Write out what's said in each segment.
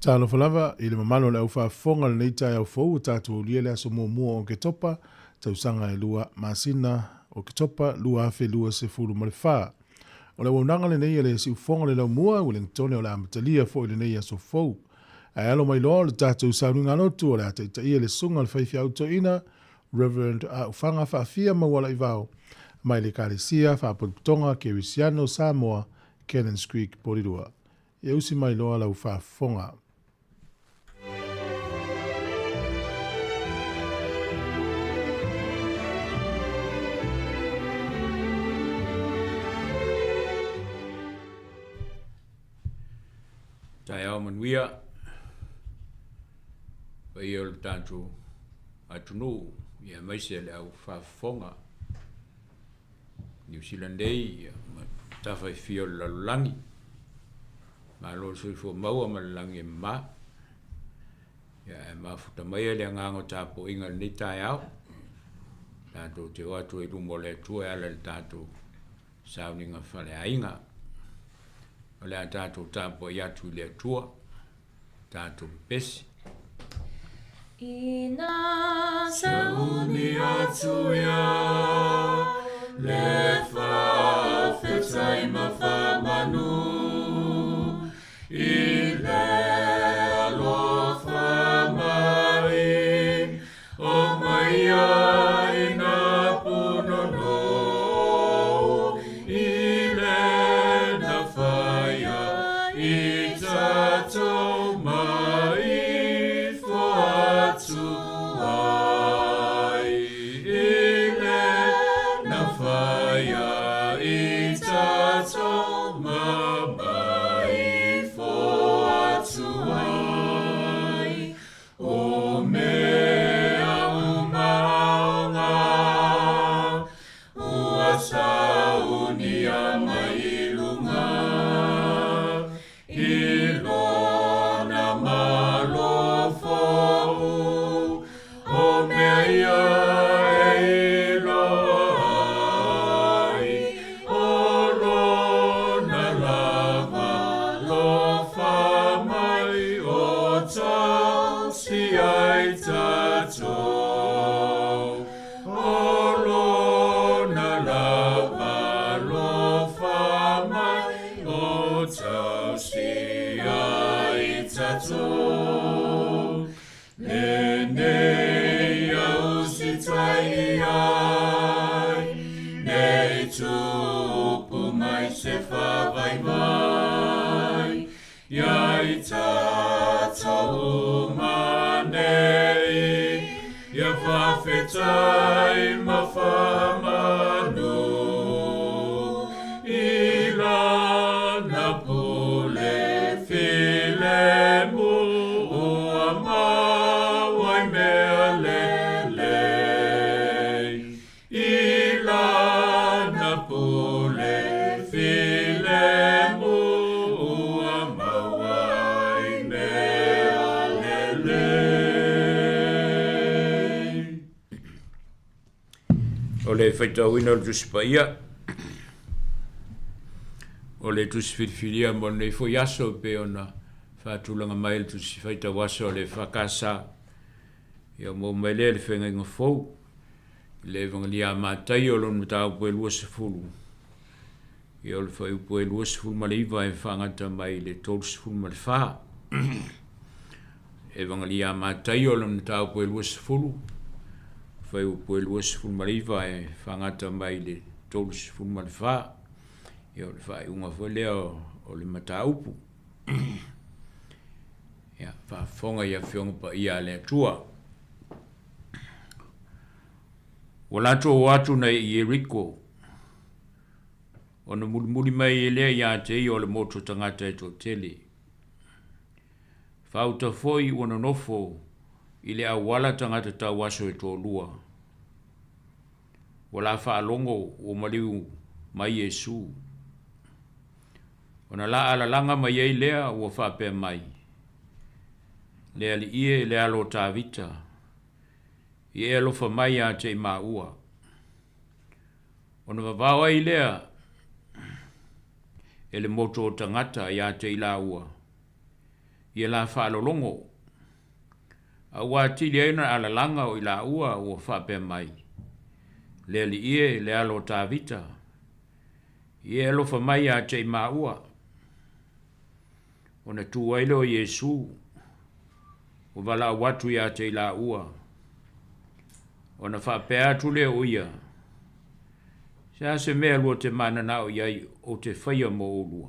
Talofa lava i le mamalu o le au faafofoga i lenei taeao fou ua tatou aulia le aso muamua o Oketopa, tausaga e lua, masina Oketopa 2024. O le auaunaga lenei a le Siufofoga o le Laumua, Ueligitone o le amatalia foi i lenei aso fou. Ae alo mai loa o le tatou sauniga lotu o le a taitaia le Susuga i le Faifeau Toeaina, Rev. Aufaga Faafia Maualaivao, mai le Ekalesia Faapotopotoga Kerisiano Samoa, Cannons Creek, Porirua. Ia usi mai loa lau faafofoga. Taeao manuia, paia o le tatou atunuu aemaise le au faafofoga. Niu Sila nei ma tafa e fia o le lalolagi. Malo le soifua maua ma le lagi e mama. Ia ae mafuta maia le agaga o tapuaiga i lenei taeao. Tatou te o atu ai i luma o le Atua e ala i le tatou sauniga faleaiga. O le a tatou tapuai atu i le Atua, tatou pepesi. Ina sauni atu ia le faafetai ma faamanu i le alofa mai o mai ai na punono i le na whaia i tatou mai fo atu ai i le na whaia i tatou mai fo atu ai o mea umaonga ua saunia mai luga i lona malo fou o mea ia e iloa ai o lona lava lofa mai o tausi ai tatou o lona lava lofa mai o tausi ai tatou. Lenei au sitai i ai, nei tupu mai se whavaivai, ia i tatou uma nei, ia whawhetai ma whamanu. I lana pule filemu, ua maua i mea lelei. I lana pule filemu, ua maua i mea lelei. O le faitauina o le Tusi Paia, o le Tusi Filifilia mo lenei foi aso e pei ona faatulaga mai le Tusi Faitau Aso a le EFKS. Ia maua mai lea le feagaiga fou i le Evagelia a Mataio lona mataupu e 20, ia o le fuaiupu e 29 e faagata mai i le 34. Evagelia a Mataio lona mataupu e 20, fuaiupu e 29 e faagata mai i le 34. Ia o le faaiuga foi lea o le mataupu. Ia, faafofoga i Afioga Paia a le Atua. Ua latou o atu nei i Ieriko, ona mulimuli mai ai lea ia te ia o le motu o tagata e toatele. Faauta foi ua nonofo i le auala tagata tauaso e toalua. Ua la faalogo ua maliu mai Iesu. Ona la alalaga mai ai lea ua faapea mai, Le Alii e, le Alo o Tavita, ia e alofa mai ia te i maua. Ona vavao ai lea e le motu o tagata ia te i laua. Ia la faalologo, a ua atili ai ona alalaga o i laua ua faapea mai, Le Alii e, le Alo o Tavita, ia e alofa mai ia te i maua. Ona tu ai lea o Iesu, ua valaau atu ia te i laua, ona faapea atu lea o ia, Se a se mea lua te mananao i ai ou te faia mo oulua?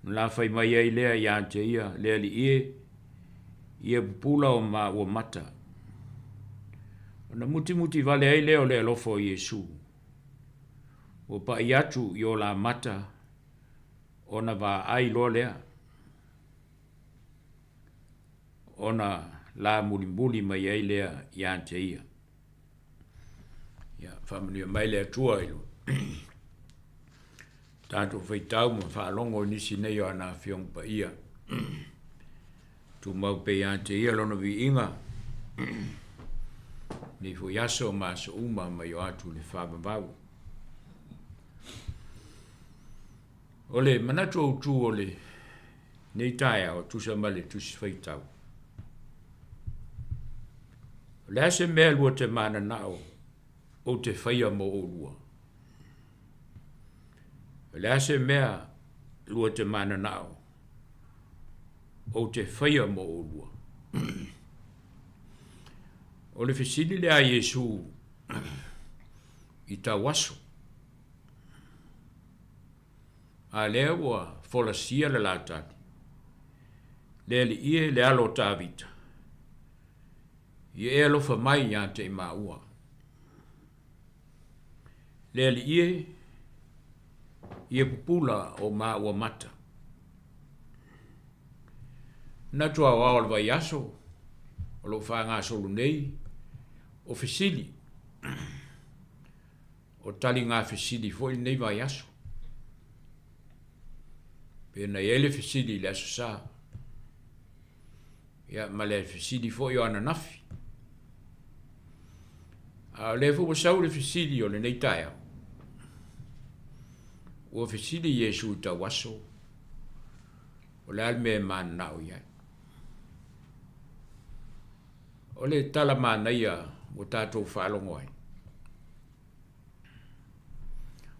Ona la fai mai ai lea ia te ia, Le Alii e, ia pupula o maua mata. Ona mutimuti vale ai lea o le alofa o Iesu, ua pai atu i o la mata, ona vaai loa lea, ona la mulimuli mai ai lea ia te ia. Ia, faamanuia mai le Atua i lo tatou faitau ma faalogo i nisi nei o ana Afioga Paia. Tumau pea ia te Ia Lona viiga, nei foi aso ma aso uma mai o atu i le faavavau. O le manatu autu o le nei taeao, tusa ma le tusi faitau. O le a se mea lua te mananao ou te faia mo oulua? O le a se mea lua te mananao ou te faia mo oulua? O le fesili lea a Iesu i tauaso. A lea ua folasia le la tali, Le Alii e, le Alo o Tavita, ia e alofa mai ia te i maua. Le Alii e, ia pupula o maua mata. Manatu aoao o le vaiaso o lo o faagasolo nei, o fesili, o taliga fesili foi lenei vaiaso. Pe na i ai le fesili i le Aso Sa, ia ma le fesili foi o ananafi. A o lea foi ua sau le fesili o lenei taeao. Ua fesili Iesu i tauaso, o le a le mea e mananao i ai. O le tala manaia ua tatou faalogo ai.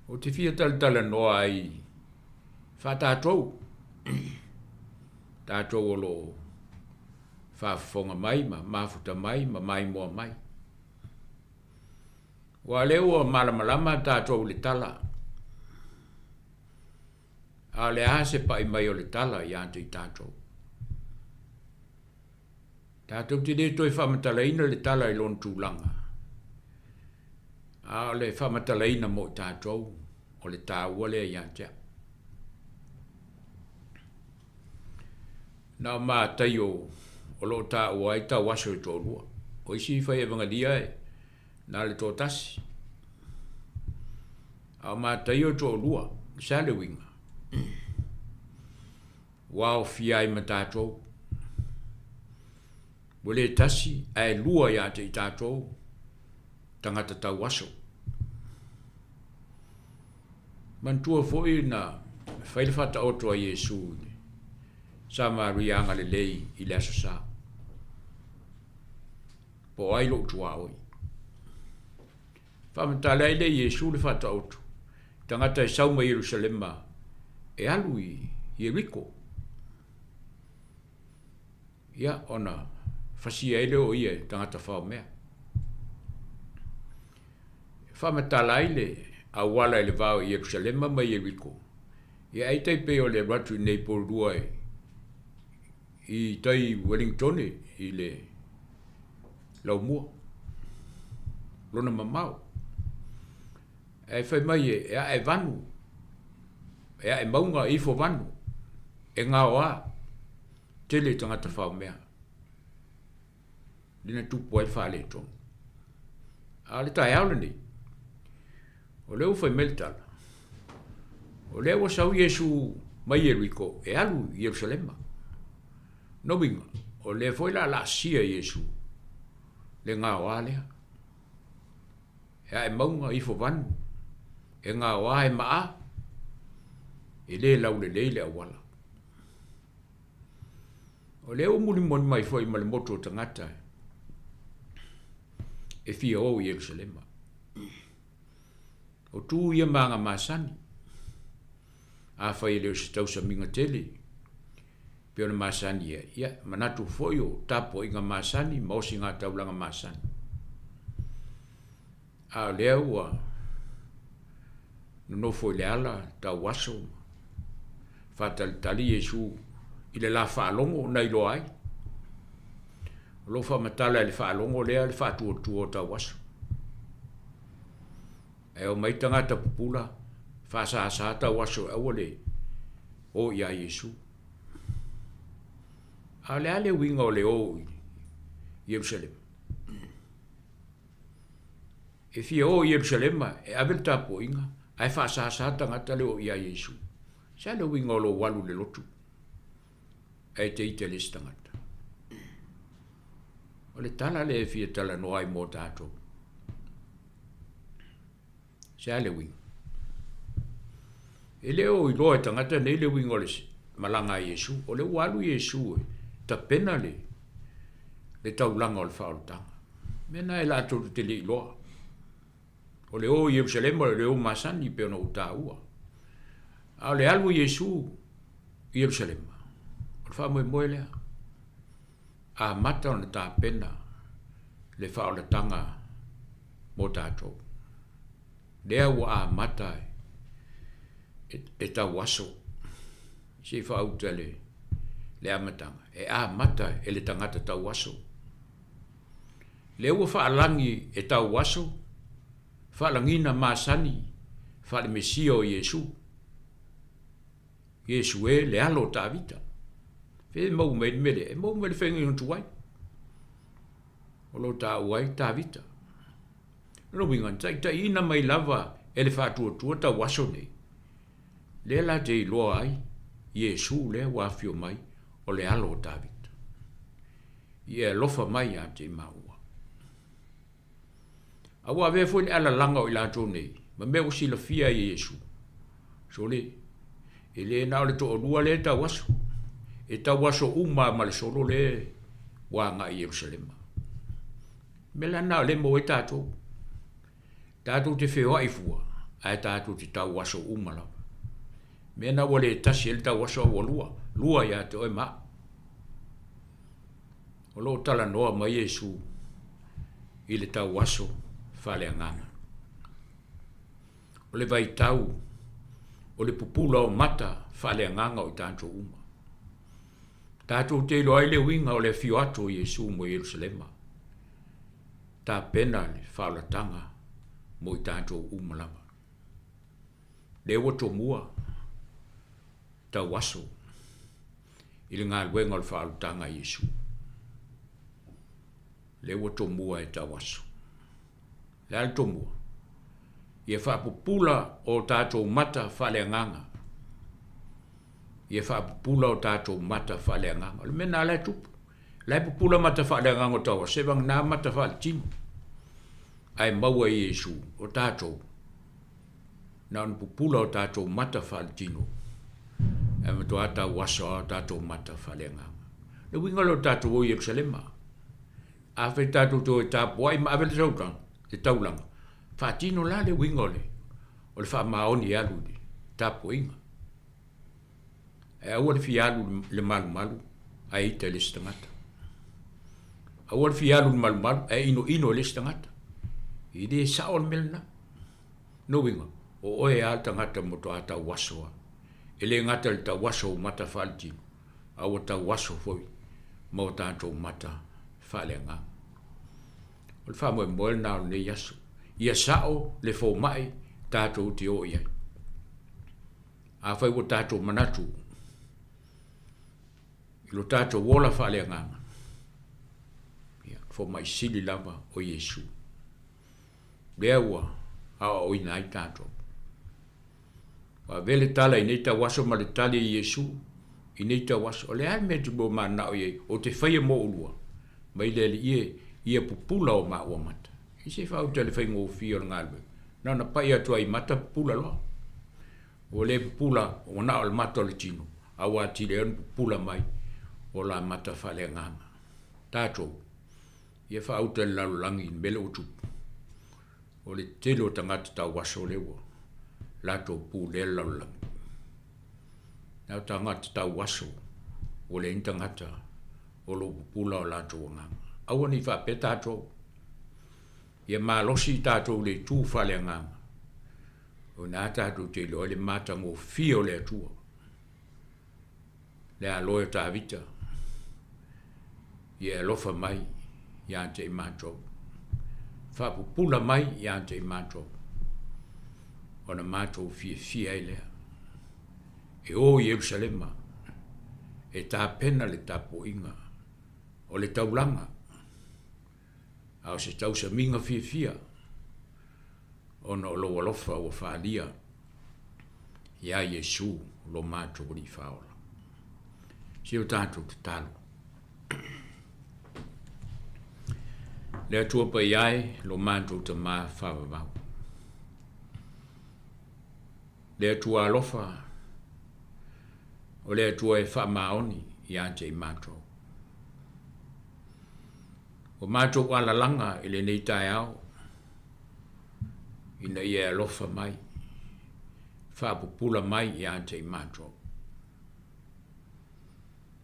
Ou te fia talatalanoa ai faa-tatou, tatou o lo o faafofoga mai ma mafuta mai ma maimoa mai. Aua o lea ua malamalama tatou i le tala, a o le a se pai mai o le tala ia te i tatou? Tatou te le toe faamatalaina le tala i lona tulaga, a o le faamatalaina mo i tatou, o le taua lea ia te au. Na o Mataio o lo o taua ai tauaso e toalua. O isi fai evagelia e na o le toatasi. A o Mataio e toalua, o se a le uiga? Ua aofia ai ma tatou. Ua le tasi ae lua ia te i tatou tagata tauaso. Manatua foi na fai le faataoto a Iesu i le Samaria agalelei i le Aso Sa. Po o ai lou tuaoi. Faamatala ai lea e Iesu le faataoto, tagata e sau mai Ierusalema e alu i Ieriko. Ia, ona fasia ai lea o ia e tagata faomea. E faamatala ai le auala i le va o Ierusalema ma Ieriko. Ia, ai tai pei o le alu atu i nei Porirua i tai Wellingtone i le Laumua, lona mamao. Ae fai mai e ae vanu, e ae mauga ifo vanu, e gaoa tele tagata faomea. Lea na tupu ai le faaletonu. A o le taeao lenei, o lea ua fai mai le tala, o lea ua sau Iesu mai Ieriko e alu i Ierusalema. Lona uiga, o lea foi o le a laasia Iesu le gaoa lea. E ae mauga ifo vanu, e gaoa e maa, e le laulelei le auala. O lea ua mulimuli mai foi ma le motu o tagata e fia o i Ierusalema. O tu ia ma aga masani. Afai e le o se tausamiga tele, pei ona masani ai, ia, manatu foi o tapuaiga masani ma osigataulaga masani. A o lea ua nonofo i le ala tauaso ma faatalitali Iesu i le la faalogo na iloa ai. O lo o faamatala e le faalogo lea le faatuatua o tauaso. Ae omai tagata pupula faasasa tauaso e aua le o ia Iesu. A o le a le uiga o le o i Ierusalema? E fia o i Ierusalema e ave le tapuaiga, ae faasasa tagata le o ia Iesu. Se a le uiga o lou alu i le lotu ae e te ita i le isi tagata? O le tala lea e fia talanoa ai mo tatou. Se a le uiga? E le o iloa e tagata nei le uiga o le malaga a Iesu. O lea ua alu Iesu e tapena le le taulaga o le faaolataga. Mea na e latou te le iloa. O le o i Ierusalema o le o masani pei ona ou taua. A o le alu o Iesu i Ierusalema, o le faamoemoe lea. Amata ona tapena le faaolataga mo tatou. Lea ua amata e tauaso se i faauta le le amataga, e amata e le tagata tauaso. Lea ua faalagi e tauaso, faalagiga masani faale-Mesia o Iesu. Iesu e, le Alo o Tavita. Fea e maua mai ai le mea lea? E maua mai le faiga tuai. O lo o taua ai Tavita. O lona uiga, na taitaiina mai lava e le faatuatua tauaso nei, lea la te iloa ai Iesu lea ua afio mai o le Alo o Tavita. Ia e alofa mai ia te i maua. A ua avea foi le alalaga o i latou nei ma mea ua silafia ai e Iesu. Sole, e le na o le toalua lea e tauaso, e tauaso uma lava ma le solo lea ua agai i Ierusalema. O le mea la lena o lea e maua ai tatou. Tatou te feoai fua, ae tatou te tauaso uma lava. Mea na ua le tasi ai le tauaso a ua lua, lua ia te oe ma au. O lo o talanoa mai Iesu i le tauaso faaleagaga. O le vaitau o le pupula o mata faaleagaga o i tatou uma. Tatou te iloa ai le uiga o le afio atu o Iesu mo Ierusalema. Tapena le faaolataga mo i tatou uma lava. Lea ua tomua tauaso i le galuega o le faaolataga a Iesu. Lea ua tomua e tauaso. Le a le tomua? Ia faapupula o tatou mata faaleagaga. Ia faapupula o tatou mata faaleagaga. O le mea lena la e tupu. La e pupula mata faaleagaga o tauaso, seivagana mata faaletino. Ae maua e Iesu, o tatou, na ona pupula o tatou mata faaletino, ae matua tauaso lava o tatou mata faaleagaga. Le uiga lea o le tatou o i Ierusalema. Afai tatou te o e tapuai ma ave le taulaga, le taulaga, faatino la le uiga o le, o le faamaoni e alu i le tapuaiga. Ae aua le fia alu i le malumalu ae ita i le isi tagata. Aua le fia alu i le malumalu ae inoino i le isi tagata. E le sao le mea lena. No uiga, o oe lava le tagata matua tauaso lava. E le gata i le tauaso o ou mata faaletino, a ua tauaso foi ma o tatou mata faaleagaga. O le faamoemoe lena o lenei aso, ia sao le fomai tatou te o i ai. Afai ua tatou manatu i lo tatou ola faaleagaga, ia, fomai sili lava o Iesu. Lea ua aoaoina ai tatou. Ua ave le tala i nei tauaso ma le tali a Iesu i nei tauaso. O le a le mea e te lua mananao i ai, ou te faia mo oulua, mai le Alii e, ia pupula o maua mata. I se faauta le faigofie o le galuega, na ona pai atu lava i mata pupula loa. Ua le pupula, ua na o le mata o le tino, a ua atili ai ona pupula mai o la mata faaleagaga. Tatou, ia faauta i le lalolagi i le mea lea ua tupu, o le tele o tagata tauaso lea ua latou pulea le lalolagi. Na o tagata tauaso ua leai ni tagata o lo o pupula o latou agaga. Aua ne i faapea tatou, ia malosi i tatou i le itu faaleagaga, o i ina tatou te iloa ai le matagofie o le Atua. Le aloe o Tavita, ia e alofa mai ia te i matou, faapupula mai ia te i matou, ona matou fiafia ai lea e o i Ierusalema e tapena le tapuaiga o le taulaga, a o se tausamiga fiafia ona o lou alofa ua faaalia ia Iesu lo matou Alii Faaola. Si o tatou tatalo. Le Atua Paia e, lo matou Tama faavavau. Le Atua alofa, o le Atua e faamaoni ia te i matou. Ua matou alalaga i lenei taeao ina ia e alofa mai, faapupula mai ia te i matou.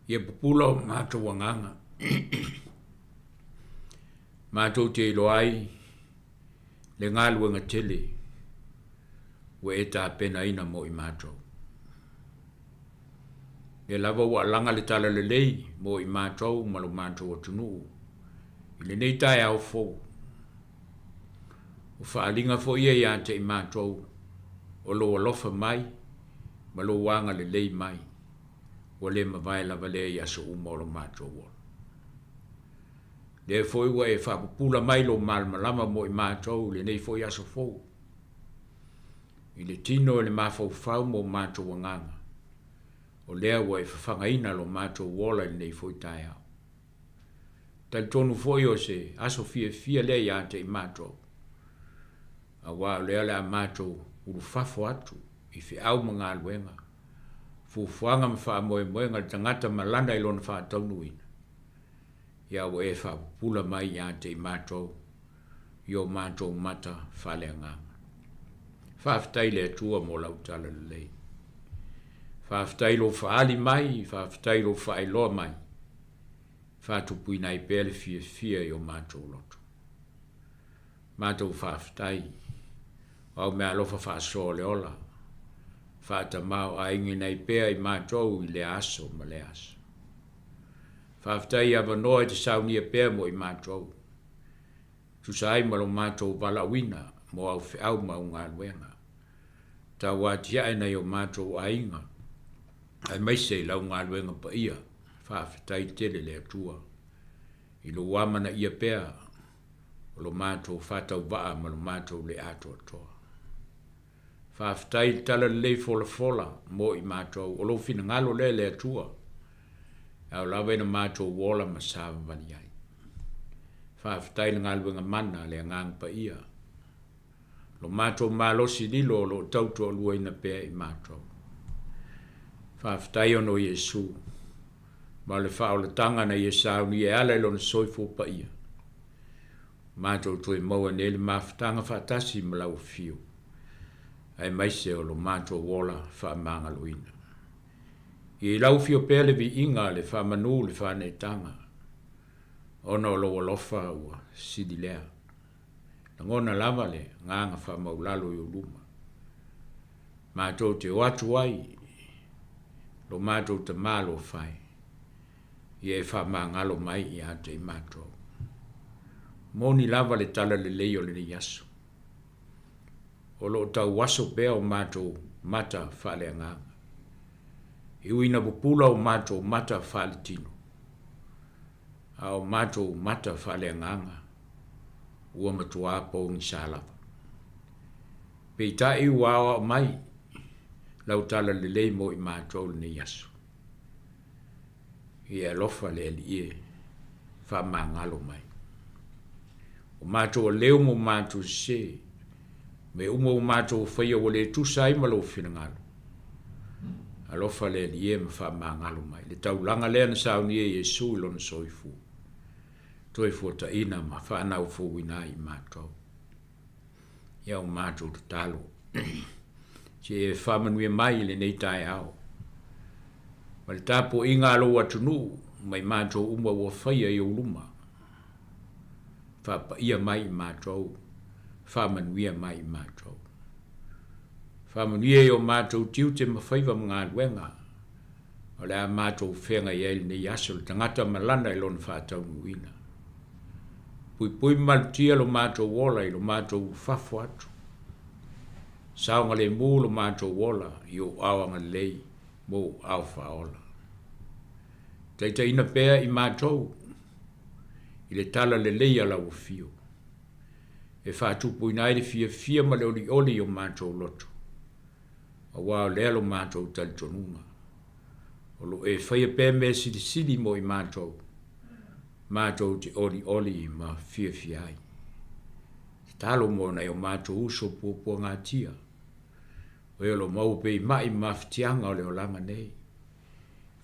Ia pupula o matou agaga, matou te iloa ai le galuega tele ua e tapenaina mo i matou. Lea lava ua alaga le talalelei mo i matou ma lo matou atunuu i lenei taeao fou. O faaaliga foi ia ia te i matou o lou alofa mai ma lou agalelei mai, ua le mavae lava lea i aso uma o lo matou ola. Lea foi ua e faapupula mai lou malamalama mo i matou i lenei foi aso fou, i le tino i le mafaufau ma o matou agaga, o lea ua e fafagaina lo matou ola i lenei foi taeao. Talitonu foi o se aso fiafia lea ia te i matou, aua o lea o le a matou ulufafo atu i feau ma galuega, fuafuaga ma faamoemoega le tagata ma lana i lona faataunuuina, ia ua e faapupula mai ia te i matou i o matou mata faaleagaga. Faafetai i le Atua mo lau talalelei. Faafetai i lou faaali mai, faafetai i lou faailoa mai, faatupuina ai pea le fiafia i o matou loto. Matou faafetai, o au meaalofa faasoa o le ola, faatamaoaigaina ai pea i matou i lea aso ma lea aso. Faafetai i avanoa e te saunia pea mo i matou, tusa ai ma lo matou valaauina mo au feau ma au galuega, tauatiae nai o matou aiga, aemaise i lau galuega paia. Faafetai tele le Atua i lou amanaia pea o lo matou faatauvaa ma lo matou le atoatoa. Faafetai i le talalelei folafola mo i matou, o lou finagalo lea le Atua, e ao lava ina matou ola ma savavali ai. Faafetai i le galuega mana a le Agaga Paia, lo matou malosi lilo o lo o tautoaluaina pea i matou. Faafetai ona o Iesu, ma o le faaolataga na ia saunia e ala i lona soifua paia, matou toe maua nei le mafutaga faatasi ma lau afio, aemaise o lo matou ola faamagaloina. Ia i lau afio pea le viiga, le faamanu, le faaneetaga, ona o lou alofa ua sili lea. Lagona lava le agaga faamaulalo i ou luma. Matou te o atu ai lo matou Tama alofa e, ia e faamagalo mai ia te i matou. Moni lava le talalelei o lenei aso, o lo o tauaso pea o matou mata faaleagaga. E ui ina pupula o matou mata faaletino, a o matou mata faaleagaga ua matuā pogisa lava. Peitai ua aoao mai lau talalelei mo i matou lenei aso. Ia e alofa le Alii e faamagalo mai. O matou aleu ma o matou sese, mea uma ua matou faia ua le tusa ai ma lou finagalo. Alofa le Alii e ma faamagalo mai. Le taulaga lea na saunia e Iesu i lona soifua, toe fuataina ma faanaufouina ai i matou. Ia o matou tatalo, se e faamanuia mai i lenei taeao. Ma le tapuaiga a lou atunuu ma i matou uma ua faia i ou luma. Faapaia mai i matou, faamanuia mai i matou. Faamanuia i o matou tiute ma faiva ma galuega, o le a matou feagai ai lenei aso, le tagata ma lana i lona faataunuuina. Puipui ma malutia lo matou ola i lo matou ulufafo atu. Saogalemu lo matou ola i ou ao agalelei ma ou ao faaola. Taitaiina pea i matou i le tala lelei a lau afio, e faatupuina ai le fiafia ma le olioli i o matou loto, aua o lea lo matou talitonuga, o lo o e faia pea mea silisili mo i matou, matou te olioli ma fiafia ai. Tatalo mo nai o matou uso puapuagatia, o e o lo o maua pea i mai ma mafatiaga o le olaga nei.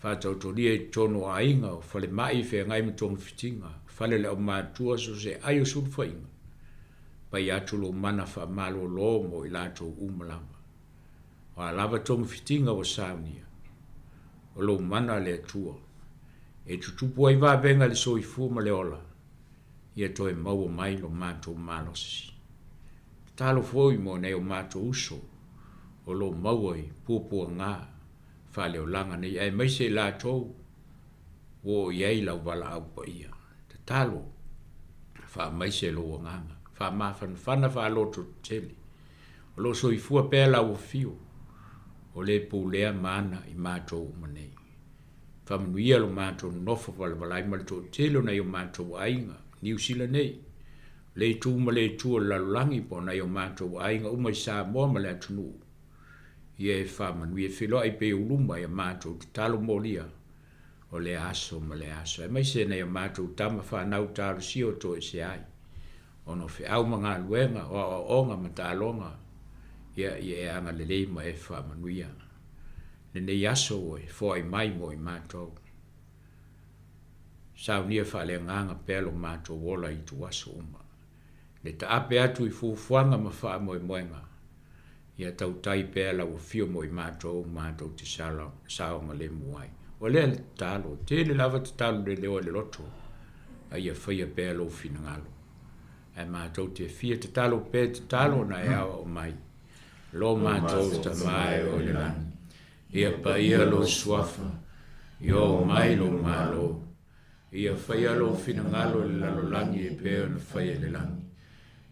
Faataotolia i totonu o aiga, o falemai e feagai ma togafitiga, fale o le aumatutua so o se ai o sulufaiga, pai atu lou mana faamalolo mo i latou uma lava. O a lava togafitiga ua saunia, o lou mana le Atua, e tutupu ai vavega i le soifua ma le ola, ia toe maua mai lo matou malosi. Tatalo foi mo nai o matou uso o lo o maua i puapuaga faaleolaga nei, aemaise i latou ua oo i ai lau valaau paia. Tatalo, faamaise lou agaga, faamafanafana faalototetele, o lo o soifua pea lau afio, o le pulea ma ana i matou uma nei. Faamanuia lo matou nonofo valavala ai ma le toatele o nai o matou aiga Niu Sila nei, le itu ma le itu o le lalolagi po o nai o matou aiga uma i Samoa ma le atunuu. Ia e faamanuia e feiloai pea i ou luma i a matou tatalo molia o lea aso ma lea aso, aemaise nai a matou tama fanau talosia o toesea ai, ona o feau ma galuega, o aoaoga ma taaloga, ia ia e agalelei ma e faamanuia lenei aso ua e foai mai mo i matou. Saunia faaleagaga pea lo matou ola i ituaso uma. Le taape atu i fuafuaga ma faamoemoega, ia tautai pea lau afio mo i matou, matou te saogalemu ai. O lea le tatalo, tele lava tatalo leleo i le loto, a ia faia pea lou finagalo. Ae matou te fia tatalo pea tatalo na e aoao mai. Lo matou Tama e o i le lagi, ia paia lou suafa, ia oo mai lou Malo, Ia faia lou finagalo i le lalolagi e pei ona faia i le lagi.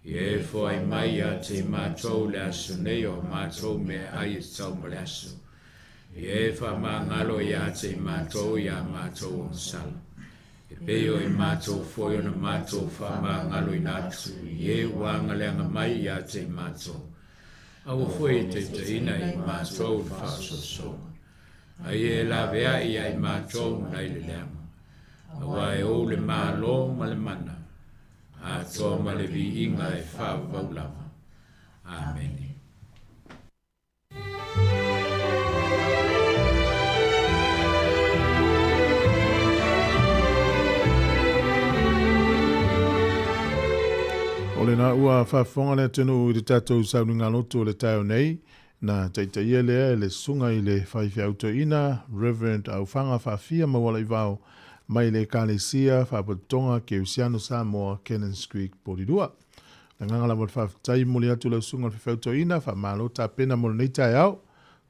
Ia e foai mai ia te i matou le aso nei o a matou meaai e tatau ma le aso. Ia e faamagalo ia te i matou i a matou ogasala, e pei o i matou foi ona matou faamagaloina atu i e ua agaleaga mai ia te i matou. Aua foi e taitaiina i matou i le faaosoosoga, Ai e laveai ia i matou nai le leaga, aua e ou le Malo ma le mana, atoa ma le viiga e faavavau lava. Amene. O lena ua faafofoga le atunuu i le tatou sauniga lotu o le taeao nei, Na taitaia lea e le Susuga i le Faifeau Toeaina, Rev. Aufaga Faafia Maualaivao, mai le Ekalesia Faapotopotoga Keusiano Samoa, Cannons Creek, Porirua. Le agaga lava o le faafetai momoli atu i lau Susuga i le Faifeau Toeaina, faamalo tapena mo lenei taeao.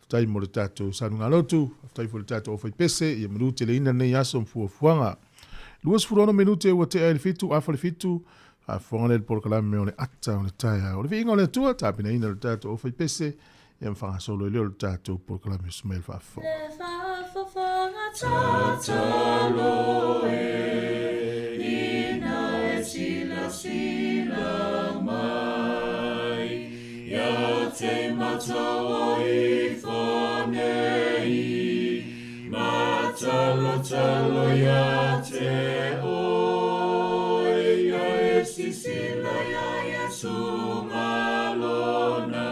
Faafetai mo le tatou saluga-lotu, faafetai foi i le tatou aufaipese, ia manuteleina lenei aso ma fuafuaga. 26 minute ua tea i le 7, afa le 7, faafofoga lea i le polokalame o le ata o le taeao. O le viiga o le Atua, tapenaina le tatou aufaipese, ia ma faagasolo ai lea o le tatou polokalame o Sumaia le Faafofoga. Le faafofoga tatalo e, ina e silasila mai, ia te matou o ifo nei, Matalotalo ia te oe, ia e sisila ia Iesu ma lona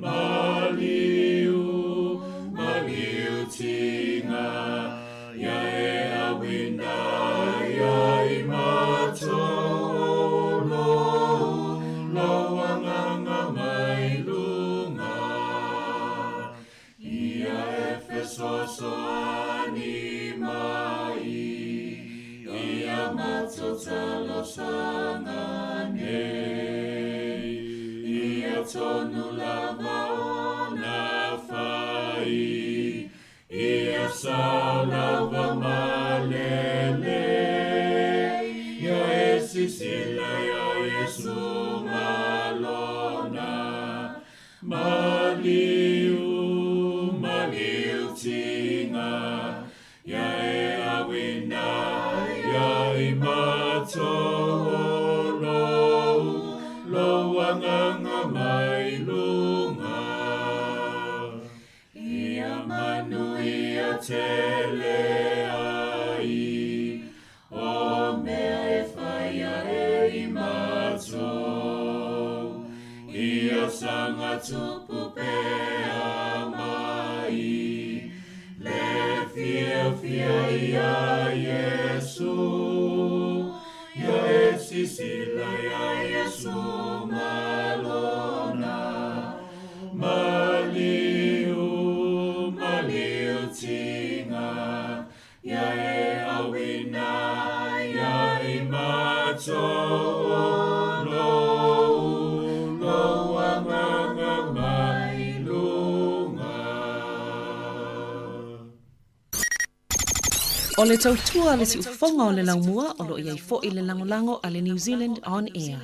maliu, maliu. fesoasoani mai, ia matou talosaga nei. Ia tonu lava ona fai, ia sao lava ma lelei. Ia e sisila ia Iesu malona, maliu, maliu tiga, ia e auina ia i matou o lou, lou agaga mai luga. Ia manuia tele ai, o mea e faia e i matou. Ia saga tupu pea mai, le fiafia ia Iesu. Ia e sisila ia Iesu malona, maliu, maliu tiga, ia e auina ia i matou o lou, lou agaga mai luga. O le tautua a le siufofoga o le laumua o lo o i ai foi le lagolago a le New Zealand On Air.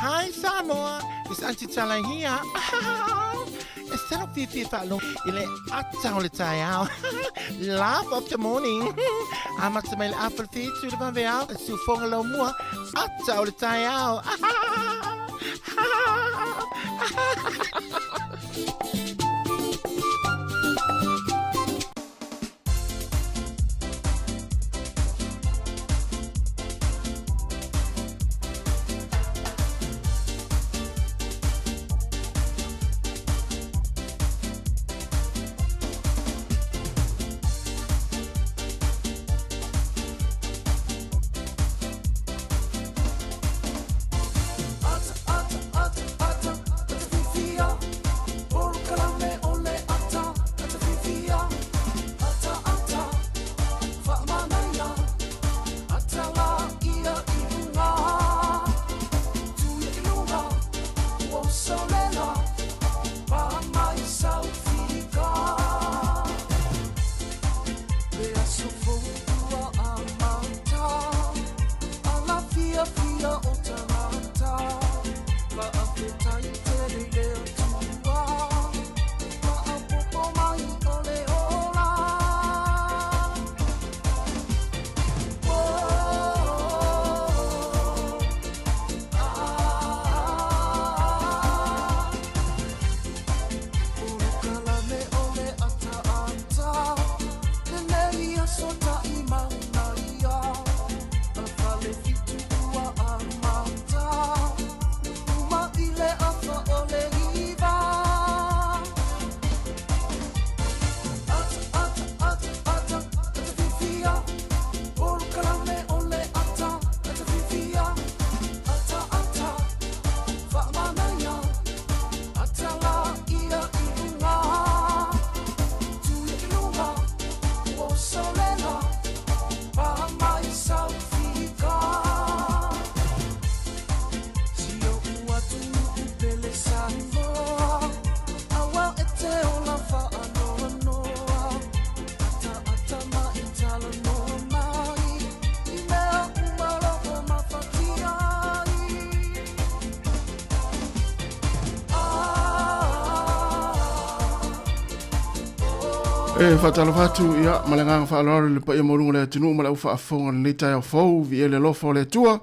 Hi Samoa, it's Auntie Tala here. E salo fifi whaalogo i le ata o le taeao. Laugh of the morning. Amata mai le afa le 7 i le vaveao, e siufoga laumua, ata o le taeao. Ata, ata, ata, ata, ata fifi. E faatalofa atu ia ma le agaga faaaloalo i le paia maualuga o le atunuu ma le au faafofoga i lenei taeao fou, viia le alofa o le Atua.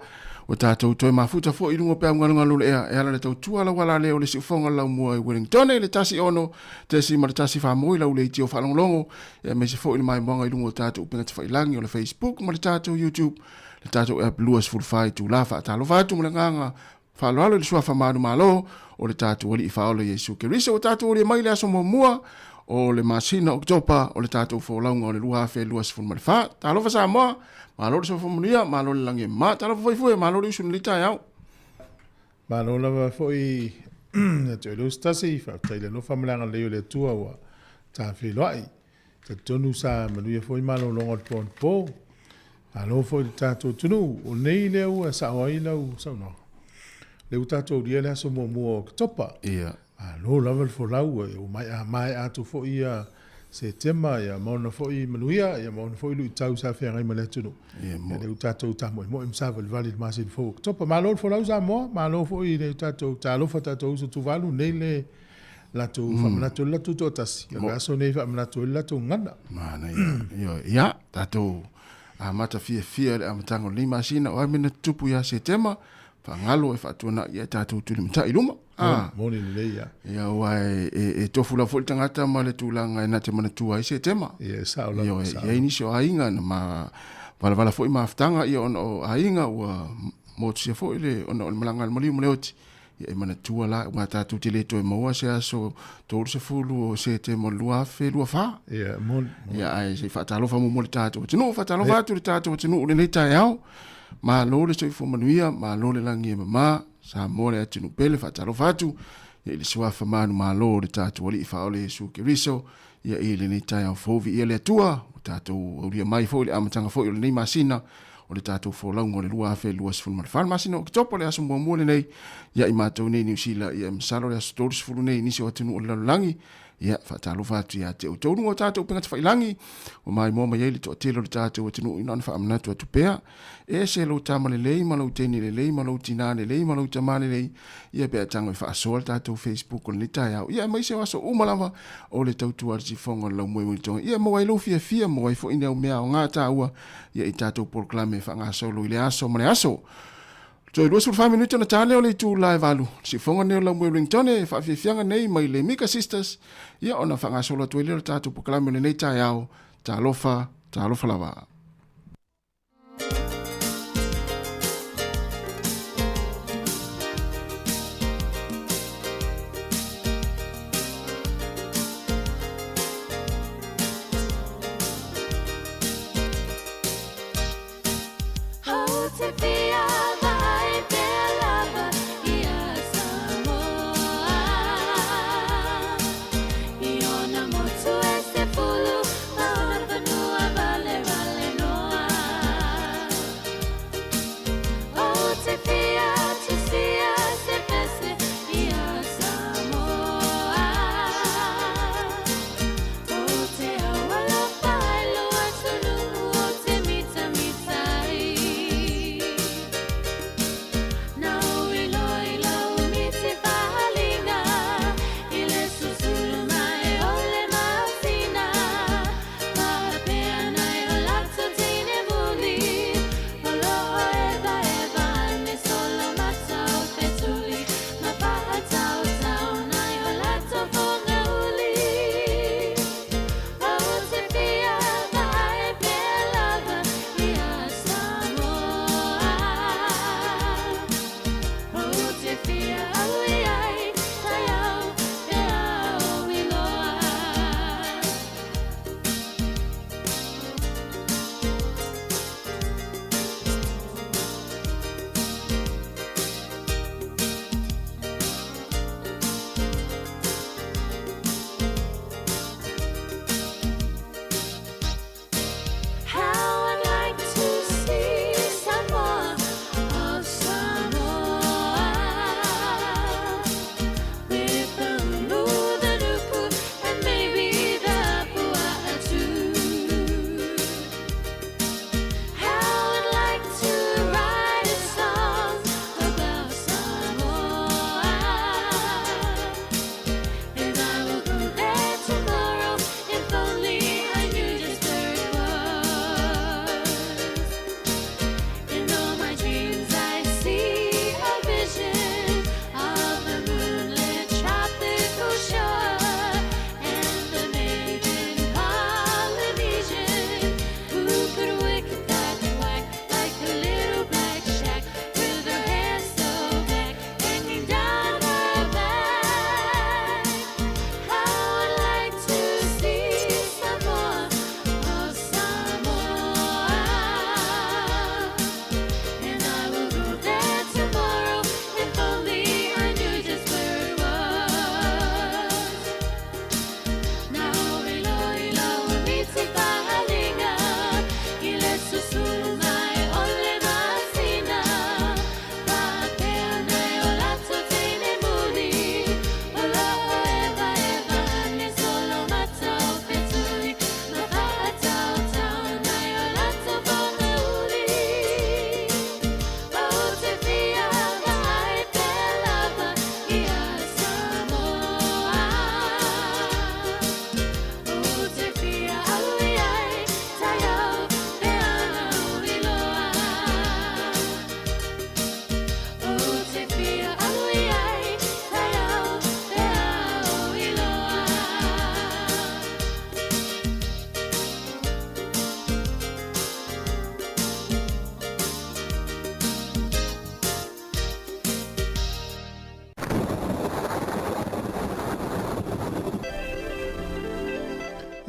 Ua tatou toe mafuta foi i luga o peau galugalu o le ea e ala le tautua lauala lea o le siufoga o le laumua i Wellington i le 16.1 faamoi lau leitio faalogologo e aemaise foi le maimoaga i luga o tatou upega tafailagi o le Facebook ma le tatou YouTube le tatou app 24 itula. Faatalofa atu ma le agaga faaaloalo i le suafa manumalo o le tatou Alii Faaola Iesu Keriso. Ua tatou aulia mai le aso muamua o le masina o Oketopa o le tatou folauga o le 2024. Talofa Samoa, malo le soifua manuia, malo le lagi e mama. Talofa Faifue, malo le usu i lenei taeao. Malo lava foi ia te oe le Usitasi, faafetai i le alofa ma le agalelei o le Atua ua ta feiloai. Talitonu sa manuia foi malologa o le po anapo. Malo foi i le tatou atunuu. O nei lea ua sao ai lau saunoaga. Lea ua tatou aulia le aso muamua o Oketopa. Ia. Malo lava le folau, ua maea maea atu foi ia Setema, ia ma ona foi manuia, ia ma ona foi luitau sa feagai ma le atunuu. Ia, mo. Ia lea ua tatou tamoemoe ma savalivali i le masina fou o Oketopa. Malo le folau Samoa, malo foi i le tatou talofa tatou uso Tuvalu nei le latou faamanatu ai le latou toatasi, o le aso nei e faamanatu ai le latou gagana. Manaia. Ioe. Ia, tatou amata fiafia i le amataga o lenei masina, o a mea na tutupu ia Setema, faagalo e faatuanai ia tatou tulimatai i luma. Ah. Moni lelei ia. Ia, aua e, e, e tofu lava foi le tagata ma le tulaga e na te manatua ai Setema. Ia, e sao lava. Ioe, e i ai nisi o aiga na ma valavala foi mafutaga, ia ona o aiga ua motusia foi le, ona o le malaga a le maliu ma le oti. Ia e manatua la, aua tatou te le toe maua se aso 30 o Setema o le 2024. Ia, moni, moni. Ia, ae se i faatalofa muamua i le tatou atunuu. Faatalofa atu i le tatou atunuu i lenei taeao. Malo le soifua manuia, malo le lagi e mama, Samoa le atunuu pele. Faatalofa atu ia i le suafa manumalo o le tatou Alii Faaola Iesu Keriso, ia i lenei taeao fou. Viia le Atua, ua tatou aulia mai foi i le amataga foi o lenei masina o le tatou folauga o le 2024, le masina o Oketopa, le aso muamua lenei ia i matou nei i Niu Sila, ia e masalo le aso 30 nei i nisi o atunuu o le lalolagi. Ia, faatalofa atu ia te outou luga o tatou upega tafailagi, ua maimoa mai ai le toatele o le tatou atunuu ina ona faamanatu atu pea, e ese lou tama lelei ma lou teine lelei ma lou tinā lelei ma lou tamā lelei, ia pe a tago e faasoa le tatou Facebook o lenei taeao, ia aemaise o aso uma lava o le tautua a le sifoga o le laumoe Wellington, ia maua ai lou fiafia, maua ai foi ni au mea aoga taua ia i tatou polokalame e faagasolo i le aso ma le aso. Toe 24 minute ona ta lea o le itula e valu. Siufoga nei o Laumue Ringtone e faafiafiaga nei mai le Mika Sisters, ia ona faagasolo atu ai lea o le tatou polokalame o lenei taeao. Talofa, talofa lava.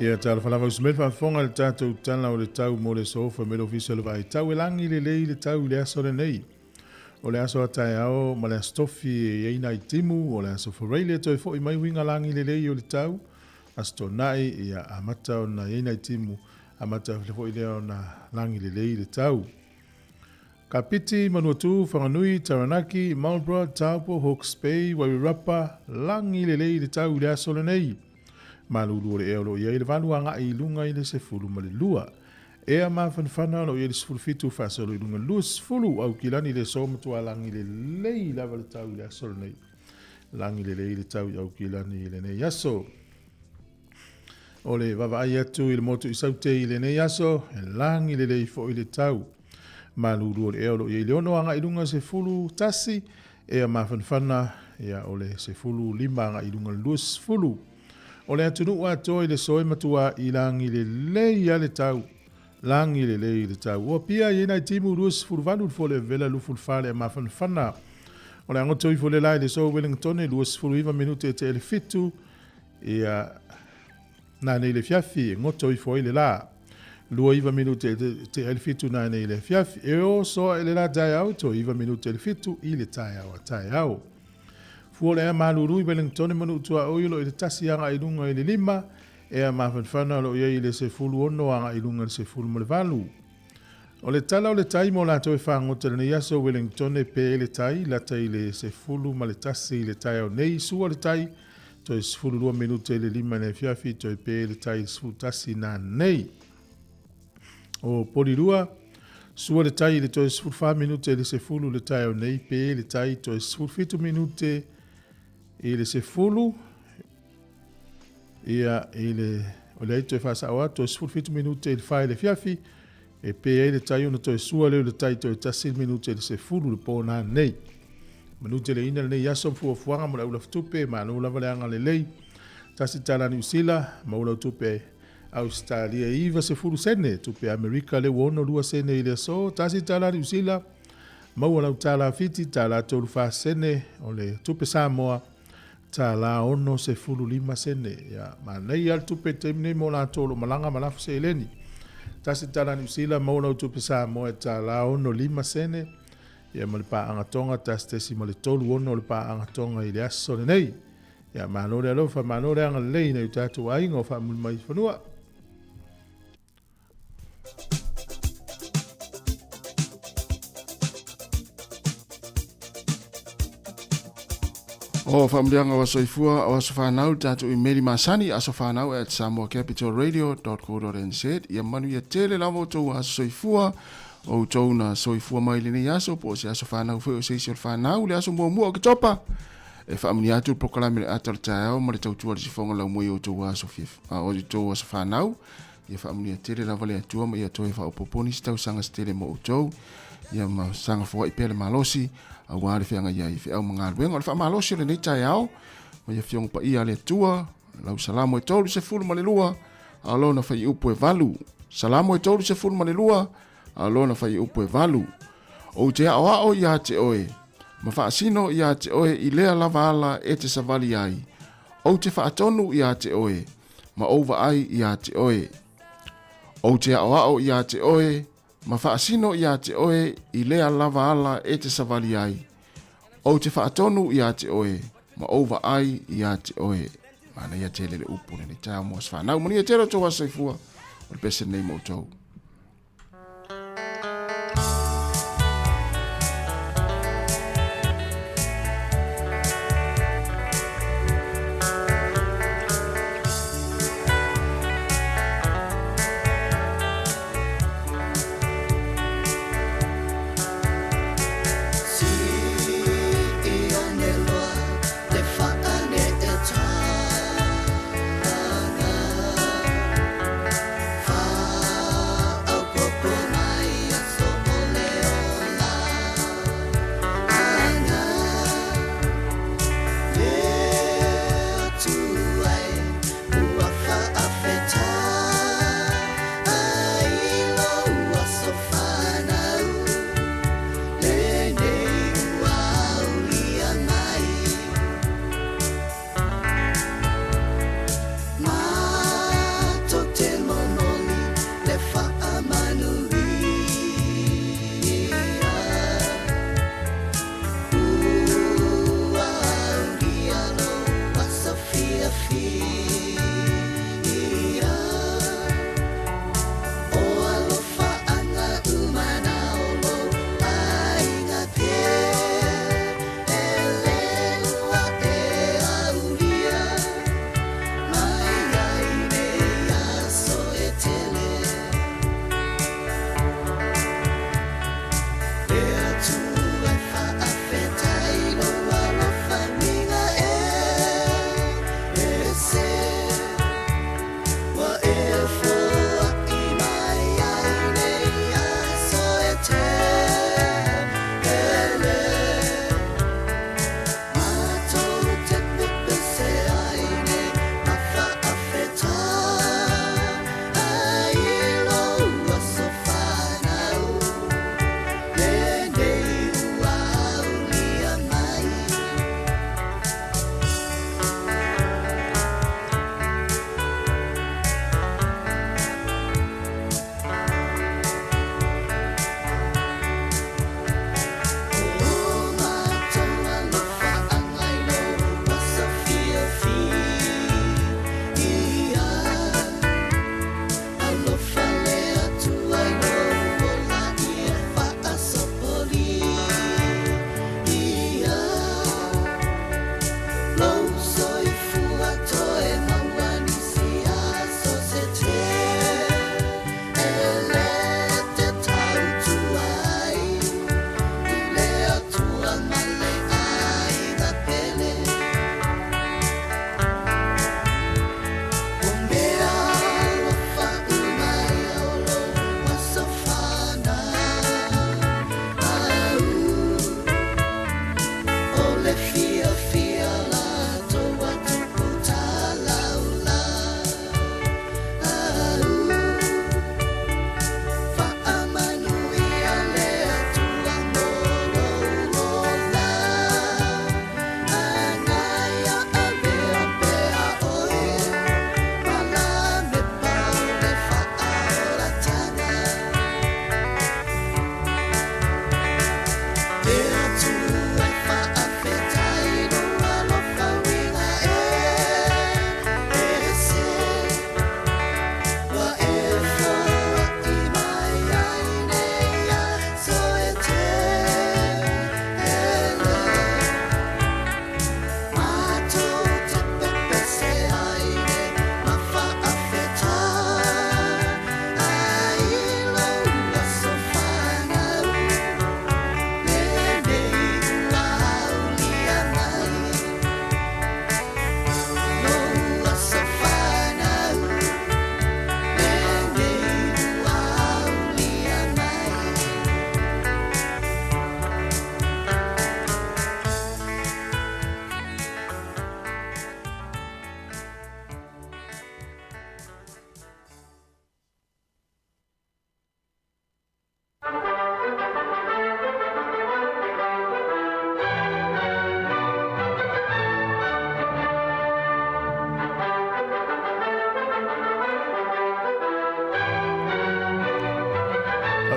Ia talofa lava uso mai le faafofoga i le tatou tala o le tau mo le aso fai mai le Ofisa o le Vaai Tau e lagi lelei le tau i le aso lenei. O le aso a taeao ma le aso tofi e i ai nai timu, o le aso Faraile e toe foi mai uiga lagi lelei o le tau, aso Toonai ia amata ona i ai nai timu, amata foi lea ona lagi lelei le tau. Kapiti, Manuatu, Whanganui, Taranaki, Marlborough, Taupo, Hawke's Bay, Wairarapa, lagi lelei le tau i le aso lenei. Malulu o le ea o lo o i ai le 8 agai i luga i le 12. Ea mafanafana o lo o i ai le 17 faasolo i luga i le 20. Aukilani le aso matua lagi lelei lava le tau i le aso lenei. Lagi lelei le tau i Aukilani i lenei aso. O le vaavaai atu i le motu i Saute i lenei aso, e lagi lelei foi le tau. Malulu o le ea o lo o i ai le 6 agai i luga i le 11, ea mafanafana ia o le 15 agai i luga i le 20. O le atunuu atoa i le aso e matua i lagi lelei lava le tau. Lagi lelei le tau. Ua pia i ai nai timu 28 le fua le vela 24 le mafanafana. O le agoto ifo le la i le aso Wellington 29 minute e te ele 7 ia nanei le afiafi e goto ifo ai le la. 29 minute e te ele 7 nanei le afiafi. E o soa e le la taeao toe 9 minute le 7 i le taeao a taeao. Fua o le ea malulu i Wellington manu tuaoi o lo o i le 1 agai i luga i le 5, ea mafanafana o lo o i ai i le 16 agai i luga i le 18. O le tala o le tai mo latou e fagota i lenei aso Wellington e pe le tai lata i le 11 i le taeao nei, sua le tai toe 12 minute i le 5 i le afiafi toe pe le tai i le 11 nanei. O Polirua, sua le tai i le toe 14 minute i le 10 i le taeao nei, pe le tai toe 17 minute i le 10 ia i le o le ai toe faasao atu, toe 17 minute i le 4 i le afiafi, e pe ai le tai ona toe sua lea o le tai toe 1 minute i le 10 le po nanei. Manu tele ina lenei aso ma fuafuaga mo le aulafitupe, malo lava le agalelei. $1 Niu Sila, maua lau tupe Ausetalia e 90 sene, tupe Amerika le ua 62 sene i le aso. $1 Niu Sila, maua lau tala Fiti, $3.4 sene, o le tupe Samoa, $1.65 sene. Ia, manaia le tupe taimi nei mo latou o lo o malaga ma lafo seleni. $1 Niu Sila, maua lau tupe Samoa e $1.65 sene, ia ma le paaga Tonga, 1.36 o le paaga Tonga i le aso lenei. Ia, malo le alofa, malo le agalelei nai o tatou aiga o faamuli mai i fanua. O faamanuiaga o aso soifua o aso fanau le tatou imeli masani asofanau@samoacapitalradio.co.nz. Ia manuia tele lava outou aso soifua, o outou na soifua mai lenei aso po o se aso fanau foi o se isi o le fanau le aso muamua o Oketopa. E faamanuia atu le polokalame le ata o le taeao ma le tautua le sifoga laumua i outou aso o outou aso fanau. Ia faamanuia tele lava le Atua ma ia toe faaopoopo nisi tausaga se tele mo outou. Ia ma saga foai pea le malosi aua le feagai ai i feau ma galuega. O le faamalosi o lenei taeao ma ia Afioga Paia a le Atua, lau Salamo e 32, a o lona fuaiupu e 8. Salamo e 32, a o lona fuaiupu e 8. Ou te aoao ia te oe, ma faasino ia te oe i lea lava ala e te savali ai. Ou te faatonu ia te oe, ma ou vaai ia te oe. Ou te aoao ia te oe, ma faasino ia te oe i lea lava ala e te savali ai. Ou te faatonu ia te oe, ma ou vaai ia te oe. Manaia tele le upu lenei taeao mo aso fanau. Manuia tele outou aso soifua. O le pese lenei mo outou.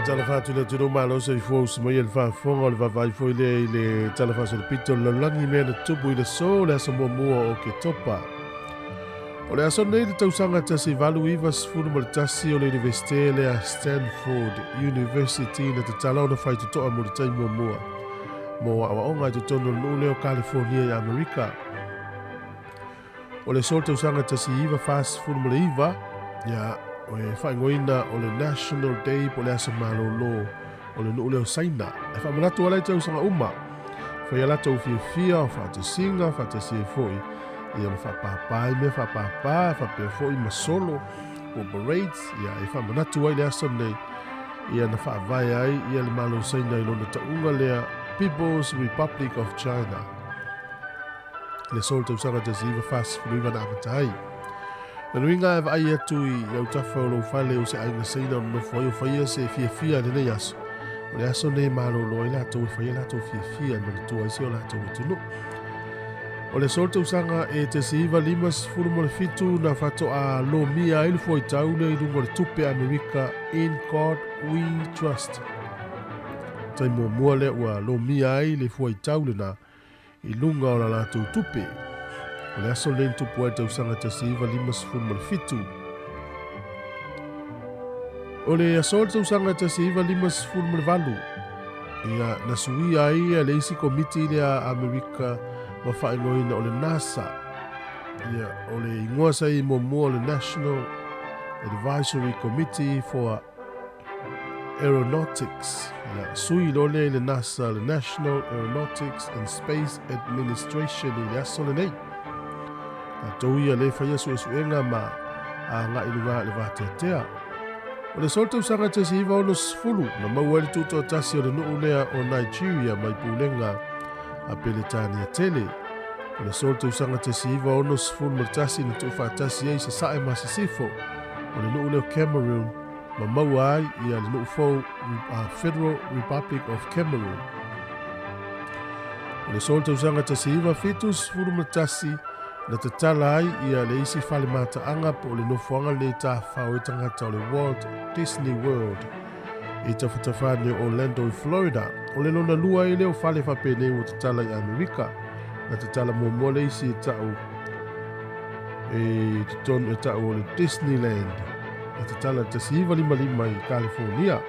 Faatalofa atu le atunuu malo soifua usu mai e le faafofoga o le vaavaai foi lea i le Tala Faasolopito o le Lalolagi i mea na tutupu i le aso, le aso muamua o Oketopa. O le aso nei le tausaga 1891 o le Iunivesite lea Stanford University na tatala ona faitotoa mo le taimi muamua mo aoaoga i totonu o le nuu lea o California i Amerika. O le aso le tausaga 1949, ia, e faaigoaina o le National Day po o le aso malolo o le nuu lea o Saina. E faamanatu ala i tausaga uma, faia latou fiafia o faatasiga, faatasi ai foi ia ma faapāpā i mea faapāpā, faapea foi ma solo po o parades, ia e faamanatu ai le aso nei, ia na faavae ai ia le Malo o Saina i lona tauga lea People's Republic of China. I le aso o le tausaga 1949 na amata ai. Na nuiga e vaai atu i autafa o lou fale o se aiga Saina o nonofo ai o faia se fiafia i lenei aso. O le aso nei e malolo ai latou e faia latou fiafia e manatua ai si o latou atunuu. O le aso o le tausaga e 1957 na faatoa lomia ai le fuaitau lea i luga o le tupe Amerika In God We Trust. Taimi muamua lea ua lomia ai le fuaitau lena i luga o la latou tupe. O le aso lenei na tupu ai le tausaga 1957. O le aso o le tausaga 1958, ia, na suia ai le isi komiti lea a Amerika ma faaigoaina o le NASA. Ia, o le igoa sa i muamua o le National Advisory Committee for Aeronautics, ia, sui loa lea i le NASA, le National Aeronautics and Space Administration i le aso lenei. Tatou ia le faia suesuega ma agai i luga i le vateatea. O le aso o le tausaga 1960, na maua ai le tutoatasi o le nuu lea o Nigeria mai pulega a Peretania tele. O le aso o le tausaga 1961 na tuufaatasi ai Sasae ma Sisifo o le nuu lea o Cameroon ma maua ai ia le nuu fou Federal Republic of Cameroon. O le aso o le tausaga 1971 na tatala ai ia le isi fale mataaga po o le nofoaga lenei tafafao ai tagata o le Walt Disney World i tafatafa ane o Orlando i Florida. O le lona lua ai lea o fale faapenei ua tatala i Amerika. Na tatala muamua le isi e tau i totonu e tau o le Disneyland. Na tatala i le 1955 i California.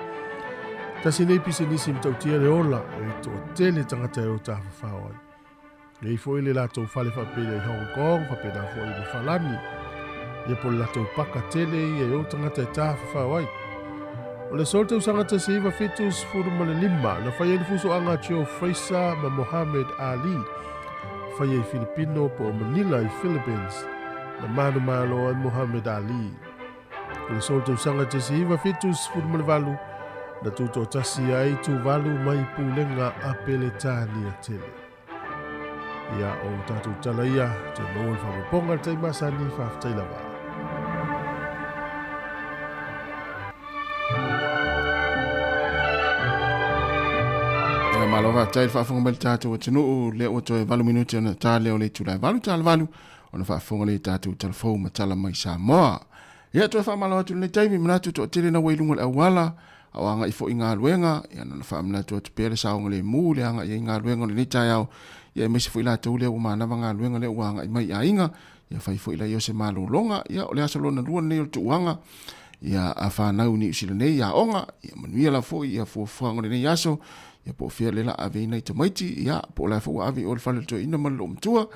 Tasi nei pisinisi matautia le ola e toatele tagata e o tafafao ai. Nei foi le latou fale faapena i Hong Kong, faapena foi ma Falani. Ia po le latou paka tele ia e o tagata e tafafao ai. O le aso o le tausaga 1975, na fai ai le fusoaga a Joe Fraser ma Mohamed Ali, faia i Filipino po o Manila i Philippines, na manumalo ai Mohamed Ali. O le aso o le tausaga 1978, na tutoatasi ai Tuvalu mai pulega a Peretania tele. Ia, o tatou tala ia, toe maua le faaopoopoga i le taimi masani, faafetai lava. Ia, malo faafetai le faafofoga mai le tatou atunuu, lea ua toe 8 minute ona ta lea o le itula e 8 tala 8, ona faafofoga lea i tatou talafou ma tala mai Samoa. Ia, toe faamalo atu lenei taimi, manatu toatele na ua i luga o le auala, a o agai foi i galuega, ia na ona faamanatu atu pea le saogalemu le agai ai i galuega o lenei taeao, ia aemaise foi latou lea ua manava galuega lea ua agai mai i aiga, ia fai foi laia o se malologa, ia o le aso lona lua lenei o le tuuaga, ia a fanau i Niu Sila nei i aoga, ia manuia lava foi ia fuafuaga o lenei aso, ia po o fea lea la ave ai nai tamaiti, ia po o la foi ua ave i o le fale o le toeaina ma le loomatua,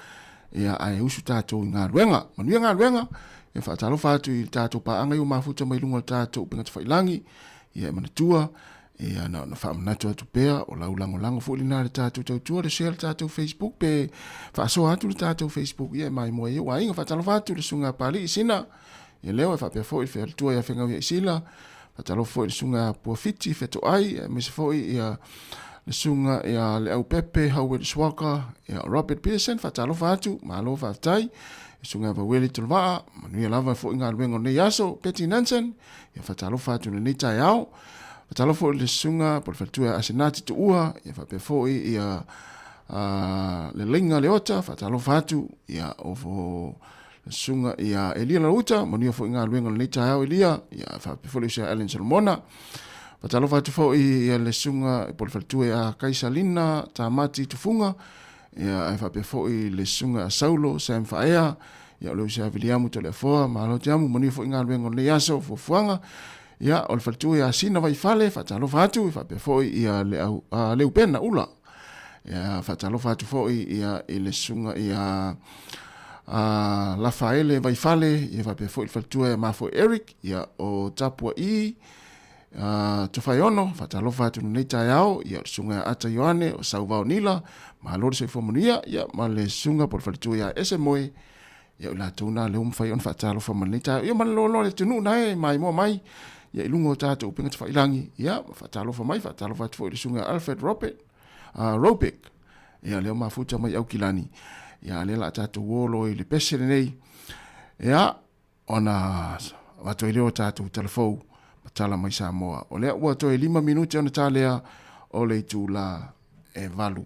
ia ae usu tatou i galuega. Manuia galuega, e faatalofa atu i le tatou paaga i ua mafuta mai luga o le tatou upega tafailagi, ia e manatua, ia na ona faamanatu atu pea, o lau lagolago foi lena i le tatou tautua, le share le tatou Facebook, pe faasoa atu le tatou Facebook, ia e maimoa ai ou aiga. Faatalofa atu i le susuga a Papalii Sina, ia leo e faapea foi le fealatua ia Fegau ia Isila, faatalofa foi i le susuga a Puafiti Fetoai, aemaise foi ia le susuga ia Leaupepe Howard Swaka, ia Robert Pearson, faatalofa atu, malo faafetai, le susuga ia Vaueli Tolvaa, manuia lava foi galuega o lenei aso, Betty Nansen, ia faatalofa atu i lenei taeao. Faatalofa foi i le susuga po o le faletua ia Asenati Tuua, ia faapea foi ia le Laina Leota, faatalofa atu, ia o le susuga ia Elia Lauta, manuia foi galuega o lenei taeao Elia, ia faapea foi le uso ia Allen Solomona. Faatalofa atu foi ia le susuga po o le faletua ia Kaisalina Tamati Tufuga, ia ae faapea foi le susuga ia Saulo Sam Faea, ia o le uso ia Viliamu Toleafoa, malo Tiamu, manuia foi galuega o lenei aso, fuafuaga. Ia o le faletua ia Sina Vaifale, faatalofa atu, faapea foi ia le au Leupena Ula. Ia faatalofa atu foi ia i le susuga ia Lafaele Vaifale, ia faapea foi le faletua ia Mafoe Eric, ia o Tapua'i Tofaeono, faatalofa atu lenei taeao, ia o le susuga ia Ata Ioane, o Sauvao Nila, malo le soifua manuia, ia ma le susuga po o le faletua ia Esemoe, ia o i latou na lea ua mafai ona faatalofa mai lenei taeao. Ia ma le loaloa le atunuu na e maimoa mai, ia i luga o tatou upega tafailagi, ia faatalofa mai, faatalofa atu foi i le susuga ia Alfred Robert, Robic, ia lea ua mafuta mai Aukilani, ia lea la tatou o loa i le pese lenei, ia ona avatu ai lea o tatou talafou ma tala mai Samoa. O lea ua toe 5 minute ona ta lea o le itula e 8.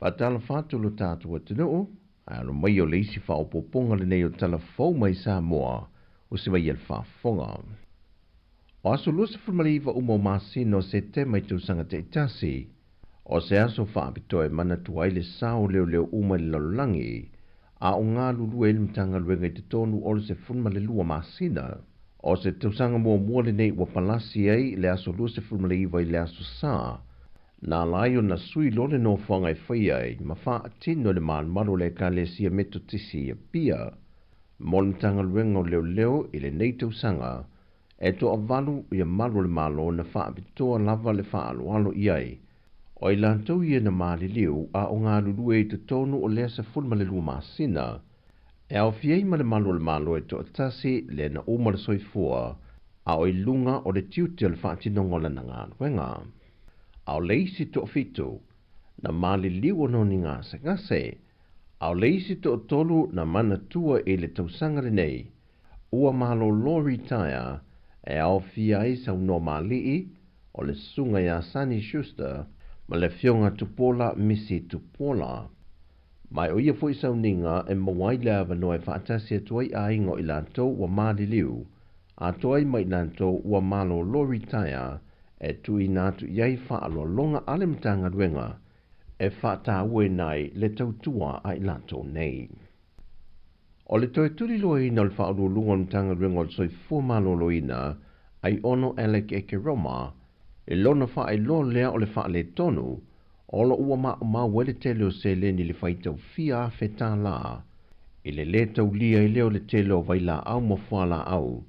Faatalofa atu lo tatou atunuu, ae alo mai o le isi faaopoopoga lenei o Tala Fou mai Samoa o se mai le faafofoga. O aso 29 uma o masina o Setema i tausaga taitasi, o se aso faapitoa e manatua ai le sao o leoleo uma i le lalolagi, a o galulue ai le Matagaluega i totonu o le 12 masina. O se tausaga muamua lenei ua palasi ai le aso 29 i le aso Sa, na ala ai ona sui loa le nofoaga e faia ai ma faatino e le malumalu o le Ekalesia Metotisi i Apia. Mo le Matagaluega o Leoleo i lenei tausaga, e toavalu ia malu o le Malo na faapitoa lava le faaaloalo i ai, o i latou ia na maliliu a o galulue i totonu o lea 12 masina, e aofia ai ma le malu o le Malo e toatasi lea na uma le soifua a o i luga o le tiute o le faatinoga o lana galuega. A o le isi toafitu na maliliu ona o ni gasegase, a o le isi toatolu na manatua i le tausaga lenei ua malolo ritaea e aofia ai Saunoa Mali'i o le susuga ia Sunny Schuster ma le afioga Tupuola Misi Tupuola. Ma o ia foi sauniga e maua ai le avanoa e faatasi atu ai aiga o i latou ua maliliu, atoa ai ma i latou ua malolo ritaea e tuuina atu i ai faaaloaloga a le Matagaluega e faatauaina ai le tautua a i latou nei. O le toe tuliloaina o le Faauluuluga o le Matagaluega o le Soifua Maloloina Aiono Alec Ekeroma i lona faailoa lea o le faaletonu o lo o ua maumau ai le tele o seleni i le faitau fia afe tālā i le lē taulia ai lea o le tele o vailaau ma fualaau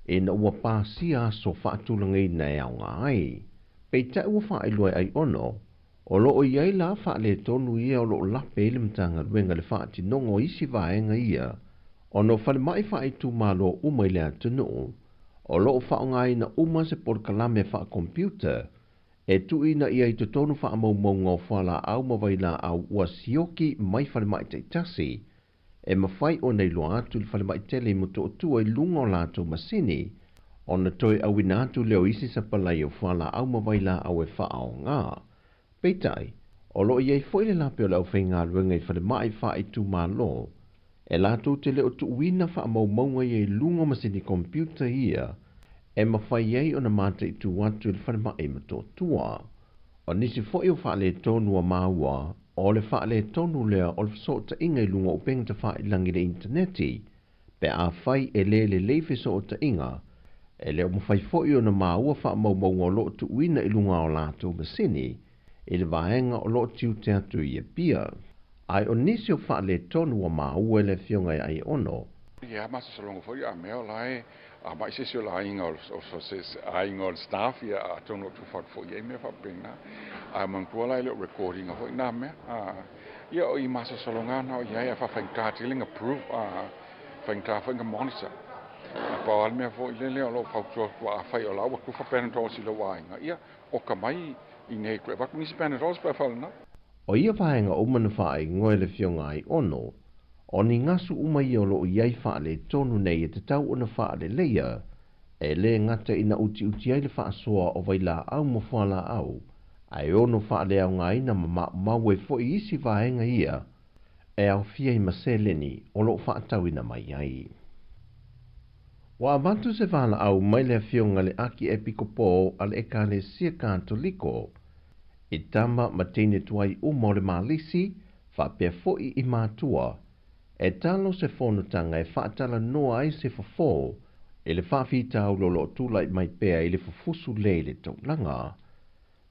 ina ua pasia aso faatulagaina e aoga ai. Peitai ua faailoa e Aiono o lo o i ai la faaletonu ia o lo o lape ai le Matagaluega i le faatinoga o isi vaega ia ona o falemai faaitumalo uma i le atunuu o lo o faaaogaina uma se polokalame faakompiuta e tuuina i ai i totonu faamaumauga o fualaau ma vailaau ua sioki mai falemai taitasi e mafai ona iloa atu i le falemai tele i Motootua i luga o latou masini ona toe auina atu lea o isi sapalai o fualaau ma vailaau e faaaoga. Peitai, o lo o i ai foi le lape o le aufaigaluega i falemai faaitumalo e latou te le o tuuina faamaumauga ia i luga o masini kompiuta ia e mafai ai ona mataitu atu i le falemai i Motootua. O nisi foi o faaletonu ua maua, o le faaletonu lea o le fesootaiga i luga o upega tafailagi i le initaneti, pe afai e le lelei fesootaiga, e le o mafai foi ona maua faamaumauga o lo o tuuina i luga o latou masini i le vaega o lo o tiute atu i Apia. Ae o nisi o faaletonu ua maua e le Afioga ia Aiono. Ia masalosaloga foi a mea o la e mai se isi o le aiga o se aiga o le staff ia atonu o tufa atu foi i ai mea faapena. Ae manatua la e le o record ina foi nā mea. Ia o i masalosaloga na o i ai a faafaigata tele na prove a faigata foi na monitor. Na pau lava le mea foi lele o lo o fautua atu afai o la ua tufa Panadols i lou aiga ia oka mai i nei toe avatu nisi Panadols pe afai o lena. O ia vaega uma na faaigoa e le Afioga Aiono, o ni gasu uma ia o lo o i ai faaletonu nei e tatau ona faaleleia, e le gata ina utiuti ai le faasoa o vailaau ma fualaau, ae ono faaleaogaina ma maumau ai foi isi vaega ia e aofia i ma seleni o lo o faatauina mai ai. Ua avatu se valaau mai le Afioga i le Akiepikopo a le Ekalesia Katoliko i tama ma teine tuai uma o le Malisi faapea foi i matua, e talo se fonotaga e faatalanoa ai se fofo i le faafitauli o lo o tulai mai pea i le fufusu le i le taulaga.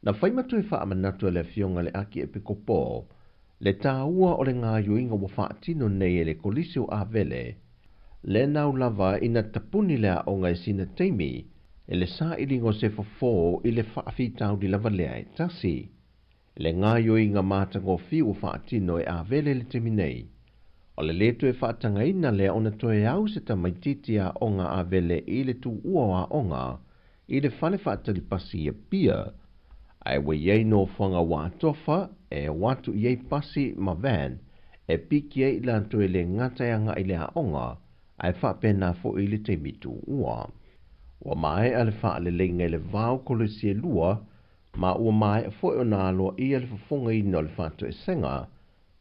Na fai ma toe faamanatu e le Afioga i le Akiepikopo le taua o le gaoioiga ua faatino nei e le Kolisi o Avele, le nau lava ina tapuni le aoga i sina taimi i le sailiga o se fofo i le faafitauli lava lea e tasi. Le gaoioiga matagofie ua faatino e Avele i le taimi nei, o le lē toe faatagaina lea ona toe au se tamaitiiti aoga Avele i le tuua o aoga i le fale faatalipasi i Apia, ae ua i ai nofoaga ua atofa e o atu i ai pasi ma van e piki ai i latou e le gata e agai i le aoga ae faapena foi i le taimi tuua. Ua maea le faaleleiga i le va o kolisi e lua Ma ua maea foi ona aloaia le fofogaina o le faatoesega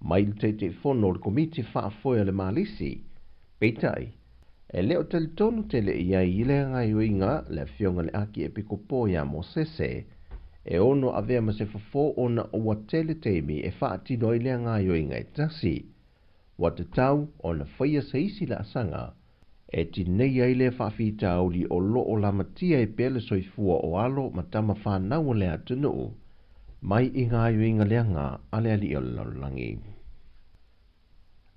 mai le Taitaifono o le Komiti Faafoe a le Malisi. Peitai, e le o talitonu tele i ai i lea gaoioiga le Afioga i le Akiepikopo ia Mosese e ono avea ma se fofo ona ua tele taimi e faatino ai lea gaoioiga e tasi. Ua tatau ona faia se isi laasaga e tineia ai lea faafitauli o lo o lamatia ai pea le soifua o alo ma tama fanau o le atunuu mai i gaoioiga leaga a le alii o le lalolagi.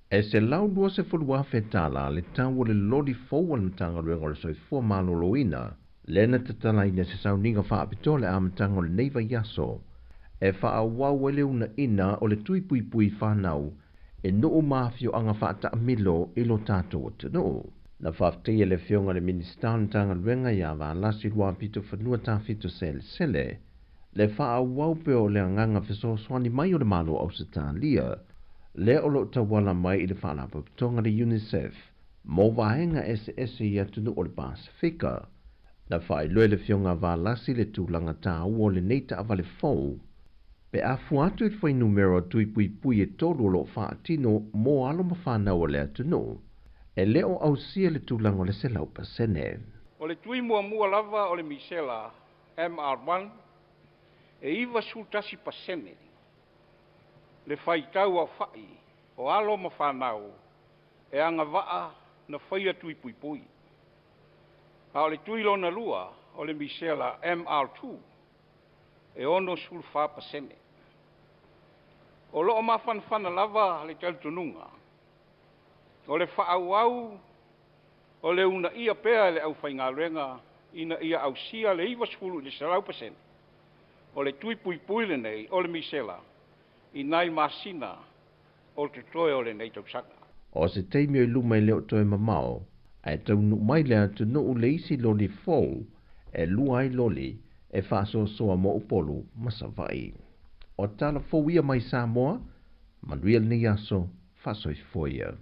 E $120,000 tala le tau o le loli fou a le Matagaluega o le Soifua Maloloina lea na tatalaina i se sauniga faapitoa i le amataga o lenei vaiaso e faaauau ai le uunaina o le tui puipui fanau e nuu ma afioaga faataamilo i lo tatou atunuu. Na faafetaia le Afioga i le Minisita o le Matagaluega ia Valasi Luapitofanua Tafito Selesele le faaauau pea o le agaga fesoasoani mai o le Malo o Ausetalia lea o lo o tauala mai i le Faalapotopotoga le UNICEF mo vaega eseese i atunuu o le Pasefika. Na faailoa e le Afioga a Valasi le tulaga taua o lenei taavale fou pe a fua atu i le fuainumera o tui puipui e tolu o lo o faatino mo alo ma fanau a le atunuu, e le o ausia le tulaga o le 100%. O le tui muamua lava o le misela MR1 e 91% le faitau aofa'i o alo ma fanau e agavaa na faia tui puipui. A o le tui lona lua o le misela MR2 e 64%. O loo mafanafana lava le talitonuga o le faaauau o le uunaia pea e le aufaigaluega ina ia ausia le 90 i le 100% o le tui puipui lenei o le misela i nai masina o totoe o lenei tausaga. O se taimi o i luma e le o toe mamao, ae taunuu mai le atunuu le isi loli fou e lua ai loli e faasoasoa mo Upolu ma Savaii. O tala fou ia mai Samoa, manuia lenei aso, faasoifua ia.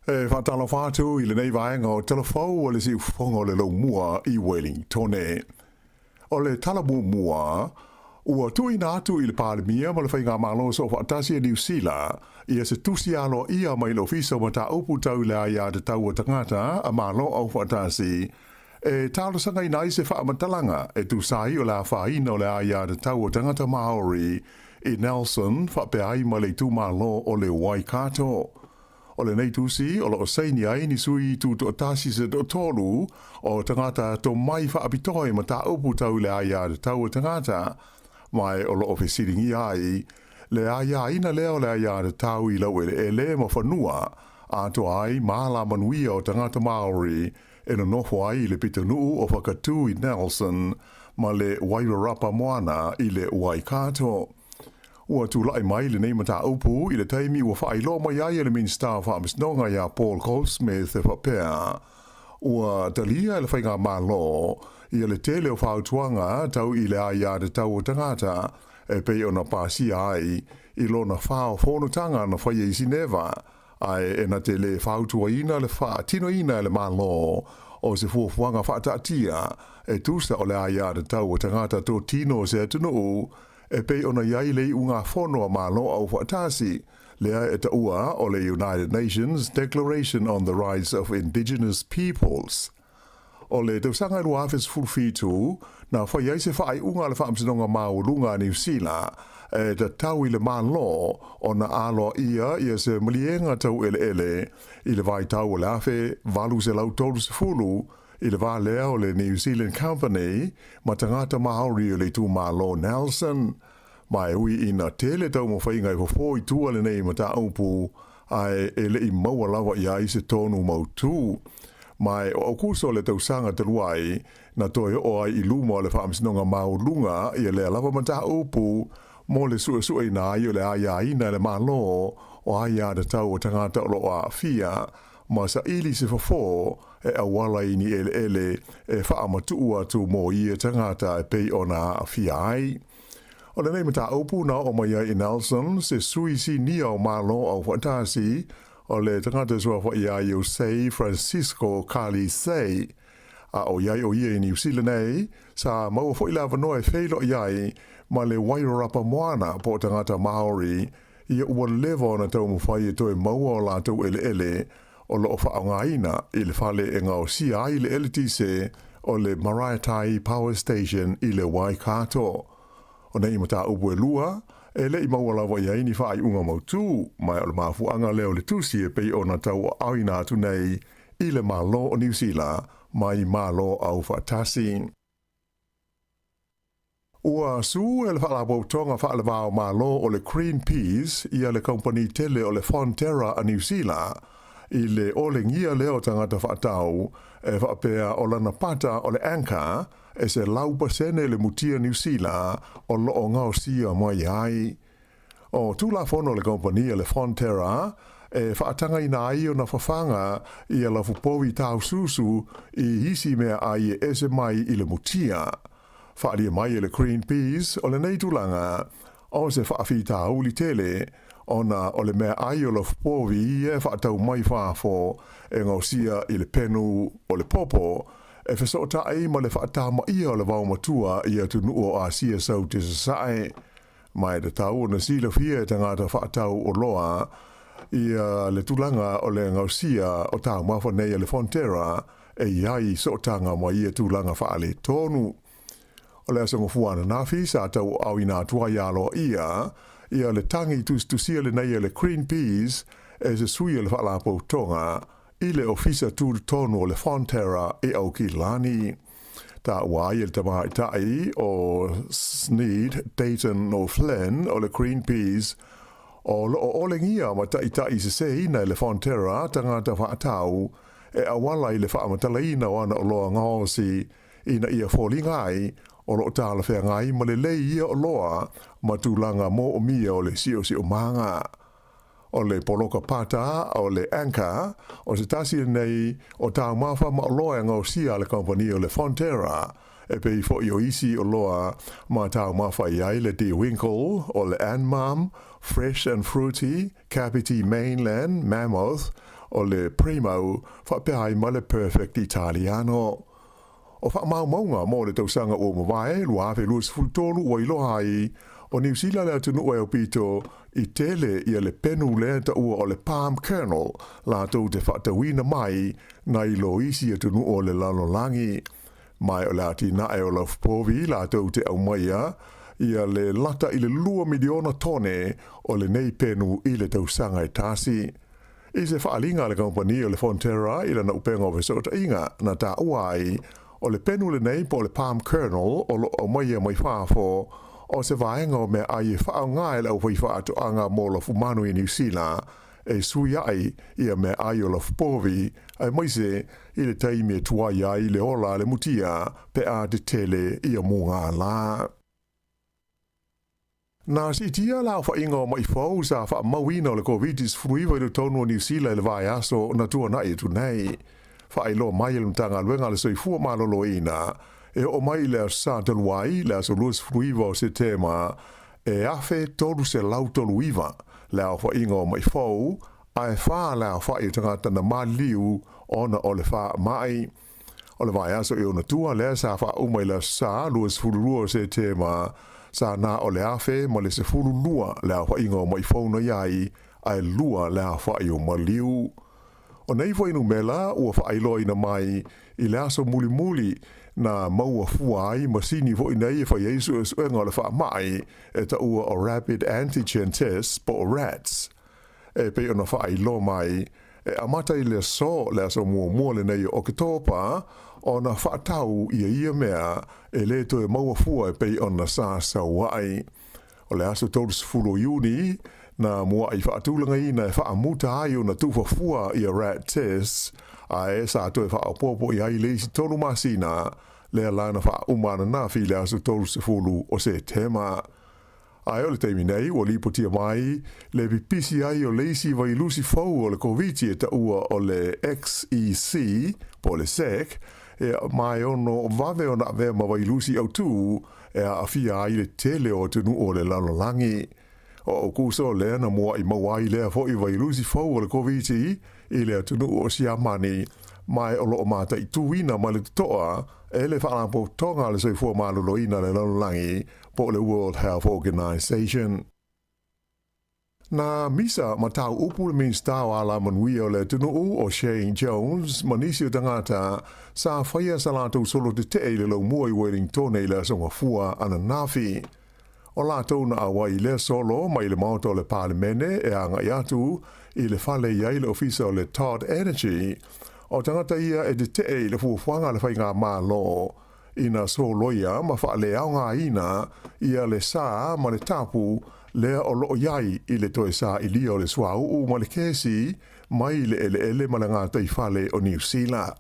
E faatalofa atu i lenei vaega o Talafou o le Siufofoga o le Laumua i Wellingtone. O le tala muamua, ua tuuina atu i le Palemia ma le Faigamalo Soofaatasi a Niu Sila ia se tusi aloaia mai le Ofisa o Mataupu Tau i le Aiatatau a Tagata a Malo Aufaatasi e talosagaina ai se faamatalaga e tusa ai o le afaina o le aiatatau a tagata Māori i Nelson faapea ai ma le itumalo o le Waikato. O lenei tusi o lo o saini ai ni sui tutoatasi se toatolu o tagata tomai faapitoa i mataupu tau i le aiatatau a tagata, ma o lo o fesiligia ai le aiaina lea o le aiatatau i laueleele ma fanua atoa ai ma alamanuia o tagata Māori e nonofo ai i le pitonuu o Whakatū i Nelson ma le Wairarapa Moana i le Waikato. Ua tulai mai lenei mataupu i le taimi ua faailoa mai ai e le Minisita o Faamasinoga iā Paul Goldsmith e faapea, ua talia e le Faigamalo ia le tele o fautuaga tau i le aiatatau o tagata e pei ona pasia ai i lona fao fonotaga na faia i Sineva, ae e na te lē fautuaina le faatinoina e le Malo o se fuafuaga faataatia e tusa o le aiatatau o tagata totino o se atunuu e pei ona i ai le iugafono a Malo Aufaatasi, lea e taua o le United Nations Declaration on the Rights of Indigenous Peoples. O le tausaga e 2017, na fai ai se faaiuga a le Faamasinoga Maualuga a Niu Sila e tatau i le Malo ona aloaia ia se maliega taueleele i le vaitau o le 1830 i le va lea o le New Zealand Company ma tagata Māori o le itumalo Nelson. Ma e ui ina tele taumafaiga e fofo i tua lenei mataupu, ae e le i maua lava i ai se tonu mautū. Ma e o Aukuso le tausaga talu ai, na toe oo ai i luma o le Faamasinoga Maualuga ia lea lava mataupu mo le suesueina ai o le aiaina e le Malo o aiatatau o tagata o lo o aafia. ma saʻili se fofō e auala i ni ʻeleʻele e faamatūʻu atu mo ia tagata e pei ona aafia ai. O lenei mataupu na oo mai ai i Nelson, se sui sinia o Malo Aufaatasi, o le tagata e suafa ia ia Sei Francisco Kali Sei. A ʻoiai ʻo ia i Niu Sila nei, sa maua foʻi le avanoa e feiloai ai ma le Wairarapa Moana po o tagata Maori, ia ua leva ona taumafai e toe maua o latou ʻeleʻele o loo faaaogaina i le fale e gaosia ai le eletise o le Maraetai Power Station i le Waikato. O nei mataupu e lua, e leʻi maua lava i ai ni faaiuga mautū, ma o le mafuaaga lea o le tusi e pei ona tauaaoina atu nei i le Malo o Niu Sila mai Malo Aufaatasi. Ua sue e le Faalapotopotoga Faalevao Malo o le Greenpeace ia le kamupani tele o le Fonterra a Niu Sila i le olegia lea o tagata faatau e faapea o lana pata o le Anchor e 100% le mutia Niu Sila o loo gaosia mai ai. O Tulafono le kamupani a le Fonterra e faatagaina ai ona fafaga ia lafupovi taususu i isi meaai e ese mai i le mutia. Faaalia mai e le Greenpeace o lenei tulaga o se faafitauli tele ona o le meaai o lafupovi e faatau mai fafo e gaosia i le penu o le popo e fesootai ma le faatamaia o le vaomatua i atunuu o Asia Saute Sasae. Ma e tatau ona silafia e tagata faatau oloa ia le tulaga o le gaosia o taumafa nei a le Fonterra e i ai sootaga ma ia tulaga faaletonu. O le aso Gafua ananafi sa tauaaoina atu ai aloaia ia le tagi tusitusia lenei a le Greenpeace e se sui o le Faalapotopotoga i le Ofisa Tutotonu o le Fonterra i Aukilani. Taua ai e le tamaitai o Sneed Dayton O'Flynn o le Greenpeace o loo olegia ma taʻitaʻi seseina e le Fonterra tagata faatau e auala i le faamatalaina o ana oloa gaosi ina ia foliga ai o loo talafeagai ma lelei ia oloa ma tulaga moomia o le siosiomaga. O le poloka pata o le Anchor, o se tasi lenei o taumafa ma oloa e gaosia a le kamupani o le Fonterra, e pei foʻi o isi oloa ma taumafa i ai le De Winkel, o le Anmum, Fresh and Fruity, Kapiti Mainland, Mammoth, o le Primo, faapea ai ma le Perfect Italiano. O faamaumauga mo le tausaga ua mavae 2023 ua iloa ai o Niu Sila le atunuu e aupito i tele ia le penu lea taua o le palm kernel latou te faatauina mai nai lo isi atunuu o le lalolagi. Ma o le atinae o lafupovi latou te aumaia ia le lata i le 2 miliona tone o lenei penu i le tausaga e tasi. I se faaaliga a le kamupani o le Fonterra i lana upega o fesootaiga na taua ai o le penu lenei po o le palm kernel o loo aumaia mai fafo o se vaega o meaai e faaaoga e le aufai faatoaga mo lafumanu i Niu Sila e sui ai ia meaai o lafupovi aemaise i le taimi e tuai ai le ola a le mutia pe a tetele ia mugala. Na siitia le aofaiga o maʻi fou sa faamauina o le Koviti-19 i totonu o Niu Sila i le vaiaso na tuanaʻi atu nei. Faailoa mai e le Matagaluega a le Soifua Maloloina, e oo mai i le Aso Sa talu ai, le aso 29 o Setema, e 1,339 le aofaiga o maʻi fou, ae 4 le aofai o tagata na maliliu ona o le faamai. O le vaiaso i ona tua lea sa faauma i le Aso Sa 22 o Setema, sa na o le 1,012 le aofaiga o maʻi fou na i ai, ae 2 le aofai o maliu. O nei fuainumera ua faailoaina mai i le aso mulimuli na maua fua ai masini foʻi nei e fai ai suesuega o le faamai e taua o Rapid Antigen Tests po o RATs. E pei ona faailoa mai, e amata i le aso, le aso muamua lenei o Oketopa, ona faatau ia ia mea e lē toe maua fua e pei ona sa sau ai. O le aso 30 o Iuni, na muaʻi faatulagaina e faamuta ai ona tuufafua ia rat tests, ae sa toe faaopoopo i ai le isi 3 masina, lea la na faauma ananafi i le aso 30 o Setema. Ae o le taimi nei, ua lipotia mai le pipisi ai o le isi vailusi fou o le Koviti e taua o le XEC, po o le SEC, ma e ono vave ona avea ma vailusi autū e aafia ai le tele o atunuu o le lalolagi. O Aukuso lea na muaʻi maua ai lea foʻi vailusi fou o le Koviti i le atunuu o Siamani, ma e o lo o mataituina ma le totoa e le Faalapotopotoga a le Soifua Maloloina a le Lalolagi po o le World Health Organization. Na misa ma tau upu le Minisita o Alamanuia o le atunuu o Shane Jones ma nisi o tagata sa faia sa latou solo tetee i le laumua i Wellingtone i le Aso Gafua ananafi. O latou na auai i lea solo mai le Maota o le Palemene e agai atu i le fale i ai le ofisa o le Todd Energy. O tagata ia e tetee i le fuafuaga a le Faigamalo ina soloia ma faaleaogaina ia le sa ma le tapu lea o lo o i ai i le toe sailia o le suauu ma le kesi mai le eleele ma le gataifale o Niu Sila.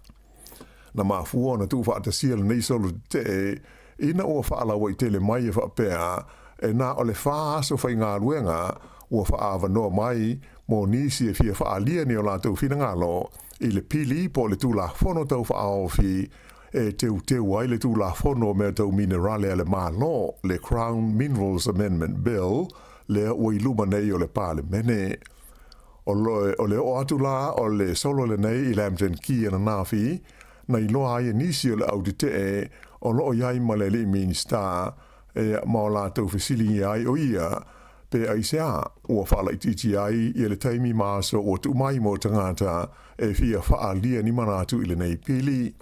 Na mafua ona tuufaatasia lenei solo tetee ina ua faalauaitele mai e faapea e na o le fa aso faigaluega ua faaavanoa mai mo nisi e fia faaalia ni o latou finagalo i le pili po o le Tulafono Tau Faaofi e teuteu ai le Tulafono o Mea Tau Minerale a le Malo, le Crown Minerals Amendment Bill, lea ua i luma nei o le Palemene. O le oo atu la o le solo lenei i Lambton Quay ananafi, na iloa ai e nisi o le au tetee o lo o i ai ma le alii Minisita, ma o latou fesiligia ai o ia, pe aisea ua faalaitiiti ai ia le taimi ma aso ua tuu mai mo tagata e fia faaalia ni manatu i lenei pili.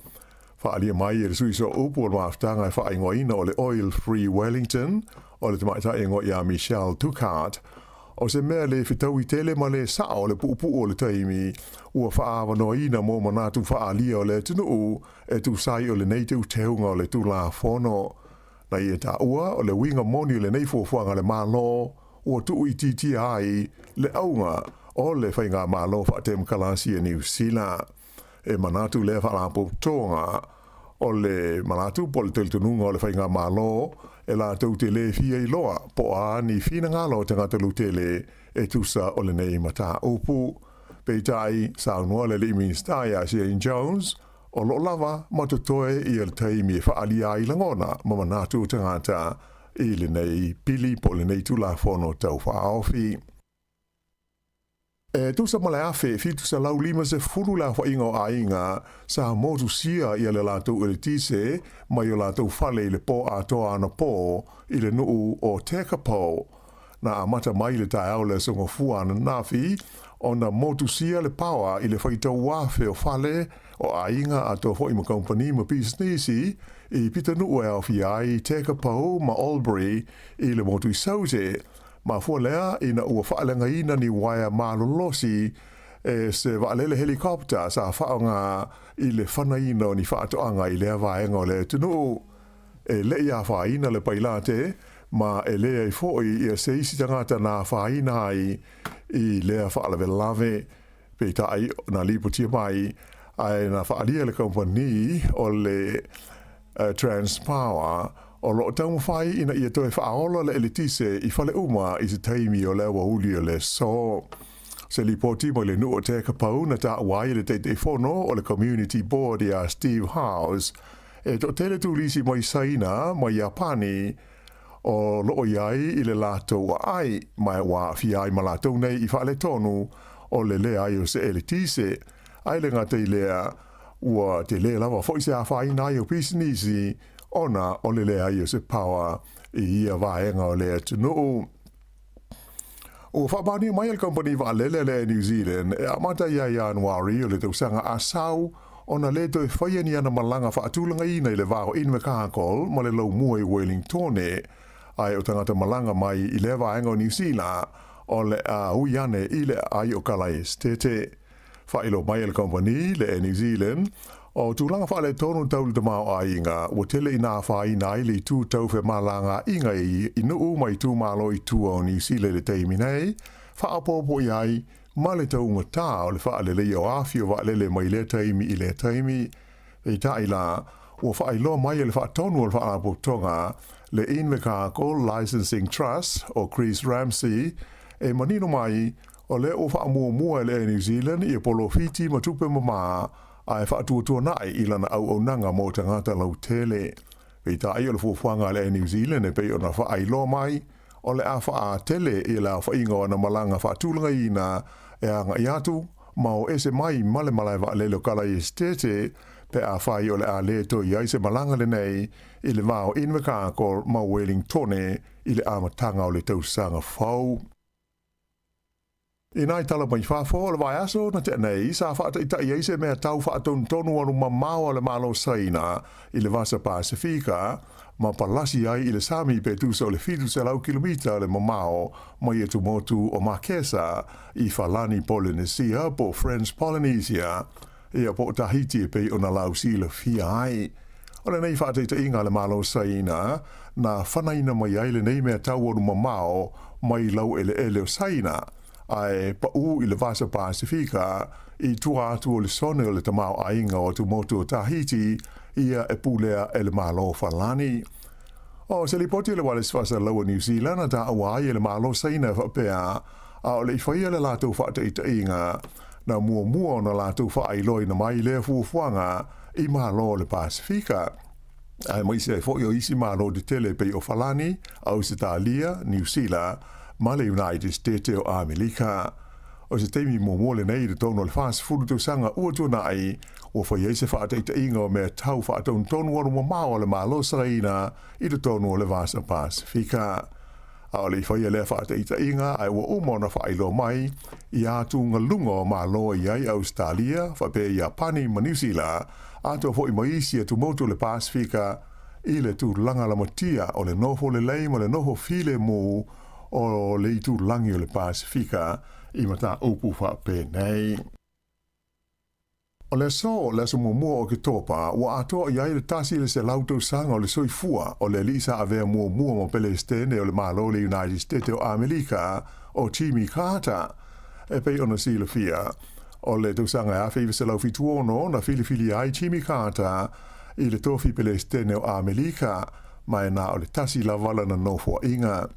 Faaalia mai e le sui sooupu o le mafutaga e faaigoaina o le Oil Free Wellington, o le tamaitai igoa ia Michelle Dukart, o se mea le fetaui tele ma le sao le puupuu o le taimi ua faaavanoaina mo manatu faaalia o le atunuu e tusa ai o lenei teuteuga o le Tulafono. Na ia taua o le uiga moni o lenei fuafuaga a le Malo ua tuuitiitia ai le auga o le Faigamalo Faatemokalasi a Niu Sila. E manatu lea faalapotopotoga o le manatu po o le talitonuga o le Faigamalo e latou te le fia iloa po o a ni finagalo o tagata lautele e tusa o lenei mataupu. Peitai, saunoa le Alii Minisita ia Shane Jones, O lo o lava ma totoe ia le taimi e faaalia ai lagona ma manatu o tagata i lenei pili po o lenei Tulafono Tau Faaofi. E tusa ma le 1750 le aofaiga o aiga sa motusia ia le latou eletise mai o latou fale i le po atoa anapō i le nuu o Tekapo. Na amata mai i le taeao o le Aso Gafua ananafi ona motusia le paoa i le faitau afe o fale o aiga atoa foi ma kamupani ma pisinisi i pitanuu e aofia ai Tekapo ma Albury i le motu i Saute. Mafua lea ina ua faaleagaina ni uaea malolosi e se vaalele helicopter sa faaaoga i le fanaina o ni faatoaga i lea vaega o le atunuu. E le i afaina le pailate, ma e leai foi ia se isi tagata na afaina ai i lea faalavelave. Peitai, na lipotia mai, ae na faaalia le kamupani o le Transpower o lo o taumafai ina ia toe faaola le eletise i fale uma i se taimi o le aoauli o le aso. Se lipoti mai le nuu o Tekapo na taua ai e le Taitaifono o le Community Board ia Steve Howes, E toatele turisi mai Saina ma Iapani o lo o i ai i le latou aai, ma ua aafia ai ma latou nei i faaletonu o le leai o se eletise. Ae le gata i lea, ua tele lava foi se afaina ai o pisinisi ona o le leai o se power i ia vaega o le atunuu. Ua faamaonia mai e le kamupani vaalele a le Air New Zealand e amata ia Ianuari o le tausaga a sau ona le toe faia ni ana malaga faatulagaina i le va o Invercargill ma le laumua i Wellingtone, ae o tagata malaga mai i lea vaega o Niu Sila o le a ui ane i le aai o Kalaesetete. Faailoa mai e le kamupani, le Air New Zealand, o tulaga faaletonu tau le tamaoaiga ua tele ina afaina ai le itu tau femalagaaiga i nuu ma itumalo i tua o Niu Sila i le taimi nei, faaopoopo i ai ma le taugatā o le faaleleia o afi o vaalele mai lea taimi i lea taimi. Peitai la, ua faailoa mai e le faatonu o le Faalapotopotoga le Invercargill Licensing Trust o Chris Ramsey e manino mai, o lea ua faamuamua e le Air New Zealand ia polofiti ma tupe mamā ae faatuatuana'i i lana auaunaga mo tagata lautele. Peitai o le fuafuaga a le Air New Zealand e pei ona faailoa mai, o le a faaatele i le aofaiga o ana malaga faatulagaina e agai atu ma o ese mai ma le malae vaalele o Kalaesetete pe afai o le a le toe i ai se malaga lenei i le va o Invercargill ma Wellingtone i le amataga o le tausaga fou. I nai tala mai fafo o le vaiaso na tea nei, sa faataitai ai se mea tau faatonutonu alu mamao a le Malo Saina i le Vasa Pasefika ma palasi ai i le sami pe tusa o le 700 kilomita le mamao mai atumotu o Marquesa i Falani Polenesia po French Polynesia ia po o Tahiti e pei ona lausilafia ai. O lenei faataitaiga a le Malo Saina, na fanaina mai ai lenei mea taualu mamao mai laueleele o Saina, ae paʻū i le Vasa Pasefika i tua atu o le sone o le tamaoaiga o atumotu o Tahiti, ia e pulea e le Malo Falani. O se lipoti a le Wireless Faasalalau a Niu Sila na taua ai e le Malo Saina e faapea, a o le i faia le latou faataitaiga, na muamua ona latou faailoaina mai lea fuafuaga i Malo o le Pasefika, aemaise ai foi o isi malo tetele e pei o Falani, Ausetalia, Niu Sila, ma le United State o Amerika. O se taimi muamua lenei i totonu o le 40 tausaga ua tuanai, ua fai ai se faataitaiga o mea tau faatonutonu alu mamao a le Malo Saina i totonu o le Vasa Pasefika. A o le i faia lea faataitaiga ae ua uma ona faailoa mai i atugaluga o Malo e i ai Ausetalia, faapea Iapani ma Niu Sila, atoa foi ma isi atumotu o le Pasefika i le tulaga lamatia o le nofo lelei ma le nofo filemu o le itulagi o le Pasefika i mataupu faapenei. O le aso, le aso muamua o Oketopa, ua atoa i ai le 100 tausaga o le soifua o le alii sa avea muamua ma Pelesitene o le Malo o le United State o Amerika, o Jimmy Carter. E pei ona silafia, o le tausaga e 1976 na filifilia ai Jimmy Carter i le tofi Pelesitene o Amerika, ma e na o le tasi lava lana nofoaiga.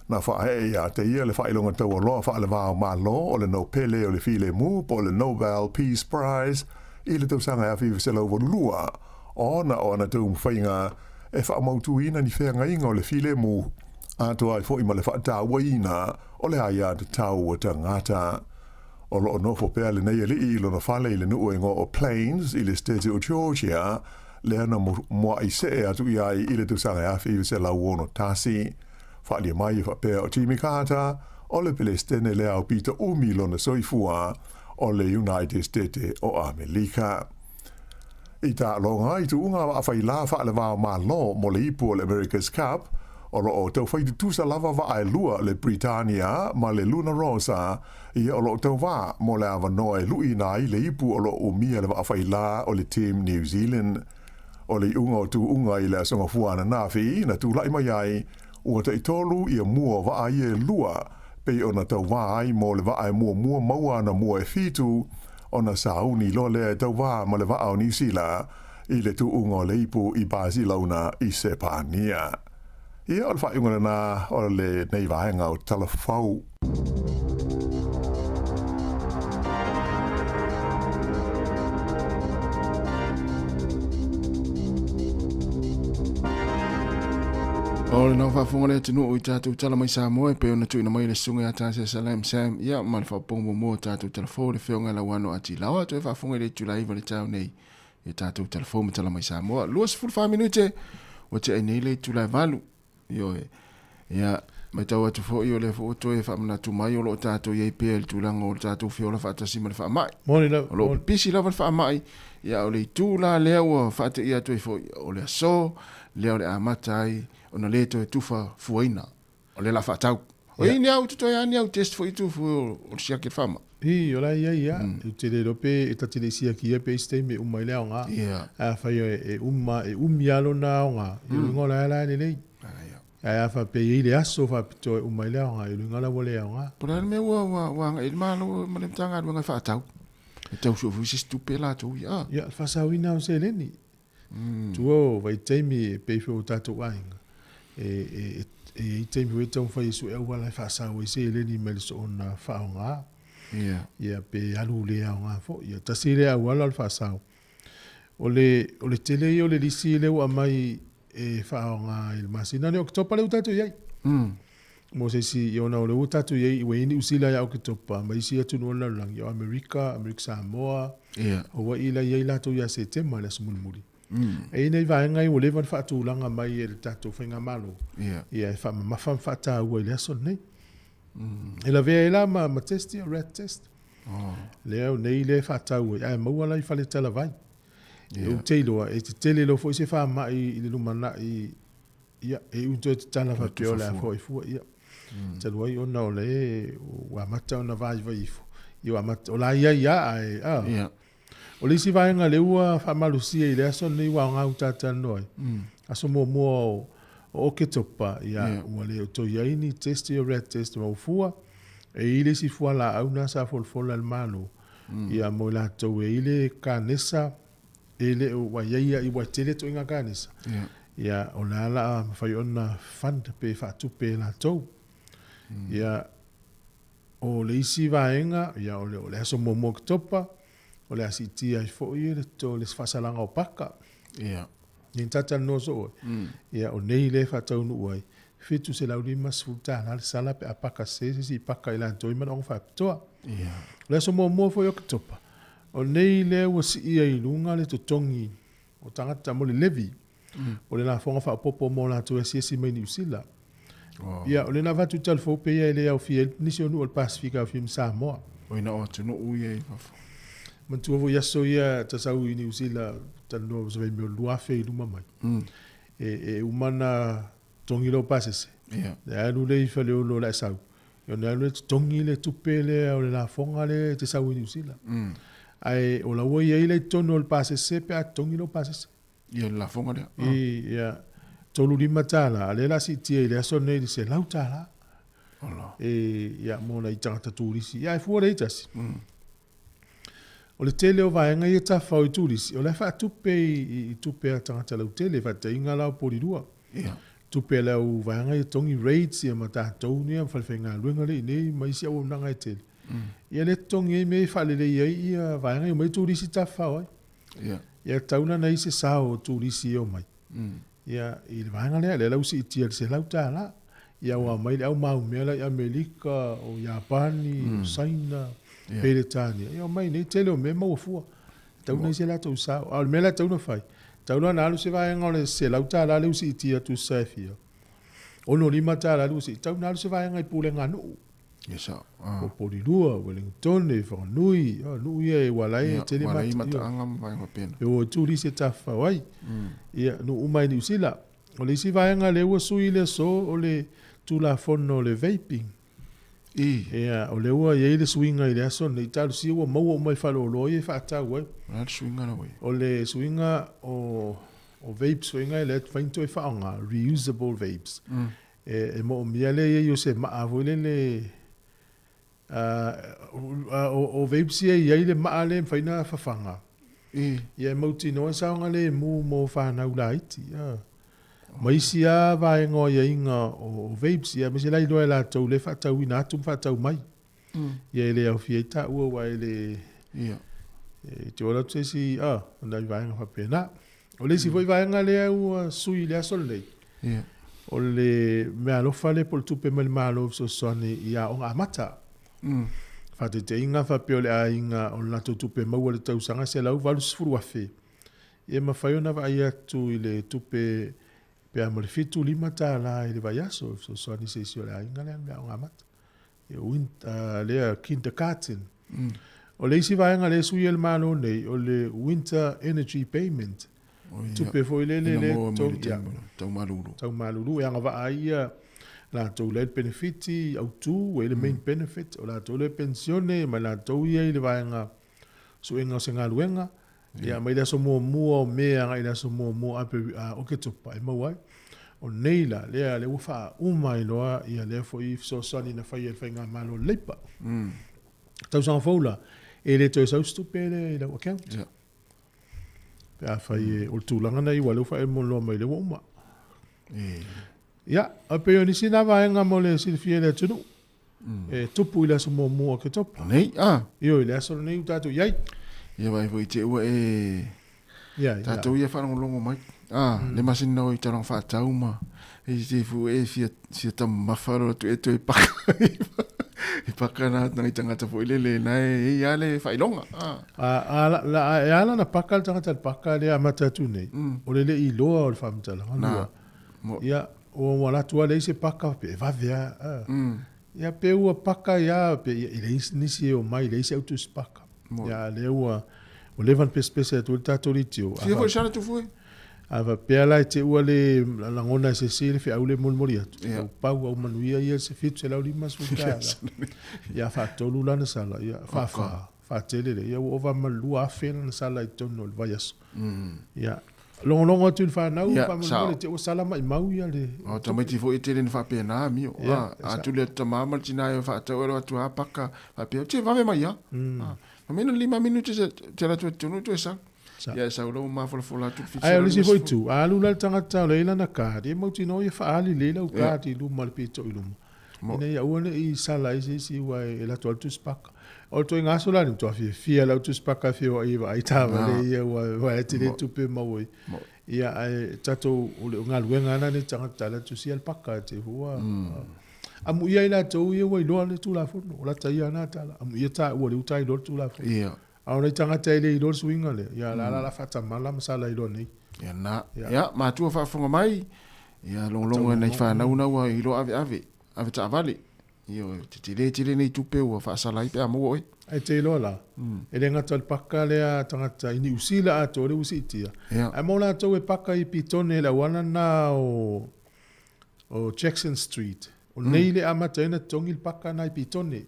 Na faaee ia te ia le faailoga taualoa faale-va o Malo o le Nopele o le Filemu po o le Nobel Peace Prize i le tausaga e 1982 ona o ana taumafaiga e faamautuina ni feagaiga o le filemu atoa ai foi ma le faatauaina o le aiatatau a tagata. O lo o nofo pea lenei alii i lona fale i le nuu e igoa o Plains i le Setete o Georgia, lea na muaʻi see atu i ai i le tausaga e 1961. Faaalia mai e faapea o Jimmy Carter, o le Pelesitene lea aupito umi lona soifua o le United State o Amelika. I taaloga i tuuga vaafailā faalevao Malo mo le ipu o le America's Cup, o lo o taufai tutusa lava vaa e lua le Britannia ma le Luna Rossa, ia o lo o tauvā mo le avanoa e luʻiina ai le ipu o lo o umia le vaafailā o le Team New Zealand. O le iuga o tuuga i le Aso Gafua ananafi na tulai mai ai, ua taitolu ia mua o vaa ia e lua, pei ona tauvā ai mo le vaa e muamua maua ana mua e fitu, ona sauni loa lea e tauvā ma le vaa o Niu Sila i le tuuga o le ipu i Basilauna i Sepania. Ia, o le faaiuga lena o lenei vaega o Tala Fou. O lenā ua faafofoga le atunuu i tatou tala mai Samoa e pei ona tuuina mai e le Susuga ia Tasia Salam Sam, ia ma le faaupuga muamua o tatou tala fou le Afioga ia Lauano Ati Laoa. Toe faafofoga i le itula e 9 i le taeao nei i tatou tala fou ma tala mai Samoa. 24 minute ua tea ai nei le itula e 8. Ioe. Ia, matau atu foi o lea foi ua toe faamanatu mai o lo o tatou i ai pea i le tulaga o le tatou feola faatasi ma le faamai. Moni lava. O lo o pipisi lava le faamai, ia o le itu la lea ua faateia atu ai foi, o le aso lea o le amata ai ona le toe tufa fuaina, o lea o le a faatau. O i ni au totoe lava ni au test foi tufu o le siaki o le faamai. I, o la e i ai lava. Ou te le iloa pe e ta te le i siakia pe i se taimi e uma ai le aoga. Ae afai e uma, e umi lava lona aoga, ia luga o la e la e lelei. Ae a faapea e i ai le aso faapitoa e uma ai le aoga, ia luga la ua le aoga. Po o le a le mea ua agai i le Malo ma le Matagaluega e faatau. E tau sue foi se isi tupe latou ia. Ia, le faasaoina o seleni. Tua o vaitaimi e pei foi o tatou aiga. E, e, e i ai taimi foi e taumafai e sue auala e faasao ai seleni mai le soona faaaoga. Ia. Ia, pe alu le aoga foi. Ia, tasi lea auala o le faasao. O le, o le tele ia o le lisi lea ua aumai e faaaoga i le masina lenei o Oketopa lea ua tatou i ai. Mo se isi, ia ona o lea ua tatou i ai, ua i ai Niu Sila ia Oketopa ma isi atunuu o le lalolagi, o Amerika, Amerika Samoa, Hawaii la e i ai latou ia Setema i le aso mulimuli. E i ai nai vaega ia ua leva ona faatulaga mai e le tatou faigamalo, ia e faamamafa ma faataua i le aso lenei. E lavea ai la ma, ma test ia, rat test. Oh. Lea o nei lea e faatau ai, ae maua la i faletalavai. Yeah. Ou te iloa, e tetele loa foi se faamai i le lumanai, ia, e iu toe tatala faapea o le a foi fua, ia. Talu ai ona o le ua amata ona vaivai ifo, ia ua amata, o la i ai lava, ae, a. Yeah. O le isi vaega lea ua faamalosia i le aso lenei ua aoga ua ta talanoa ai, aso muamua o Oketopa, ia, ua le o toe i ai ni test ia rat test ma ua fua, e i ai le isi fualaau lena sa folafola e le Malo, ia, mo i latou e i ai le kanesa, e le o, ua i ai, ua tele ituaiga kanesa, ia, o le a la mafai ona fund pe faatupe e latou. Ia, O le isi vaega, ia, o le, o le aso muamua o Oketopa, o le a siitia ai foi le, le faasalaga o paka. Ia. Ia ta talanoa soo ai. Ia, o nei lea e faataunuu ai, $750 le sala pe a paka sese se isi i paka i latou e i ai manaoga faapitoa. Ia. O le aso muamua foi o Oketopa, o nei lea ua sii ai i luga le totogi o tagata mo le levy, o le lafoga faaopoopo mo latou e asiasi mai Niu Sila. Ia, o lea na avatu tala fou pei e le aofia ai nisi o nuu o le Pasefika e aofia ma Samoa. Oi na o atunuu ia i fafo. Manatua foi aso ia ta sau i Niu Sila, talanoa se vaimea o le 2000 i luma mai. E, e uma na totogi lou pasese. Ia. E alu lea i Faleolo o le a sau. Ia ona alu lea totogi le tupe lea o le lafoga lea e te sau i Niu Sila. Ae o la ua i ai la i totonu o le pasese pe a totogi lou pasese. Ia le lafoga lea. I, ia, $35, a o lea o le a siitia i le aso lenei i le $100. Ola. E, ia, mo nai tagata turisi. Ia, e fua lea i tasi. O le tele o vaega ia e tafafao i turisi, o la e faatupe i, i, i tupe a tagata lautele, faataitaiga la o Polilua. Ia. Tupe a le au vaega ia totogi rates ia ma tatou ia ma falefaigaluega lea i inei ma isi auaunaga e tele. Ia lea e totogi ai mea e faalelei ai ia vaega ia, omai turisi tafafao ai. Ia. Ia tatau la ona i ai se sao o turisi e omai. Ia, i le vaega lea, lea la ua siitia i le $100. Ia ua aumai le au maumea la i Amerika, o Iapani, o Saina, Peretania, ia omai nei, tele o mea e maua fua. E tatau ona i ai se latou sao. A o le mea la e tatau ona fai, tatau la ona alu se vaega o le $100 lea ua siitia tusa e fia, $65 lea ua siitia, tatau ona alu se vaega i pulega a nuu. Ia sao. O Polilua, Welingtone, Whanganui, o nuu ia e ua la e tele mata. Ua mataaga ma vaega faapena. E o turisi e tafafao ai. Ia, nuu uma i Niu Sila. O le isi vaega lea ua sui i le aso, o le Tulafono o le vaping. I. Ia, o lea ua i ai le suiga i le aso lenei, talosia ua maua uma i faleoloa ia e faatau ai. O le a le suiga la ua i ai? O le suiga o vapes foi lea e mafai ona toe faaaoga, reusable vapes. E moomia le i ai o se maa foi lele o vapes ia e i ai le maa lea e mafai ona fafaga. Ia e mautinoa e saogalemu mo fanau laiti. Ma isi lava vaega o aiaiga o vapes, ia aemaise la iloa e latou lea e faatauina atu ma faatau mai. Ia e le aofia ai taua aua e le e te ola atu se isi o nai vaega faapena. O le isi foi vaega lea ua sui i le aso lenei, o le meaalofa lea po o le tupe mai le Malo e fesoasoani i aoga amata. Faataitaiga faapea o le aiga o le latou tupe maua i le tausaga e $180,000, ia e mafai ona vaai atu i le tupe pe a ma le $75 i le vaiaso e fesoasoani i se isi o le aiga lea i le aoga amata. Lea kindergarten. O le isi vaega lea e sui ai le Malo nei, o le winter energy payment. Tupe foi lele lea tau malulu. Tau malulu e agavaa ai ia latou la i le penefiti autu, e i ai le main benefit, o latou lea e penisione ma latou ia i le vaega suega o se galuega. Ia, mai le aso muamua o Me agai i le aso muamua o Oketopa e maua ai. O nei la, lea, lea ua faauma ai loa ia lea foi fesoasoani na faia e le Faigamalo a le Leipa. Tausaga fou la, e le toe sau se tupe lea i lau account. Pe afai e, o le tulaga lena aua o lea ua faailoa mai lea ua uma. Ia, a pei o nisi na vaega mo le silafia e le atunuu. E tupu i le aso muamua o Oketopa. Nei, a. Ioe, le aso lenei ua tatou i ai. Ia vaai foi te ua e Ia, ia. Tatou ia faalogologo mai. A, le masina o i taloga faatau ma e te fu e fia fia taumafa lo atu e toe paka. I paka na nai tagata foi lele na e ia le faailoga. A. A, a, la, la, e ala na paka le tagata le paka lea amata atu nei, o le le iloa o le faamatalaga lua. Ia, ua ua alu atu lava leai se paka, pe e vave lava. A. Ia, pe ua paka ia, pe ia, e leai nisi e omai, leai se autusi paka. Ia, a lea ua, ua leva ona pesepese atu ai le tatou leitio. Fia foi sala tufu e? A faapea la e te ua le lagona e se isi le feau lea e molimoli atu, Ia. ua pau au manuia ia se $750. Ia, faatolu lana sala, ia, faafa. Faatele lea, ia ua ova ma le 2,000 lana sala i totonu o le vaiaso. Ia, logologo atu i le fanau, Ia, faamolemole, sao. te ua sala maimau ia le... O tamaiti foi e tele ina faapena amio. Ia, A, a tuli atu tama ma le tina e faatau e alu atu a paka, faapea, te vave mai a. A, fa mai na lima minute se te alu atu e tonu toe sau. Sa. Ia e sau loa ua mafolafola atu le Ae o le isi foi 750. itu, a alu la le tagata o lea e i lana card, ia mautinoa ia faaali lelei lau card i luma i le pito i luma. Ina ia aua ne i sala ai se isi aua e alu atu lava le tusi paka. O le ituaiga aso la, matua fiafia lau tusi paka e feoai e vaai taavale ia aua e tele tupe e maua ai. Ia ae tatou o le galuega lava lenei tagata la e tusia le paka e te ua amuia ai latou ia ua iloa le Tulafono. O lata ia na tala, amuia taua lea ua ta iloa le Tulafono. A o nai tagata e le iloa le suiga lea, ia la la la faatamala ma sala iloa nei. Ia na. Ia, matua faafofoga mai, ia logologo e nai fanau na ua iloa aveave, ave taavale. Ioe, te tele tele nei tupe ua faasala ai pe a maua oe. Ae te iloa la, e le gata o le paka lea a tagata i Niu Sila atoa lea ua siitia, ae mo latou e paka i Pitone i le auala lena o o Jackson Street, o nei le amata ai ona totogi le paka na i Pitone.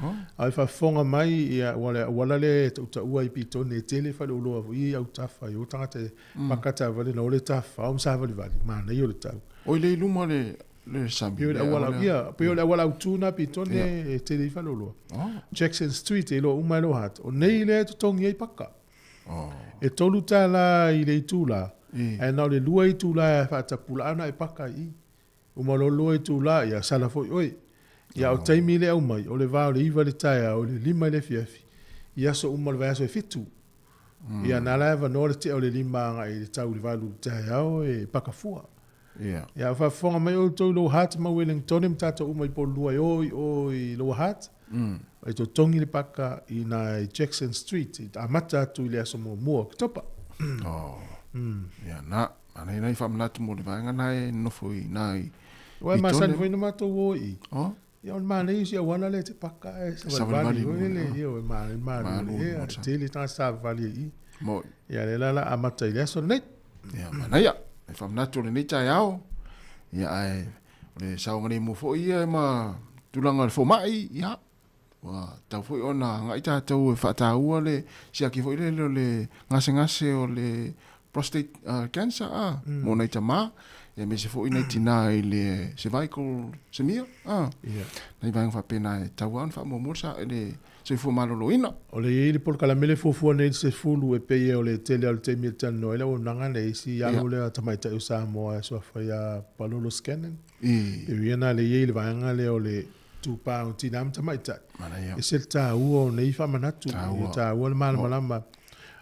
Oh. A e faafofoga mai, ia, ua le auala lea e tautaua i Pitone e tele faleoloa foi ia i autafa i o tagata e paka taavale na o le tafafao ma savalivali, manaia o le tau. Oi le i luma le le sami. Pei o le auala, ia, pei o le auala autu na Pitone e tele ai faleoloa. Oh. Jackson Street e iloa uma e lou hat. O nei lea e totogi ai paka. Oh. E $3 i le itula, ae na o le 2 itula e faatapulaa ona e paka i i. Uma loa le 2 itula, ia sala foi oe. Ia o taimi le aumai, o le va o le 9 i le taeao i le 5 i le afiafi, i aso uma o le vaiaso e 7. Ia na la e avanoa le tea o le 5 agai i le tau i le 8 i le taeao e paka fua. Ia. Ia faafofoga mai outou i Lower Hutt ma Wellingtone ma tatou uma i Porirua e o i o i Lower Hutt. E totogi le paka i na i Jackson Street i amata atu i le aso muamua o Oketopa. Oh. Ia na, anei nai faamanatu mo le vaega na e nofo i na i Ua e masani foi na matou o i. Oh. Ia o le manaia o si auala lea e te paka e savalivali foi le ia o e malu ia tele tagata savavali ai i. Moi. Ia lea la la amata i le aso lenei. Ia manaia. E faamanatu o lenei taeao. Ia ae o le saogalemu foi ia ma tulaga o le fomai, ia ua tatau foi ona agai tatou e faataua le siaki foi lele o le gasegase o le prostate cancer a mo nai tama ia aemaise foi nai tina i le cervical smear a nai vaega faapena e tatau lava ona faamuamua le soifua maloloina. O le i ai le polokalame lea e fuafua nei i le 10 e pei o le tele lava o le taimi e talanoa ai le auaunaga lea i isi alo lea tamaitai o Samoa e suafa ia Palolo Scannon. E ui ana lea e i ai le vaega lea o le itupa o tina ma tamaitai. E ese le taua o nei faamanatu, e taua le malamalama.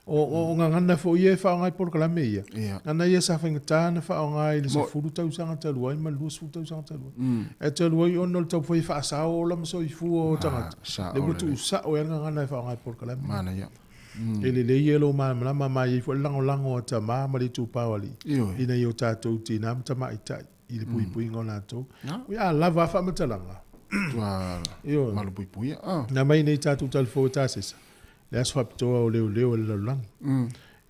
O gagana foi ia e faaaoga i polokalame ia, gagana ia sa faigata ona faaaoga i le 10 tausaga talu ai ma le 20 tausaga talu ai. Ae talu ai ona o le taumafai e faasao ola ma soifua o tagata, lea ua tuusao ai le gagana e faaaoga i polokalame. E lelei ia lou malamalama ma e i ai foi le lagolago a tama ma le itupa o alii ina ia o tatou tina ma tamaitai i le puipuiga o latou. Ui a lava a faamatalaga. Tua Ioe. malupuipuia. Ah. Na mai nei tatou talafou e tasesa, le aso faapitoa o leoleo a le lalolagi.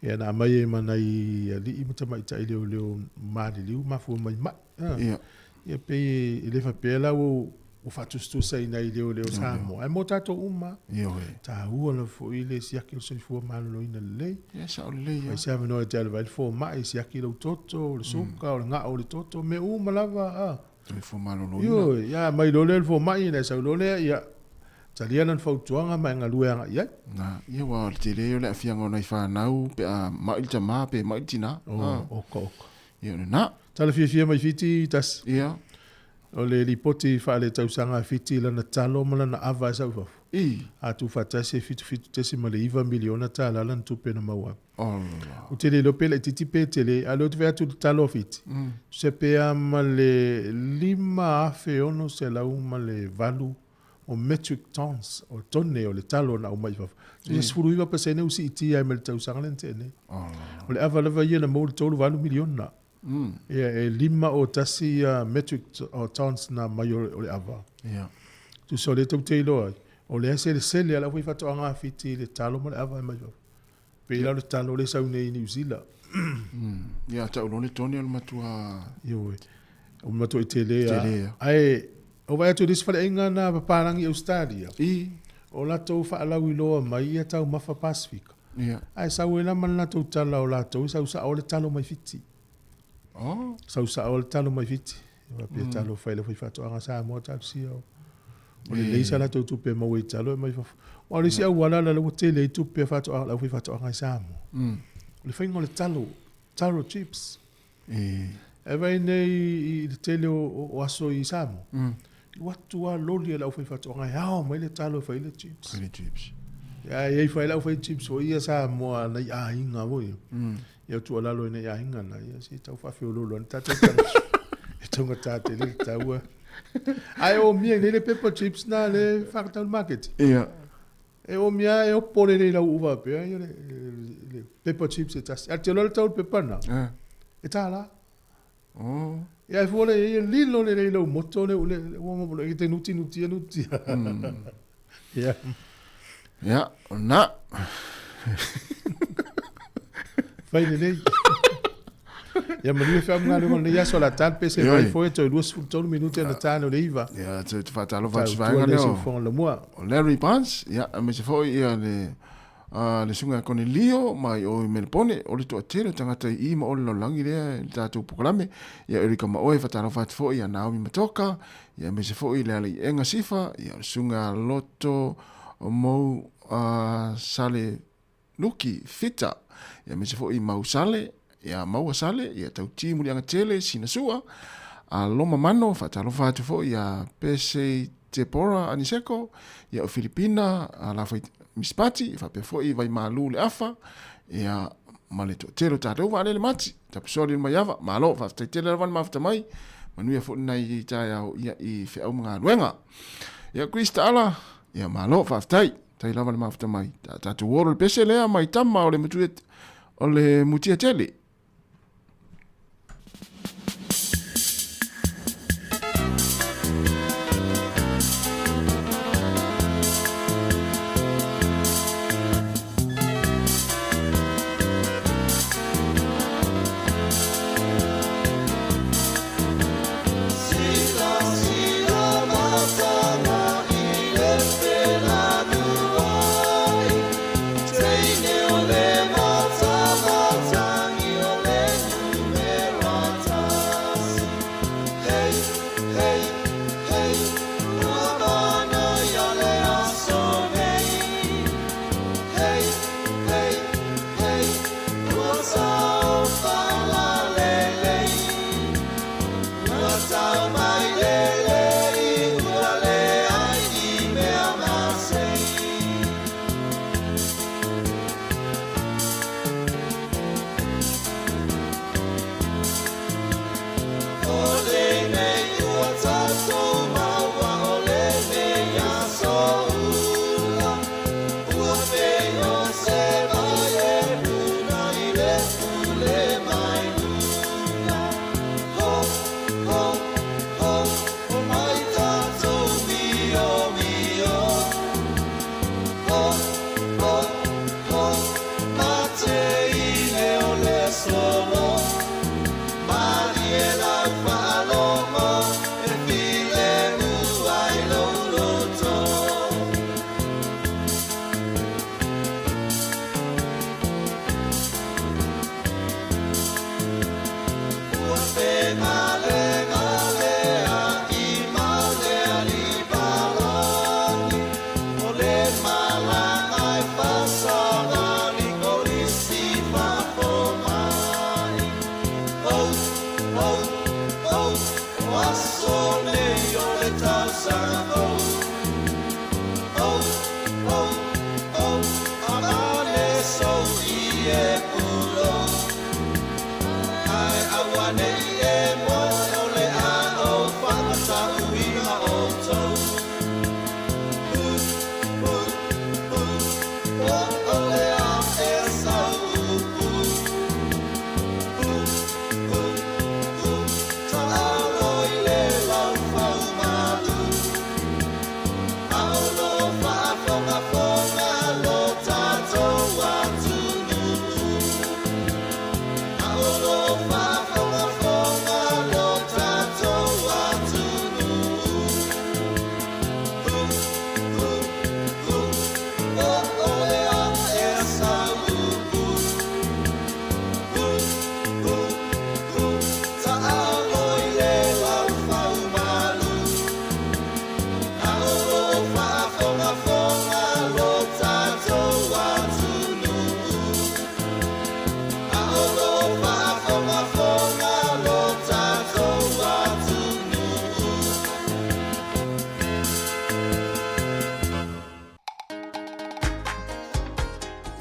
Ia na aumai ai ma nai alii ma tamaitai leoleo maliliu mafua mai mai. Ah. Ia. Ia pei e le faapea la ua ua faatusatusa i nai leoleo Samoa, ae mo tatou uma. Ioe. Taua lava foi le siaki o le soifua maloloina lelei. Ia sao lelei Fai se avanoa e te alu ai le fomai, siaki lou toto, o le suka, o le gao o le toto, mea uma lava. A. Soifua maloloina. Ioe, ia aumai loa lea le fomai, ona e sau loa lea, ia talia lana fautuaga ma e galue agai i ai. Na, ia aua o le tele o le aafiaga o nai fanau pe a mai le tama pe mai le tina. O, oka oka. Ia o lena. Tala fiafia mai Fiti tasi. Ia. O le lipoti faaletausaga a Fiti i lana talo ma lana ava e sau i fafo. I. A tuufaatasi e $77.9 miliona tala lana tupe na maua. Ola. Ou te le iloa pe laitiiti pe tele, a o lea ou te vaai atu i le talo a Fiti, tusa pe a ma le 5,608 o metric tons, o tone o le talo na aumai i fafo. Tusa 19% ua siitia ai mai le tausaga lea na tea nei. O le ava lava ia na maua le 38 miliona. Ia, e 501 metric tons na aumai o le ava. Tusa o lea tou te iloa ai, o lea e selesele a le aufaifaatoaga a Fiti i le talo ma le ava e aumai i fafo. Pei la o le talo lea e sau nei i Niu Sila. Ia, tau loa le tone o le matua... Ioe. O le matua i tele a. Ae, o vaai atu i le isi faleaiga na papalagi i Ausetalia. I. O latou faalauiloa mai ia taumafa Pasefika. Ia. Ae sau ai la ma le latou tala o latou e sau sao le talo mai Fiti. Oh. Sau sao le talo mai Fiti. Faapea talo fai le faifaatoaga Samoa talosia o. O lelei sa latou tupe e maua i talo e mai fafo. Aua o le isi auala la ua tele ai tupe a faatoaga, le aufaifaatoaga i Samoa. O le faiga o le talo, taro chips. E vaai nei i le tele o aso i Samoa, alu atu lava loli a le aufaifaatoaga e ao mai le talo e fai ai le chips. Fai le chips. Ia, e i ai foi le aufai chips foi ia Samoa nai aiga foi. Ia o tuualalo i nai aiga na, ia se i tau faafeoloolo ane tatou tagata. E taugata tele le tau. Ae omia i nei le pepper chips na le whakatau le market. Ia. E omia e opo lelei lau uva pea ia le pepper chips e tasi. A te loa le tau le pepa na. E tālā. Oh. Ia e fua le ia lilo lelei lau moto le le ua mo le te nuti nuti nuti. Ia. Ia, na. Fai lelei. Ia manuia feamugaluega o lenei aso o le a ta le pese mai foi e toe 23 minute ona ta lea o le 9. Ia, te faatalofa atu i se vaega lea o Larry Barnes, ia, aemaise foi ia le le susuga ia Konelio mai o i Melepone, o le toatele o tagata i i ma o le lalolagi lea i le tatou polokalame. Ia Erika Maoe, faatalofa atu foi ia Naomi Matoka, ia aemaise foi le Alaiega Sifa, ia o le susuga Loto Mou Sale Luki Fita, ia aemaise foi Mau Sale, ia Maua Sale, ia Tauti Muliagatele Sina Sua, a Loma Mano, faatalofa atu foi ia Pesei Tepora Aniseko, ia o Filipina, a Lafai Mispati, faapea foi Vaimalu Leafa, ia ma le toatele o tatou vaalele mati, Tapusoa Lilomaiava, malo, faafetai tele lava le mafuta mai, manuia foi lenei taeao ia i feau ma galuega. Ia Chris Taala, ia malo, faafetai. Tai lava le mafuta mai. Ta tatou olo le pese lea mai tama o le mutia, o le mutia tele.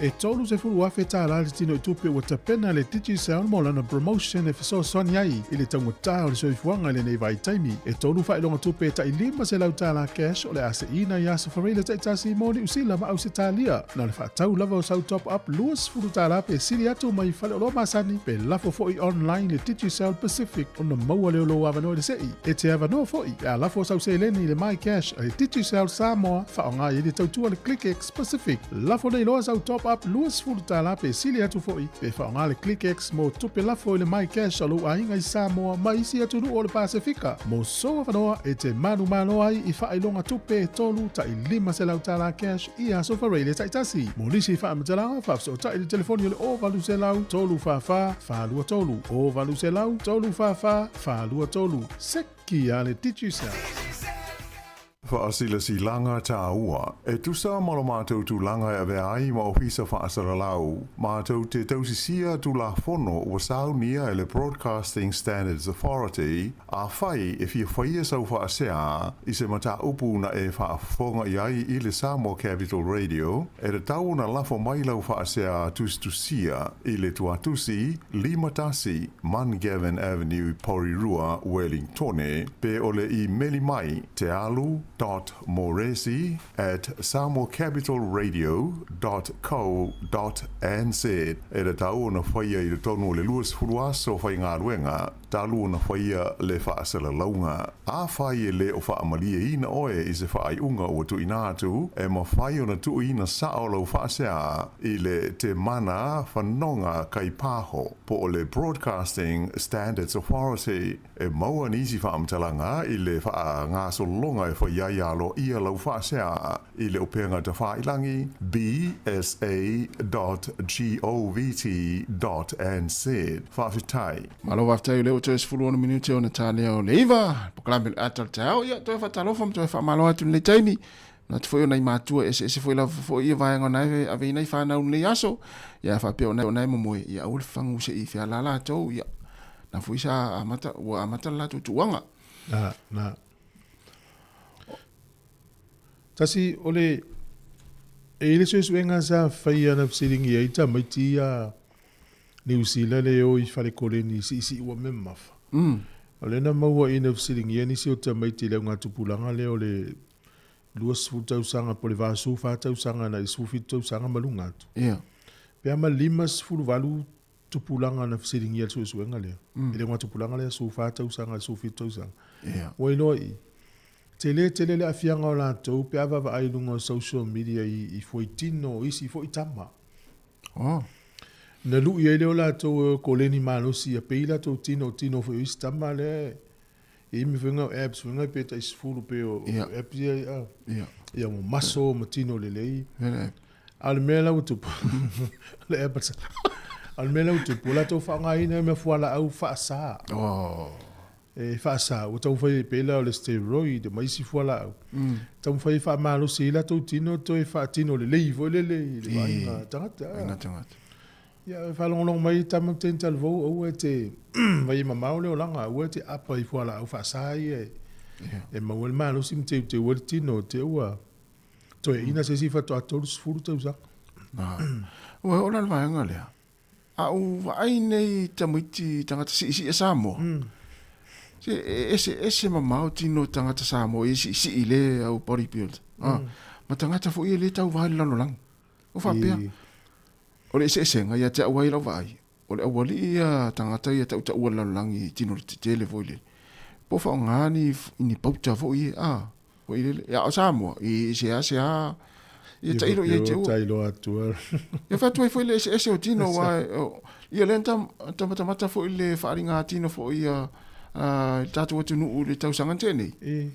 E $30,000 le tinoitupe ua tapena e le Digicel mo lana promotion e fesoasoani ai i le taugata o le soifuaga i lenei vaitaimi. E tolu faailoga tupe tai $500 cash o le a seina i aso Faraile taitasi mo Niu Sila ma Ausetalia. Na o le faatau lava o sau top up $20 pe sili atu mai faleoloa masani pe lafo foi online i le Digicel Pacific ona maua lea o lou avanoa i le sei. E te avanoa foi pe a lafo sau seleni i le MyCash a le Digicel Samoa faaaoga i ai le tautua a le ClickX Pacific. Lafo nei loa sau top up $20 pe sili atu foi pe faaaoga le ClickX mo tupe lafo i le MyCash a lou aiga i Samoa ma isi atunuu o le Pasefika. Mo sou avanoa e te manumalo ai i faailoga tupe e tolu tai $500 cash i aso Faraile taitasi. Mo nisi faamatalaga, faafesootai i le telefoni o le 0800 344 423, 0800 344 423. Seki a le Digicel. Faasilasilaga tāua. E tusa ma lo mātou tulaga e avea ai ma Ofisa Faasalalau, mātou te tausisia Tulafono ua saunia e le Broadcasting Standards Authority, Afai e fia faia sau faasea i se mataupu na e faafofoga i ai i le Samoa Capital Radio, e tatau ona lafo mai lau faasea tusitusia i le tuatusi 51 Mungavin Avenue, Porirua, Wellingtone, pe o le imeli mai tealu dot moresi at samoacapitalradio dot co dot nz. E tatau ona faia i totonu o le 20 aso faigaluega talu ona faia le faasalalauga. Afai e le o faamalieina oe i se faaiuga ua tuuina atu, e mafai ona tuuina sao lau faasea i le Te Mana Fanoga Kaipaho po o le Broadcasting Standards Authority. E maua nisi faamatalaga i le faagasologa e fai ai aloaia lau faasea i le upega tafailangi bsa dot govt dot nz. Faafetai. Malo faafetai o lea ua toe 16 minute ona ta lea o le iva polokalame le ata o le taeao. Ia toe faatalofa ma toe faamalo atu lenei taimi. Manatu foi o nai matua eseese foi lava foi ia vaega o nae aveina i whanau lenei aso. Ia faapea o nae momoe, ia aua le fagu se i fea la latou. Ia na foi sa amata, ua amata le latou tuuaga. Na, na. Tasi o le e i le suesuega sa faia na fesiligia ai tamaiti ia Niu Sila le o i fale koleni i siisii ua memafa. O lea na maua i na fesiligia nisi o tamaiti i le augatupulaga lea o le 20 tausaga po o le 24 tausaga na i le 17 tausaga ma luga atu. Pe a ma 58 tupulaga na fesiligia i le suesuega lea. I le augatupulaga lea 14 tausaga i le 17 tausaga. Ua iloa i i, tele tele le aafiaga o latou pe a vaavaai i luga o social media i fuaitino o isi foi tama. Oh. Na lui ai lea o latou e koleni malosi ia pei latou tino o tino foi o isi tama lea e imi foi o apps foi ngai pe tai 10 pe o apps ia ia. Ia mo maso ma tino lelei. A o le mea la ua tupu, le app a o le mea la ua tupu, o latou faaaogaina mea fualaau faasa. Oh. E faasa, ua taumafai pei la o le steroid ma isi fualaau. Taumafai e faamalosi ai latou tino toe faatino lelei foi lele i le vaaiga tagata. Vaaiga tagata. Ia, e faalogologo mai tama tane talavou aua e te vai e mamao le olaga, aua e te apa i fualaau faasa ia e maua ai le malosi ma teuteu ai le tino te ua toeaina se isi faatoa 30 tausaga. Ua oo la le vaega lea. A ou vaai nei tamaiti tagata siisii a Samoa, se e eseese mamao tino tagata Samoa ia siisii le au bodybuilder. Ma tagata foi ia le tauva i le lalolagi. O faapea, o le eseesega ia te au ai lau vaai, o le aualii ia tagata ia tautaua i le lalolagi i tino tetele foi lele, po o faaaoga ni, ni pauta foi ia, a, foi lele. Ia, a o Samoa, i seasea, ia tailo ia te ua. Tailo atu. Ia fai atu ai foi le eseese o tino, aua, ia lea na tamatamata foi le faaaliga tino foi ia, i le tatou atunuu i le tausaga na tea nei.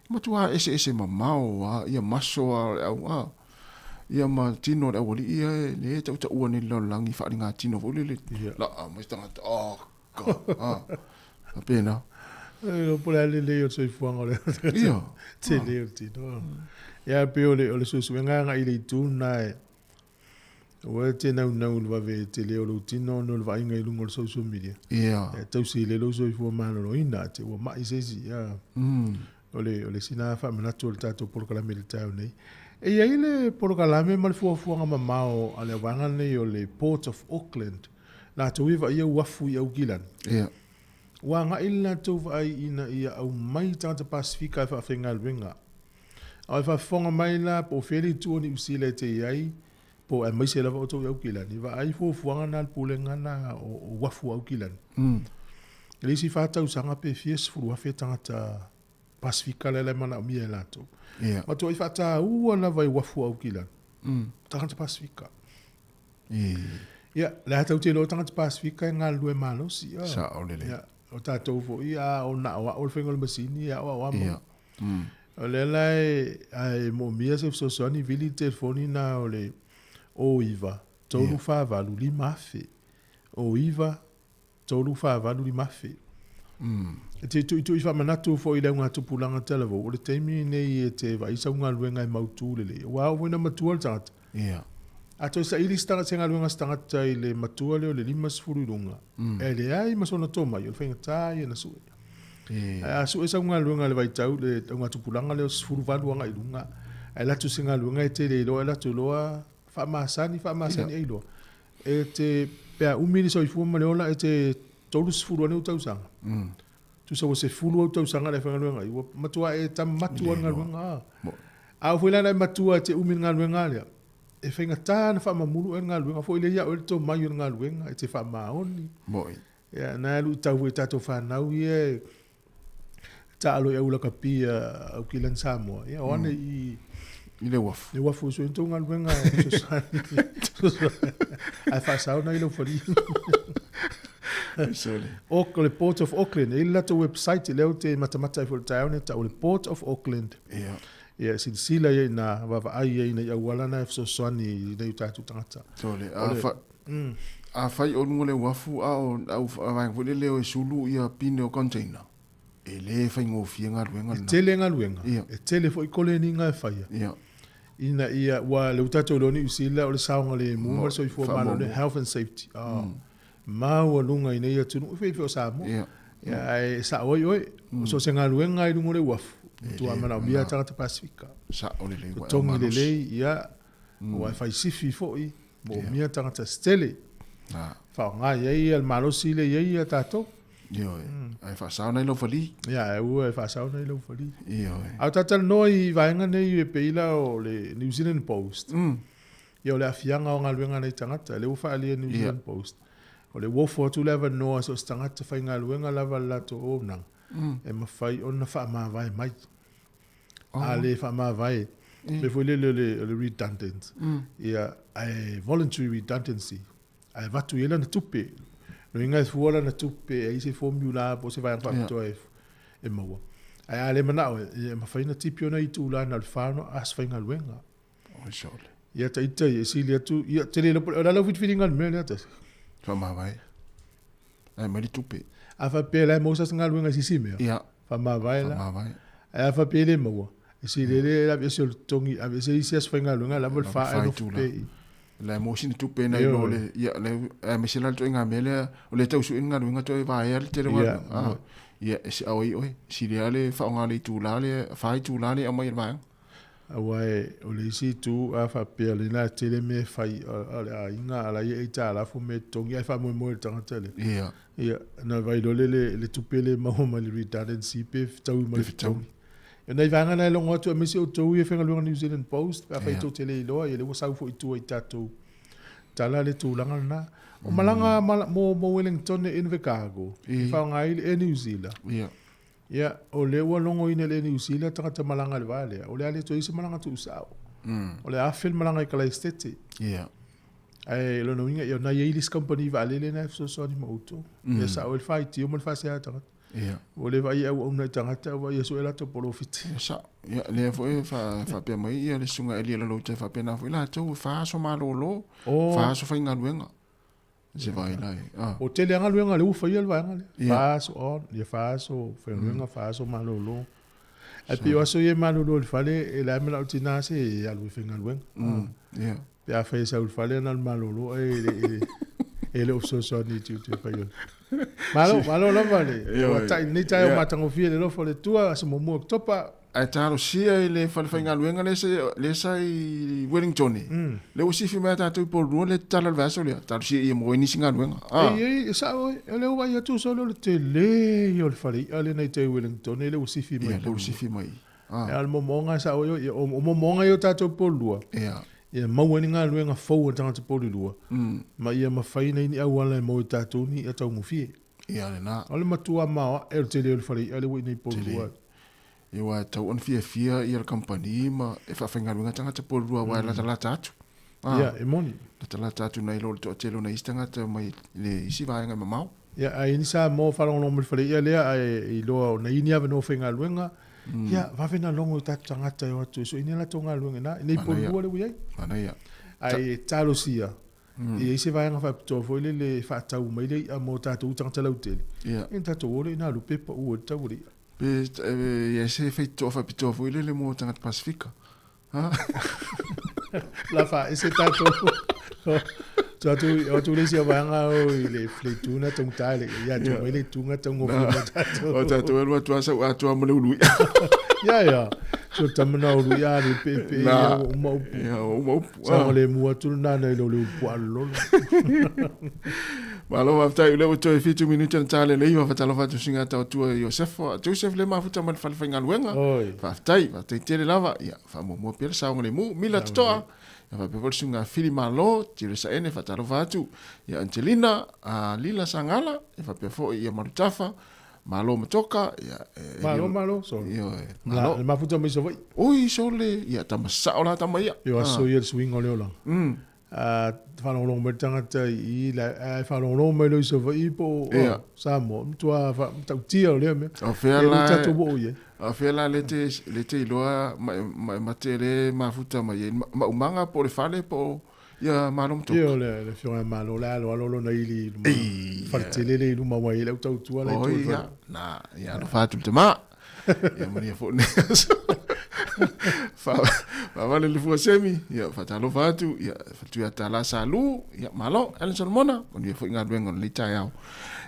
Matua eseese mamao lava ia maso lava o le au a ia ma tino o le aualii ia e le tautaua nei i le lalolagi faaligatino foi lele laa mai se tagata oh ka a faapena. E iloa po o le a le lelei o le soifuaga o le tele o le tino. Ia pei o le suesuega agai i le itu lena e Aua e te naunau i le vave tele o lou tino ona o le vaaiga i luga o le social media. Ia. E tausi lelei lou soifua maloloina te ua mai se isi. Ia. O le, o le isi lena faamanatu o le tatou polokalame i le taeao nei. E i ai le polokalame ma le fuafuaga mamao a le auvaega lenei o le Port of Auckland, latou e vaaia uafu i Aukilani. Ia. Ua agai le latou vaai ina ia aumai tagata Pasefika e faafaigaluega. A o e faafofoga mai la po o fea le itu o Niu Sila e te i ai, po o aemaise lava outou i Aukilani, vaai fuafuaga na a le Pulega na o Uafu o Aukilani. I le isi 4 tausaga pe fia sefulu afe tagata Pasefika lea la e manaomia e latou. Ia. Matuai faataua lava i uafu o Aukilani, tagata Pasefika. Ia, le a tatou te iloa tagata Pasefika e galulue malosi. Sao lelei. Ia, o tatou foi a o na o ao le faiga o le masini e aoao amo. Ia. O lea la e, ae moomia se fesoasoani vili le telefoni na o le 09 348 5000. 09 348 5000. E te tuitui faamanatu foi i le augatupulaga talavou, o le taimi lenei e te vaai sau galuega e mautu lelei, aua oo foi ina matua le tagata. Ia. A toe saili se tagata, se galuega a se tagata i le matua lea o le 50 i luga, e leai ma sona tomai, o le faigata ia na sue. Ae a sue sau galuega i le vaitau, le augatupulaga lea o 18 agai i luga, ae alu atu se galuega e te le iloa, e alu atu loa faamasani, faamasani ai loa. E te, pe a umi le soifua ma le ola, e te 30 ane ou tausaga. Tusa ua 10 ou tausaga le faigaluega ai, ua matua e tama matua le galuega. A oo foi la ina e matua e te umi i le galuega lea, e faigata ona faamamulu oe le galuega foi lea ia oe le tomai o le galuega, e te faamaoni. Ia, na e luitau foi i tatou fanau ia e taalo i au lakapi a Aukilani Samoa, ia o ane i I le uafu. Le uafu sui tou galuega e fesoasoani. Ae faasao nai lau fali. Sole. O le Port of Auckland, e i ai le latou website lea ou te matamata ai foi i le taeao nei, tau o le Port of Auckland. Ia. Ia, silasila i ai ina, vaavaai i ai ina i auala na e fesoasoani i nai o tatou tagata. Sole. A fa, afai o luga o le uafu a o au vaega foi lele o e sulu ia pine o container, e le faigofie galuega E lena. tele galuega, Ia. e tele foi koleniga e faia. Ia. Ina ia, ua lea ua tatou iloa Niu Sila o le saogalemu ma le soifua maloloina, health and safety, maualuga i nei atunuu, e pei o Samoa. Ia. Ia, ae sao ai oe, so o se galuega i luga o le uafu, matua manaomia tagata Pasefika. Sao lelei ua e Totogi malosi. lelei, ia, ua e fai sifi foi, moomia tagata se tele. Faaaoga i ai le malosi lea e i ai tatou. Ioe. Ae faasao nai lau fali. Ia, ae ua e faasao nai lau fali. Ioe. A o talanoa i vaega nei e pei la o le New Zealand Post. Ia o le aafiaga o galuega a nai tagata, lea ua faaalia e New Zealand Post. O le ua ofo atu le avanoa so o se tagata faigaluega lava le latou auaunaga, e mafai ona faamavae mai. A le faamavae, mea foi lele o le redundant, ia, ae voluntary redundancy, ae avatu i ai lana tupe. Loiga e fua lana tupe e ai se formula po o se vaega faapitoa e maua. Ae a le manao e mafai ona tipi ona itula na o le 4 ona aso faigaluega. Oi sole. Ia taita e sili atu, ia te le iloa o le a lau filifiliga o le mea lea tasi. Faamavae. Ae mai le tupe. A faapea la e maua sas galuega i se isi mea. Ia. Faamavae la. Faamavae. Ae a faapea e le maua, e sili le aveese o le totogi, aveese isi aso faigaluega lava le 4 ae nofo pea i. La mo sina tupe na ilo le ia le a me sila to inga mele o le tau su inga luinga to va ia le tele wa a ia e se oi oi sili ale fa nga le tu la le fa tu la le amai va. Aua e o le isi itu a faapea lena e tele mea e fai a le aiga a la ia e aitalafu mea e totogi ae faamoemoe i le tagata lea. Ia. Ia, na vaai loa le tupe lea e maua mai le redundancy pe fetaui ma le fetaui. Ia nai vaega na e logo atu aemaise outou ia e faigaluega New Zealand Post pe afai tou te le iloa, ia lea ua sau foi i tua i tatou tala le tulaga lena. O malaga mo Wellington e Invercargill, e faaaoga ai le Air New Zealand. Ia. Ia, o lea ua logoina e le Air New Zealand tagata malaga i le va lea, o le a le toe i ai se malaga tuusao. O le 1000 le malaga i Kalaesetete. Ia. Ae lona uiga, ia na i ai le isi kamupani vaalele na e fesoasoani ma outou. Ia sao ai le faitio ma le faasea a tagata. Ia. Ua le vaai i auauna i tagata, ua vaai e sue latou polofiti. Ia sao. Ia, lea foi e faapea mai ia le susuga Elia Lalouta e faapena foi latou, e 4 aso malolo, 4 aso faigaluega. Se vai la e. O tele lava galuega lea ua faia le vaega lea. 4 aso on, ia 4 aso faigaluega, 4 aso malolo. Ae pei o aso ia e malolo i le fale, e leai manao le tina se e alu e faigaluega. Ia. Pe a fai e sau i le fale na o le malolo ae e le o fesoasoani i tiute e fai ai. Malo, malo lava le ua tai lenei taeao matagofie i le alofa o le Atua, aso muamua o Oketopa. Ae talosia i le fale faigaluega lea sa i Wellington, lea ua sifi mai ia tatou i Porirua le tatala i le vaiaso lea, talosia ia maua ai nisi galuega. E i ai, e sao oe, o lea ua vaai atu solo le tele ia o le fale i'a lea na i tai i Wellington lea ua sifi mai. Ia, lea ua sifi mai. A o le moomooga e sao ai, o moomooga ia o tatou Porirua, ia maua ai ni galuega fou a tagata Porirua, ma ia mafai ona i ai ni auala e maua e tatou ni i'a taugofie. Ia lena. O le matua maoae o le tele o le fale i'a lea ua i inei i Porirua. Ia aua e tatau ona fiafia ia le kamupani ma e faafaigaluega tagata Porirua aua e latalata atu. Ia, e moni. Latalata atu nai lo le toatele o nai isi tagata mai le isi vaega e mamao. Ia, a i ai ni Samoa o faalogologo mai i le fale i'a lea ae iloa o nai ni avanoa faigaluega, ia, vave ona logo i tatou tagata e o atu e sue ni a latou galuega i ina, i inei i Porirua lea ua i ai. Manaia. Ae talosia, E i ai se vaega faapitoa foi lele e faatau mai le i'a mo tatou tagata lautele, ia ona tatou o lea i nā lupe e pau ai le tau o le i'a. Pe i ai se faitotoa faapitoa foi lele mo tagata Pasefika? Ha? La faaese tatou. Tatou o atu le isi vaega o i le itu na taugata le ia atu mai le itu na taugofie mo tatou. O tatou e alu atu lava sau atoa ma le ulu i'a. Ia ia. So tama na ulu i'a le pe pe ia ua uma upu. Ia ua uma upu. Saogalemu atu lena nai lo le ulu puaa lololo. Malo faafetai o lea ua toe 7 minute na ta lelei ma fatalofa atu suiga tautua Iosefa Joseph le mafuta mai le fale faigaluega. Faafetai, faafetai tele lava. Ia faamuamua pea le saogalemu. Mila Totoa, ia faapea foi le suiga Fili Malo, Tiro Saene faatalofa atu. Ia Angelina, Lila Sangala, ia faapea foi ia Malutafa, Malo Matoka, ia Malo malo sole. Ioe. Malo. Le mafuta mai Savaii. Oi sole, ia tama sao la tama ia. Io aso ia le suiga o le olaga. Faalogologo mai le tagata i i ae faalogologo mai loa i Savaii po o Samoa, matua matautia o lea mea. O fea la tatou oo i ai. O fea la le te le te iloa ma e mate le mafuta mai ai maumaga po o le fale po o ia Malo Matoka. Ia o le afioga ia Malo la alo alo lona ili i luma fale tele le i luma ua i ai lau tautua la i tua. Oi ia, na ia alofa atu le tama. Ia manuia foi lenei aso. Faavale le fua semi, ia faatalofa atu, ia faletuia tala Salu, ia malo, Alan Solomona, manuia foi galuega o lenei taeao.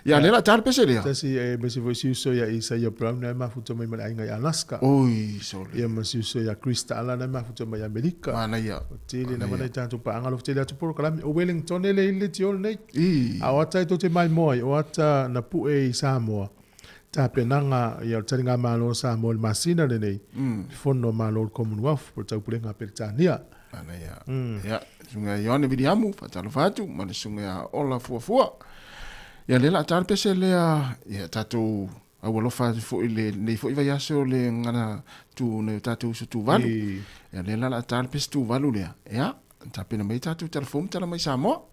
Ia lea la ta le pese lea. Tasi e aemaise foi si uso ia Isaia Brown na e mafuta mai ma le aiga i Alaska. Oi, sole. Ia ma si uso ia Chris Taala na e mafuta mai i Amerika. Manaia. O tele lava nai tatou paaga alofa tele atu polokalame. O Wellington e le i le tiole nei. A o ata e tou te maimoa ai, o ata na pue i Samoa. Tapenaga ia o le taligamalo o Samoa i le masina lenei, le Fono a Malo o le Commonwealth po o le Taupulega a Peretania. Manaia. Ia, susuga ia Ioane Viliamu, faatalofa atu, ma le susuga ia Ola Fuafua. Ia, lea o le a ta le pese lea, ia, tatou aualofa atu foi i lenei foi vaiaso le gana tu nai o tatou uso Tuvalu. Ia, lea la o le a ta le pese Tuvalu lea. Ia, tapena mai tatou tala fou ma tala mai Samoa.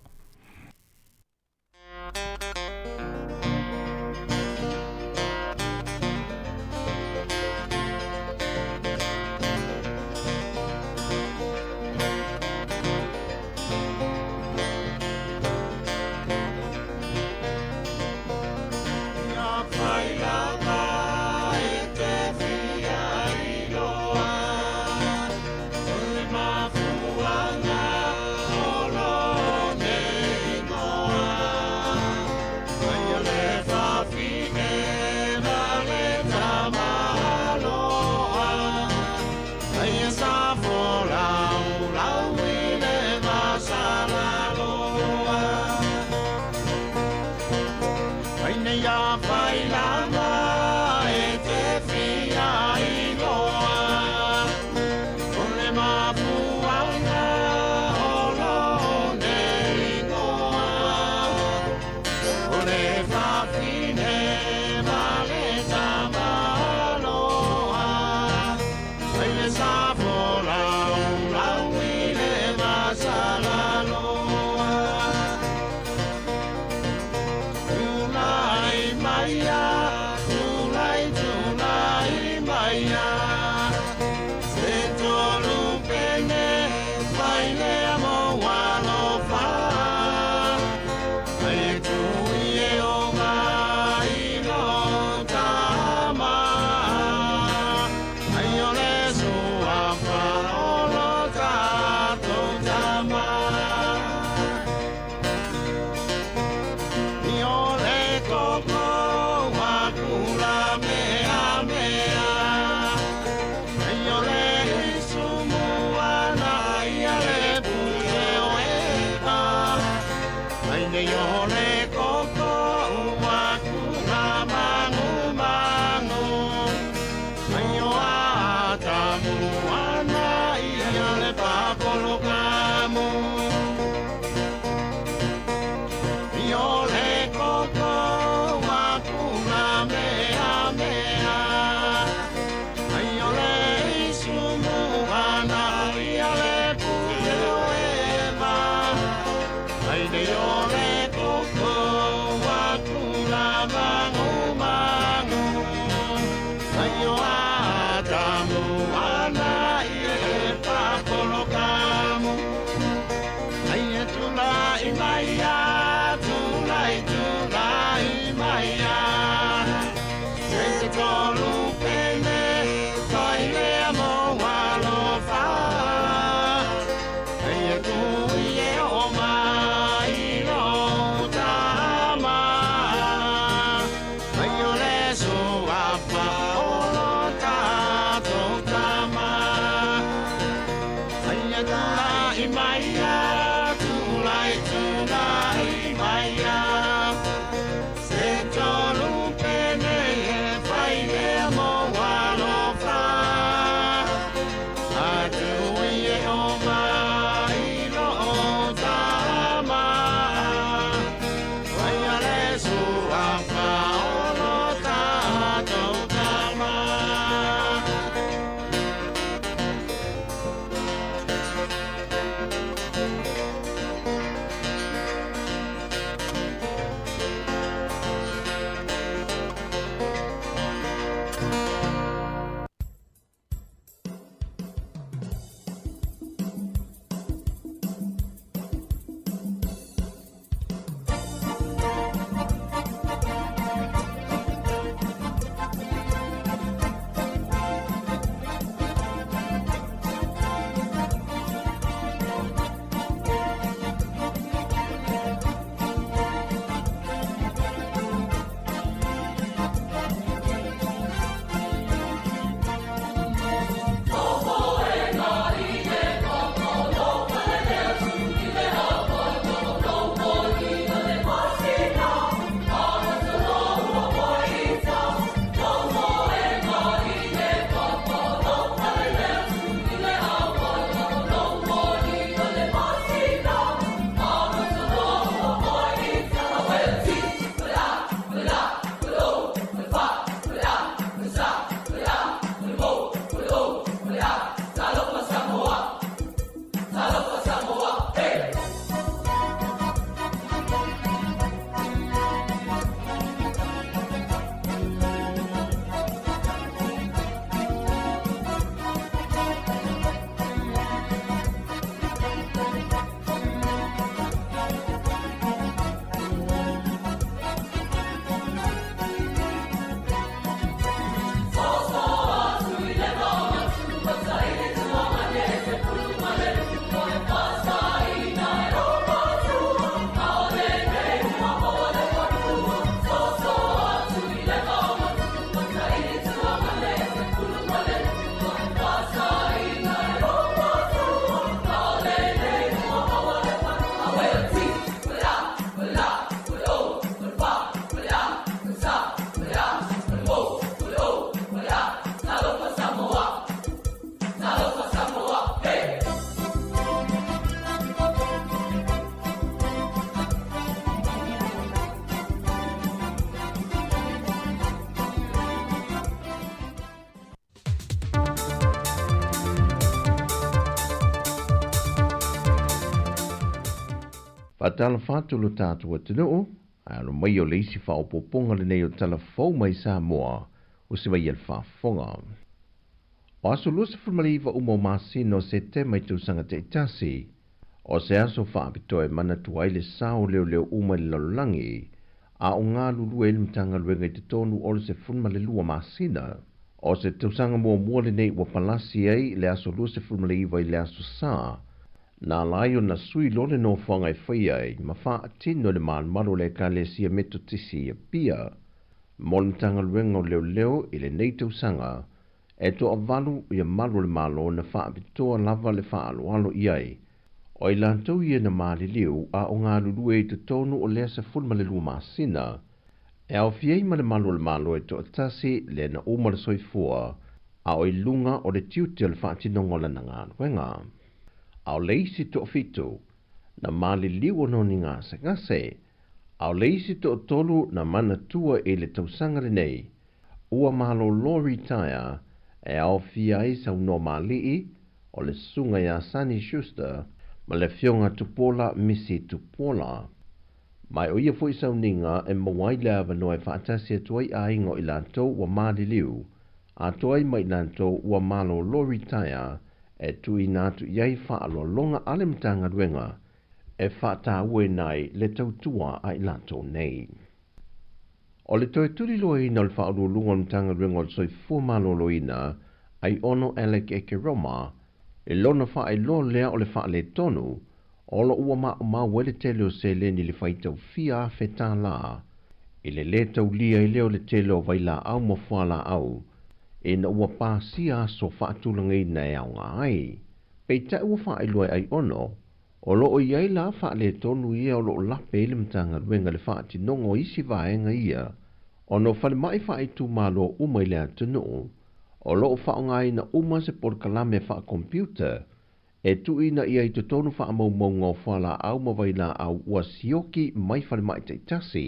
Tulai mai tulai tulai mai se tolu pene e fai mea mo alofa atu i e o mai lo o tama vai a le suafa o lo tātou tama. Faatalofa atu lo tatou atunuu, ae alo mai o le isi faaopoopoga lenei o Tala Fou mai Samoa o se mai e le faafofoga. O aso 29 uma o masina o Setema i tausaga taitasi, o se aso faapitoa e manatua ai le sao leoleo uma i le lalolagi, a o galulue ai le Matagaluega i totonu o le 12 masina. O se tausaga muamua lenei ua palasi ai le aso 29 i le aso Sa, na ala ai ona sui loa le nofoaga e faia ai ma faatino i le malumalu o le Ekalesia Metotisi i Apia mo le Matagaluega o Leoleo i lenei tausaga e toavalu ia malu o le Malo na faapitoa lava le faaaloalo i ai o i latou ia na maliliu a o galulue i totonu o lea 12 masina e aofia ai ma le malu o le Malo e toatasi lea na uma le soifua a o i luga o le tiute o le faatinoga o lana galuega. A o le isi toafitu na maliliu ona o ni gasegase, a o le isi toatolu na manatua i le tausaga lenei, ua malolo ritaea e aofia ai saunoa mali'i o le susuga ia Sunny Schuster ma le afioga Tupuola Misi Tupuola. Ma o ia foi sauniga e maua ai le avanoa e faatasi atu ai aiga o i latou ua maliliu, atoa ai ma i latou ua malolo ritaea e tuuina atu i ai faaaloaloga a le Matagaluega e faatauaina ai le tautua a i latou nei. O le toe tuliloaina o le Faauluuluga o le Matagaluega o le Soifua Maloloina, Aiono Alec Ekeroma, i lona faailoa lea o le faaletonu o lo ua maumau ai le tele o seleni i le faitau fia afe tālā i le lē taulia ai lea o le tele o vailaau ma fualaau ina ua pasia aso faatulagaina e aoga ai. Peitai ua faailoa e Aiono, o lo o i ai la faaletonu ia o lo o lape ai le Matagaluega i le faatinoga o isi vaega ia ona o falemai faaitumalo uma i le atunuu o lo o faaaogaina uma se polokalame faakompiuta e tuuina i ai i totonu faamaumauga o fualaau ma vailaau ua sioki mai falemai taitasi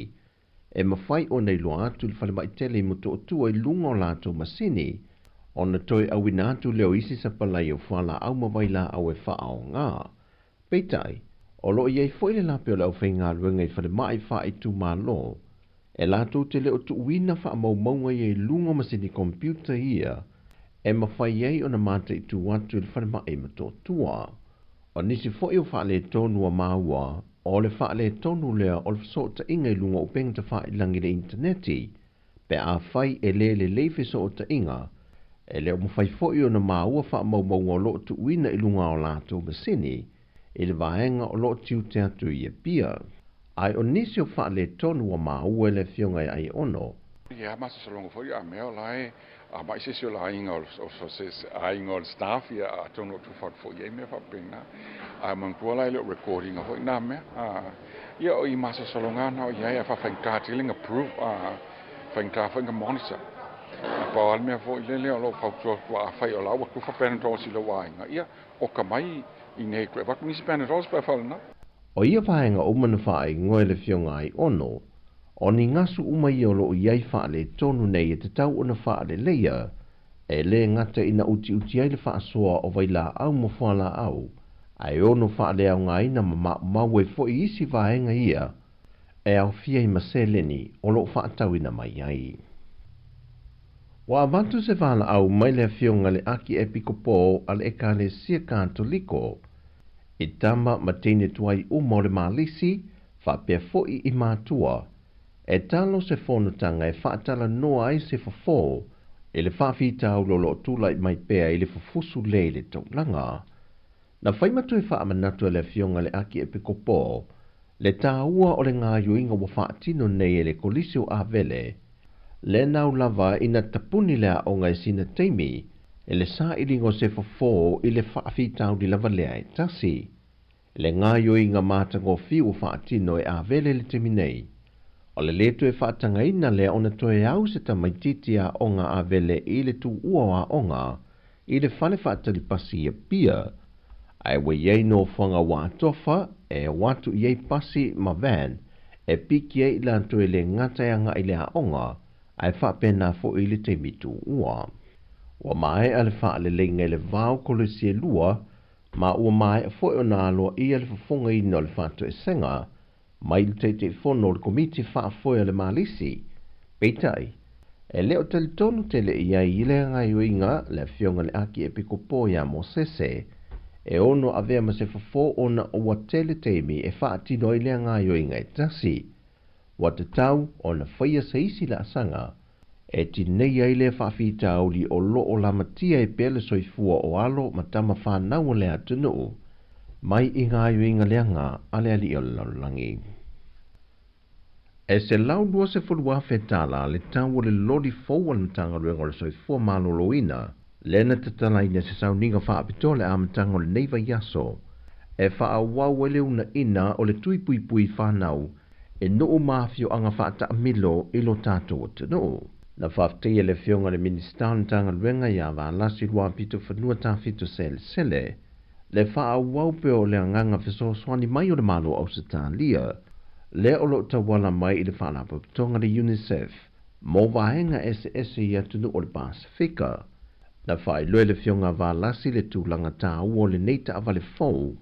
e mafai ona iloa atu i le falemai tele i Motootua i luga o latou masini ona toe auina atu lea o isi sapalai o fualaau ma vailaau e faaaoga. Peitai, o lo o i ai foi le lape o le aufaigaluega i falemai faaitumalo e latou te le o tuuina faamaumauga ia i luga o masini computer ia e mafai ai ona mataitu atu i le falemai i Motootua. O nisi foi o faaletonu ua maua, o le faaletonu lea o le fesootaiga i luga o upega tafailagi i le initaneti, pe afai e le lelei fesootaiga, e le o mafai foi ona maua faamaumauga o lo o tuuina i luga o latou masini i le vaega o lo o tiute atu i Apia. Ae o nisi o faaletonu ua maua e le Afioga ia Aiono. Ia masalosaloga foi a mea o la e mai se isi o le aiga o se aiga o le staff ia atonu o tufa atu foi i ai mea faapena. Ae manatua la e le o record ina foi na mea. Ia o i masalosaloga na o i ai ae faafaigata tele na prove faigata foi na monitor. Na pau lava le mea foi lele o lo o fautua atu afai o la ua tufa Panadols i lou aiga ia oka mai i nei toe avatu nisi Panadols pe afai o lena. O ia vaega uma na faaigoa e le Afioga Aiono, o ni gasu uma ia o lo o i ai faaletonu nei e tatau ona faaleleia, e le gata ina utiuti ai le faasoa o vailaau ma fualaau, ae ono faaleaogaina ma maumau ai foi isi vaega ia e aofia i ma seleni o lo o faatauina mai ai. Ua avatu se valaau mai le Afioga i le Akiepikopo a le Ekalesia Katoliko i tama ma teine tuai uma o le Malisi faapea foi i matua, e talo se fonotaga e faatalanoa ai se fofo i le faafitauli o lo o tulai mai pea i le fufusu le i le taulaga. Na fai ma toe faamanatu e le Afioga i le Akiepikopo le taua o le gaoioiga ua faatino nei e le Kolisi o Avele, le nau lava ina tapuni le aoga i sina taimi i le sailiga o se fofo i le faafitauli lava lea e tasi. Le gaoioiga matagofie ua faatino e Avele i le taimi nei, o le lē toe faatagaina lea ona toe au se tamaitiiti aoga Avele i le tuua o aoga i le fale faatali pasi i Apia, ae ua i ai nofoaga ua atofa e o atu i ai pasi ma van e piki ai i latou e le gata e agai i le aoga ae faapena foi i le taimi tuua. Ua maea le faaleleiga i le va o kolisi e lua ma ua maea foi ona aloaia le fofogaina o le faatoesega mai le Taitaifono o le Komiti Faafoe a le Malisi. Peitai, e le o talitonu tele i ai i lea gaoioiga le Afioga i le Akiepikopo ia Mosese e ono avea ma se fofo ona ua tele taimi e faatino ai lea gaoioiga e tasi. Ua tatau ona faia se isi laasaga e tinei ai lea faafitauli o lo o lamatia ai pea le soifua o alo ma tama fanau o le atunuu mai i gaoioiga leaga a le alii o le lalolagi. E $120,000 tala le tau o le loli fou a le Matagaluega o le Soifua Maloloina, lea na tatalaina se sauniga faapitoa i le amataga o lenei vaiaso e faaauau ai le uunaina o le tui puipui fanau i nuu ma afioaga faataamilo i lo tatou atunuu. Na faafetaia le Afioga i le Minisita o le Matagaluega ia Valasi Luapitofanua Tafito Selesele le faaauau pea o le agaga fesoasoani mai o le Malo o Ausetalia, lea o lo o tauala mai i le Faalapotopotoga a le UNICEF mo vaega eseese i atunuu o le Pasefika. Na faailoa e le Afioga a Valasi le tulaga taua o lenei taavale fou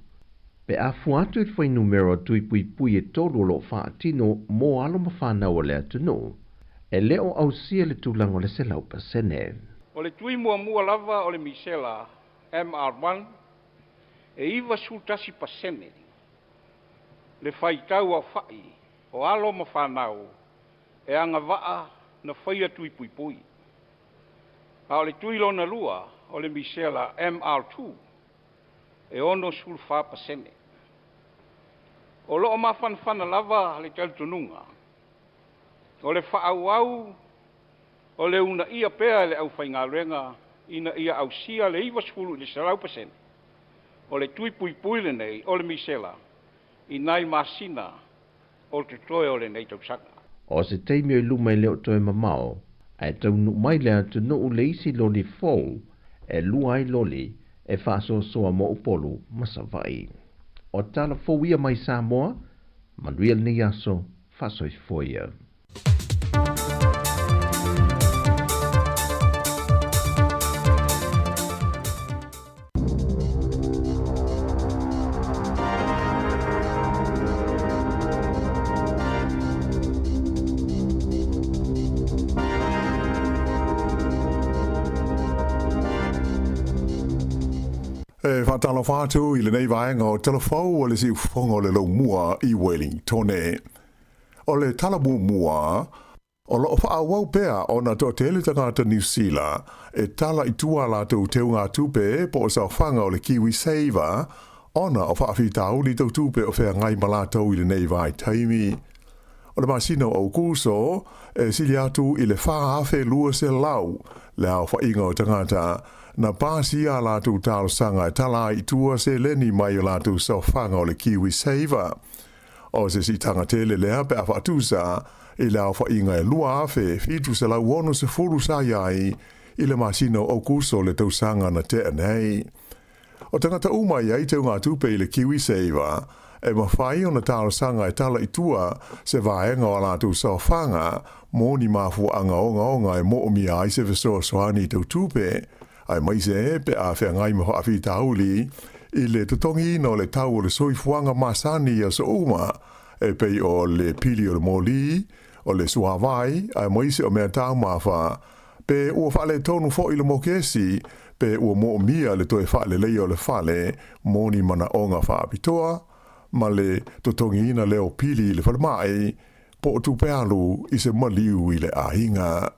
pe a fua atu i le fuainumera o tui puipui e tolu o lo o faatino mo alo ma fanau a le atunuu, e le o ausia le tulaga o le 100%. O le tui muamua lava o le misela MR1 e 91% le faitau aofa'i o alo ma fanau e agavaa na faia tui puipui. A o le tui lona lua o le misela MR2 e 64%. O lo o mafanafana lava le talitonuga o le faaauau o le uunaia pea e le aufaigaluega ina ia ausia le 90 i le 100%. O le tui puipui lenei o le misela i nai masina o totoe o lenei tausaga. O se taimi o i luma e le o toe mamao, ae taunuu mai le atunuu le isi loli fou e lua ai loli e faasoasoa mo Upolu ma Savaii. O tala fou ia mai Samoa, manuia lenei aso, faasoifua ia. E faatalofa atu i lenei vaega o Tala Fou o le Siufofoga o le Laumua i Wellingtone. O le tala muamua, O lo o faaauau pea ona toatele tagata Niu Sila e tala i tua a latou teugatupe po o saofaga o le KiwiSaver ona o faafitauli tau tupe o feagai ma latou i lenei vaitaimi. O le masina o Aukuso, e sili atu i le 4,200 le aofaiga o tagata na pasia a latou talosaga e tala ai i tua seleni mai o latou saofaga o le KiwiSaver. O se siitaga tele lea pe a faatusa i le aofaiga e 2,760 sa i ai i le masina o Aukuso le tausaga na tea nei. O tagata uma e i ai teugatupe i le KiwiSaver e mafai ona talosaga e tala i tua se vaega o a latou saofaga mo ni mafuaaga ogaoga e moomia ai se fesoasoani tau tupe, aemaise pe a feagai ma faafitauli i le totogiina o le tau o le soifuaga masani i aso uma, e pei o le pili o le moli, o le suāwai, aemaise o mea taumafa, pe ua faaletonu foi le mokesi, pe ua moomia le toe faaleleia o le fale mo ni manaoga faapitoa, ma le totogiina lea o pili i le falemai, po o tupe alu i se maliu i le aiga.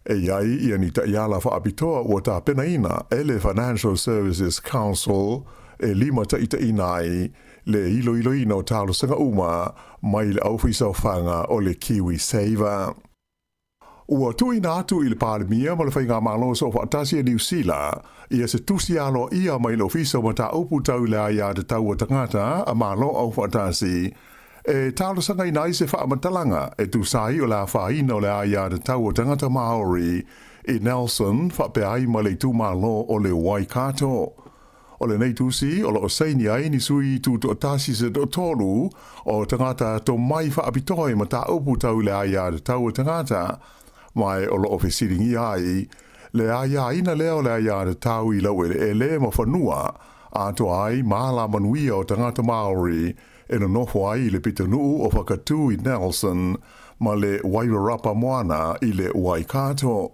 E i ai ia ni taiala faapitoa ua tapenaina e le Financial Services Council e limataitaiina ai le iloiloina o talosaga uma mai le aufaisaofaga o le KiwiSaver. Ua tuuina atu i le Palemia ma le Faigamalo Soofaatasi a Niu Sila ia se tusi aloaia mai le Ofisa o Mataupu Tau i le Aiatatau a Tagata a Malo Aufaatasi E talosagaina ai se faamatalaga e tusa ai o le afaina o le aiatatau a tagata Māori i Nelson faapea ai ma le itumalo o le Waikato. O lenei tusi o lo o saini ai ni sui tutoatasi se toatolu o tagata tomai faapitoa i mataupu tau i le aiatatau a tagata, ma o lo o fesiligia ai le aiaina lea o le aiatatau i laueleele ma fanua atoa ai ma alamanuia o tagata Māori e nonofo ai i le pitonuu o Whakatū i Nelson ma le Wairarapa Moana i le Waikato.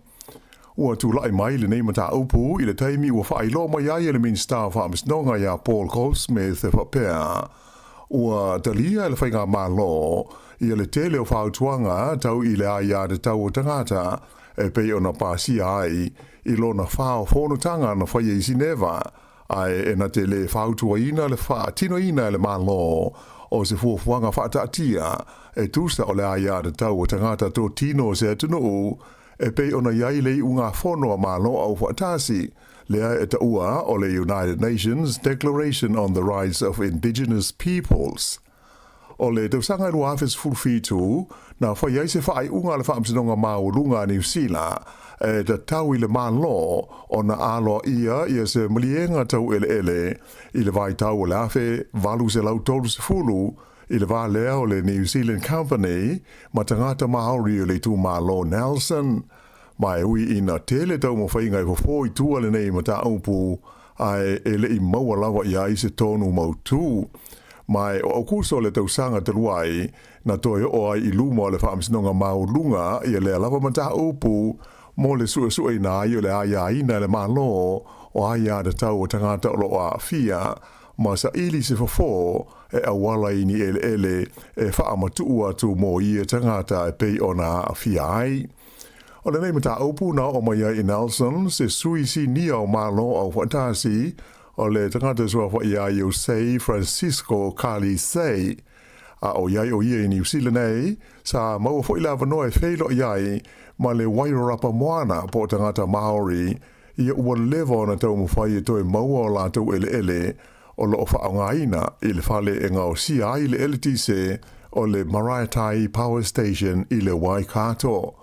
Ua tulai mai lenei mataupu i le taimi ua faailoa mai ai e le Minisita o Faamasinoga iā Paul Goldsmith e faapea, ua talia e le Faigamalo ia le tele o fautuaga tau i le aiatatau o tagata e pei ona pasia ai i lona fao fonotaga na faia i Sineva Ae e na te lē fautuaina le faatinoina e le Malo o se fuafuaga faataatia e tusa o le aiatatau a tagata totino o se atunuu e pei ona i ai le iugafono a Malo Aufaatasi lea e taua o le United Nations Declaration on the Rights of Indigenous Peoples. O le tausaga e 2017, na fai ai se faaiuga a le Faamasinoga Maualuga a Niu Sila e tatau i le Malo ona aloaia ia se maliega tau eleele i le vaitau o le 1830 i le va lea o le New Zealand Company ma tagata Māori o le itumalo Nelson. Ma e ui ina tele taumafaiga e fofo i tua lenei mataupu, ae e le i maua lava i ai se tonu mautū. Ma e o Aukuso le tausaga talu ai, na toe oo ai i luma o le Faamasinoga Maualuga ia lea lava mataupu mo le suesueina ai o le aiaina e le Malo o aiatatau a tagata o lo o aafia ma saili se fofo e auala i ni eleele e faamatuu atu mo ia tagata e pei ona aafia ai. O lenei mataupu na oo mai ai i Nelson, se sui sinia o Malo Aufaatasi, o le tagata suafa iā Jose Francisco Kalisei. A ʻoiai ʻo ia i Niu Sila nei, sa maua foi le avanoa e feiloai ai ma le Wairarapa Moana po o tagata Māori ia ua leva ona taumafai e toe maua o latou eleele. o loo faaaogaina i le fale e gaosia ai le eletise o le Maraetai Power Station i le Waikato.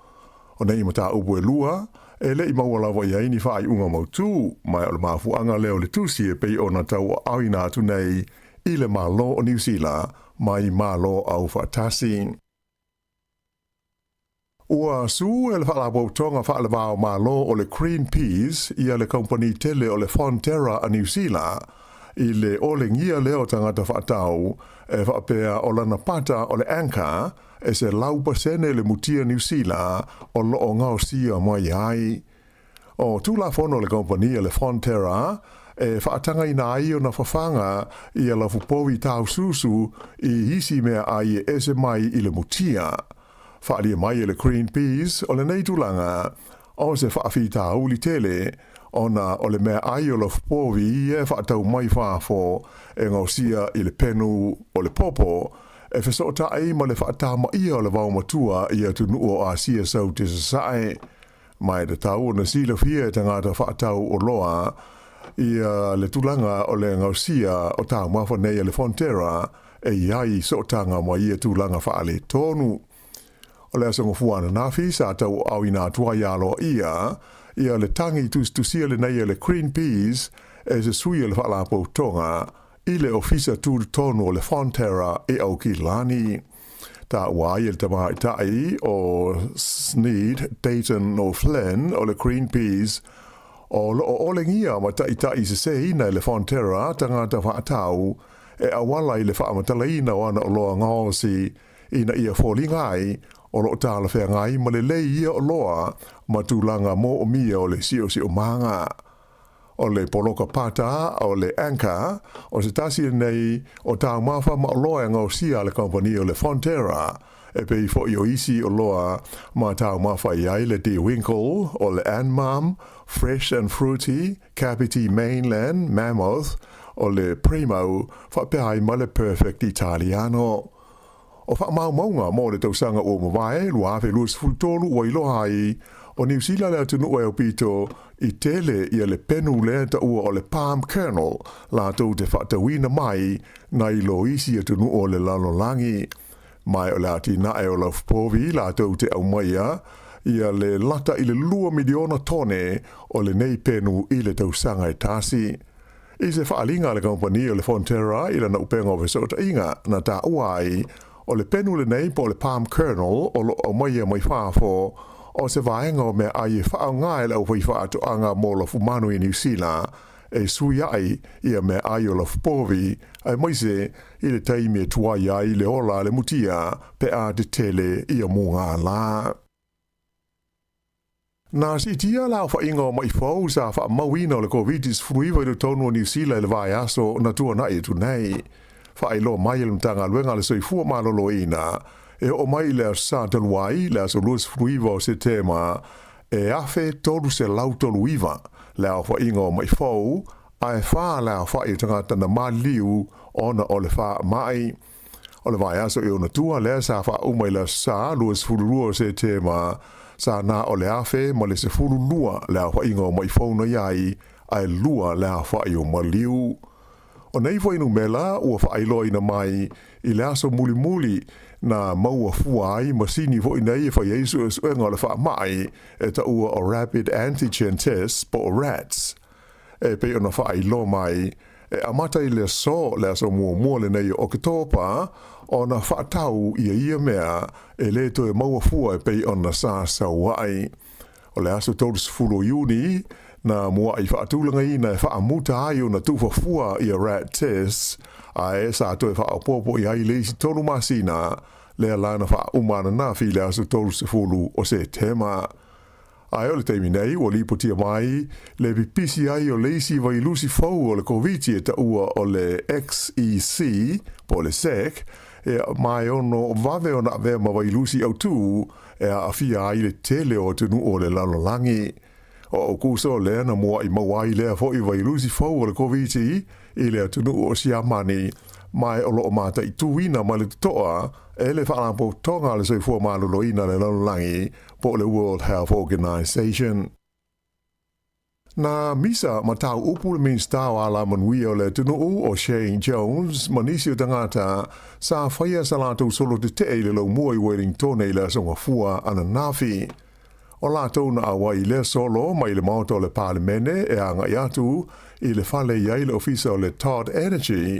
O nei mataupu e lua, e le i maua lava i ai ni faaiuga mautū, ma o le mafuaaga lea o le tusi e pei ona tauaaoina atu nei i le Malo o Niu Sila mai Malo Aufaatasi. Ua sue e le Faalapotopotoga Faalevao Malo o le Greenpeace ia le kamupani tele o le Fonterra a Niu Sila i le olegia lea o tagata faatau e faapea o lana pata o le Anchor e 100% le mutia Niu Sila o loo gaosia mai ai. O tulafono a le kamupani a le Fonterra e faatagaina ai ona fafaga ia lafupovi taususu i isi meaai e ese mai i le mutia. Faaalia mai e le Greenpeace o lenei tulaga o se faafitauli tele ona o le meaai o lafupovi e faatau mai fafo e gaosia i le penu o le popo e fesootai ma le faatamaia o le vaomatua i atunuu o Asia Saute Sasae. Ma e tatau ona silafia e tagata faatau oloa ia le tulaga o le gaosia o taumafa nei a le Fonterra e i ai sootaga ma ia tulaga faaletonu. O le aso Gafua ananafi sa tauaaoina atu ai aloaia ia le tagi tusitusia lenei a le Greenpeace e se sui o le Faalapotopotoga i le Ofisa Tutotonu o le Fonterra i Aukilani. Taua ai e le tamaitai o Sneed Dayton O'Flynn o le Greenpeace o loo olegia ma taitai seseina e le Fonterra tagata faatau e auala i le faamatalaina o ana oloa gaosi ina ia foliga ai o loo talafeagai ma lelei ia oloa ma tulaga moomia o le siosiomaga. O le poloka pata o le Anchor, o se tasi lenei o taumafa ma oloa e gaosia a le kamupani o le Fonterra, e pei foi o isi oloa ma taumafa i ai le De Winkel, o le Anmum, Fresh and Fruity, Kapiti Mainland, Mammoth, o le Primo, faapea ai ma le Perfect Italiano. O faamaumauga mo le tausaga ua mavae 2023 ua iloa ai, o Niu Sila le atunuu e aupito i tele ia le penu lea taua o le palm kernel latou te faatauina mai nai lo isi atunuu o le lalolagi. Ma o le atinae o lafupovi latou te aumaia ia le lata i le 2 miliona tone o lenei penu i le tausaga e tasi. I se faaaliga a le kamupani o le Fonterra i lana upega o fesootaiga, na taua ai, o le penu lenei po o le palm kernel o loo aumaia mai fafo, o se vaega o meaai e faaaoga e le aufaifaatoaga mo lafumanu i Niu Sila e sui ai ia meaai o lafupovi, aemaise i le taimi e tuai ai le ola a le mutia pe a tetele ia mugala. Na siitia le aofaiga o ma'i fou sa faamauina o le Koviti-19 i totonu o Niu Sila i le vaiaso na tuana'i atu nei. Faailoa mai e le Matagaluega a le Soifua Maloloina, e oo mai i le Aso Sa talu ai, le aso 29 o Setema, e 1,339 le aofaiga o ma'i fou, ae fa le aofa'i o tagata na maliliu ona o le faama'i. O le vaiaso i ona tua lea sa faauma i le Aso Sa 22 o Setema, sa na o le 1,012 le aofaiga o ma'i fou na i ai, ae lua le aofa'i o maliu. O nei fuainumera ua faailoaina mai i le aso mulimuli na maua fua ai masini foi nei e fai ai suesuega o le faama'i e taua o Rapid Antigen Tests po o RATs. E pei ona faailoa mai, e amata i le aso, le aso muamua lenei o Oketopa, ona faatau ia ia mea e lē toe maua fua e pei ona sa sau ai. O le aso 30 o Iuni, na muaʻi faatulagaina e faamuta ai ona tufa fua ia rat tests, ae sa toe faaopoopo i ai le isi tolu masina, lea la na faauma ananafi i le aso 30 o Setema. Ae o le taimi nei ua lipotia mai le pipisi ai o le isi vailusi fou o le Koviti e taua o le XEC po o le SEC, ma e ono vave ona avea ma vailusi autū e aafia ai le tele o atunuu o le lalolagi. O Aukuso lea na muaʻi maua ai lea foi vailusi fou o le Koviti i le atunuu o Siamani, ma e o loo mataituina ma le totoa e le Faalapotopotoga a le Soifua Maloloina a le Lalolagi po o le World Health Organization. Na misa ma tau upu le Minista o Alamanuia o le atunuu o Shane Jones ma nisi o tagata sa faia sa latou solo tetee i le laumua i Wellingtone i le Aso Gafua ananafi. O latou na auai i lea solo mai le Maota o le Palemene e agai atu i le fale i ai le ofisa o le Todd Energy,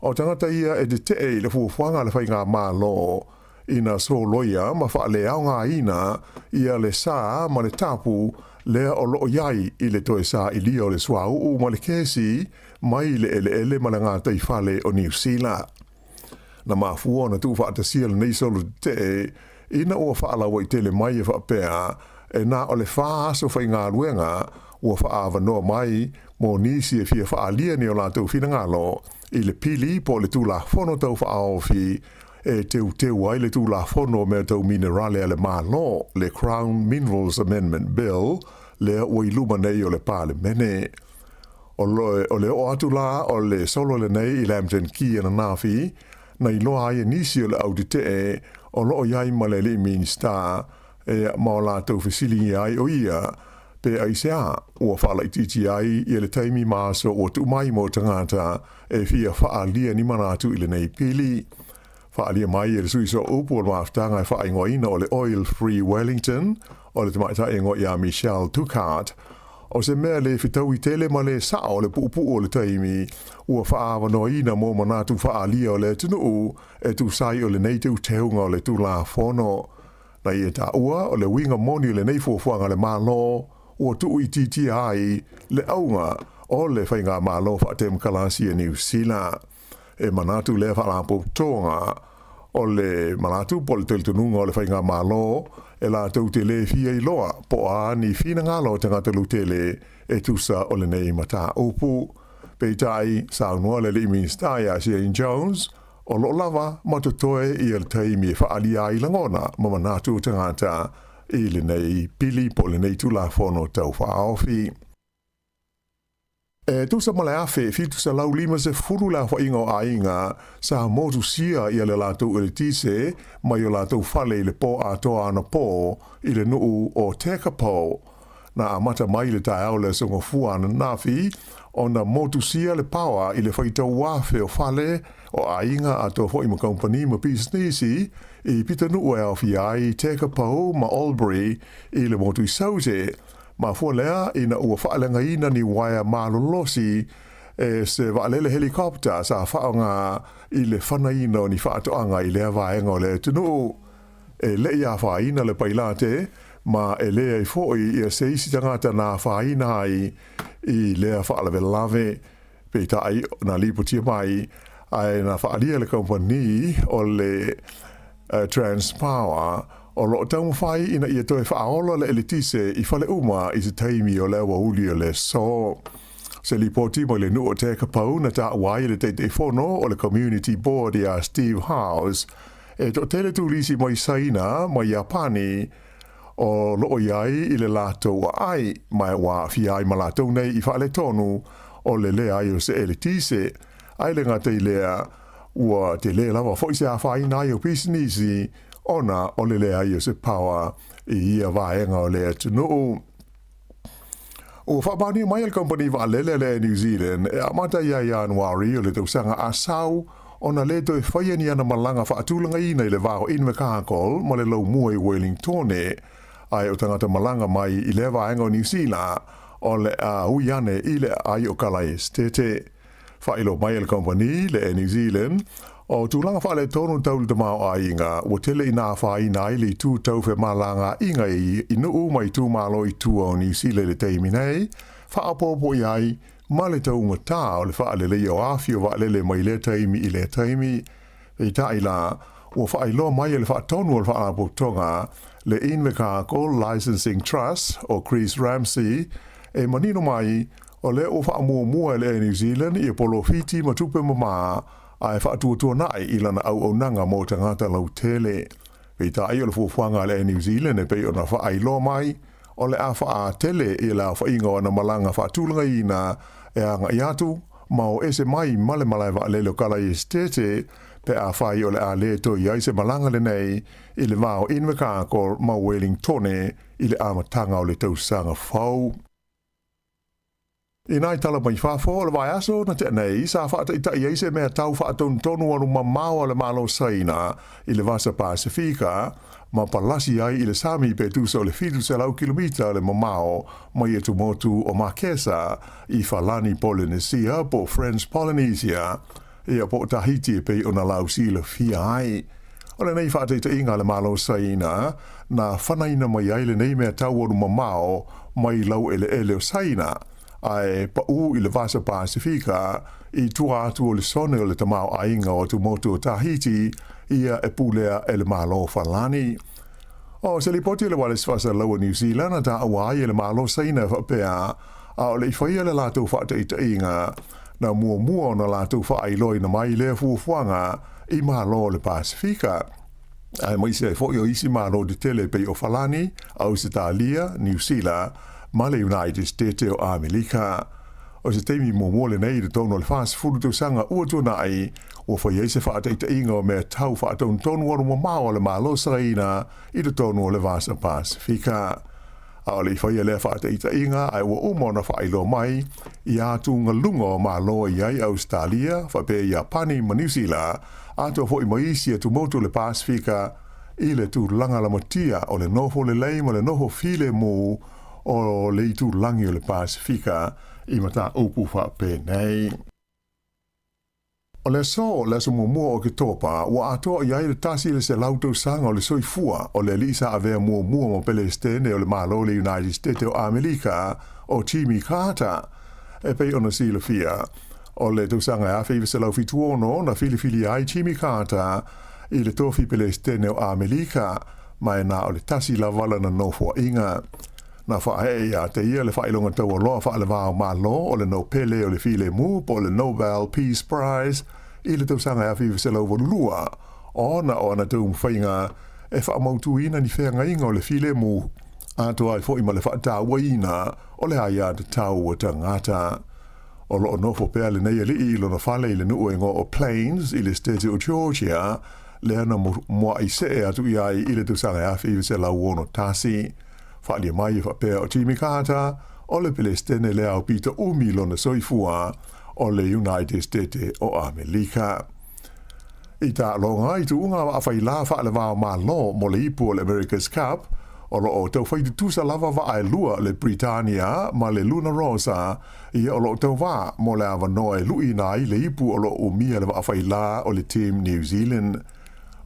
o tagata ia e tetee i le fuafuaga a le Faigamalo ina soloia ma faaleaogaina ia le sa ma le tapu lea o loo i ai i le toe sailia o le suauu ma le kesi mai le eleele ma le gataifale o Niu Sila. Na mafua ona tuufaatasia lenei solo tetee ina ua faalauaitele mai e faapea e na o le fa aso faigaluega ua faaavanoa mai mo nisi e fia faaalia ni o latou finagalo i le pili po o le Tulafono Tau Faaofi e teuteu ai le Tulafono o Mea Tau Minerale a le Malo, le Crown Minerals Amendment Bill, lea ua i luma nei o le Palemene. O le oo atu la o le solo lenei i Lambton Quay ananafi, na iloa ai e nisi o le au tetee o loo i ai ma le alii Minista e ma o latou fesiligia ai o ia pe aisea ua faalaitiiti ai ia le taimi ma aso ua tuu mai mo tagata e fia faaalia ni manatu i lenei pili. Faaalia mai e le sui sooupu o le mafutaga e faaigoaina o le Oil Free Wellington, o le tamaitai igoa ia Michelle Dukart, o se mea le fetaui tele ma le sao le puupuu o le taimi ua faaavanoaina mo manatu faaalia o le atunuu e tusa ai o lenei teuteuga o le Tulafono. Na ia taua o le uiga moni o lenei fuafuaga a le Malo ua tuuitiitia ai le auga o le Faigamalo Faatemokalasi a Niu Sila. E manatu lea faalapotopotoga o le manatu po o le talitonuga o le Faigamalo e latou te le fia iloa po o a ni finagalo o tagata lautele e tusa o lenei mataupu. Peitai, saunoa le alii Minisita ia Shane Jones, o loo lava ma totoe ia le taimi e faaalia ai lagona ma manatu o tagata i lenei pili po o lenei Tulafono Tau Faaofi. E tusa ma le 1750 le aofaiga o aiga sa motusia ia le latou eletise mai o latou fale i le po atoa anapo i le nuu o Tekapo. Na amata mai i le taeao o le Aso Gafua ananafi ona motusia le paoa i le faitau afe o fale o aiga atoa foi ma kamupani ma pisinisi i pitanuu e aofia ai Tekapo ma Albury i le motu i Saute. Mafua lea ina ua faaleagaina ni uaea malolosi e se vaalele helicopter sa faaaoga i le fanaina o ni faatoaga i lea vaega o le atunuu. E le i afaina le pailate ma e leai foi ia se isi tagata na afaina ai i lea faalavelave. Peitai, na lipotia mai ae na faaalia le kamupani o le Transpower o lo o taumafai ina ia toe faaola le eletise i fale uma i se taimi o le aoauli o le aso. Se lipoti mai le nuu o Tekapo na taua ai e le Taitaifono o le Community Board ia Steve Howes, e toatele turisi mai Saina ma Iapani o lo o i ai i le latou aai, ma ua aafia ai ma latou nei i faaletonu o le leai o se eletise. Ae le gata i lea, ua tele lava foi se afaina ai o pisinisi ona o le leai o se power i ia vaega o le atunuu. Ua faamaonia mai e le kamupani vaalele a le Air New Zealand e amata ia Ianuari o le tausaga a sau ona le toe faia ni ana malaga faatulagaina i le va o Invercargill ma le laumua i Wellingtone, ae o tagata malaga mai i lea vaega o Niu Sila o le a ui ane i le aai o Kalaesetete. Faailoa mai e le kamupani, le Air New Zealand, o tulaga faaletonu tau le tamaoaiga ua tele ina afaina ai le itu tau femalagaaiga i nuu ma itumalo i tua o Niu Sila i le taimi nei, faaopoopo i ai ma le taugata o le faaleleia o afi o vaalele mai lea taimi i lea taimi. Peitai la, ua faailoa mai e le faatonu o le Faalapotopotoga, le Invercargill Licensing Trust o Chris Ramsay, e manino mai, o lea ua faamuamua e le Air New Zealand ia polofiti ma tupe mamā ae faatuatuanai i lana auaunaga mo tagata lautele. Peitai o le fuafuaga a le Air New Zealand e pei ona faailoa mai, o le a faaatele i le aofaiga o ana malaga faatulagaina e agai atu ma o ese mai ma le malae vaalele o Kalaesetete pe afai o le a le toe i ai se malaga lenei i le va o Invercargill ma Wellingtone i le amataga o le tausaga fou. I nai tala mai fafo o le vaiaso na tea nei, sa faataita'i ai se mea tau faatonutonu alu mamao a le Malo Saina i le Vasa Pasefika ma palasi ai i le sami pe tusa o le 700 kilomita le mamao mai atumotu o Marquesa i Falani Polenesia po o French Polynesia ia po o Tahiti e pei ona lausilafia ai. O lenei faataitaiga a le Malo Saina na fanaina mai ai lenei mea tau alu mamao mai laueleele o Saina, ae paʻū i le Vasa Pasefika i tua atu o le sone o le tamaoaiga o atumotu o Tahiti, ia e pulea e le Malo Falani. O se lipoti a le Wireless Faasalalau a New Zealand na taua ai e le Malo Saina e faapea, a o le i faia le latou faataitaiga, na muamua ona latou faailoaina mai lea fuafuaga i Malo o le Pasefika, aemaise ai foi o isi Malo tetele e pei o Falani, Ausetalia, Niu Sila, ma le United State o Amelika. O se taimi muamua lenei i totonu o le 40 tausaga ua tuanai, ua fai ai se faataitaiga o mea tau faatonutonu alu mamao a le Malo Saina i totonu o le Vasa Pasefika. A o le i faia lea faataitaiga ae ua uma ona faailoa mai i atugaluga o Malo e i ai Ausetalia, faapea Iapani ma Niu Sila, atoa foi ma isi atumotu o le Pasefika i le tulaga lamatia o le nofo lelei ma le nofo filemu o le itulagi o le Pasefika i mataupu faapenei. O le aso, le aso muamua o Oketopa, ua atoa i ai le 100 tausaga o le soifua o le alii sa avea muamua ma Pelesitene o le Malo o le United States o Amelika, o Jimmy Carter. E pei ona silafia, o le tausaga e 1976 na filifilia ai Jimmy Carter i le tofi Pelesitene o Amelika, ma e na o le tasi lava lana nofoaiga. Na faaee ia te ia le faailoga taualoa faale-va o Malo o le Nopele o le Filemu po o le Nobel Peace Prize i le tausaga e 1982 ona o ana taumafaiga e faamautuina ni feagaiga o le filemu atoa ai foi ma le faatauaina o le aiatatau a tagata. O lo o nofo pea lenei alii i lona fale i le nuu e igoa o Plains i le State o Georgia, lea na muaʻi see atu i ai i le tausaga e 1961. Faaalia mai e faapea o Jimmy Carter, o le Pelesitene lea aupito umi lona soifua o le United States o Amelika. I taaloga i tuuga vaafailā faale-va-o-Malo mo le ipu o le America's Cup, o lo o taufai tutusa lava vaa e lua le Britannia ma le Luna Rossa, ia o lo o tauvā mo le avanoa e luʻiina ai le ipu o lo o umia le vaafailā o le Team New Zealand.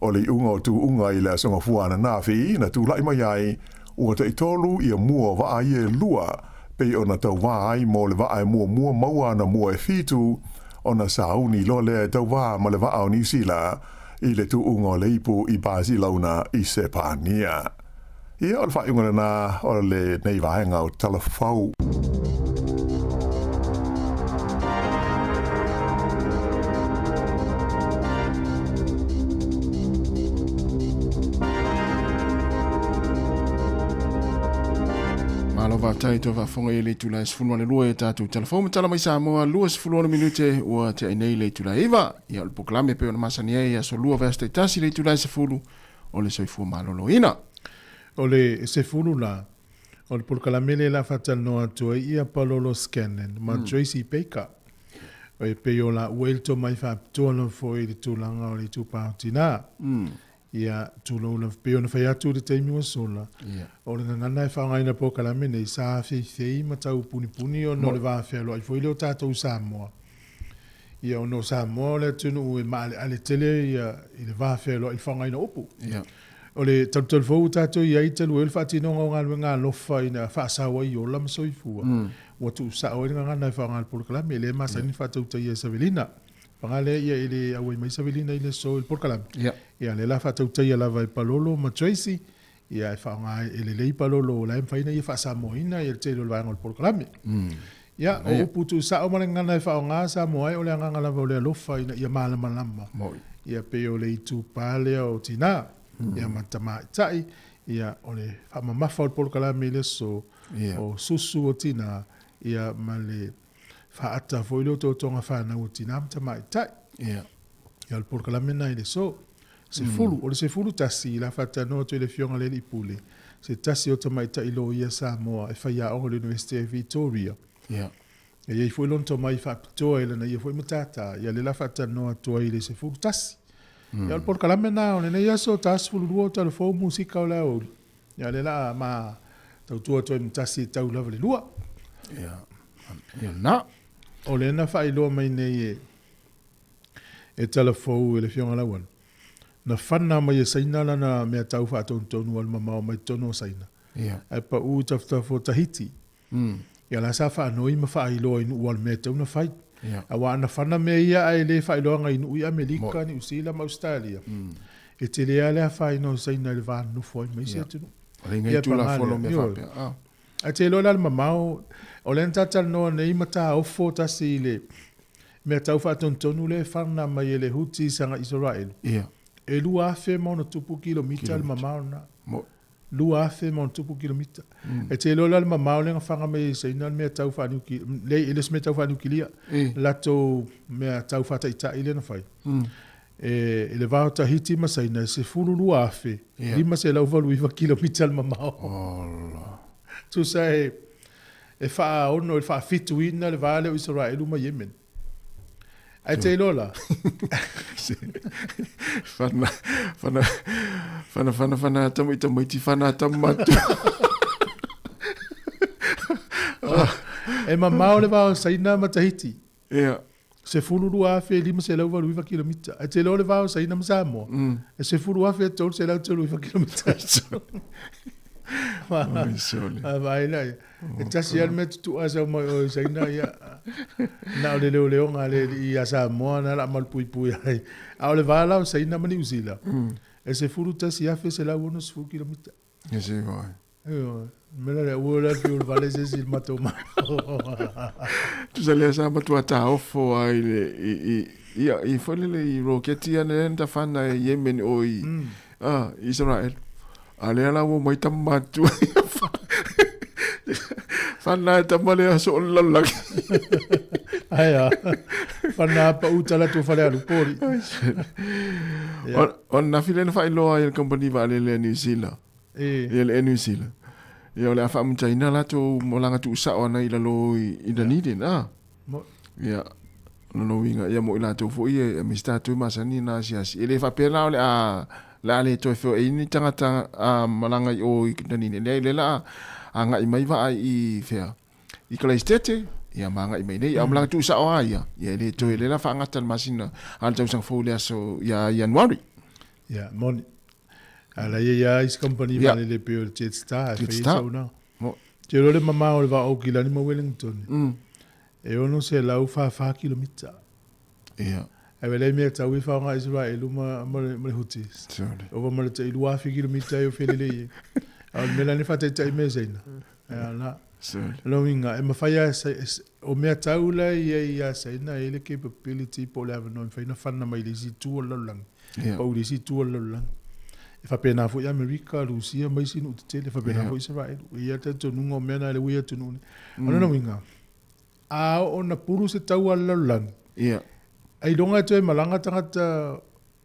O le iuga o tuuga i le Aso Gafua ananafi na tulai mai ai, ua taitolu ia mua o vaa ia e lua, pei ona tauvā ai mo le vaa e muamua maua ana mua e fitu, ona sauni loa lea e tauvā ma le vaa o Niu Sila i le tuuga o le ipu i Basilauna i Sepania. Ia, o le faaiuga lena o lenei vaega o Tala Fou. Malo faafetai toe faafofoga i le itula e 12 e tatou Tala Fou ma Tala Mai Samoa 26 minute ua tea nei le itula e 9. Ia o le polokalame e pei ona masani ai i aso lua vaiaso taitasi le itula e 10 o le soifua maloloina. O le 10 la, o le polokalame lea la faatalanoa atu ai ia Palolo Scanlan ma Tracy Baker. E pei o laua i le tomai faapitoa lava foi i le tulaga o le itupa o tinā. Ia, tulou lava, pei ona fai atu i le taimi ua sola, o le gagana e faaaogaina i polokalame nei, sa feifei ma tau punipuni ona o le va fealoai foi lea o tatou i Samoa. Ia, ona o Samoa o le atunuu e maaleale tele ia i le va fealoai i le faaaogaina o upu. O le talutalu fou ua tatou i ai talu ai o le faatinoga o galuega alofa ina faasao ai ola ma soifua, ua tuusao ai le gagana e faaaoga i le polokalame, lea e masani ona faatautaia e Savelina. Paga lea ia e le auai mai Savelina i le aso i le polokalame. Ia lea la faatautaia lava e Palolo ma Tracy, ia e faaaoga e lelei Palolo o la e mafai ona ia faasamoaina ia le tele o le vaega o le polokalame. Ia, o upu tuusao ma le gagana e faaaoga Samoa ai, o le agaga lava o le alofa ina ia malamalama. Ia pei o le itupa lea o tina, ia ma tamaitai, ia o le faamamafa o le polokalame i le aso, o susu o tina, ia ma le Faaata foi le otootoga fanau o tinā ma tamaitai. Ia. Ia o le polokalame lena i le aso. 10, o le 11, la faatalanoa atu i le Afioga i le Alii Pule, se tasi o tamaitai loia Samoa e faiaoga i le Iunivesite o Victoria. Ia. E i ai foi lona tomai faapitoa i lana ia foi matata, ia lea la faatalanoa atu ai i le 11. Ia o le polokalame lena o lenei aso, 42 o Talafou Musika o le aoauli. Ia lea la ma tautua atu ai ma tasi e tau lava le lua. Ia, ia na. O lea na faailoa mai nei e e Talafou e le Afioga Lauano, na fana mai e Saina lana mea tau faatonutonu alu mamao mai totonu o Saina. Ia. Ae pau i tafatafa o Tahiti. Ia la sa faanoi ma faailoa i nuu aua o le mea e tatau ona fai. Aua ana fana mea ia ae le faailoaga i nuu i Amerika, Niu Sila ma Ausetalia, e tele lava le afaina o Saina i le va nonofo ai ma isi atunuu. Ia paga lea. Ae te iloa la le mamao, o lea na ta talanoa nei ma taofo tasi i le mea tau faatonutonu lea e fana mai e le Houthis agai Isaraelu. E 2,000+ kilomita le mamao lena. 2,000 ma ona tupu kilomita. E te iloa la le mamao lea na faga mai e Saina le mea tau faaniukilia, leai e le o se mea tau faaniukilia, latou mea tau faataitai lea na fai. E, i le va o Tahiti ma Saina e 12,589 kilomita le mamao. Ola. Tusa e, e faaono i le faafituina le va lea o Isaraelu ma Yemen. Ae te iloa la. Fana, fana, fana, fana, fana, tama i tamaiti, fana tama matua. E mamao le va o Saina ma Tahiti. Ia. 12,589 kilomita. Ae te iloa le va o Saina ma Samoa. E 10,339 kilomita. Oi, sole. A vaai la ia. E tasi lava le mea tutua sau mai o i Saina, ia, na o le leoleoga a le alii ia Samoa na la malupuipui ai. A o le va la o Saina ma Niu Sila, e 11,160 kilomita. E se vai. Ioe. Mea la lea, ua la pei o le vale se isi i le matou malo. Tusa lea sa matua taofo ai le i i ia i foi lele i roketi ia lea na tafana e Yemen o i ah Israel. A lea la ua mai tama matua Whana e tama lea so o le lalolagi. Ai a. Whana pa uta la tu whare alu pori. O na file na whailoa i le company vaalele a New Zealand. Ia le Air New Zealand. Ia o le a faamutaina latou malaga tuusao ana i lalo i Dunedin a. Ia lona uiga ia mo i latou foi ia aemaise tatou e masani na asiasi. E le faapea la o le a le a le toe feoai ni tagata a malaga i o i Dunedin. Leai lea la a agai mai vaa i fea i Kalaisitete ia ma agai mai nei. A o malaga tuusao lava ia, ia e le toe lea la faagata le masina a le tausaga fou i le aso ia Ianuari. Ia, moni. A la ia ia isi company yeah. vaalele pei o le Jetstar e fai sau na. Te iloa le mamao o le vaa o Aukilani ma Wellington. E 644 kilomita. Ia. Ae wele mea tau e whaonga Israelu ma, ma, le, ma le Houthis. Ova ma le tai 2000 kilomita e o felele i. A o le mea la ne whataitai mea seina. Ea la. Lo winga, e mawhai a, o mea tau la ia i a Saina e le capability po le avanoa e mawhai na whana mai le isi tu o le lalolagi. Pau i le isi itu o le lalolagi. E faapena foi Amerika, Rusia ma isi nuu tetele, e faapena foi Isaraelu. E i ai le talitonuga o mea na e le ui atunuu nei. O lona uiga, a oo ina pulu se taua a le lalolagi, ailoga e toe malaga tagata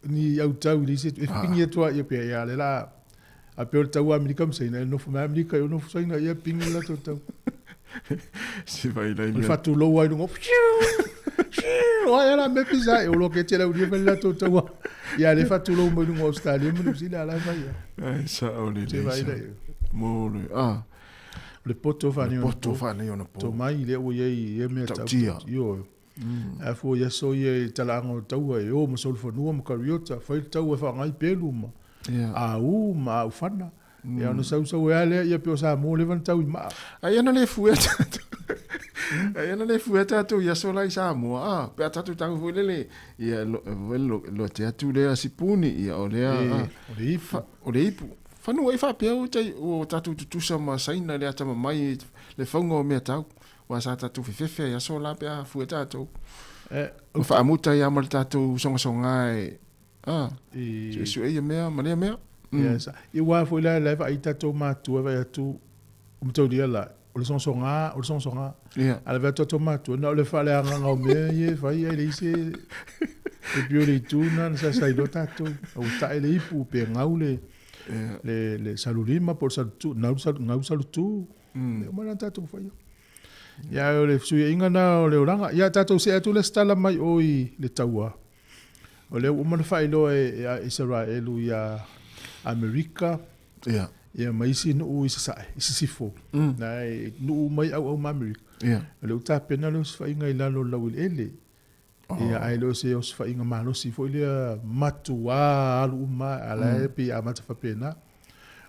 ni autau i le isi atu, e pigi atu lava ia pea, ia o lea la a pei o le taua a Amerika ma Saina, e nofo mai Amerika, e nofo Saina, ia pigi le latou tau. Se vai lai. O le faatulou ai luga. O ai ala me pisa e olo ke te lau lia fai latou taua. Ia le faatulou mai luga o Australia ma New Zealand ala fai. Ai sa o le le. Vai lai. Mo le ah. O le poto whane o poto whane ona po. To mai le ua iai e mea tau. Tautia. Io. A fua ia so ia i talaaga o taua e o ma solofanua ma kariota, fai le taua e whaangai pelu ma a u ma a ufana. Ia ona sausau e a lea ia pe o Samoa leva na tau i maa. Ai ana le fue tatou. Ai ana le fue tatou i aso la i Samoa. Ah, pe a tatou tago foi lele ia lo lo lo te atu lea sipuni ia o lea ah. O le ipu. O le ipu. Fanua i faapea o tai o tatou tutusa ma Saina le atamamai le fauga o mea tau. Ua sa tatou fefefe ai aso la pe a fue tatou. Ma faamuta ai ma le tatou sogasoga e ah, suesue ia mea ma lea mea. Yes. I ua foi la la vaai tatou matua vaai atu o mataulia la o le sogasoga o le sogasoga. A le vaai atu tatou matua na o le faaleagaga o mea ia e fai ai le isi e pei o le itu na na sa iloa tatou. Ua tae le ipu pe gau le le salulima po o le salutu, gau salutu. E uma la tatou faia. Ia o le fesuiaiga na o le olaga. Ia tatou see atu le isi tala mai o i le taua. O lea ua uma ona faailoa e Isaraelu ia Amerika. Ia. Ia ma isi nuu i sasae, i sisifo. Na e nuu uma i auau ma Amerika. Ia. O lea ua tapena le osofaiga i lalo o le laueleele. Ia, ae le o se osofaiga malosi foi lea matuā alu uma, a la e pei e amata faapena.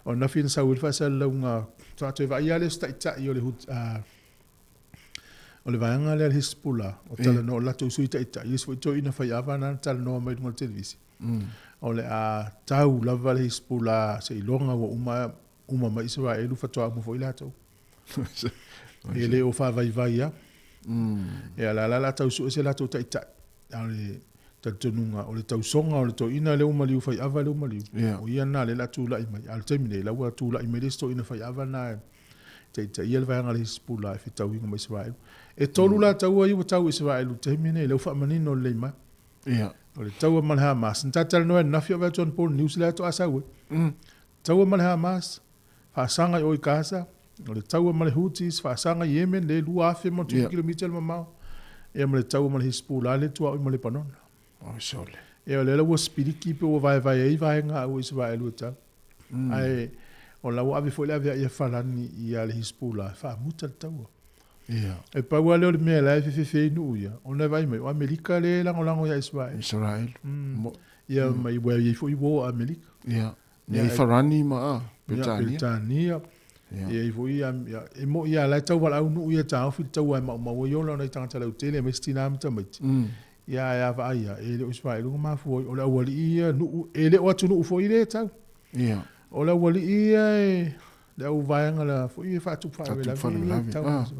O ananafi na sau ai le faasalalauga, faatoa toe vaai lava lea o se taitai o le o le vaega lea a le Hisbullah, o talanoa, o le latou sui taitai, isi foi toeaina faiava na na talanoa mai i luga o le televise. O le a tau lava le Hisbullah seiloga ua uma uma mai Isaraelu faatoa uma foi latou. E le o faavaivai lava. Ia, la la la tau sue se latou taitai. A o le talitonuga, o le tausoga o le toeaina lea ua maliu faiava lea ua maliu. Yeah. O ia lena lea o le a tulai mai. A o le taimi nei, la ua tulai mai le isi toeaina faiava lena e taitaia le vaega a le Hisbullah e fetauiga ma Isaraelu. E tolu la taua ia ua tau i Isaraelu i le taimi nei, lea ua faamanino lelei mai. Yeah. O le taua ma le Hamas. Na ta talanoa ananafi o vaeatu anapo i le news lea faatoa sau ai. Taua ma le Hamas, faasaga i o i Gaza, o le taua ma le Houthis, faasaga i Yemen, lea e 2,000 ma ona tupu kilomita le mamao, ia ma le taua ma le Hezbollah lea e tuaoi ma Lepanona. Oi sole. Ia o lea la ua sipiliki pe ua vaevae ai vaega a ua Isaraelu e tau. Ae o la ua ave foi le aveai a Farani ia le Hezbollah e faamuta le taua. Ia. E pau lava lea o le mea la e fefefe ai nuu ia, ona e vaai mai o Amerika lea e lagolago ia Isaraelu. Isaraelu. Ia ma ua i ai foi uo a Amerika. Ia. Ia i Farani ma a, Peretania. Peretania. Ia i foi ia, e moi ia la e tau valaau nuu ia taofi le taua e maumau ai ola o nai tagata lautele aemaise tina ma tamaiti. Ia ae a vaai ia, e le o Isaraelu na mafua ai, o le aualii ia nuu, e le o atunuu foi lea e tau. Ia. O le aualii ia e, le au vaega la foi e faatupu faalavelave ia tau.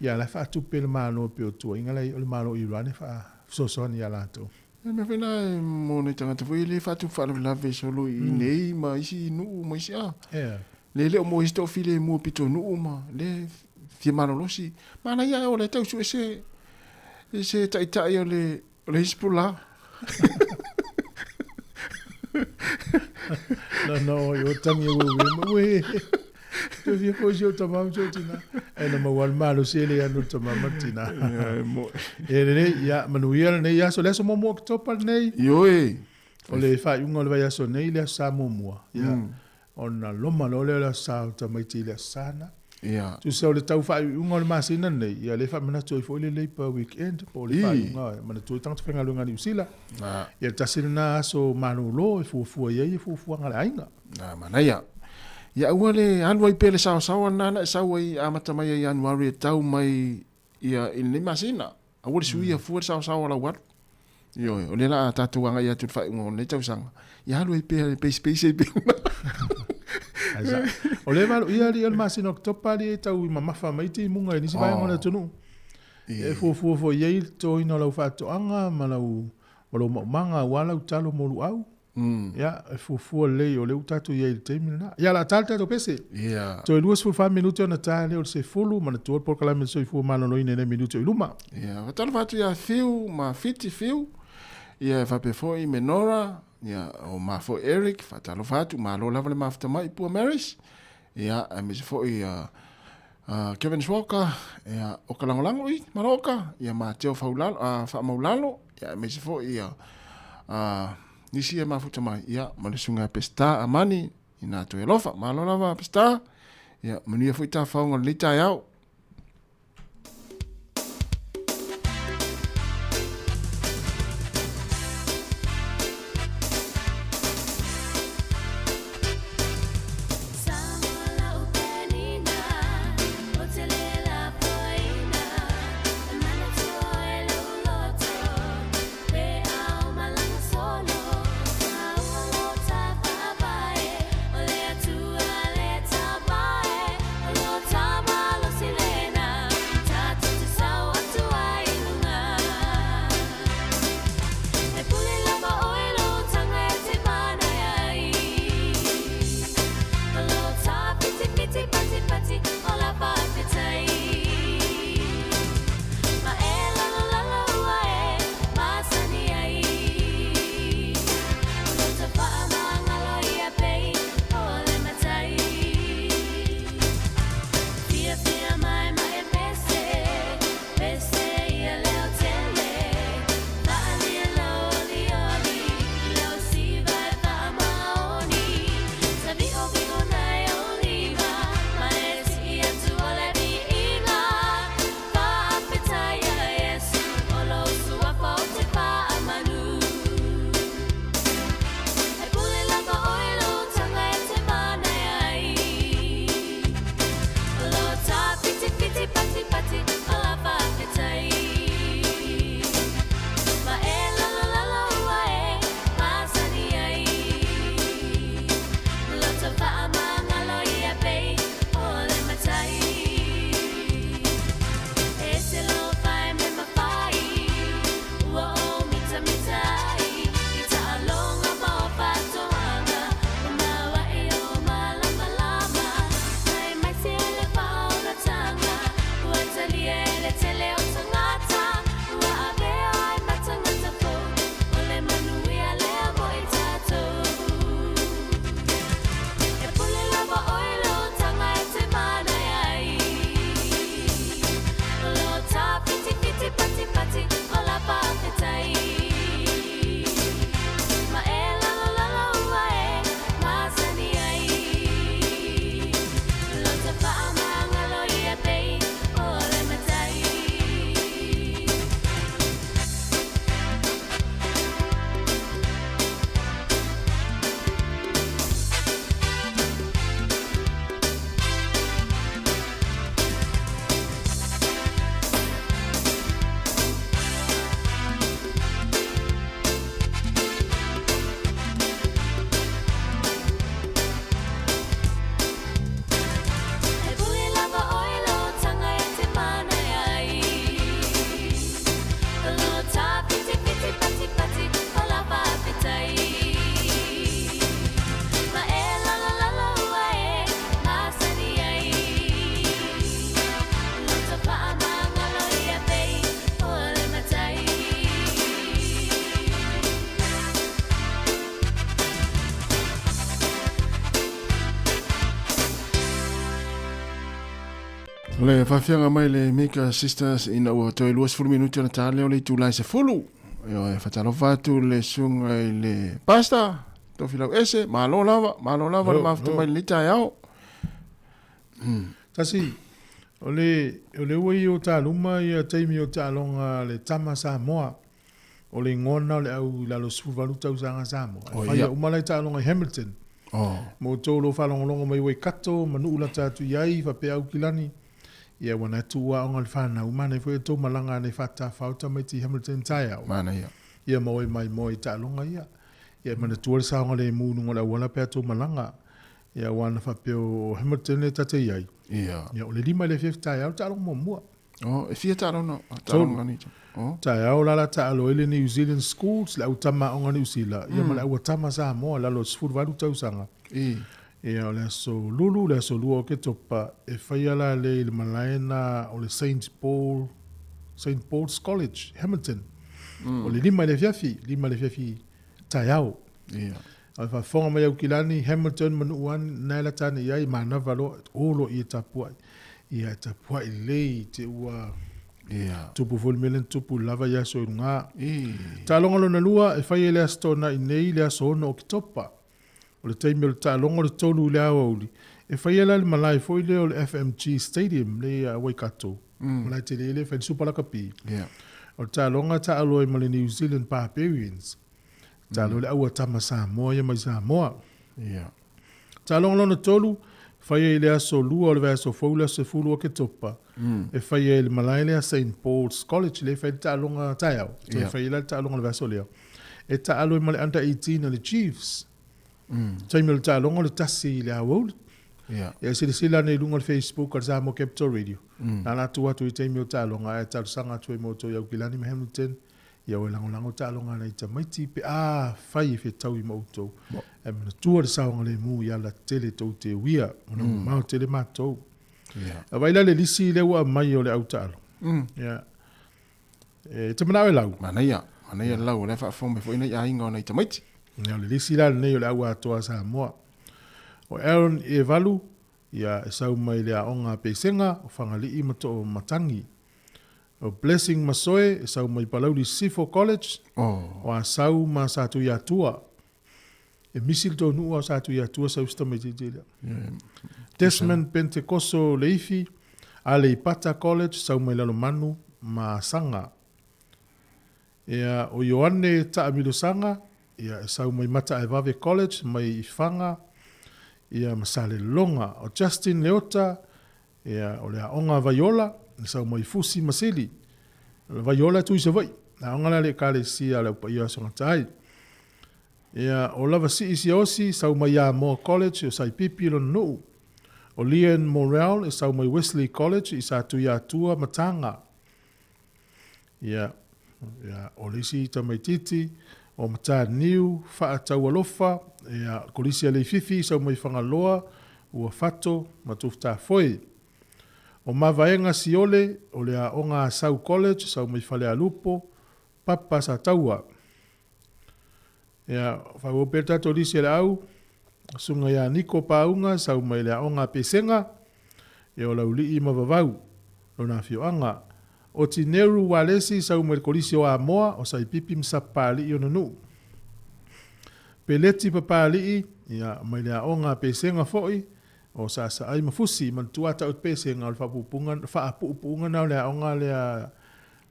Ia la e faatupe e le Malo pei o tuuaiga la e i ai o le Malo o Iran e faafesoasoani ia latou. Le mea foi lena e mo nai tagata foi lea e faatupu faalavelave solo i inei ma isi nuu ma isi a. Le le o maua ai se toafilemu o pitonuu ma le fia malolosi. Manaia ae o la e tau sue se se taitai o le o le Hezbollah. Na na o i o tangi e ueue ma ue. Toe fia foi si ou tama ma si ou tina. Ae na maua le malosi e le anu le tama ma le tina. Ia, e moe. E lelei, ia, manuia lenei aso. Le aso muamua o Oketopa lenei. Ioe. O le faaiuga o le vaiaso nei, le Aso Sa muamua. Ia, ona loma loa lea o le Aso Sa o tamaiti i le Aso Sa na. Ia. Tusa o le tau faaiuiuga o le masina lenei, ia lea e faamanatu ai foi le Labour Weekend po o le faaiuga e manatua ai tagata faigaluega a Niu Sila. Ia, tasi lena aso malolo e fuafua i ai fuafuaga a le aiga. Na, manaia. Ia aua le alu ai pea le saosaoa lena na e sau ai amata mai ai Ianuari e tau mai ia i lenei masina. Aua le suia fua le saosaoa o lau alu. Ioe, o lea la a tatou agai atu i le faaiuga o lenei tausaga, ia alu ai pea le peisipeisie ai pea. O lea e valoia alii o le masina o Oketopa alii e tau mamafa mai timuga i nisi vaega o le atunuu. E fuafua foi i ai le totoina o lau faatoaga ma lau ma lou maumaga aua lau talo mo luau. Ia, e fuafua lelei o lea ua tatou i ai i le taimi lena. Ia, o le a ta le tatou pese. Ia. Toe 24 minute ona ta lea o le 10, manatua le polokalame o le soifua maloloina i nai minute o i luma. Ia, faatalofa atu ia Fiu ma Fiti Fiu, ia e faapea foi Menora, ia o ma foi Eric, faatalofa atu, malo lava le mafuta mai i Pua Marys, ia aemaise foi ia Kevin Swalker, ia o ka lagolago i Maloka, ia Mateo Faulalo, Faamaulalo, ia aemaise foi ia nisi e mafuta mai, ia ma le susuga ia Peseta Amani, ina toe alofa, malo lava Peseta, ia manuia foi tafaoga o lenei taeao. Le faafiaga mai le Mika Sisters ina ua toe 20 minute ona ta lea o le itula e 10. Ioe, faatalofa atu le susuga i le Pastor Tofilau Ese, malo lava, malo lava le mafuta mai lenei taeao. Tasi, o le, o le ua i o taluma ia taimi o taaloga a le tama Samoa. O le igoa lena o le au i lalo o 18 tausaga Samoa. E faia uma la i taaloga i Hamilton. Mo outou o lo o faalogologo mai Waikato ma nuu lata atu i ai faapea Aukilani, ia ua na tuu aoga le fanau, manaia foi outou malaga ane faatafao tamaiti i Hamilton taeao. Manaia. Ia ma oe maimoa i taaloga ia. Ia e manatua le saogalemu i luga o le auala pe a outou malaga. Ia aua na faapea o Hamilton lea ta te i ai. Ia o le 5 i le afiafi taeao le taaloga muamua. Oh, e fia taaloga, taaloga nei. Oh. Taeao la la taalo ai le New Zealand Schools, le au tama aoga Niu Sila, ia ma le au tama Samoa lalo o 18 tausaga. I. Ia o le aso Lulu, le aso 2 o Oketopa, e faia la le i le malae na o le Saint Paul, Saint Paul's College, Hamilton. O le 5 i le afiafi, 5 i le afiafi taeao. Ia. A faafofoga mai Aukilani, Hamilton ma nuu ane, na e lata ane i ai, manava loa, o loa i e tapuai. Ia, e tapuai lelei, te ua Ia. tupu foi le mea lea na tupu i le lava i aso i luga. Taaloga lona lua, e fai ai le Aso Toonai nei, le aso 6 o Oketopa. O le taimi o le taaloga o le 3 i le aoauli, e fai ai la i le malae foi lea o le FMG Stadium lea i Waikato, malae tele lea e fai le Super Lakapi. Ia. O le taaloga e taalo ai ma le New Zealand Barbarians. Taalo le aua tama Samoa ia mai Samoa. Ia. Taaloga lona tolu, fai ai i le aso 2 o le vaiaso fou le aso 10 o Oketopa. E fai ai i le malae lea Saint Paul's College lea e fai ai le taaloga taeao. Toe fai ai la le taaloga i le vaiaso lea. E taalo ai ma le under 18 a le Chiefs. Taimi o le taaloga o le 1 i le aoauli. Ia. Ia silasila ane i luga o le Facebook a le Samoa Capital Radio. Na la atu atu i taimi o taaloga ae talosaga atu ai mo outou i Aukilani ma Hamilton. Ia ua lagolago taaloga a nai tamaiti pe a fai e fetaui ma outou. Ae manatua le saogalemu i ala tele tou te uia, ona ua mamao tele matou. Ia. A vaai la le lisi lea ua aumai o le au taalo. Ia. E te manao e lau. Manaia, manaia le lau, o lea e faafofoga mai foi nai aiga o nai tamaiti. Ia, o le lisi la lenei o le au atoa a Samoa. O Aaron Ievalu, ia, e sau mai le aoga a Pesega, o Fagalii ma Toomatangi. O Blessing Masoe e sau mai Palauli Sisifo College, o Asau ma Satuiatua. E misi le tou nuu a o Satuiatua sau si tamaitiiti lea. Desmond Pentekoso Leifi, Aleipata College, sau mai Lalomanu ma Asaga. Ia, o Ioane Taamilosaga, ia, e sau mai Mataaevave College mai Ifaga, ia, ma Salelologa. O Justin Leota, Ia, o le aoga a Vaiola, e sau mai Fusi ma Sili. O le Vaiola e tu i Savaii. Le aoga lea a le Ekalesia a le Au Paia o Aso Gataai. Ia, o Lavasii Siaosi, sau mai Amoa College o Saipipi lona nuu. O Leanne Morrell, e sau mai Wesley College i Satuiatua, Mataga. Ia, ia, o le isi tamaitiiti, o Mataniu Faataualofa, ia, Kolisi a Leififi, sau mai Fagaloa, ua Fato ma Tufutafoe. O Mavaega Siole, o le aoga a Sau College, sau mai Falealupo, Papa Sataua. Ia, faaauau pea le tatou lisi a le au, Susuga ia Niko Paauga, sau mai le aoga a Pesega, ia o Laulii ma Vavau, lona afioaga. O Tineru Walesi, sau mai le Kolisi o Amoa, o Saipipi ma Sapapalii ona nuu. Peleti Papalii, ia, mai le aoga a Pesega foi, o Saasaai ma Fusi. Manatua tau Pesega o le faapuupuuga, faapuupuuga na o le aoga lea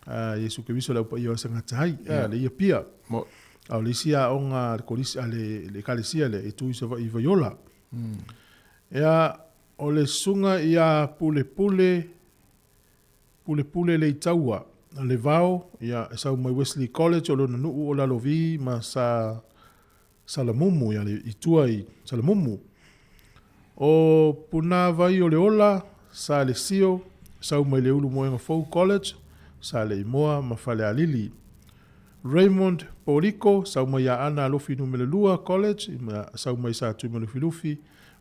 a Iesu Keriso le Au Paia o Sagata ai, le ia pia. A o le isi aoga a le kolisi, a le ekalesia lea e tu i Savaii i Vaiola. Ea, o le susuga ia Pulepule, Pulepule Leitaua, le Vao, ia, e sau mai Wesley College o lona nuu o Lalovi ma sa Salamumu, ia, i tua i Salamumu. O Punavai o le Ola, sa Lesio, sau mai le Ulu Moega Fou College, sa Leimoa ma Falealili. Raymond Poliko, sau mai Aana Alofi Numera 2 College, sau mai Satuimalufilufi,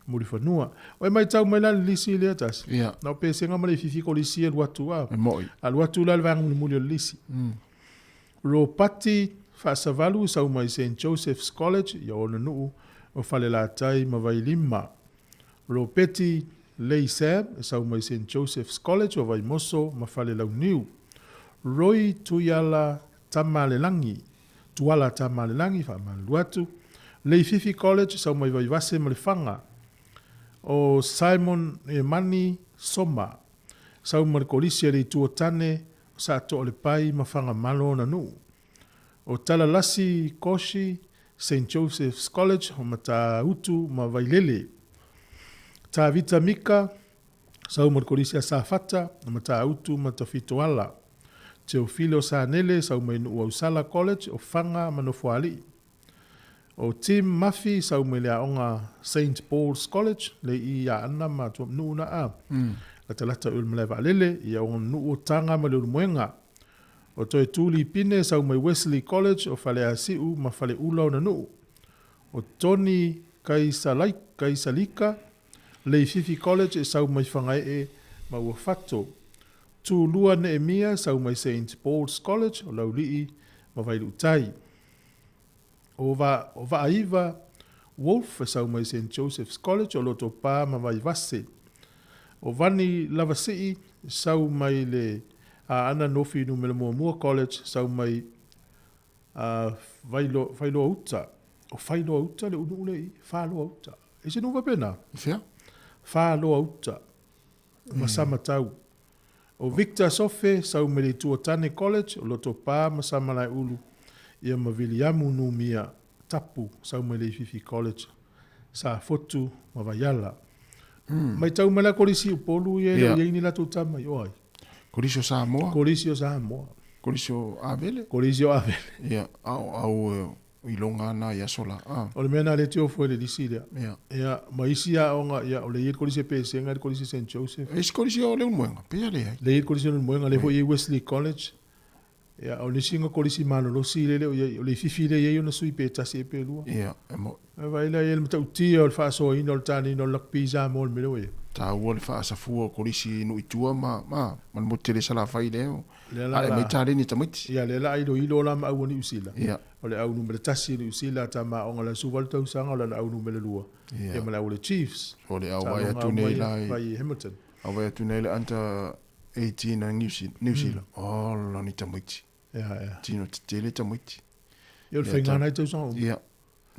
Mulifanua. O e matau mai la le lisi lea tasi. Ia. Na o pesega ma le fifi ko lisi e alu atu a. E moi. Alu atu la le vaega mulimuli o le lisi. Ropati Faasavalu sau mai Saint Joseph's College ia ona nuu o Falelatai ma Vailima. Ropeti Lei Sam, e sau mai St Joseph's College o Vaimoso ma Falelauniu. Roy Tuiala Tamalelangi, Tuala Tamalelangi, faamalulu atu, Leififi College, sau mai Vaivase ma Lefaga. O Simon Emani Soma, sau ma le Kolisi a le Itu o Tane, o Saatoalepai ma Fagamalo ona nuu. O Talalasi Koshi, Saint Joseph's College o Matautu ma Vailele. Tavita Mika, sau ma le Kolisi a Safata, o Matautu ma Tafitoala. Teofilo Sanele, sau mai Nuuausala College o Faga ma Nofoalii. O Tim Mafi, sau mai le aoga Saint Paul's College, le i ia Ana ma Tuamnuu na a. Latalata i le malae vaalele, ia ona nuu o Taga ma Leulumoega. O Toe Tuli Pine, sau mai Wesley College o Faleasiu ma Faleula ona nuu. O Tony Kaisalika, Leififi College e sau mai Fagaee ma Uafato. Tulua Neemia, sau mai Saint Paul's College o Laulii ma Vailuutai. O Va, o Vaaiva Wolf e sau mai Saint Joseph's College o Lotopa ma Vaivase. O Vani Lavasii e sau mai le Aana Nofi Numera Muamua College sau mai a Vailo, Failoa Uta. O Failoa Uta le unuu le i, Faloa Uta. E se nuu faapena? Fea? Faloa Uta. Ma Samatau. O Victor Sofe, sau mai le Itu o Tane College, o Lotopa ma Samalaeulu, ia ma Viliamu Numia Tapu, sau mai Leififi College, Safotu ma Vaiala. Matau mai la Kolisi Upolu ia e le o i ai ni latou tama i o ai? Kolisi o Samoa. Kolisi o Samoa. Kolisi o Avele. Kolisi o Avele. Ia, a o au iloga na i aso la. A. O le mea na le te ofo i le lisi lea. Ia. Ia, ma isi aoga, ia, o le i ai le Kolisi e Pesega, le Kolisi St. Joseph. E isi Kolisi o Leulumoega, pei le ai. Le i ai le Kolisi o Leulumoega, le foi i ai Wesley College. Ia, o nisi nga Kolisi malolosi le le o i ai, o le fifi le i ai ona sui pe tasi e pe lua. Ia, e mo. E vai la i le matautia o le faasoaina o le tāneina o le lakapi i Samoa le mea lea ua i ai. Taua le faasafua o Kolisi i nuu i tua ma, ma, ma le motu tele Salafai lea o. Lea la Ae mai taleni e tamaiti. Ia, lea la a iloilo la ma au a Niu Sila. Ia. O le au numera tasi i Niu Sila, tama aoga la 18 tausaga, o lana au numera lua. Ia. Ia ma le au o le Chiefs. O le au vai atu nei la i. Vai i Hamilton. Au vai atu nei le under 18 a Niu Sila. Niu Sila. Ola ni tamaiti. Ia, ia. Tino tetele tamaiti. Ia, o le faigana ai tausaga uma. Ia.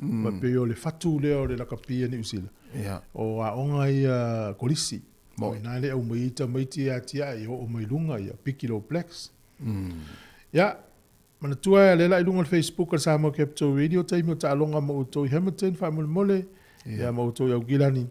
Ma pei o le fatu lea o le lakapi a Niu Sila. Ia. O aoga ia kolisi. Mo. O ina le au mai ai tamaiti e atiae i oo mai luga ia piki lo Blacks. Ia, manatua e lea la i luga o le Facebook a le Samoa Capital Radio taimi o taaloga ma outou i Hamilton faamolemole. Ia ma outou i Aukilani.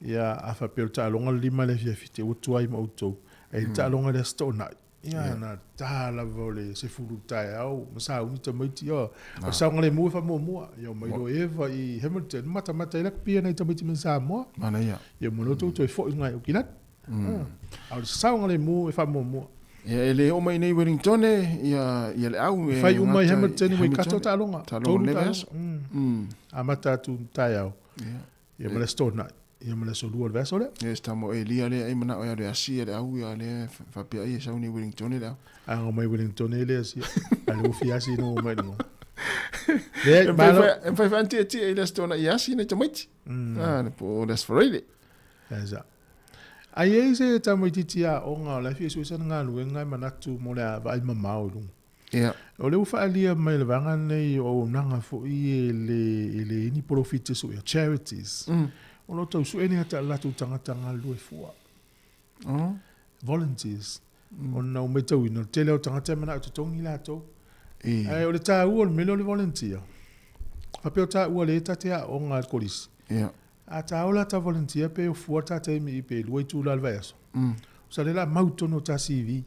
Ia a faapea o le taaloga le 5 i le afiafi te ua tuai ma outou. Ae i le taaloga i le Aso Toonai. Ia, na ta lava o le 10 taeao, ma sauni tamaiti, o. O le saogalemu e faamuamua. Ia, omai loa Eva i Hamilton, matamata ai lakapia nai tamaiti mai Samoa. Manaia. Ia, mo le outou toe foi ngai Aukilani. A o le saogalemu e faamuamua. Ia, e le oo mai nei Wellington ia, ia le au. E fai uma i Hamilton i Waikato taaloga. Taaloga le vaiaso. Amata atu taeao. Ia. Ia ma le Aso Toonai. Ia ma le Aso Lua o le vaiaso lea. Ia se tama o Elia lea e manao e alu e asi ia le au ia lea faapea ai e sau nei Wellington le au. A ngo mai Wellington e le asi. A le ufi asi no mai no. Le malo. E fai fai tia tia i le Aso Toonai i asi nei tamaiti. Ah le po le Aso Faraile. Esa. Ai ei se tamaitiiti aoga o la e fia sue sana galuega e manatu mo le vaai mamao i luga. Ia. O lea ua faaalia mai le vaega lenei o auaunaga foi e le, e leai ni polofiti e suea, charities. O lo o tau sue nei ata latou tagata galulue fua. Oh. Volunteers. Ona ua matauina, o le tele o tagata e manao e totogi latou. E. Ae o le taua o le mea lea o le volunteer, faapea o taua lea ta te aoga i le kolisi. Ia. A ta ola ta volunteer pe o fua ta taimi i pe lua itula o le vaiaso. Sa le la mau tonu o ta CV.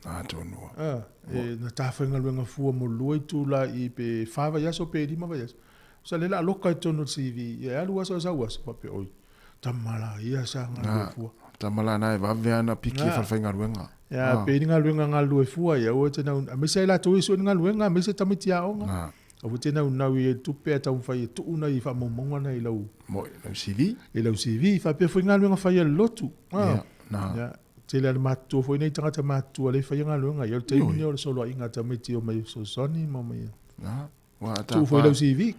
A tonu. A, e na ta faigaluega fua mo lua itula i pe fa vaiaso pe lima vaiaso. Sa le la loka i tonu o le CV. Ia e alu aso e sau aso faapea oi. Tama la ia sa galulue fua. Tama la na e vave ana piki e falefaigaluega. Ia, pe i ni galuega galulue fua ia aua e te nau, aemaise ai latou e sue ni galuega, aemaise tamaiti aoga. Aua te naunau i ai tupe ae taumafai e tuu nai faamaumauga na i lau. Moi, lau CV. I lau CV. Faapea foi galuega fai a le lotu. Ia, na. Ia, tele lava le matutua foi nei tagata matutua lea e faia galuega. Ia, o le taimi lenei o le soloaiga a tamaiti e omai e fesoasoani ma omai e. Na, ua a Tuu foi lau CV.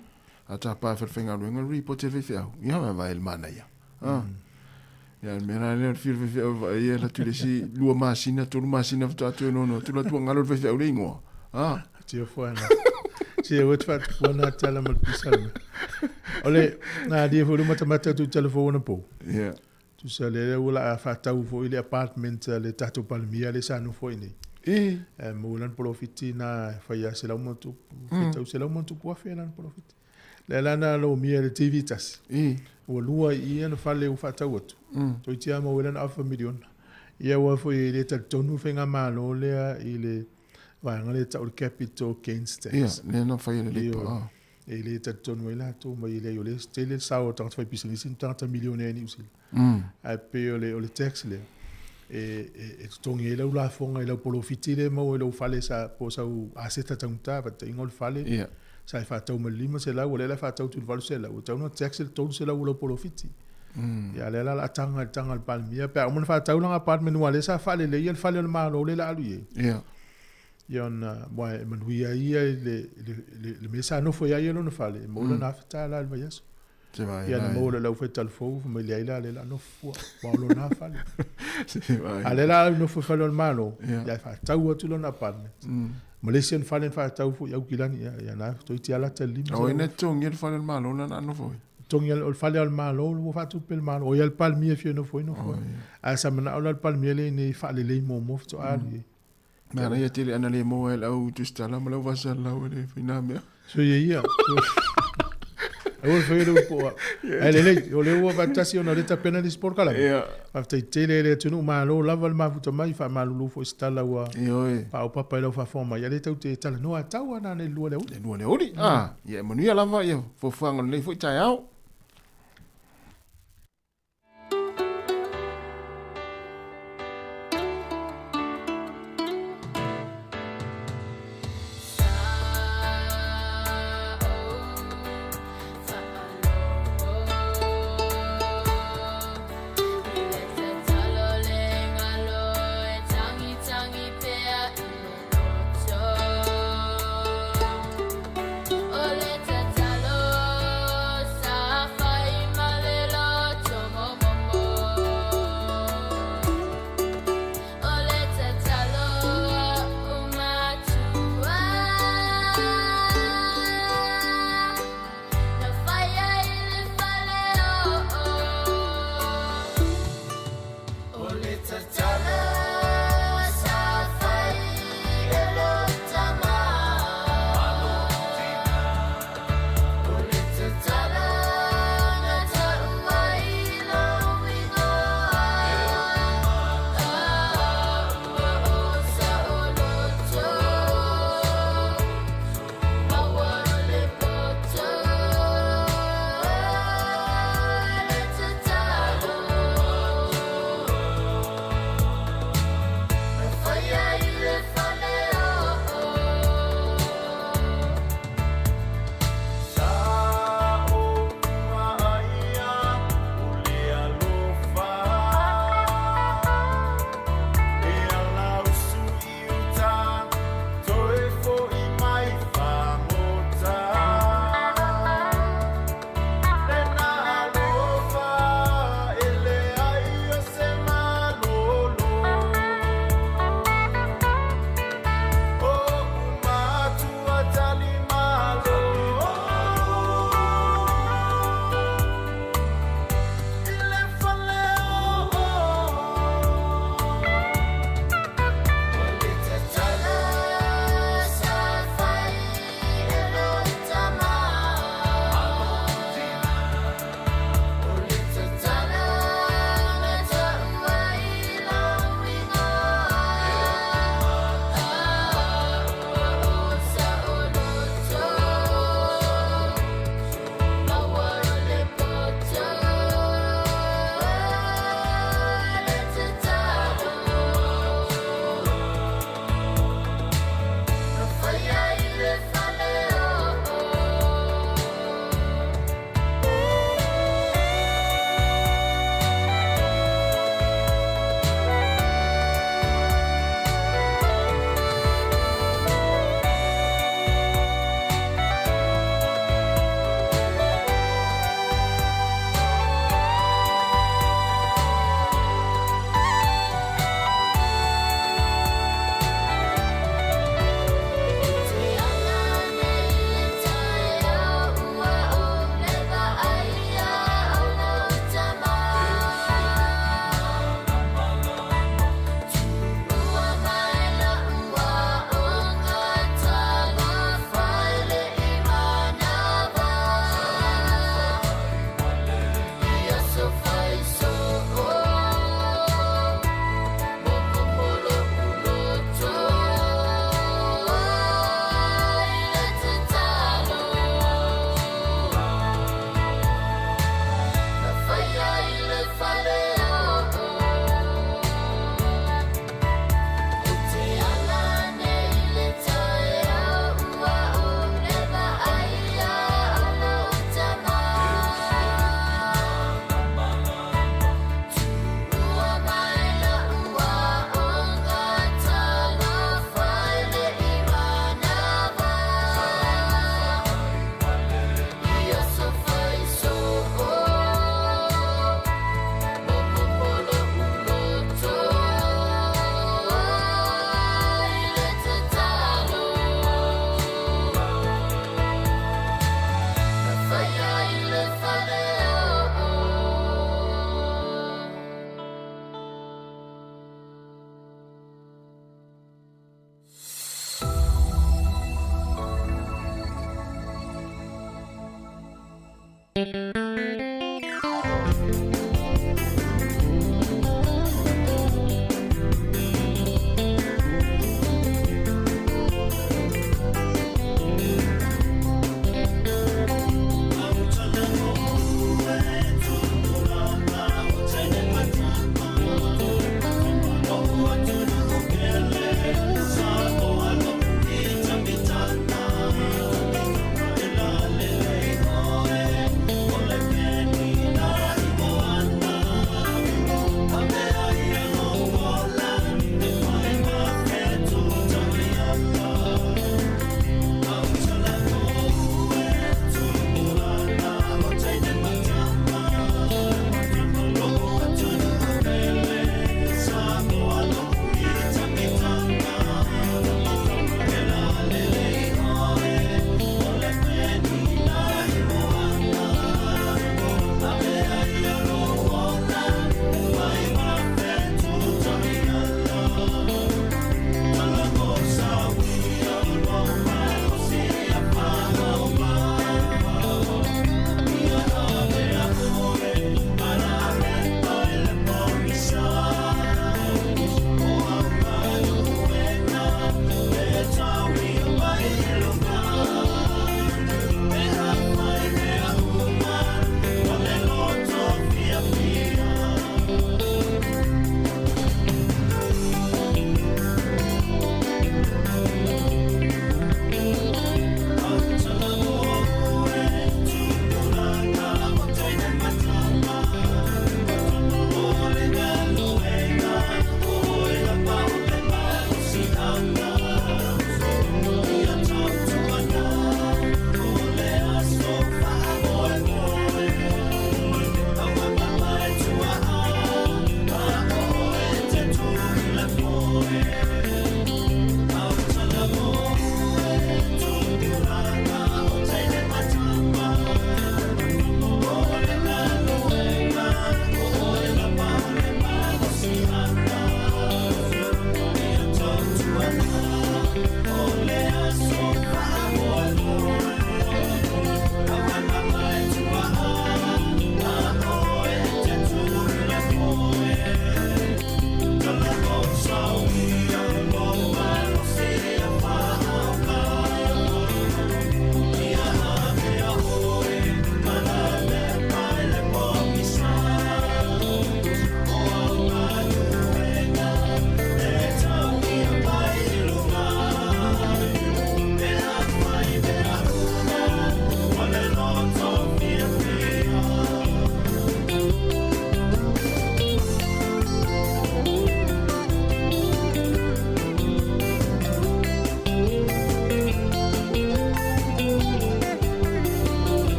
A tapa e falefaigaluega le report e le faifeau. Ia, vae le manaia. Ia, le mea la lea o le fiu o le faifeau e vaai e alu atu i le isi 2 masina, 3 masina faatoa toe nono atu, alu atu ua galo le faifeau le igoa. Ah. Tia fuana. Tia ua te faatupua nā tala ma le pisa le mea. O le, nā lia foi le matamata atu i telefou ona pou. Yeah. Tusa le lea ua la faatau foi le apartment a le tatou Palemia lea sa nofo ai nei. E. E maua lana polofiti na fai a 100+, faitau 100+ afe lana polofiti. Lea la na lomia le TV tasi. E. Ua lua i i ana fale ua faatau atu. Toeitiiti lava maua ai lana afa miliona. Ia aua foi e le talitonu le faigamalo lea i le vaega lea e tau o le capital gains tax. Ia, lea na fai e le Labour. E le talitonu ai latou mai e leai o lea e tele le sao o tagata faipisinisi ma tagata milionea i Niu Sila. Ae pei o le, o le tax lea, e, e, e totogi ai lau lafoga i lau polofiti lea e maua i lou fale sa, po o sau aseta taugata, faataitaiga o le fale, sa e faatau ma le 500, o lea la e faatau atu i le 800, ua tatau ona tax le 300 o lau polofiti. Ia a lea la o le a taga i le taga a le Palemia pe a uma ona faatau lana apartment aua o lea sa faaleleia le fale o le Malo lea o le a alu i ai. Ia ona, aua e manuia ai ia i le, le, le, le mea sa nofo ai ia lona fale, e maua lana $1,000 i le vaiaso. Ia na maua loa e le aufaitalafou fai mai leai la lea o le a nofo fua, aua o lona fale. A lea la a nofo i fale o le Malo, ia e faatau atu lona apartment. Ma le isi ona fale na faatau foi i Aukilani, ia, ia na toeitiiti lava lata i le 500. O ai na totogia le fale o le Malo lea na nofo ai? Totogia o le fale o le Malo ua faatupe e le Malo. O ia le Palemia e fia nofo ai, nofo ai. Ae sa manao la le Palemia lea ina ia faalelei muamua faatoa alu i ai. Manaia tele ana le maua e le au tusitala ma le au faasalalau e le fai nā mea. So ia ia. Aua le faia le upu o au. Ae lelei, o lea ua faatasi ona o lea e tapena le isi polokalame. Ia. Faafetai tele le atunuu, malo lava le mafuta mai, faamalulu foi i se tala ua Ioe. faaopapa i lau faafofoga mai. Ia lea tatou te talanoa tau lava na i le 2 i le aoauli. Le 2 i le aoauli. Ah, ia e manuia lava ia fuafuaga o lenei foi taeao.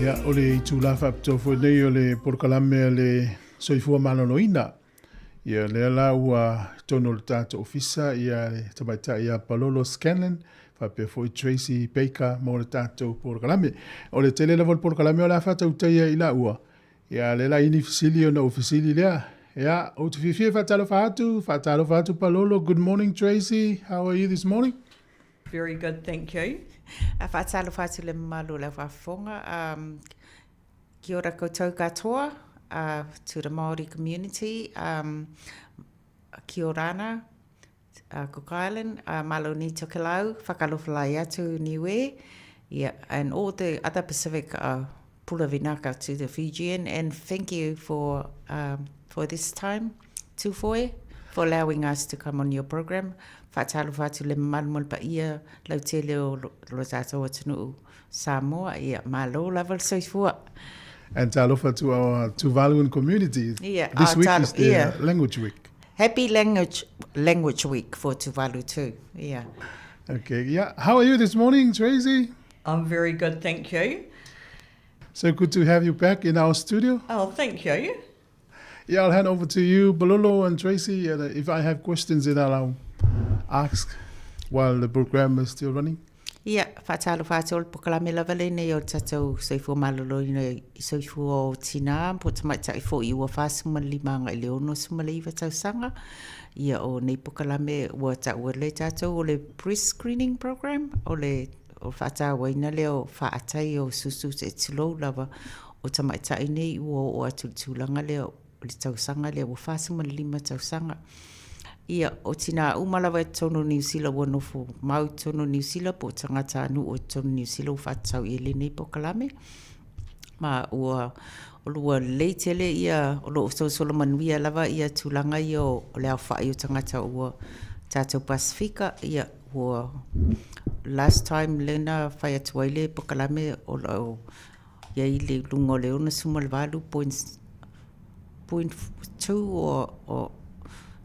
Ia, o le itulā faapitoa foi nei o le polokalame a le Soifua Maloloina. Ia, lea la ua i totonu o le tatou ofisa ia le tamaitai ia Palolo Scanlan faapea foi Tracy Baker mo le tatou polokalame. O le tele lava o le polokalame o le a faatautaia i laua, ia lea la i ni fesili ona ou fesili lea. Ia, ou te fiafia e faatalofa atu, faatalofa atu Palolo. Good morning Tracy, how are you this morning? Very good, thank you. A faatalofa atu le mamalu o le au faafofoga. Um, kia ora koutou katoa uh, to the Māori community. Um, kia ora ana, uh, Cook Island, uh, malo ni Tokelau, whakalofalai atu Niue, yeah, and all the other Pacific uh, Pula Vinaka to the Fijian, and thank you for, um, for this time, Tūfoe, for allowing us to come on your program. Whaatalofa atu le mamalu mo le paia lautele o lo tātou atunuu Samoa, ia, malo lava le soifua. And talofa to our Tuvaluan community. Yeah, This week talo, is the yeah. language week. Happy language language week for Tuvalu too. Yeah. Okay, yeah. How are you this morning, Tracy? I'm very good, thank you. So good to have you back in our studio. Oh, thank you. Yeah, I'll hand over to you, Bololo and Tracy. And if I have questions, then I'll ask while the program is still running. Ia, faatalofa atu o le pokalame lava lenei o le tatou soifua maloloina i soifua o tinā po o tamaitai foi ua 45 agai i le 69 tausaga. Ia, o nei pokalame ua taua lea e tatou o le pre-screening program, o le o le faatauaina lea o faatai o susu se tulou lava o tamaitai nei ua oo atu i le tulaga lea o le tausaga lea ua 45 tausaga. Ia, o tinā uma lava i totonu o Niu Sila ua nofo mau i totonu o Niu Sila po o tagatanuu o totonu o Niu Sila ua faatatau i ai lenei pokalame. Ma ua o lua lelei tele ia o lo o solosolo manuia lava ia tulaga ia o le aofai o tagata ua tatou Pasifika, ia ua last time lena fai atu ai le pokalame o lo o i ai le luga o le 68.2 o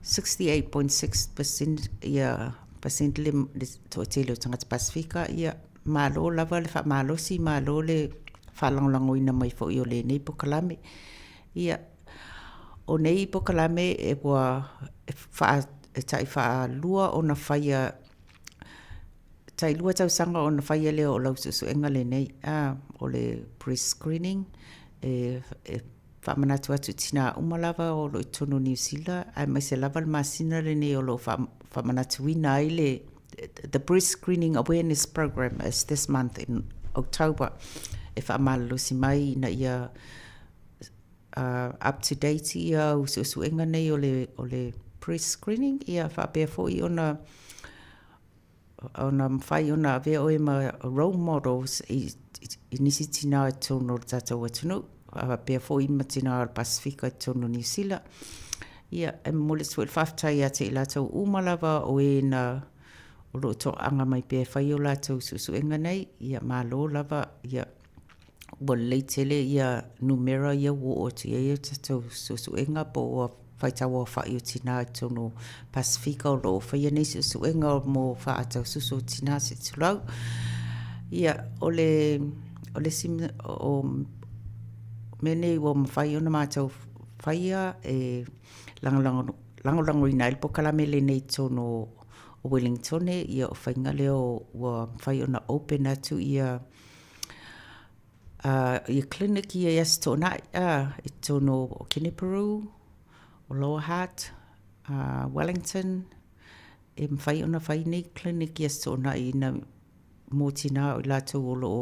68.6% ia percent le, le toatele o tagata Pasifika, ia malo lava le faamalosi, malo le faalagolagoina mai foi o lenei pokalame. Ia, o nei pokalame e ua e wha, e tai whaalua ona whaia tai lua tausaga ona faia lea o lau suesuega lenei, a, o le pre-screening, e, e faamanatu atu i tinā uma lava o lo o i totonu o Niu Sila, aemaise lava le masina lenei o lo o faamanatuina ai le the breast screening awareness program is this month in October, e faamalolosi mai ina ia uh, up to date ia au suesuega nei o le, o le breast screening, ia faapea foi ona ona mafai ona avea oe ma role models i, i, i nisi tinā i totonu o le tātou atunuu, faapea foi ma tinā o le Pasifika i totonu o Niu Sila. Ia, e momoli atu foi le faafetai ia te i latou uma lava o e na o lo o toaaga mai pea e fai o latou suesuega nei, ia malo lava, ia ua lelei tele ia numera ia ua oo atu i ai a tatou suesuega po ua faitau aofai o tinā i totonu o Pasifika o lo o faia nei suesuega mo faataususu o tinā se tulou. Ia, o le, o le isi o mea nei ua mafai ona mātou faia e lagolago, lagolagoina ai le pokalame lenei i totonu o Wellingtone, ia o faiga lea ua mafai ona open atu ia ia clinic ia i Aso Toonai, i totonu o Kenepuru, o Lower Hutt, Wellington, e mafai ona fai nei clinic i Aso Toonai ina mō tinā o i latou o lo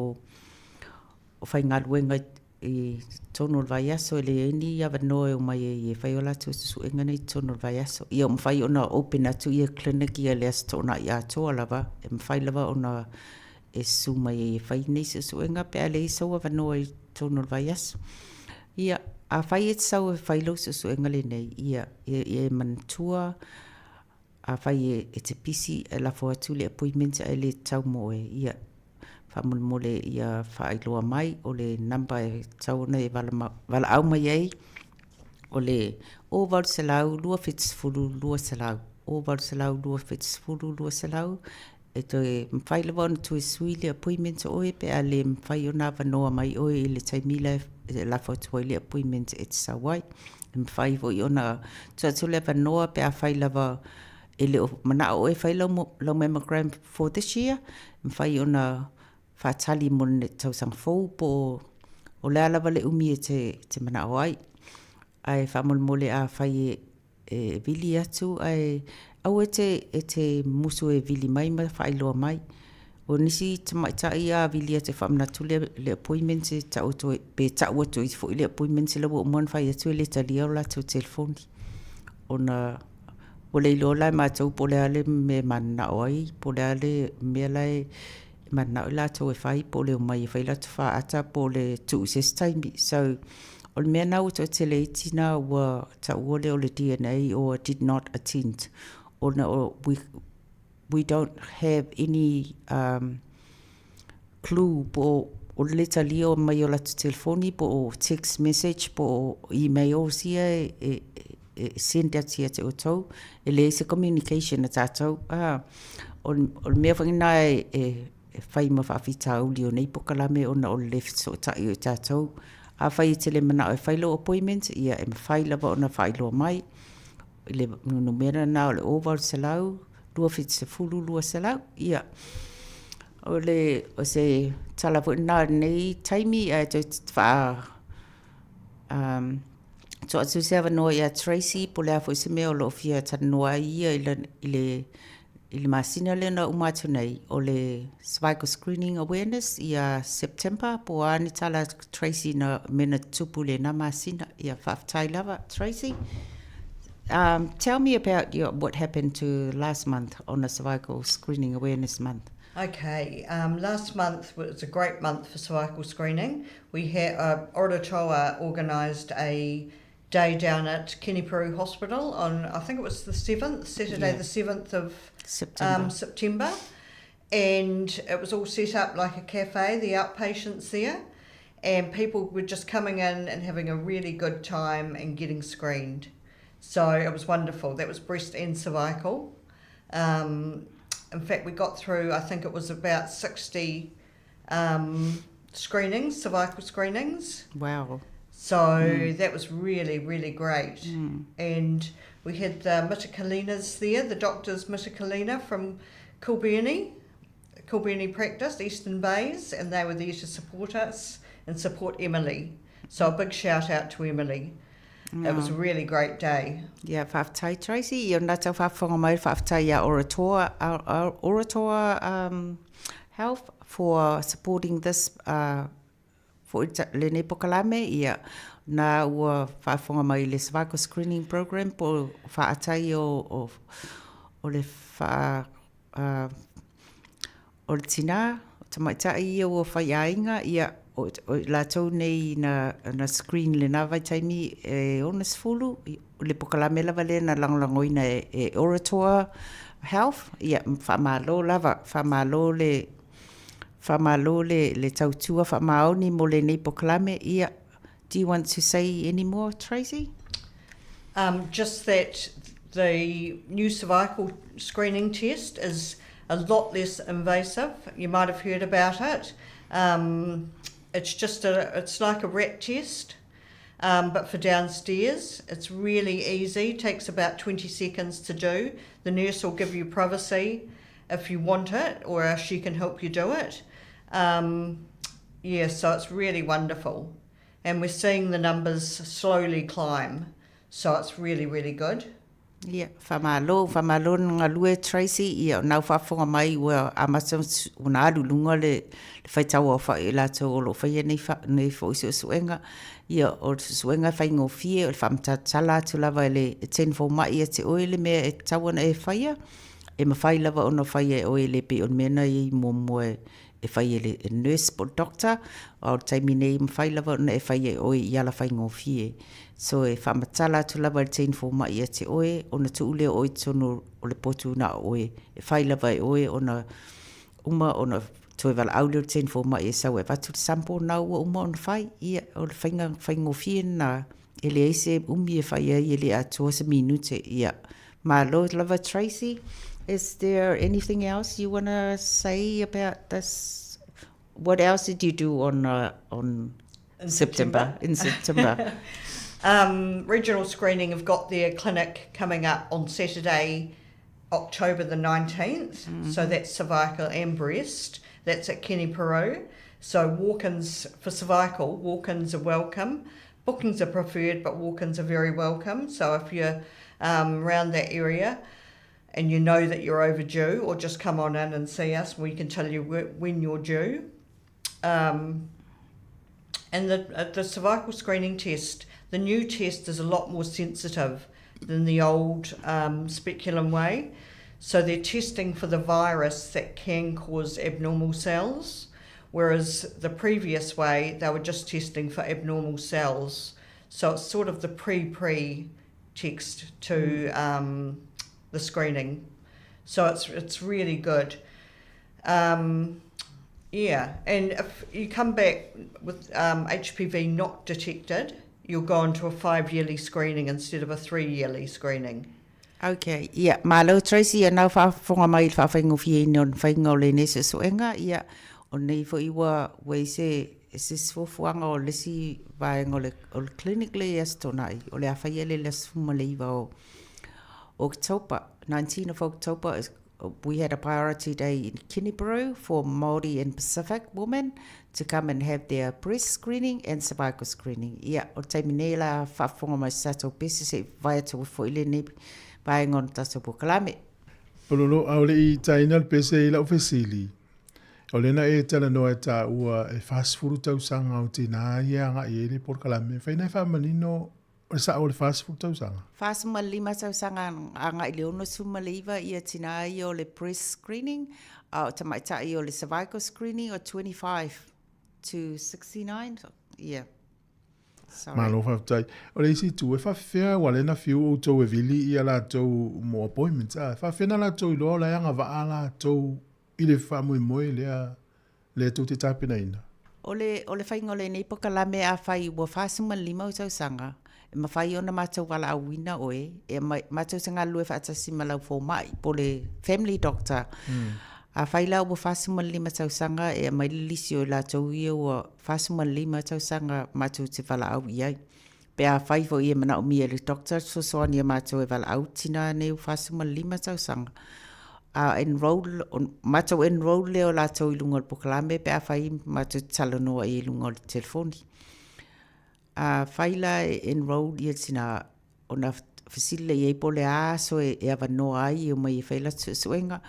o faigaluega i totonu o le vaiaso e leai ni avanoa e omai ai e fai o latou suesuega nei i totonu o le vaiaso. Ia ua mafai ona open atu ia clinic ia i le Aso Toonai atoa lava, e mafai lava ona e susu mai ai e fai nei suesuega pe a leai sou avanoa i totonu o le vaiaso. Ia, afai e te sau e fai lou suesuega lenei, ia, ia e manatua, afai e, e te pisi e lafo atu le appointment ae le tatau mo oe, ia, faamolemole ia faailoa mai o le number e tatau ona e vala, valaau mai ai, o le 0800 270 200, 0800 270 200, E toe mafai lava ona toe sui le appointment o oe pe a le mafai ona avanoa mai oe i le taimi la e lafo atu ai le appointment e te sau ai. E mafai foi ona tuu atu le avanoa pe afai lava e le o manao oe e fai lau, lau mammogram for this year, e mafai ona faatali mo le tausaga fou po o le a lava le umi e te, te manao ai. Ae faamolemole afai e e vili atu ae aua e te e te musu e vili mai ma faailoa mai. O nisi tamaitai a vili atu e faamanatu le le appointment e tau atu ai pe tau atu ai foi le appointment la ua uma ona fai atu e le talia o latou telefoni ona ua le iloa la e matou po o le a le mea e mananao ai po o le a le mea la e mananao i latou e fai po o le omai e fai latou faata po o le tuu i se isi taimi. So, o le mea lena ua toatele ai tina ua taua lea o le DNA or did not attend ona o we, we don't have any um, clue po o le talia mai o latou telefoni po o text message po o emails ia e, e, e send atu ia te outou. E leai se communication a tatou. Ah, o, o le mea foi lena e, e, e fai ma faafitauli o nei pokalame ona o le le fesootai o i tatou. Afai e te le manao e fai lou appointment, ia e mafai lava ona faailoa mai i le numera lena o le 0800 270 200. Ia, o le, o se tala foi lena o lenei taimi, ae toe faa, um, tuu atu se avanoa ia Tracy po o le a foi se mea o lo o fia talanoa ai ia i le, i le, i le masina lea na uma atu nei o le cervical screening awareness ia September po o a ni tala Tracy na mea na tutupu i lena masina. Ia faafetai lava Tracy. Um, tell me about your, what happened to last month on the cervical screening awareness month. Okay, um, last month was a great month for cervical screening. We had uh, Oratoa organised a day down at Kenepuru Hospital on, I think it was the 7th, Saturday yeah. the 7th of September. Um, September. And it was all set up like a cafe, the outpatients there. And people were just coming in and having a really good time and getting screened. So it was wonderful. That was breast and cervical. Um, in fact, we got through, I think it was about 60 um, screenings, cervical screenings. Wow. So mm. that was really, really great. Mm. And we had the Mitakalinas there, the doctors Mitakalina from Kilburnie, Kilburnie Practice, Eastern Bays, and they were there to support us and support Emily. So a big shout out to Emily. It was a really great day. Yeah, faafetai Tracy. Ia na tau faafofoga mai faafetai ia Oratoa, Oratoa um, Health for supporting this uh, for lenei pokalame. Ia, na ua faafofoga mai le cervical screening program po faatai o, o, o le faa, uh, O le tinā, o tamaitai ia ua whai āinga, ia, o, o i latou nei na, na screen lena vaitaimi e 60, o le pokalame lava lea na lagolagoina e, e Oratoa Health, ia, whaamalo lava, whaamalo le, whaamalo le, le tautua whaamaoni mo lenei pokalame, ia, do you want to say any more, Tracy? Um, just that the new cervical screening test is a lot less invasive. You might have heard about it. Um, it's just a, it's like a rat test, um, but for downstairs. It's really easy, takes about 20 seconds to do. The nurse will give you privacy if you want it, or she can help you do it. Um, yeah, so it's really wonderful. And we're seeing the numbers slowly climb. So it's really, really good. Ia, faamalo, faamalo na galue Tracy, ia o nau faafofoga mai ua amata ona alu i luga le, le faitau aofai o i latou o lo o faia nei, fa, nei foi suesuega. Ia, o le suesuega e faigofie, o le faamatalatala atu lava e le e tane fomai ia te oe le mea e tatau ona e faia, e mafai lava ona faia e oe e le pei o le mea na i ai muamua e, e fai e le nurse po o le doctor, a o le taimi nei e mafai lava ona e faia e oe i ala faigofie. So e faamatala atu lava e le teine fomai ia te oe, ona tuu lea o oe i totonu o le potu na o oe. E fai lava e oe ona uma ona toe valaau lea o le teine fomai e sau e avatu le sample na ua uma ona fai. Ia, o le faiga faigofie lena e leai se umi e fai ai e le atoa se minute. Ia, malo lava Tracy. Is there anything else you want to say about this? What else did you do on on in September? In September. um, regional screening have got their clinic coming up on Saturday, October the 19th. Mm-hmm. So that's cervical and breast. That's at Kenny Peru. So walk-ins for cervical, walk-ins are welcome. Bookings are preferred, but walk-ins are very welcome. So if you're around that area and you know that you're overdue, or just come on in and see us, we can tell you when you're due. And the cervical screening test, the new test is a lot more sensitive than the old speculum way. So they're testing for the virus that can cause abnormal cells, whereas the previous way they were just testing for abnormal cells. So it's sort of the pre-pre text to the screening. So it's really good. Yeah, and if you come back with HPV not detected, you'll go on to a 5-yearly screening instead of a 3-yearly screening. Okay, ia, malo Tracy, ia nau whaafonga mai i le whaawhaingofieina o le whainga o lenei suesuega, ia, o nei foi ua ua i se se isi fuafuaga o le isi vaega o le o le clinic lea i Aso Toonai, o le a faia lea i le aso 19 o October, 19 of October is we had a priority day in Kenepuru for Māori and Pacific women to come and have their breast screening and cervical screening. Ia, o le taimi nei la faafofoga mai se tatou pese se i vae atu foi lenei vaega o le tatou polokalame. Pololo, a o le i taina le pese i lau fesili, o lea na e talanoa e taua e 40 tausaga o tinā ia e agai ai le polokalame, e fai na e faamanino o le sao o le 40 tausaga? 45 tausaga agai i le 69 ia tinā ia o le breast screening, a o tamaitai o le cervical screening o 25 to 69, yeah. Sorry. Malo faafetai. O le isi itu, e faafefea ua lea na fiu outou e vili ia latou mo appointments, a e faafefea na latou iloa o la e agavaa latou i le faamoemoe lea lea tou te tapenaina? O le, o le faiga o lenei polokalame afai ua 45 ou tausaga, e mafai ona matou valaauina oe, e aumai, matou te galulue faatasi ma lau fomai po o le family doctor. Afai la ua 45 tausaga e aumai le lisi o i latou ia ua 45 tausaga matou te valaau i ai. Pe afai foi e manaomia e le doctor fesoasoani a matou e valaau tinā nei ua 45 tausaga. A enroll, matou enroll lea o latou i luga o le polokalame pe afai matou te talanoa i ai i luga o le telefoni. Afai la e enroll ia tinā, ona fesili lea i ai po o le a aso e avanoa ai e omai e fai latou suesuega.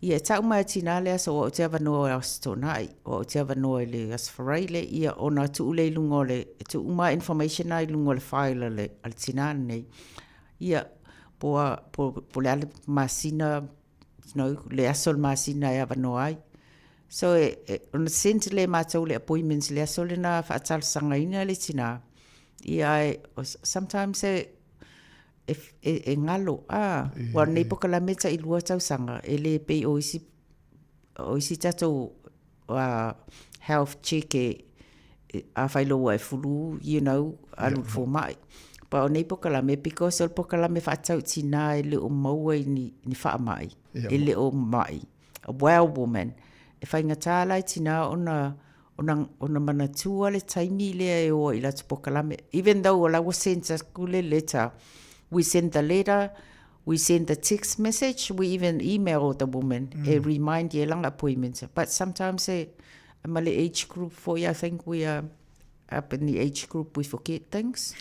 Ia, e tau mai e tinā le aso o au te avanoa i Aso Toonai, o au te avanoa i le Aso Faraile, ia ona tuu lea i luga o le, e tuu uma information na i luga o le file a le, a le tinā lenei. Ia, po, a, po, po o le a le masina, you know, le aso o le masina e avanoa ai. So, e, e, ona send lea e matou le appointments i le aso lena faatalosagaina le tinā. Ia, ae, sometimes e, e, e, e galo, a, ua nei polokalame tailua tausaga, e le pei o isi, o isi tatou health check e, e, afai loa ua e flu, you know, alu i le fomai. But o nei polokalame, because o le polokalame faatatau i tinā e le o maua i ni, ni faamai, e le o mai. A well woman. E faigata la i tinā ona, ona, ona manatua le taimi lea e o ai i latou polokalame. Even though o la ua send atu le letter, we send the letter, we send the text message, we even email the woman e remind ia lana appointment. But sometimes e, ma le age group foi, I think we are up in the age group, we forget things.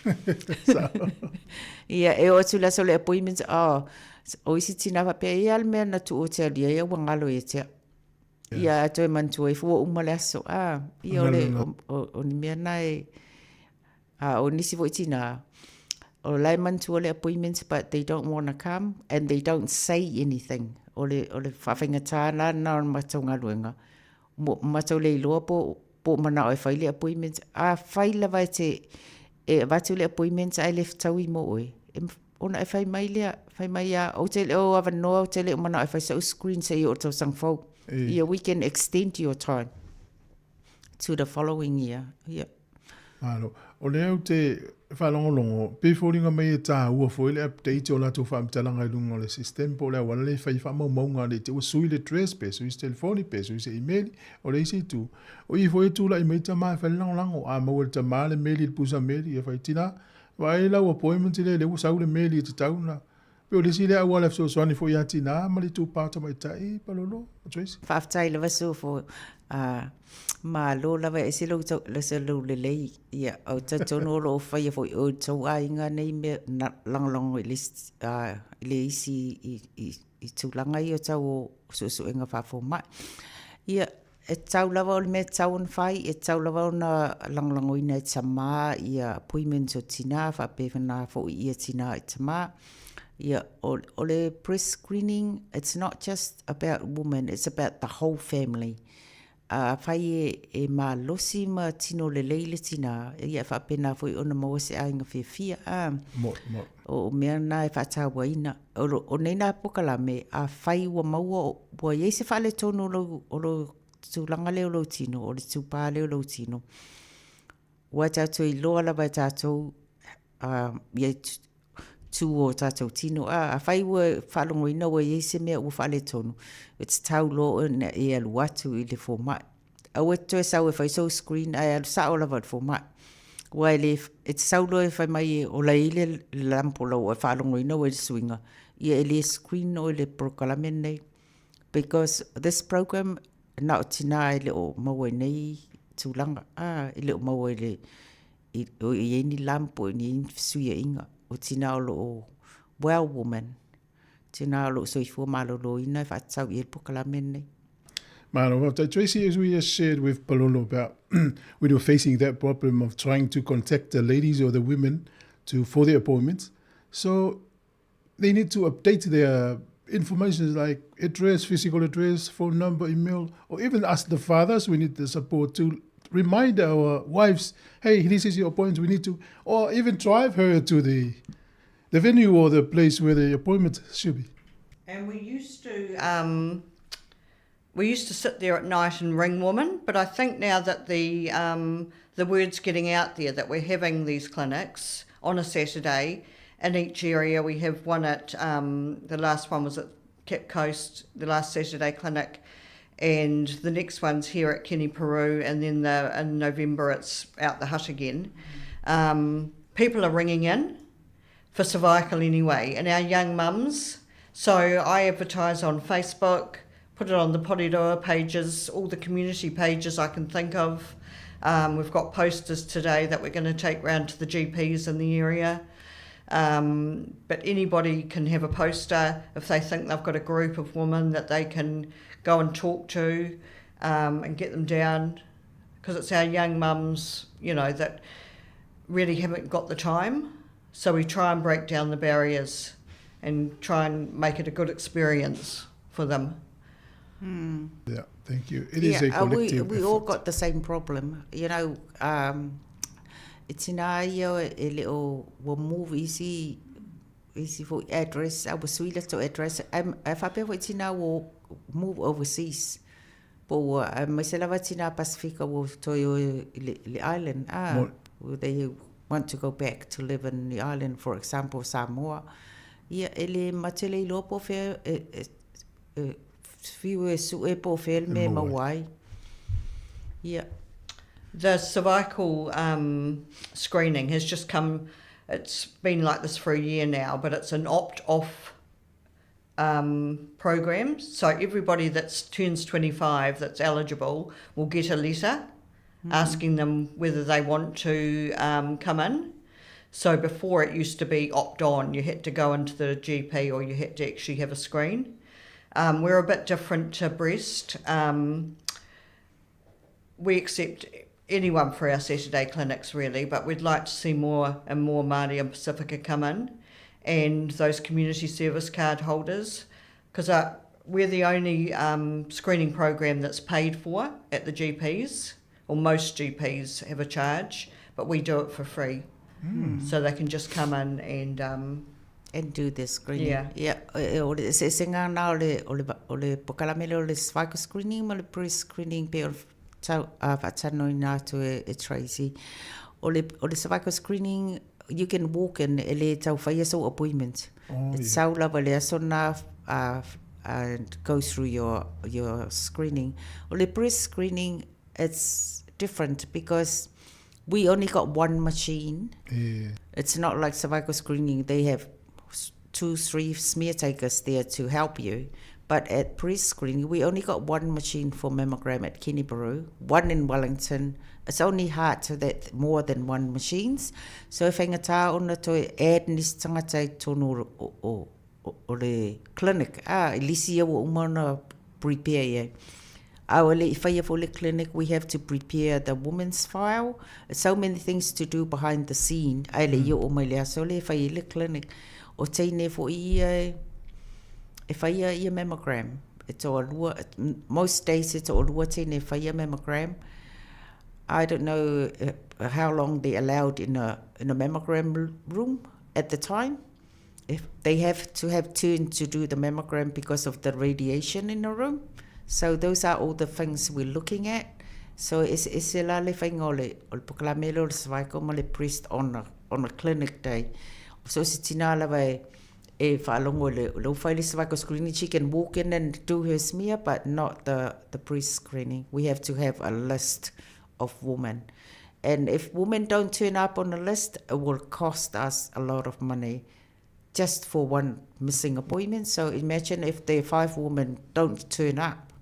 Ia, e oo atu le aso o le appointment, oh, o isi tinā faapea, e a le mea na tuu o te alu i ai, ua galo ia te au. Ia, a toe manatua ifo ua uma le aso. Ah, ia o le, o, o, o ni mea na e, a o nisi foi tinā, o la e manatua le appointment, but they don't wanna come and they don't say anything. O le, o le faafaigata la lena o le matou galuega. Mo, matou le iloa po, po o manao e fai le appointment. Afai lava e te, e avatu le appointment ae le fetaui mo oe, e, ona e fai mai lea, fai mai lava, ou te le o avanoa, ou te le o manao e fai sa'u screen seia oo i le tausaga fou. Ia, we can extend your time to the following year. Ia. Malo. O lea ou te faalogologo, pei foliga mai e taua foi le update o latou faamatalaga i luga o le system po o le auala lea e fai ai faamaumauga ne i te i ua sui le address pe sui se telefoni pe sui se email. O le isi itu, o i foi e tulai mai tama e fai le lagolago. A maua e le tama le meli i le pusa meli, ia fai, Tina, vaai lau appointment lea, lea ua sau le meli e tatau ona. Pei o le isi lea auala e fesoasoani foi ia tinā ma le itupa o tamaitai, Palolo, Tracy. Faafetai lava Sofo. Malo lava e ese lou tau, ese lou lelei. Ia, ou te talitonu o lo o faia foi e outou aiga nei mea na lagolago i le isi, i le isi i, i, i tulaga ia tau o suesuega faafomai. Ia, e tatau lava o le mea e tatau ona fai, e tatau lava ona lagolagoina e tama ia appointments o tina faapena foi ia tina i tama. Ia, o, o le breast screening, it's not just about women, it's about the whole family. Afai e, e malosi ma tino lelei le tina, ia e faapena foi ona maua se aiga fiafia. A, Mo, mo. o mea na e faatauaina. O, lo, o nei nā polokalame, afai ua maua, ua i ai se faaletonu o lou, o lou tulaga lea o lou tino, o le tupā lea o lou tino, ua tatou iloa lava e tatou ia tū o tātou tino. A, afai ua faalogoina ua i ai se mea ua faaletonu, e tatau loa ona e alu atu i le fomai. Aua e te toe sau e fai sou screen ae alu sao lava i le fomai. Aua e le, e te sau loa e fai mai e ola i le lump o lou e faalogoina ua i le suiga, ia e le screen oe i le polokalame lenei. Because this program, na o tinā e le o maua i nei tulaga, a, e le o maua i le, i, o i ai ni lump po o i ai ni fesuiaiga. O tinā o lo o well woman, tinā o lo o soifua maloloina e faatatau i ai le polokalame lenei. Malo, faafetai. Tracy, as we just shared with Palolo about when you're facing that problem of trying to contact the ladies or the women to for their appointments, so they need to update their information like address, physical address, phone number, email, or even us the fathers, we need the support to remind our wives, hey, this is your appointment, we need to, or even drive her to the the venue or the place where the appointment should be. And we used to um, we used to sit there at night and ring women, but I think now that the um, the word's getting out there that we're having these clinics on a Saturday in each area. We have one at um, the last one was at Cape Coast, the last Saturday clinic, and the next one's here at Kenepuru, and then the, in November it's out the hut again. Um, people are ringing in for cervical anyway, and our young mums. So I advertise on Facebook, put it on the Porirua pages, all the community pages I can think of. Um, we've got posters today that we're going to take round to the GPs in the area. Um, but anybody can have a poster if they think they've got a group of women that they can go and talk to um, and get them down because it's our young mums, you know, that really haven't got the time. So we try and break down the barriers and try and make it a good experience for them. Mm. Yeah, thank you. It yeah, is a collective we, we all got the same problem. You know, um, e tina ia e le o ua move isi isi foi address a ua sui latou address ae faapea foi tina ua move overseas po ua aemaise lava tina Pasifika ua toe o i le, le island ah, they want to go back to live in the island for example Samoa ia e le matele iloa po o fea e, e, e fiu e sue po o fea le mea e maua ai ia The cervical um, screening has just come, it's been like this for a year now, but it's an opt-off um, program. So everybody that turns 25 that's eligible will get a letter mm. asking them whether they want to um, come in. So before it used to be opt on, you had to go into the GP or you had to actually have a screen. Um, we're a bit different to breast. Um, we accept anyone for our Saturday clinics really, but we'd like to see more and more Māori and Pacifica come in and those community service card holders because uh, we're the only um, screening program that's paid for at the GPs, or most GPs have a charge, but we do it for free. Mm. So they can just come in and um, and do the screening. Yeah. Yeah, o le eseesega na o le, o le, o le polokalame lea o le cervical screening ma le pre-screening pei o tau, uh, faatanoina atu e, e Tracy. O le, o le cervical screening, you can walk in, e le tau whaia sou appointment. Oh, e yeah. sau lava le aso na uh, and go through your, your screening. O le pre-screening, it's different because we only got one machine. Yeah. It's not like cervical screening. They have two, three smear takers there to help you. But at breast screening, we only got one machine for mammogram at Kenepuru, one in Wellington. It's only hard to that more than one machines. So e whaingatā ona toe add nisi tangata i tonu o, o, o, o le clinic. Ah, i lisi ia ua uma ona prepare i ai. A o le i whaia fo le clinic, we have to prepare the woman's file. So many things to do behind the scene. Ai le i o mai le aso le whai i le clinic. O teine fo i ia e, e whaia ia mammogram. E toa lua, most days e toa lua teine e whaia mammogram. I don't know eh, how long they allowed in a, in a mammogram room at the time. If they have to have turn to do the mammogram because of the radiation in the room. So those are all the things we're looking at. So it's it's la le whainga o le o le polokalame lea o le cervical ma le breast on a, on a clinic day. So se tina lava e e whaalogo i le, le ufai le cervical screening, she can walk in and do her smear, but not the, the breast screening. We have to have a list of women. And if women don't turn up on the list, it will cost us a lot of money just for one missing appointment. So imagine if the five women don't turn up.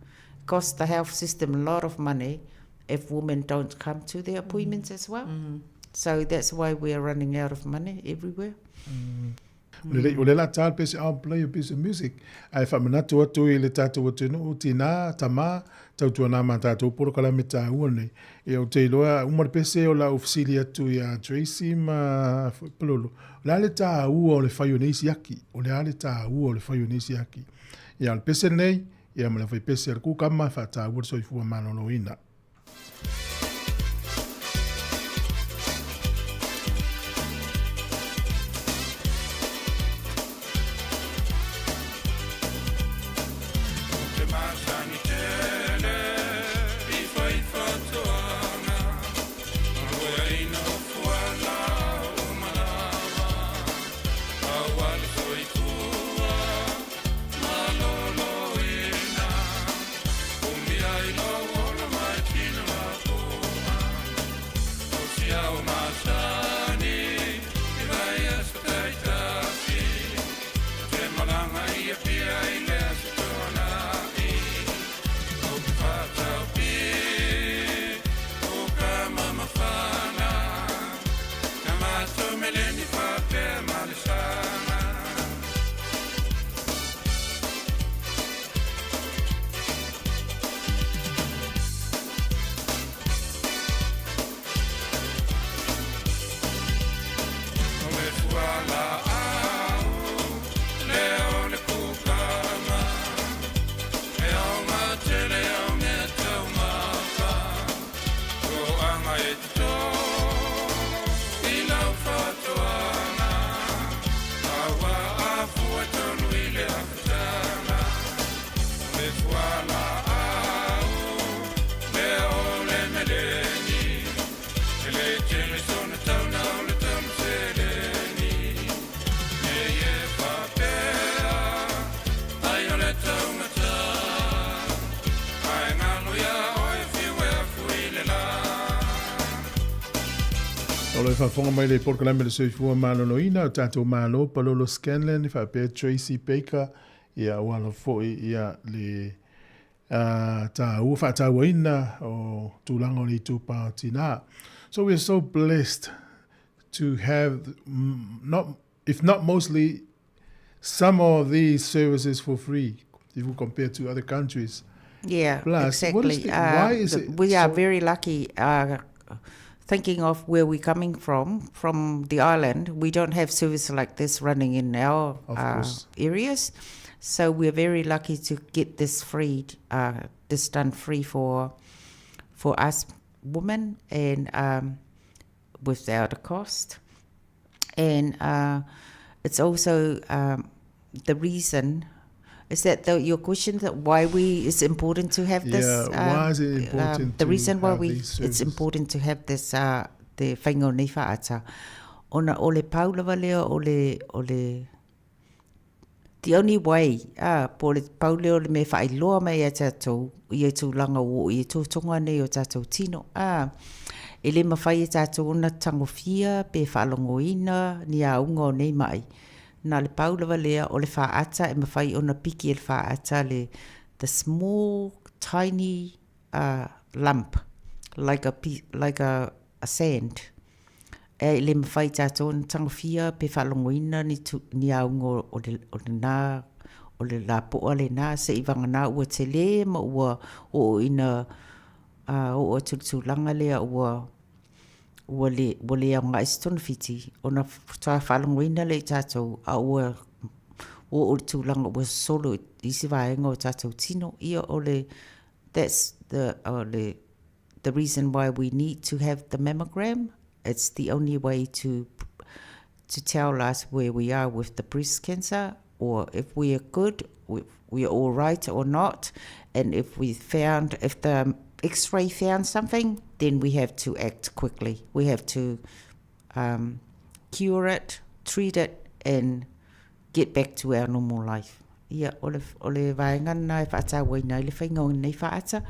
It costs the health system a lot of money if women don't come to their appointments mm. as well. Mm. So that's why we are running out of money everywhere. Mm. O le, o le la tā le pese, I'll play a piece of music. Ae whaamanatu atu i le tātou atunuu, tinā, tamā, tautua nā mā tātou porokalame tāua nei. E o te iloa, uma le pese o la ufisili atu i a Tracy ma Palolo. O le a le tāua o le whai o nei siaki. O le a le tāua o le whai o nei siaki. Ia, o le pese nei, ia ma le whai pese a le kukama, whaatāua le soifua maloloina. O lo e faafofoga mai le polokalame le soifua maloloina o tatou malo Palolo Scanlan faapea Tracy Baker ia ua ala foi ia le tāua faatauaina o tulaga o le itupa o tinā. So we are so blessed to have not if not mostly some of these services for free if we compare to other countries. Yeah, Plus, exactly. What is the, why is it We are so very lucky. Thinking of where we're coming from the island, we don't have service like this running in our areas. So we're very lucky to get this free, this done free for us women and without a cost. And it's also the reason, is that your question that why we it's important to have this? Yeah, why is it important The to reason why have we these it's services? important to have this the whainga o nei whaata. Ona o le pau lava lea o le, o le the only way, po le pau lea o le mea whaailoa mai a tātou i e tūlanga o i e tōtonga nei o tātou tino. E le mawhai e tātou ona tangofia pe whaalongoina ni a unga o nei mai. Na o le pau lava lea o le faata e mafai ona piki e le faata le the small tiny uh, lump like a, like a, a sand. E le mafai tātou ona tagofia pe faalogoina ni, tu, ni auga o le, o lena o le lapoa lena se'i vagana ua telē ma ua oo ina uh, oo atu i le tulaga lea ua ua le ua le aoga i se togafiti ona faatoa faalogoina lea i tatou a ua ua oo i le tulaga ua sosolo i isi vaega o tatou tino. Ia o le that's the o le the reason why we need to have the mammogram. It's the only way to to tell us where we are with the breast cancer or if we are good, we, we are all right or not. And if we found, if the x-ray found something, then we have to act quickly. We have to um, cure it, treat it, and get back to our normal life. Ia, o le, o le vaega lena e faatauaina ai le faiga o lenei faata.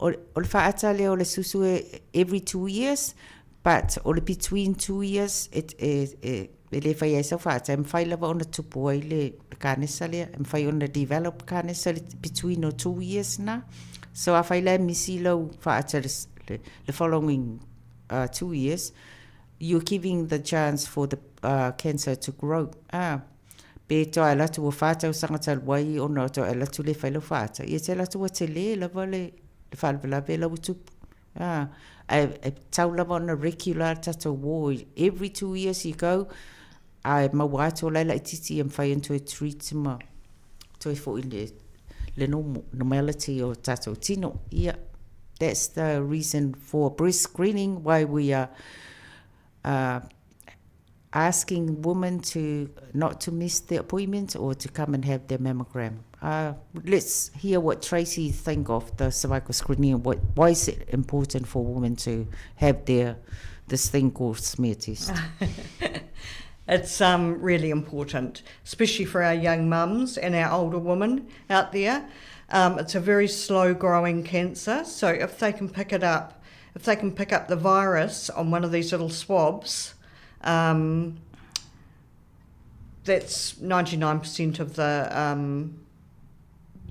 O, o le faata lea o le susu e every 2 years, but o le between 2 years e, e, e, e le fai ai sau faata, e mafai lava ona tupu ai le, le kanesa lea, e mafai ona develop kanesa le between o 2 years na. So afai la e misi lau faata le, le, le following 2 years, you're giving the chance for the cancer to grow. Ah, pe toe alu atu ua 4 tausaga talu ai ona toe alu atu le fai lau faata, ia te alu atu ua telē lava le, le faalavelave la ua tupu. Ah, ae e tatau lava ona regular le tatou o every 2 years you go, ae maua atu o la e laitiiti e mafai ona toe treat ma toe foi le, le normal, normality o tatou tino. Ia, that's the reason for breast screening, why we are asking women to not to miss the appointment or to come and have their mammogram. Let's hear what Tracy think of the cervical screening and what, why is it important for women to have their this thing called smear test. It's really important, especially for our young mums and our older women out there. It's a very slow growing cancer, so if they can pick it up, if they can pick up the virus on one of these little swabs, that's 99% of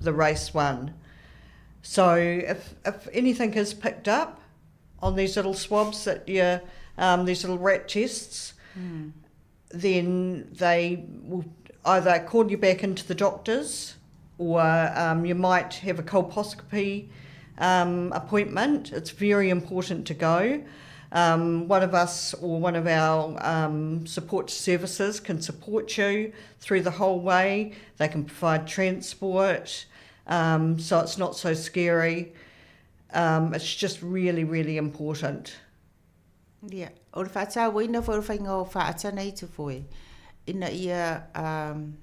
the race won. So if anything is picked up on these little swabs that you these little rat tests, then they will either call you back into the doctors or you might have a colposcopy appointment. It's very important to go. One of us or one of our support services can support you through the whole way. They can provide transport, so it's not so scary. It's just really, really important. Ia, o le faatauaina foi o le faiga o faata nei tufue, ina ia um,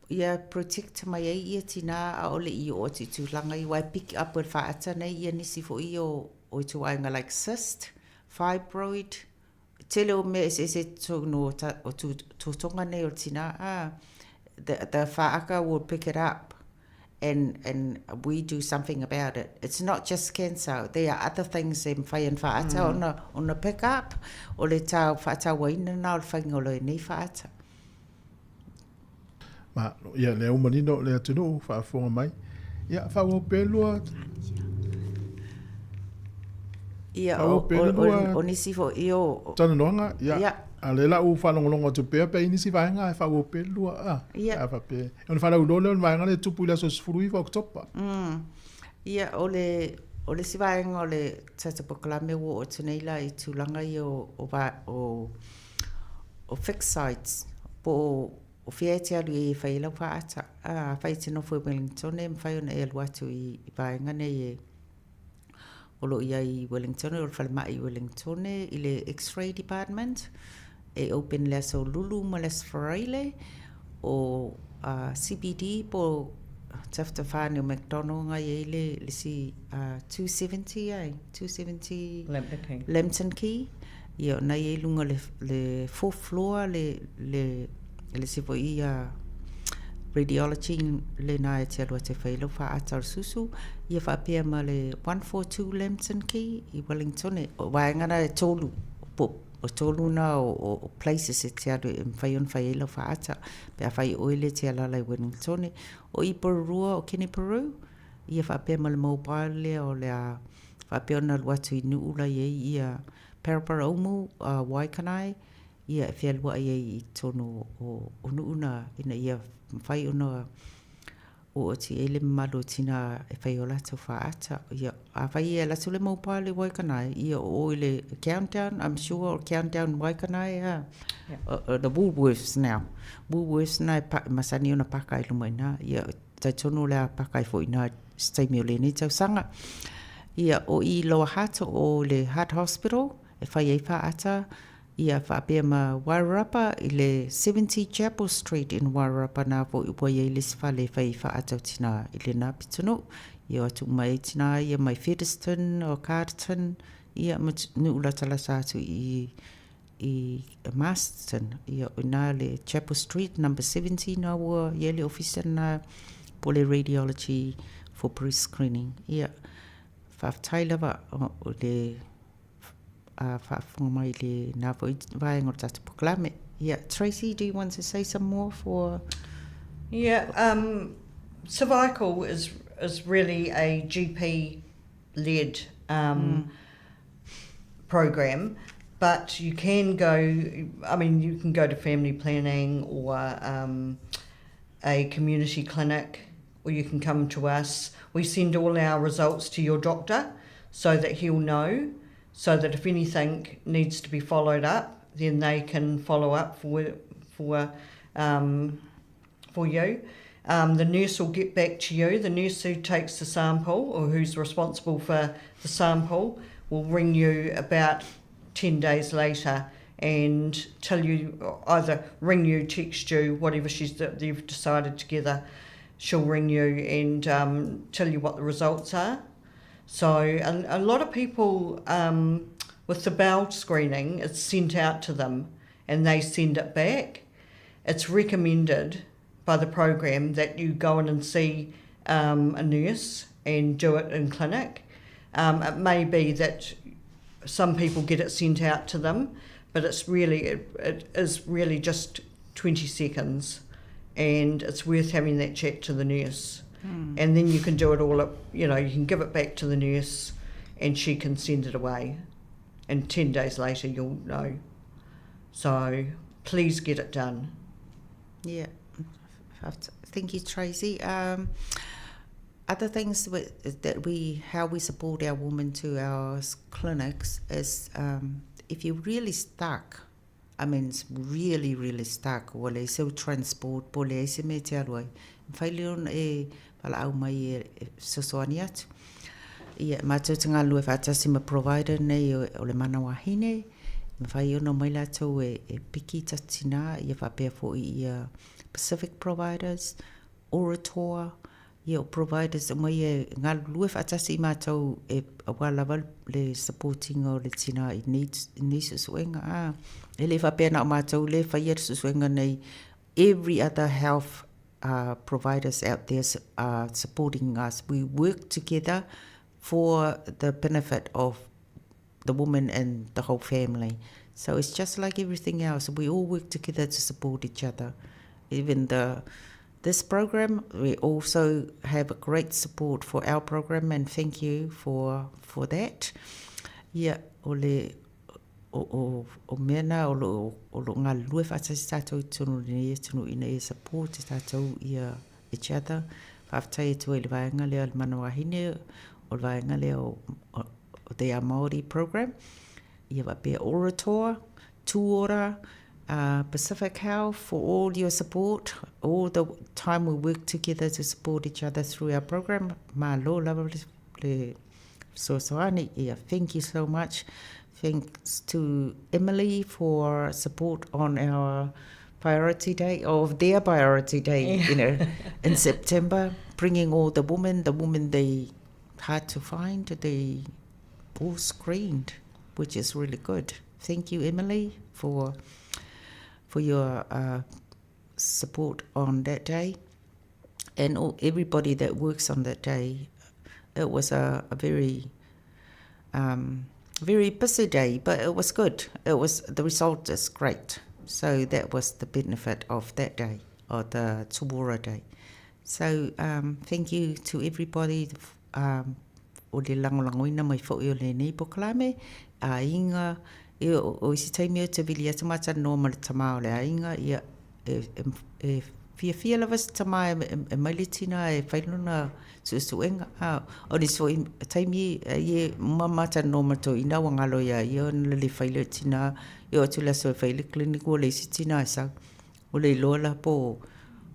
ia protect mai ai ia tinā ʻaʻole i oo atu i tulaga i aua e pick up e le faata nei ia nisi foi o o ituaiga like cyst, fibroid, tele o mea eseese i totonu o ta o totoga nei o le tinā a the faaka will pick it up and we do something about it. It's not just cancer, there are other things e mafai ona faata ona pick up o le tau faatauaina lena o le faiga o lenei faata. Ma, ia, lea ua manino le atunuu faafofoga mai. Ia, faaauau pea lua. Ia, o, o, o, o nisi foi o... Talanoaga, ia. Ia. A o lea la ua faalogologo atu pea pe i ai nisi vaega ae faaauau pea lua a. Ia. A faapea. Ona faalauiloa lea o le vaega lea e tupu i le aso 19 Oketopa. Ia, o le, o le isi vaega o le tatou polokalame ua oo atu nei la i tulaga ia o, o, va, o, o fixed sites, po o, o fea e te alu i ai e fai ai lau faata. A, afai e te nofo i Wellington, e mafai ona e alu atu i, i vaega nei e, o lo o i ai i Wellington, o le falemai i Wellington i le X-ray department, e open le aso Lulu ma le aso Faraile, o uh, CBD po o Tafatafa ane o McDonald nga i ai le, le isi 270 ai, 270 Lambton Quay. Lambton Quay. Ia, o na i ai luga le, le fourth floor le, le, le isi foi radiology lena e te alu atu e fai ai lau faata o le susu. Ia faapea ma le 142 Lambton Quay i Wellington. O vaega na e tolu po o tolu na o, o, o places e te alu e mawhai ona whai ai lau whaata. Pe a whai oe le te alala i Wellington. O i Porirua o Kenepuru, ia whaapea ma le mobile lea o le a whaapea ona alu atu i Nu'u la i ai ia Paraparaumu, Waikanae, ia e fealuai ai i totonu o, o Nu'u na ina ia mawhai ona oo atu i ai le mamalu o tinā e whai o latou whaata. Ia, a whai e alu atu le mobile i Waikanae, ia o i le Countdown, I'm sure, o Countdown Waikanae, a, yeah. The Woolworths now. Woolworths na e pa, masani ona paka i luma ina, ia, talitonu le a paka ai foi ina se taimi o lenei tausaga. Ia, o i Lower Hutt o le Hutt Hospital, e whai ai whaata, Ia faapea ma Wairarapa i le 70 Chapel Street in Wairarapa nā foʻi ua iai le isi fale e fai ai faatau tinā i lenā pitonuu. Ia o atu uma ai tinā ia mai Featherston o Carterton ia ma nuu latalata atu i i Masterton. Ia o inā le Chapel Street number 70 nā ua iai le ofisa nā po le radiology for breast screening. Ia faafetai lava o le faafofoga mai i lena foi vaega o le tatou polokalame. Yeah, Tracy, do you want to say some more for... Yeah, cervical is, is really a GP-led program, but you can go, I mean, you can go to family planning or a community clinic, or you can come to us. We send all our results to your doctor so that he'll know, so that if anything needs to be followed up, then they can follow up for, for, for you. The nurse will get back to you. The nurse who takes the sample or who's responsible for the sample will ring you about 10 days later and tell you, either ring you, text you, whatever she's they've decided together. She'll ring you and tell you what the results are. So a lot of people with the bowel screening, it's sent out to them and they send it back. It's recommended by the program that you go in and see a nurse and do it in clinic. It may be that some people get it sent out to them, but it's really it is really just 20 seconds, and it's worth having that chat to the nurse. And then you can do it all at, you know, you can give it back to the nurse and she can send it away. And 10 days later you'll know. So please get it done. Yeah. Thank you, Tracy. Other things that we, how we support our women to our clinics is if you're really stuck, I mean, it's really, really stuck, ua leai seu transport po o leai se mea e te alu ai, e mafai lea ona e valaau mai e fesoasoani atu. Ia, matou te galulue faatasi ma provider nei o le Mana Wahine, e mafai ona omai latou e piki ta tinā, ia faapea foi ia Pacific Providers, Orator, ia o providers uma ia e galulue faatasi i matou e aua lava le support ina o le tina i nei, i nei suesuega. A, e le faapea na o matou le faia le suesuega nei, every other health providers out there are supporting us. We work together for the benefit of the woman and the whole family. So it's just like everything else. We all work together to support each other. Even the this program, we also have a great support for our program, and thank you for for that. Ia, o le o, o, o mea nā o lo, o lo galulue faatasi tātou i totonu o lenei atunuu ina ia support e tātou ia each other. Faafetai atu ai i le vaega lea o le Mana Wahine, o le vaega lea o, o, o Te Ao Māori program, ia faapea Orator, Tūora, Pacific Health for all your support, all the time we work together to support each other through our program. Malo lava le fesoasoani. Ia, thank you so much. Thanks to Emily for support on our priority day, or their priority day, you know, in September, bringing all the women they hard to find, they all screened, which is really good. Thank you, Emily, for for your support on that day, and all, everybody that works on that day. It was a very Very busy day, but it was good. It was the result is great. So that was the benefit of that day, or the Tawara day. So um, thank you to everybody um, o le lagolagoina mai foʻi o lenei polokalame, aiga, ia o isi taimi ou te vili atu ma talanoa ma le tamā o le aiga, ia e, e, e fiafia lava se tamā e, e, e mai le tina e fai lona suesuega. A, o nisi foʻi taimi e ma ma talanoa ma le toeaina ua galo iā ia ona le le fai lea o le tinā, e oo atu i le aso e fai ai le clinic ua leai se tinā e sau. Ua le iloa la po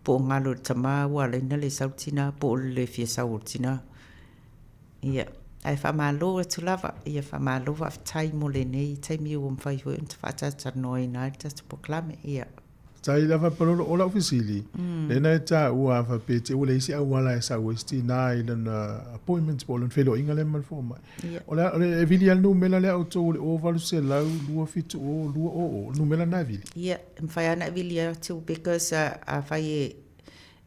po o galo i le tamā ua ala ai ona le sau le tinā po o le le fia sau o le tinā. Ia, ae faamalo atu lava, ia faamalo faafetai mo lenei taimi ua mafai foi ona faatalatalanoaina ai le tatou polokalame. Ia. Tai lava Palolo, o lau fesili, lena e taua a faapea te ua leai se auala e sau ai se tinā i lana appointment po o lana feiloaiga lea ma le fomai. O le, o le e vili lava le numera lea a outou o le 0800 270 200, o le numera lena e vili? Ia, e mafai lava ona e vili atu because afai e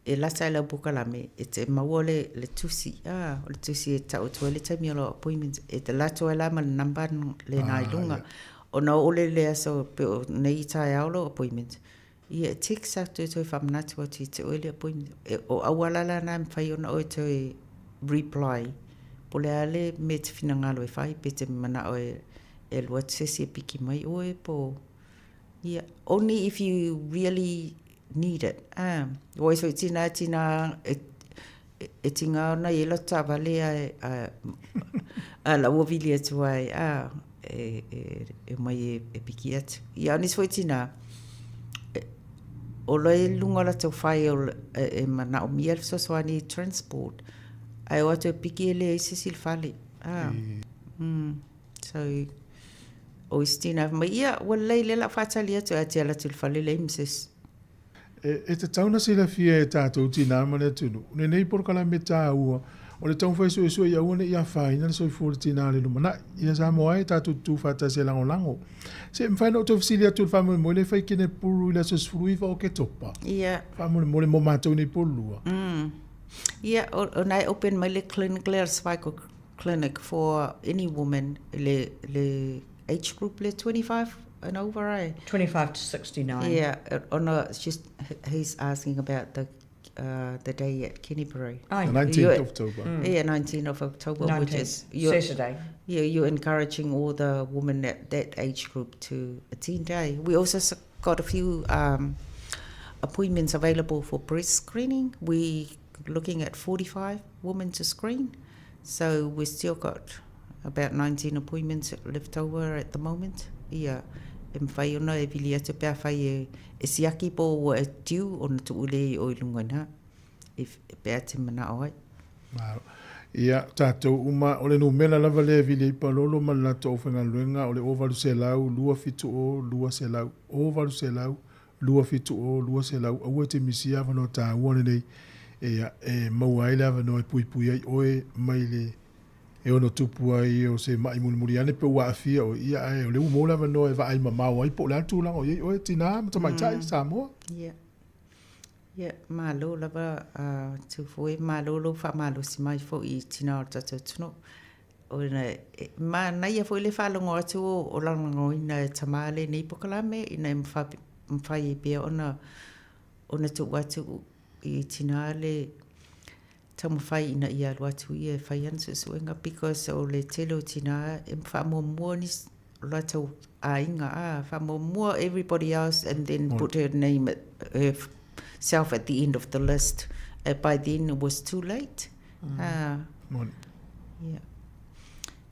e lata i lau polokalame, e te maua le, le tusi, ah, o le tusi e tau atu ai le taimi o lau appointment, e te lato ai la ma le number lena i luga. Ona oo lea i le aso pe o nei taeao lou appointment, ia e text atu e toe faamanatu atu ia te oe le appointment. E, o auala la na e mafai ona oe toe reply, po o le a le mea e te finagalo e fai, pe te manao e, e alu atu se isi e piki mai oe po o, ia, only if you really need it. Ah, ua iso i tina, tina, e, e tinga ona i ela taavale ae, a, a la ua vili atu ai, a, e, e, e mai e, e piki atu. Ia, o nisi foi tina, e, o loa i luga o latou file e, e manaomia le fesoasoani i transport, ae o atu e piki e leai se isi i le fale. Ah, mm. So, o isi tina fai mai, ia, ua lelei lea o le a faatali atu, ae te alu atu i le fale leai ma se isi. E, e tatau ona silafia e tātou tinā ma le atunuu, lenei polokalame tāua o le taumafai suesue ia aua ne i afaina le soifua o le tinā i le lumanai. Ia Samoa e, tatou tutū faatasi e lagolago. Se i mafai ona ou toe fesili atu i le faamoemoe lea e fai Kenepuru i le aso 19 o Oketopa. Ia. Faamolemole mo matou nei polulua. Ia, o, o na e open mai le clinic lea o le cervical clinic for any woman le le age group le 25 and over eh? 25 to 69. Yeah, ona she's he's asking about the the day at Kenepuru. The 19th of October. Yeah, 19th of October, 19th, which is Saturday. Yeah, you're encouraging all the women at that age group to attend. Eh? We also got a few um, appointments available for breast screening. We looking at 45 women to screen. So we still got about 19 appointments left over at the moment. Ia, e mawhai ona e vili atu pe a whai e, e siaki po ua e due ona tuu le i o i lunga ina, if, pe a te manao ai. Malo. Ia, tātou uma, o le numera lava lea e vili ai Palolo ma le latou aufaigaluega, o le 0800 270 200, 0800 270 200, aua e te misia avanoa tāua lenei e, e maua ai le avanoa e puipui ai oe mai le e ono tupu ai o se maʻi mulimuli ane pe ua aafia oe, ia ae o lea ua maua le avanoa e vaai mamao ai po o le a le tulaga o i ai oe, tinā ma tamaitai, Samoa. Ia. Ia, malo lava a Tūfoe, malo lou faamalosi mai foi i tinā o le tatou atunuu. Ona e manaia foi le faalogo atu o lagolagoina e tamā lenei polokalame ina ia mafai ai pea ona ona tuu atu i tinā le taumafai ina ia alu atu ia e fai ana suesuega because o le tele o tinā e faamuamua nisi o latou aiga a faamuamua everybody else and then put her name at herself at the end of the list and by then it was too late. Ah. Moni. Ia.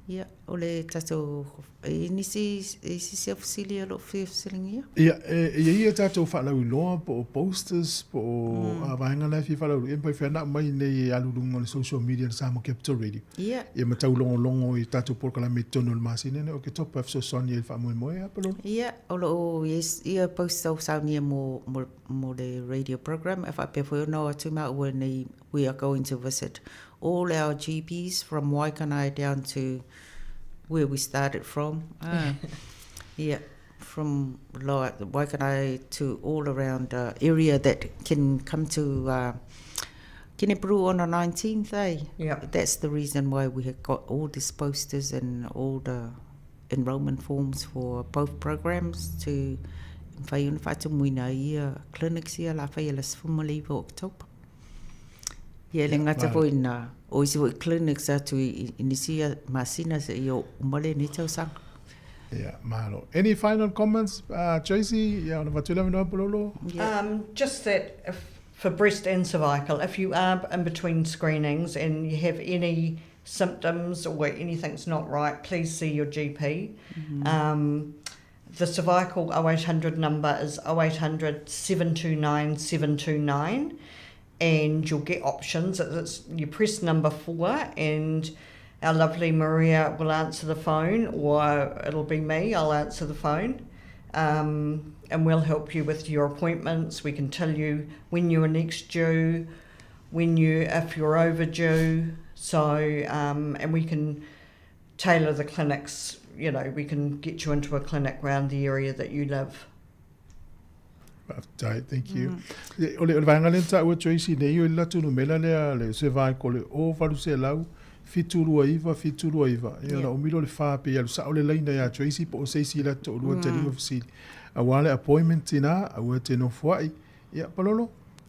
Ia, o le tatou, e i ai nisi, e i se isi fesili o lo o fia fesiligia? Ia, e i ai a tatou faalauiloa po o posters po o mm. vaega na e fia faalauiloa, ia mafai foi ona aumai nei e alu i luga o le social media a le Samoa Capital Radio. Ia. Ia ma taulogologo i tatou polokalame i totonu o le masina lenei o Oketopa e fesoasoani ai i le faamoemoe, a Palolo? Ia, o lo o i ai ia poster o saunia mo, mo, mo le radio program, e faapea foi ona o atu maua nei we are going to visit all our GPs from Waikanae down to where we started from. Ah, yeah, from like Waikanae to all around the area that can come to uh, Kenepuru on the 19th, eh? Yeah. That's the reason why we have got all these posters and all the enrollment forms for both programs to e mafai ona faatumuina ai ia clinics ia o le a fai i le 19 o Oketopa. Ia e le gata foi i lena, o isi foi clinics atu i nisi masina seia uma lenei tausaga. Ia, malo. Any final comments, Tracy? Ia, ona avatu ai le avanoa Palolo. Just that if, for breast and cervical, if you are in between screenings and you have any symptoms or anything's not right, please see your GP. Um, the cervical 0800 number is 0800 729 729 and you'll get options. It's, you press number 4 and our lovely Maria will answer the phone, or it'll be me, I'll answer the phone. And we'll help you with your appointments. We can tell you when you are next due, if you're overdue. And we can tailor the clinics, we can get you into a clinic round the area that you live. Faafetai, thank you. O le vaega lea na taua Tracy nei o le latou numera lea le cervical le 0800 729 729. Ia ona umi lea o le fa pe alu sao le laina ia Tracy po o se isi latou toalua taliga fesili. Aua le appointment ina, aua te nofoai. Ia, Palolo?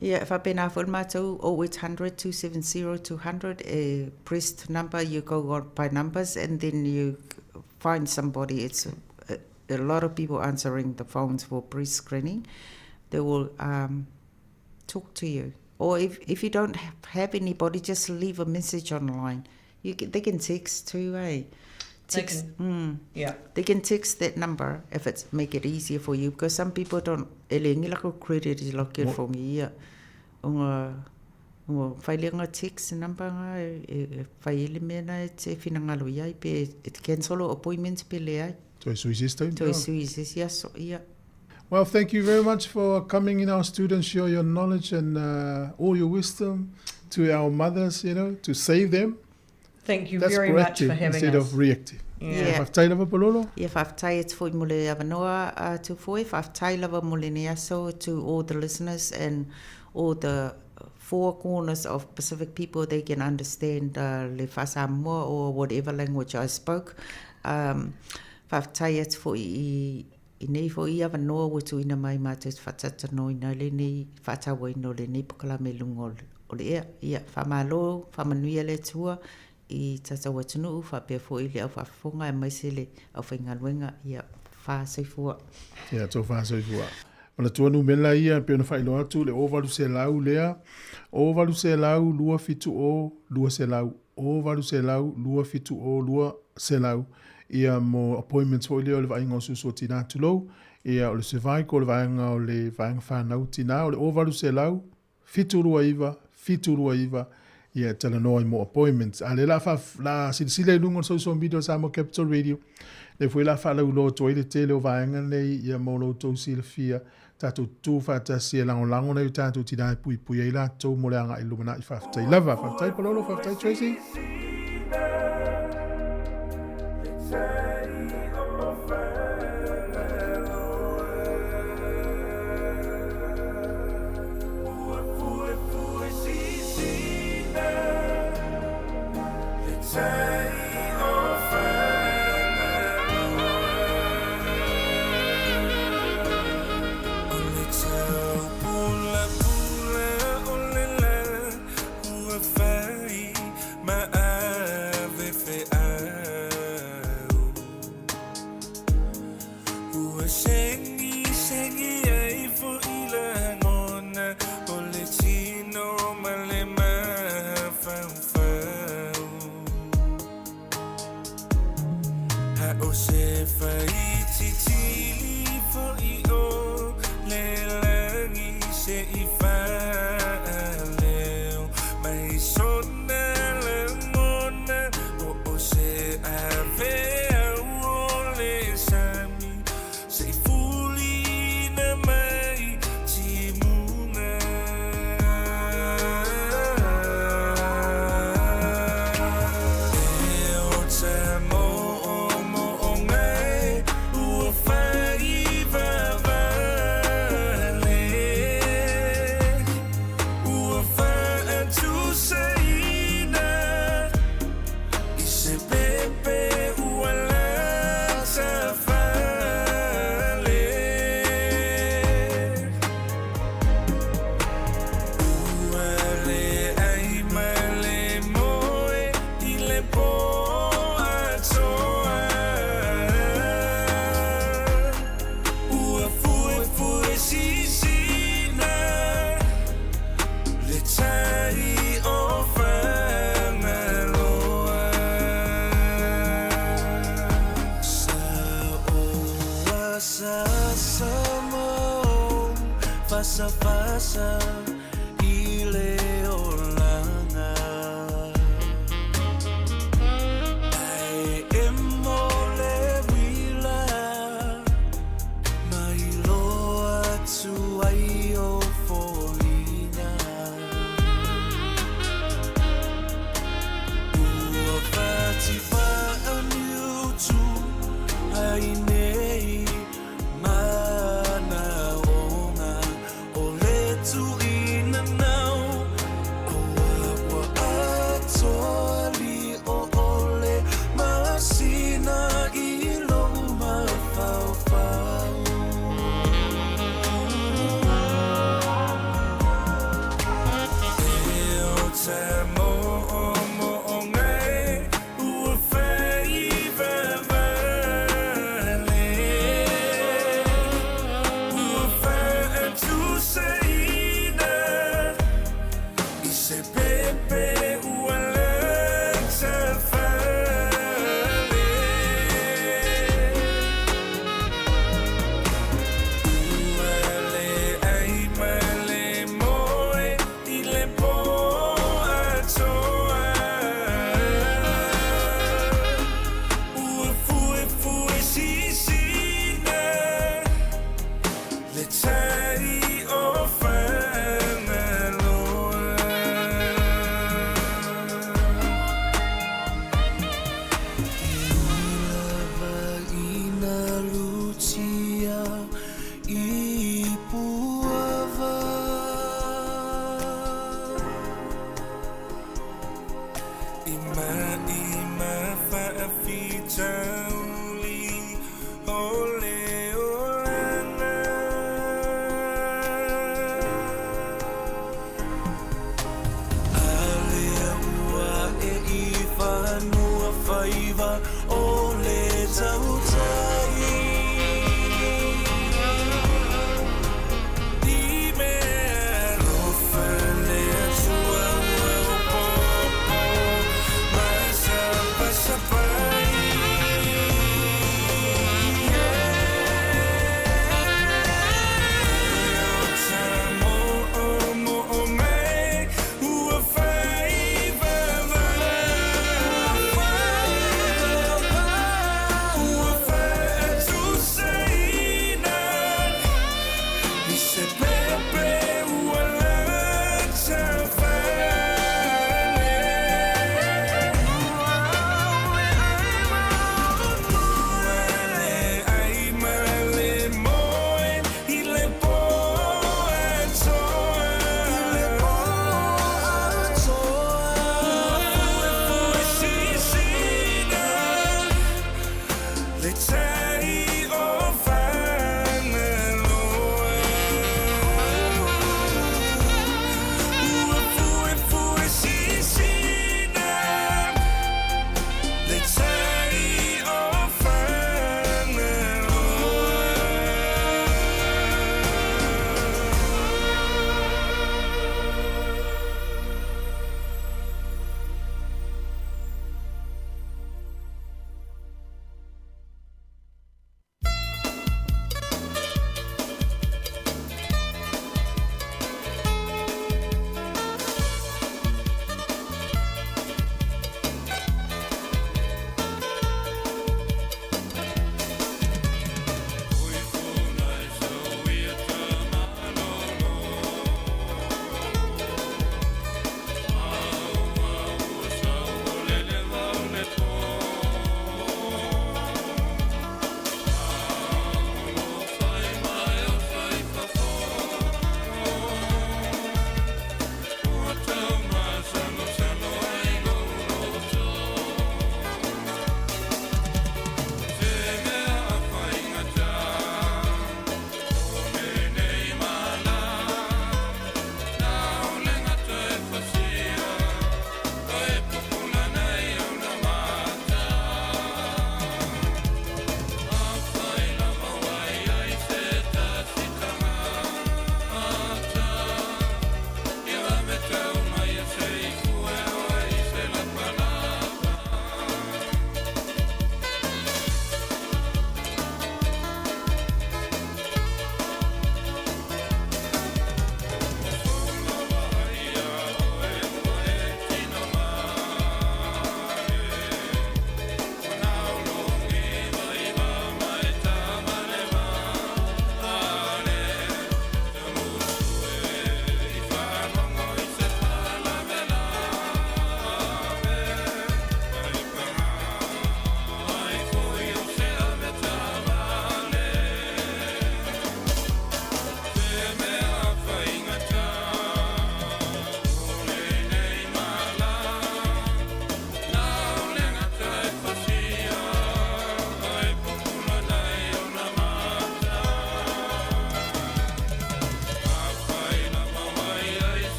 Ia, e faapena foi le matou 0800 270 200 e breast number, you go on by numbers and then you find somebody. It's a lot of people answering the phones for breast screening. They will talk to you. Or if you don't have anybody, just leave a message online. They can text too, eh? They Text, can, yeah. They can text that number if it's make it easier for you, because some people don't, e le ngi la ko credit i lo ke phone ia. Unga, unga whai le nga text number nga, e whai ele mea na e te whinangalo ia i pe, e te cancel o appointments pe le ai. Toi sui system. Toi sui sisi aso, ia. Well, thank you very much for coming in our studio and share your knowledge and all your wisdom to our mothers, to save them. Thank you That's very much for proactive having instead us. of reactive. Yeah. Faafetai lava, Palolo. Ia, faafetai atu foi mo le avanoa atu foi. Faafetai lava mo lenei aso to all the listeners and all the four corners of Pacific people. They can understand le Whasamoa or whatever language I spoke. Faafetai atu foi i nei foi avanoa ua tuuina mai mātou te whaatatanoina lenei, whaatauaina o lenei pokalame lunga o le ea. Ia, whamalo, whamanuia le tua i tātou atunuu, whapea foi le au whaafofonga e maise le au whaingaluenga, ia, whaasoifua. Ia, tō whaasoifua. Manatua numera ia, pe ona whailoa atu, le 0800 lea, 0800 270 200, 0800 270 200, ia mo appointments foi lea o le vaaiga o susu o tina tulou, ia o le cervical, o le vaega o le vaega whanau tina, o le 0800 729 729, ia talanoa i mo appointments. A le la fa la silasila i luga o le social media o Samoa Capital Radio, le foi la faalauiloa atu ai le tele o vaega nei ia mo lo outou silafia, tatou tutu faatasi e lagolago nei o tatou tina e puipui ai latou mo le agai i le lumanai. Faafetai lava. Faafetai Palolo, faafetai Tracy. asa i le olaga. Ae emo le uila ma iloa atu ai o foliga. Ua fatifa'aniutu ai nei manaoga o le tu'uina nau o ua atoa li'o o le masina i lo'u mafaufau. E o ta mo'omo'oga e ua faivavale, ua fa'atusaina i se pepe ua latafale. Ua leai ma le moe i le pō atoa. Ua fuefue sisina le tai o Fagaloa. E ui lava ina lutia i Puava, i ma'i ma fa'afitauli o le olaga. A lea ua e i fanua faiva o le tautai. I mea alofa le Atua ua opopo ma sa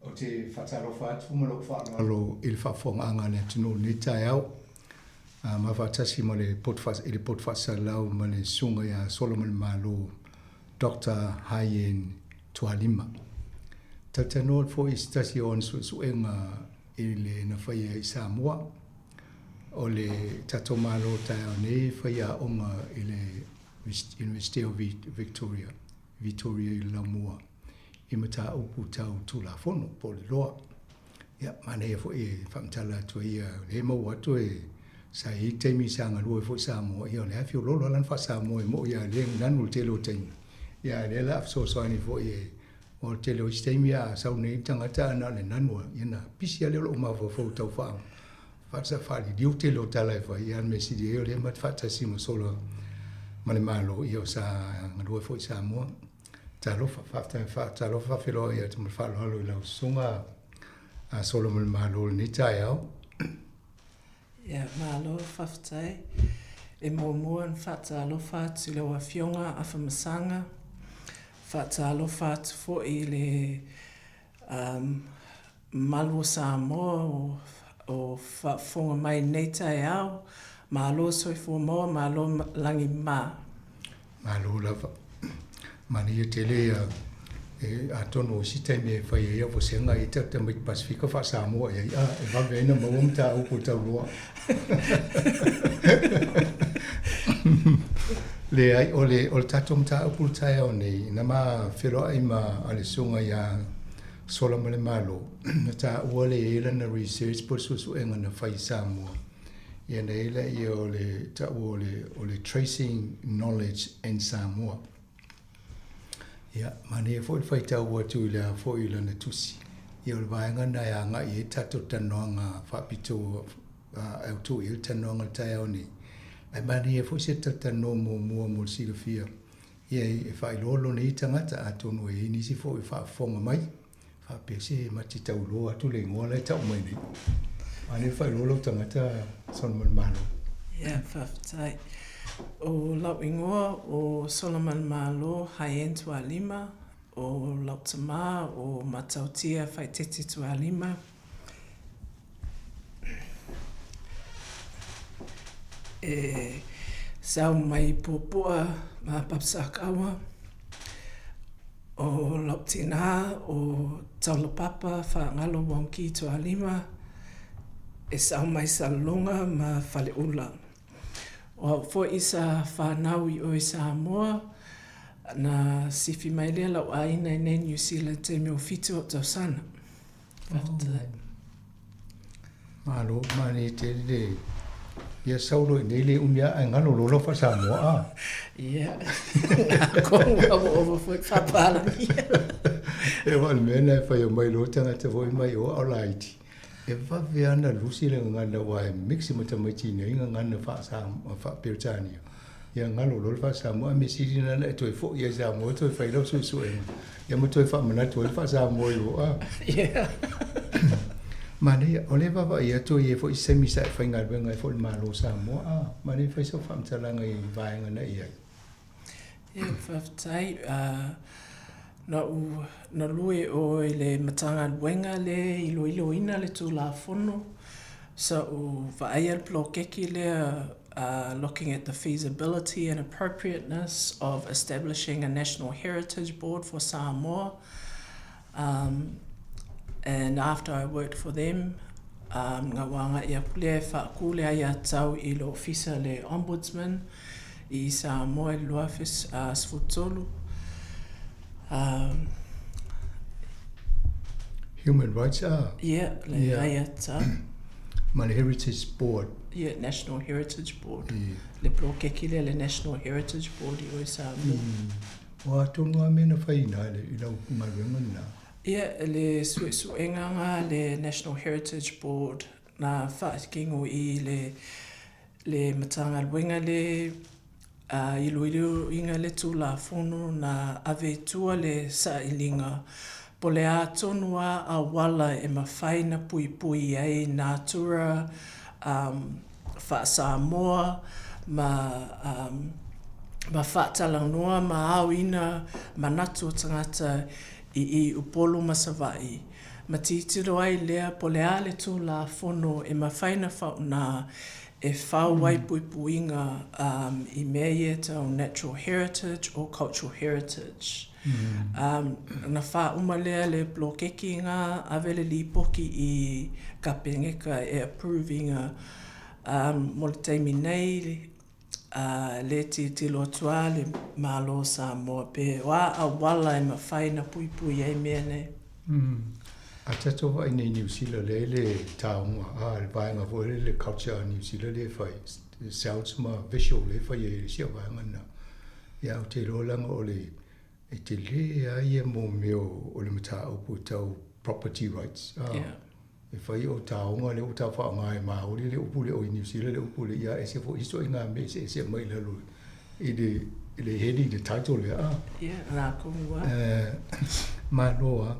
Ou te faatalofa atu ma lou faaaloalo i le faafofogaaga a le atunuu i lenei taeao, ma faatasi ma le poto i le poto faasalalau ma le Susuga ia Solomon Malo Doctor Hayen Tualima. Talatalanoa foi i se tasi o ana suesuega i le na faia i Samoa. O le tatou Malo taeao nei e fai aoga i le Universite o Victoria, Vitoria i le Laumua i mataupu tau Tulafono po o le Law. Ia, manaia foi e faamatala atu ai ia, o lea e maua atu e sa i ai taimi sa galue ai foi Samoa, ia o lea e feoloolo lava lana faa-Samoa e moi lava o lea e nanu i le tele o taimi. Ia a o lea o le a fesoasoani foi e o le tele o isi taimi a sau nei le tagata ae na o le nanu lava, ia ona pisi lava lea o lou mafaufau tau faa faaliliu tele o tala e fai, ia a o le mea sili ai o lea ma te faatasi ma sola ma le Malo, ia o sa galue foi i Samoa. Talofa, faafetai, faatalofa faafeiloai atu ma le faaaloalo i lau susuga a Solomon Malo i lenei taeao. Ia, malo faafetai. E muamua ona faatalofa atu i lau Afioga Afamasaga, faatalofa atu foi i le mamalu o Samoa o faafofoga mai i lenei taeao. Malo soifua maua, malo lagi mā. Malo lava. Manaia tele ia e atonu o isi taimi e fai ai au vasega i ta tamaiti Pasifika faa-Samoa i ai a e vave ai na maua mataupu tauloa. Leai, o le, o le tatou mataupu le taeao nei, na ma feiloai ma a le susuga ia Solamalemalo, na taua le i ai lana research po o le suesuega na fai i Samoa. Ia na i ai lea o le taua o le, o le Tracing Knowledge in Samoa. Ia, manaia foi le faitau atu i le a foi i lana tusi. Ia, o le vaega lena e agai i ai le tatou talanoaga faapitoa e autu i ai le talanoaga i le taeao nei. Ae manaia foi se talatalanoa muamua mo le silafia, ia, e faailoa lona ia tagata, atonu e i ai nisi foi o faafofoga mai, faapea se ma te tauloa atu le igoa la e tau mai nei. Manaia le faailoa lou tagata Solomon Malo. Ia, faafetai. O lau igoa o Solomon Malo Hayen Tualima, o lau tama o Matautia Faitete Tualima. E sau mai Puapua ma Papasakawa. O lau tinā o Taulapapa Faagalo Wong Kee Tualima e sao mai Salelologa ma Faleula. O au foi sa whanau i o i Samoa, na sifi mai lea lau āina i nei New Zealand taimi o whitu o tausana. Faafetai. Malo, manaia tele le ia sau loa i inei le umi lava ae galo loa lau faa-Samoa a. Ia, atonu ua ova foi faapalagi. E aua o le mea lena e fai mai loa tagata foi mai o a o laiti, e vave lava ona lusi le gagana aua e mix ma tamaiti i inei gagana faa-Peretania. Ia galo loa le faa-Samoa ae mea sili lena na e toe foi ai i Samoa toe fai lau suesuega ia ma toe faamanatu ai le faa-Samoa i o a. Yeah. Manaia, o lea e vaavaai atu e i ai foi se taimi sa e faigaluega ai foi i le Malo o Samoa a, manaia fai sau faamatalaga i vaega na i ai. Ia, faafetai. Na ou galue o i le Matagaluega lea e iloiloina le Tulafono. Sa ou vaaia le poloketi lea looking at the feasibility and appropriateness of establishing a National Heritage Board for Samoa. And after I worked for them, na ua agai aku lea e faatu le aiatatau i le Ofisa le Ombudsman i Samoa i le 2013. Human Rights a? Yeah, le aiatatau. Ma le Heritage Board. Yeah, National Heritage Board. Le poloketi lea le National Heritage Board i o i Samoa. Ua atonu lava mea na fai ina i lau galuega lena. Ia, le suesuega a le National Heritage Board. na faakino i le le Matagaluega le iloiloina le Tulafono na ave i tua le sailiga po le a tonu a auala e mafai na puipui ai natura faa-Samoa ma ma faatalanoa ma aoina manatu o tagata i i Upolu ma Savaii ma tilotilo ai lea po le a le Tulafono e mafai na faaaoga e fau ai puipuiga i mea ia tau natural heritage or cultural heritage. Na faauma lea le poloketi na ave le lipoti i Kapeneta e approve ina mo le taimi nei le tilotilo atu lava le Malo o Samoa pe o a auala e mafai ona puipui ai mea nei. A tatou vaai nei i Niu Sila lea e le taoga a le vaega foi lea le culture a Niu Sila lea e fai sounds ma visual lea e fai ai le isi vaega lena. Ia ou te iloa leaga o le e tele lava ia mo mea o le mataupu tau property rights a. Yeah. E fai o taoga lea ua tau faaaoga e Māori le upu lea o i Niu Sila le upu lea, ia ese foi isi ituaiga mea eseese e aumai i lalo i le i le heading le title lea a. Ia, lākou lava. Malo lava.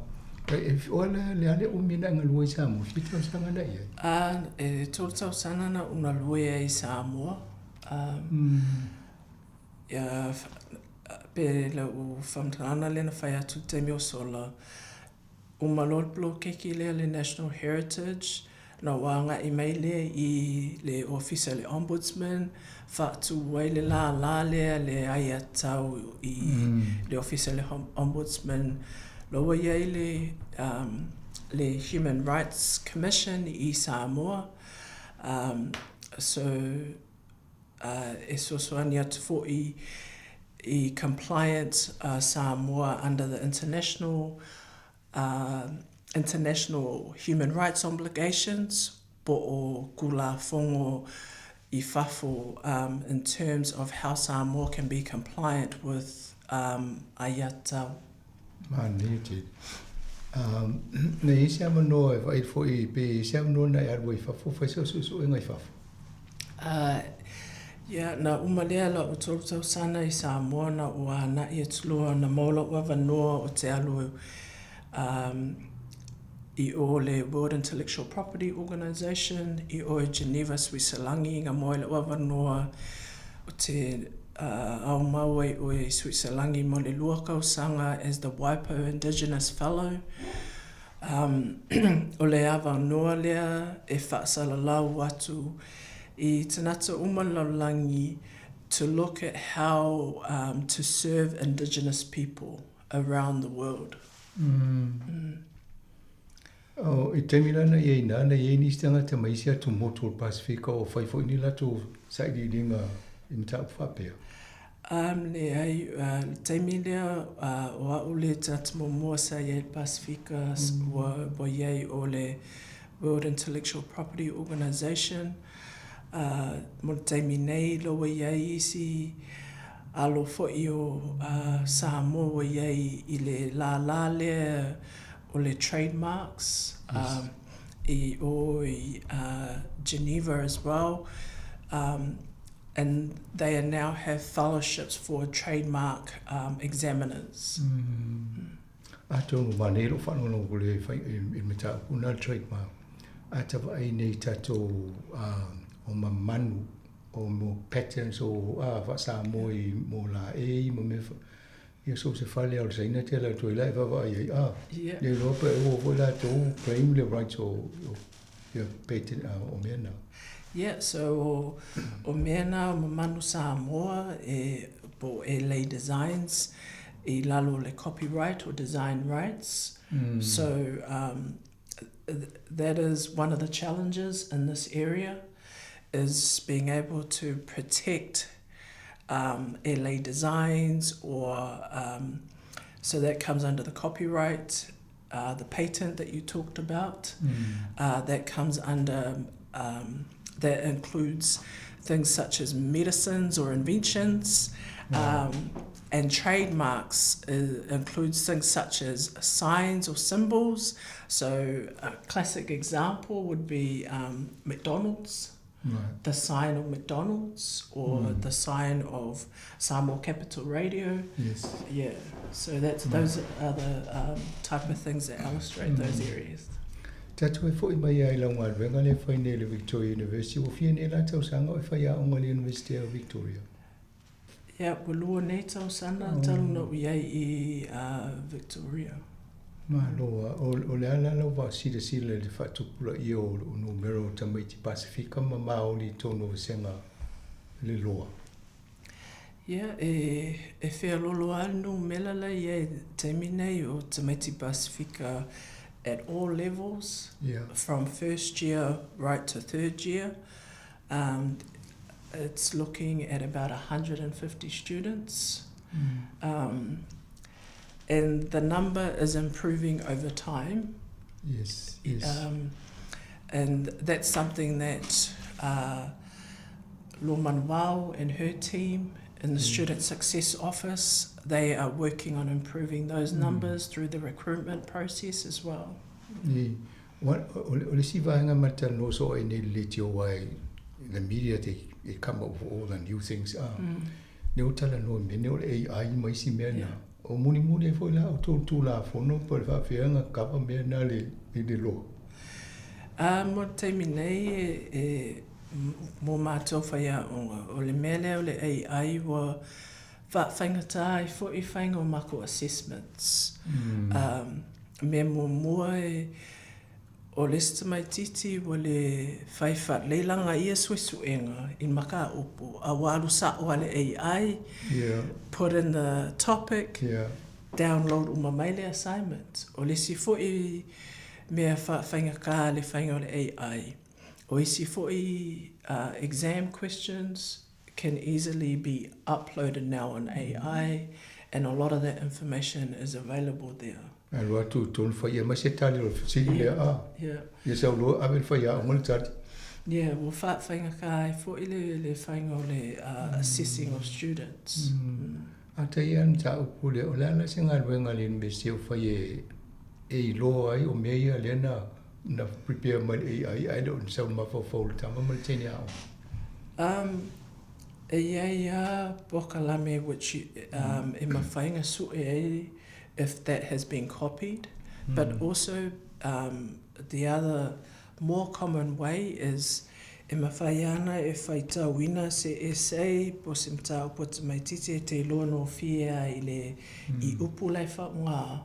E, o le, le a le umi na e galue i Samoa, fia tausaga na i ai? A, e tolu tausaga na ou galue ai i Samoa. Ia, pe lau faamatalaga lea na fai atu i le taimi ua sola, Uma loa le poloketi lea le National Heritage, ona ua agai mai lea i le Ofisa o le Ombudsman, faatu ai le lālā lea le aiatatau i le Ofisa o le Ombudsman. La ua i ai le le Human Rights Commission i Samoa, so e fesoasoani atu foi i compliance a Samoa under the international international human rights obligations po o Tulafono i fafo in terms of how Samoa can be compliant with aiatatau. Manaia tele. Na i ai se avanoa e vaai foi pe i ai se avanoa na e alu ai i fafo fai sau suesuega i fafo? Ia, na uma lea la'u tolu tausaga i Samoa na ou ana'i atu loa na maua la'u avanoa ou te alu i o le World Intellectual Property Organization i o i Geneva, Suiselagi na maua ai la'u avanoa ou te aumau ai i o i Suiselagi mo le lua tausaga as the WIPO Indigenous Fellow. O le avanoa lea e faasalalau atu i tagata uma o le lalolagi to look at how to serve indigenous people around the world. Oh, i taimi la na i ai nā, na i ai nisi tagata mai isi atu motu o le Pasifika o fai foi ni latou sailiiliga i mataupu faapea. Um, leai, uh, le taimi lea uh, o a'u le tagata muamua sa i ai i le Pasifika mm. ua, ua i ai o le World Intellectual Property Organization uh, mo le taimi nei la ua i ai isi alo foi o uh, Samoa ua i ai i le lālā lea o le trademarks yes. i o i uh, Geneva as well. Um, and they are now have fellowships for trademark um, examiners. Mm. Atonu ma nei lo whanongo ko le whai i mataupu nā trademark. A tawa ai nei tātou o mamanu o mo patterns o a wha i mo la e i mo me Ia so se fale o le Saina te la toi la e vaavaai ai a le iloa pe ua foi latou claim le rights o ia patent o mea na. Yeah, so o, o mea na o Mamanu Samoa e po o LA Designs i lalo o le copyright or design rights. So um, that is one of the challenges in this area is being able to protect um, LA Designs or um, so that comes under the copyright, uh, the patent that you talked about. Uh, that comes under, um, that includes things such as medicines or inventions. Um, And trademarks uh, includes things such as signs or symbols. So a classic example would be um, McDonald's. Right. The sign of McDonald's or mm. the sign of Samoa Capital Radio. Yes. Yeah. So that's mm. those are the um, type of things that illustrate mm. those areas. Tatou e fo'i mai lava i lau galuega lea e fai nei i le Victoria University, ua fia nei la tausaga o e faiaoga i le University o Victoria? Ia, ua lua nei tausaga talu ona ou i ai i Victoria. Malo a, o le a la lau faasilasila i le faatupulaia o numera o tamaiti Pasefika ma Maoli i totonu o vasega le loa? Ia, e, e fealolo lava le numela la i ai i le taimi nei o tamaiti Pasefika at all levels, yeah. from first year right to third year. Um, it's looking at about 150 students. Mm. Um, and the number is improving over time. Yes, yes. Um, and that's something that uh, Loman and her team in the mm. Student Success Office, they are working on improving those mm. numbers through the recruitment process as well. Yeah. O le isi vaega ma talanoa soo ai nei le leitio aua the media they, they come up with all the new things ah. Mm. Lea ua talanoa i mea nei o le AI ma isi mea na. O mulimuli ai foi la outou Tulafono po o le faafeaga kava mea na le i le loa. Ah, mo le taimi nei e, e mō mātou whaiaonga, o le mea lea o le AI ua whawhaingatā ai foi i whainga o mākou assessments. Mm. Um, mea muamua e, o le isi tamaititi ua le whai whaleilanga ia suesuega i makaopo, a ua alu sa'o a le AI, yeah. put in the topic, yeah. download uma mai le assignment. O le isi foi mea whaingatā le whainga o le AI. O isi foi uh, exam questions can easily be uploaded now on AI and a lot of that information is available there. Alu atu i tonu whai mai se tali o le fesili lea a. Yeah. Ia sau loa ave le whaiaoga le tali. Yeah, ua whaawhainga ka ai fo'i le, le whainga o le uh, assessing of students. Mm. Mm. A tai ia mataupu lea, o le a la se galuega a le University o fai e, e iloa ai o mea ia lea na, na prepare mai le AI ae le o ni sau mafaufau o le tama ma le teine aoga? Um, e i ai a pokalame which um, e mawhai ona su'e ai if that has been copied, mm. but also um, the other more common way is e mawhai ana e whaitauina se essay po se mataupu a tamaititi e te iloa no fia i le mm. i upu lai whaonga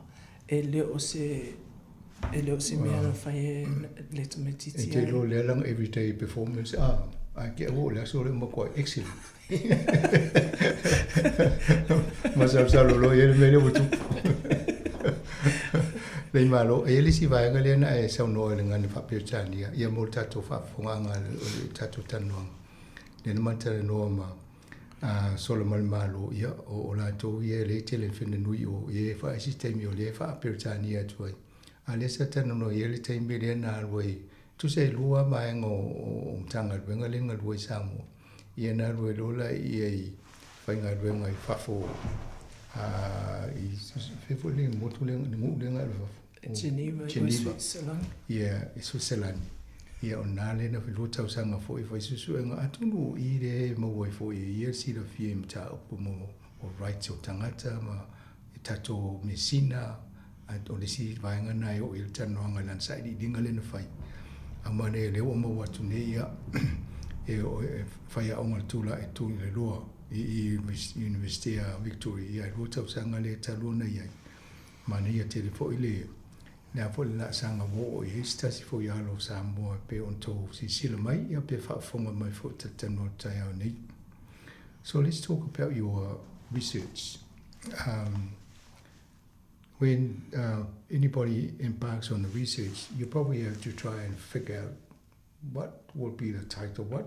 e le o se e le o se mea na whai e le tamaititi E te iloa lea langa everyday performance ah ai ke o le aso le makuai excellent. Masalosalo loa i ai le mea lea ua tupu. Lei malo, e i ai le isi vaega lea na e saunoa i le gagana faa-Peretania, ia mo le tatou faafofogaaga o le tatou talanoaga. Lea na matou talanoa ma a Solomon Malo, ia, o, o latou ia e le tele whena nui o, ia e whaesi taimi o lea e faa-Peretania atu ai. A lea sa talanoa i ai le taimi lea na alu ai, tusa e lua vaega o, o, o Matagaluega lea na galue i Samoa. Ia na alu ai loa la ia i faigaluega i fafo a i fea foi le motu lea le nuu lea na alu i fafo. Geneva, Geneva. Switzerland. Ia, i Switzerland. Ia o na le na lua tausaga foi fai suesuega atonu o i lea e maua ai foi e ia le silafia i mataupu mo o rights o tagata ma e tatou mesina a o le isi vaega na e oo i ai le talanoaga i lana sailiiliga lea na fai. A manaia lea ua maua atu nei ia e e faiaoga le tulaga e tu i le lua i i University a Victoria ia e lua tausaga lea talu ona i ai. Manaia tele foi le le a foi le laasaga ua oo i ai se tasi foi alo o Samoa e pei ona tou silasila mai ia pe faafofoga mai foi i talatalanoa i le taeao nei. So let's talk about your research. Um, when uh, anybody embarks on the research, you probably have to try and figure out what will be the title, what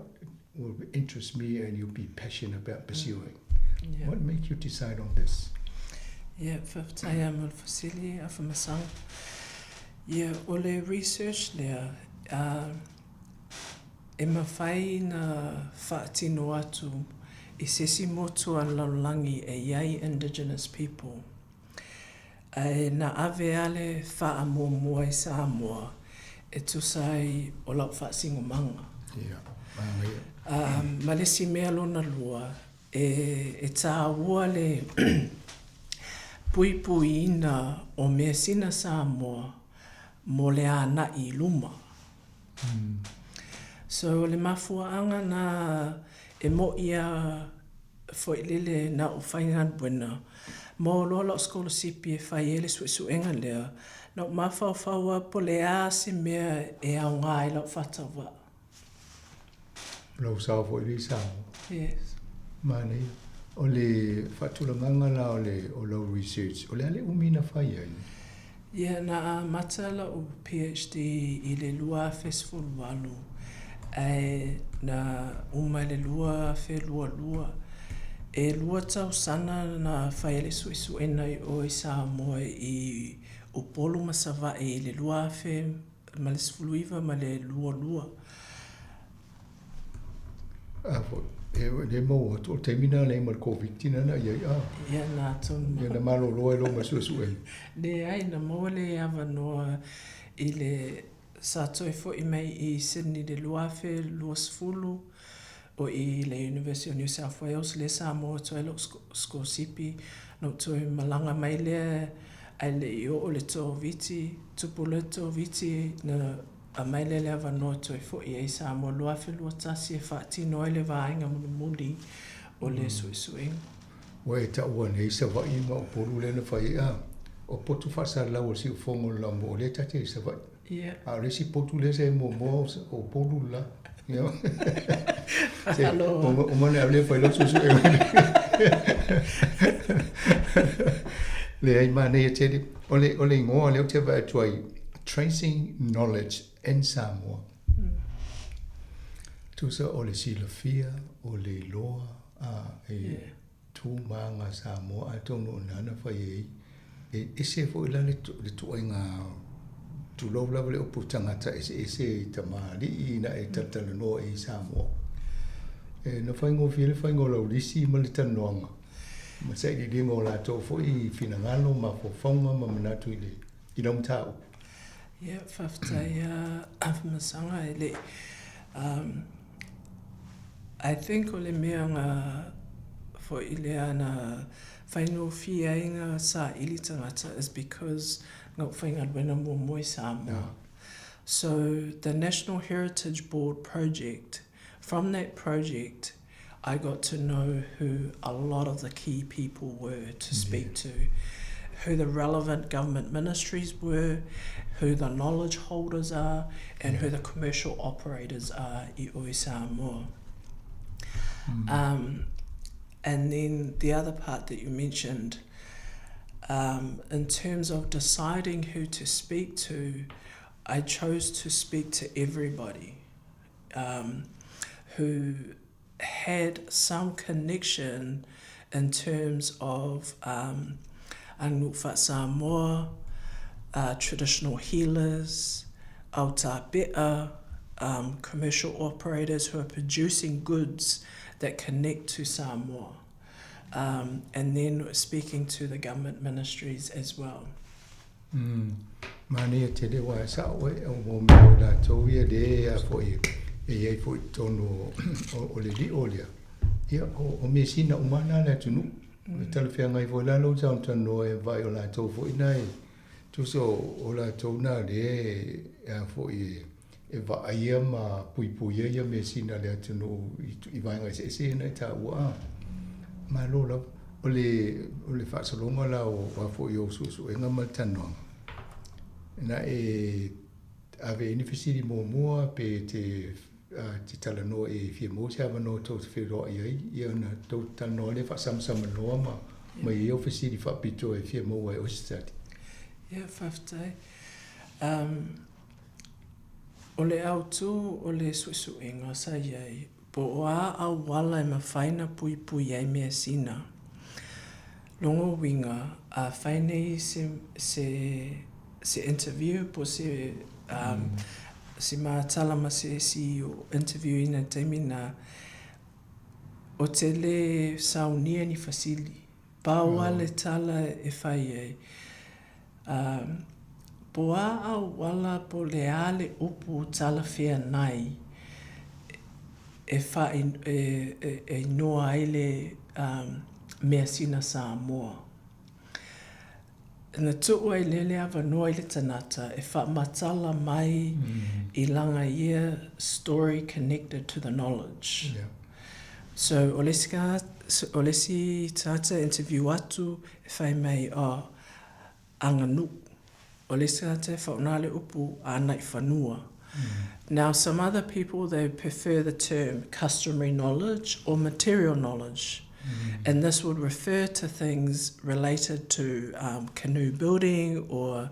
will interest me and you'll be passionate about pursuing. Yeah. What made you decide on this? Yeah, faafetai mo le fesili a Whamasanga. Yeah, o le research lea, uh, e mawhai na whaatino atu. i se isi motu a le lalolagi e i ai indigenous people. Ae na ave a le faamuamua i Samoa e tusa ai o lau faasinomaga. Ma le isi mea lona lua, e tāua le puipuiina o measina Samoa mo le anaʻi i luma. So o le mafuaaga na e moʻi a foi lele na ou faigaluega, maua loa lau sikolasipi e fai ai le suesuega lea, na ou mafaufau lava po o le a se mea e aoga ai lau faatauvaa. Lou sao foi lea i Samoa. Yes. Manaia. O le faatulagaga la o le o lau research, o le a le umi na fai ai? Ia, na amata la'u PHD i le 2018, ae na uma i le 2022. E lua tausaga na fai ai le suesuega i o i Samoa i Upolu ma Savaii i le 2019 ma le 22. A foi, e le maua atu, o le taimi lena na i ai ma le Koviti lena na i ai, a. Ia, na tonu. Ia, na malolo ai loa ma le suesuega. Leai, na maua le avanoa i le, sa toe foi mai i Sydney i le 2020, o i le University of New South Wales, lea sa maua atu ai lou sikolasipi, na ou toe malaga mai lea ae le i oo le Koviti, tupu loa le Koviti, na Aumai lea le avanoa toe foi ai i Samoa 2021 e faatino ai le vaega mulimuli o le suesuega. Ua e taua nei Savaii ma Upolu lea na fai ai, a o potu faasalalau o le siufofoga o le laumua o lea ta te i Savaii. Yeah. A o le isi potu lea sa i muamua o Upolu le la. Se, uma ona e fai lau suesuega. Leai, manaia tele. O le, o le igoa lea ou te vaai atu ai, Tracing Knowledge in Samoa. Tusa o le silafia, o le iloa, a e yeah. tu ma aga Samoa atonu o nana fai ai. E ese foi la le, le tuaiga tulou lava le upu tagata eseese i tamalii ina e talatalanoa i Samoa. E na faigofie le faiga o lau lisi ma le talanoaga ma sailiiliga o latou foi finagalo, mafaufauga ma manatu i le i lau mataupu. Ia, faafetai Afamasaga e le I think o le mea na foi lea na faigofie ai na saili tagata is because na ou faigaluega muamua i Samoa. So the National Heritage Board project, from that project I got to know who a lot of the key people were to speak to, who the relevant government ministries were, who the knowledge holders are, and who the commercial operators are i o i Samoa. Um, and then the other part that you mentioned, um, in terms of deciding who to speak to, I chose to speak to everybody um, who had some connection in terms of um, Anufa Samoa, traditional healers, Aotearoa, um, commercial operators who are producing goods that connect to Samoa. Um, and then speaking to the government ministries as well. Umm, manaia tele wa e sao e o mo mea o latou ia le a foi e iai foi i totonu o le lio lea. Ia, o measina uma na a le atunuu. E talafeagai foi la lou talanoa e vaai o latou foi na e tusa o latou na lea e a foi e vaaia ma puipuia ia measina a le atunuu i vaega eseese ia na e taua a. Malo lava. O le, o le faasologa la o a foi o suesuega ma le talanoaga, na e ave ai ni fesili muamua pe te, te talanoa e fia maua se avanoa tou te feiloai ai, ia ona tou talanoa lea faasamsamanoa ma, ma i ai au fesili faapitoa e fia maua ai oe se tali. Ia, faafetai. Um, o le autū o le suesuega sa i ai, Po o a auala e mafai na puipui ai measina. Lona uiga, a fai nei se, se, se interview po se, um, se matala ma se isi o interview ina i le taimi na, Ou te lē saunia ni fesili. Pau lava le tala e fai ai, Po a auala po o le a le upu talafeagai e e inoa ai le measina Samoa? Na tuu ai lea le avanoa i le tagata e faamatala mai i lana ia story connected to the knowledge. So o le isi o le isi tagata e interview atu e fai mai, oh, aganuu. O le isi tagata e faaaoga le upu agaifanua. Now some other people they prefer the term customary knowledge or material knowledge. And this would refer to things related to um, canoe building or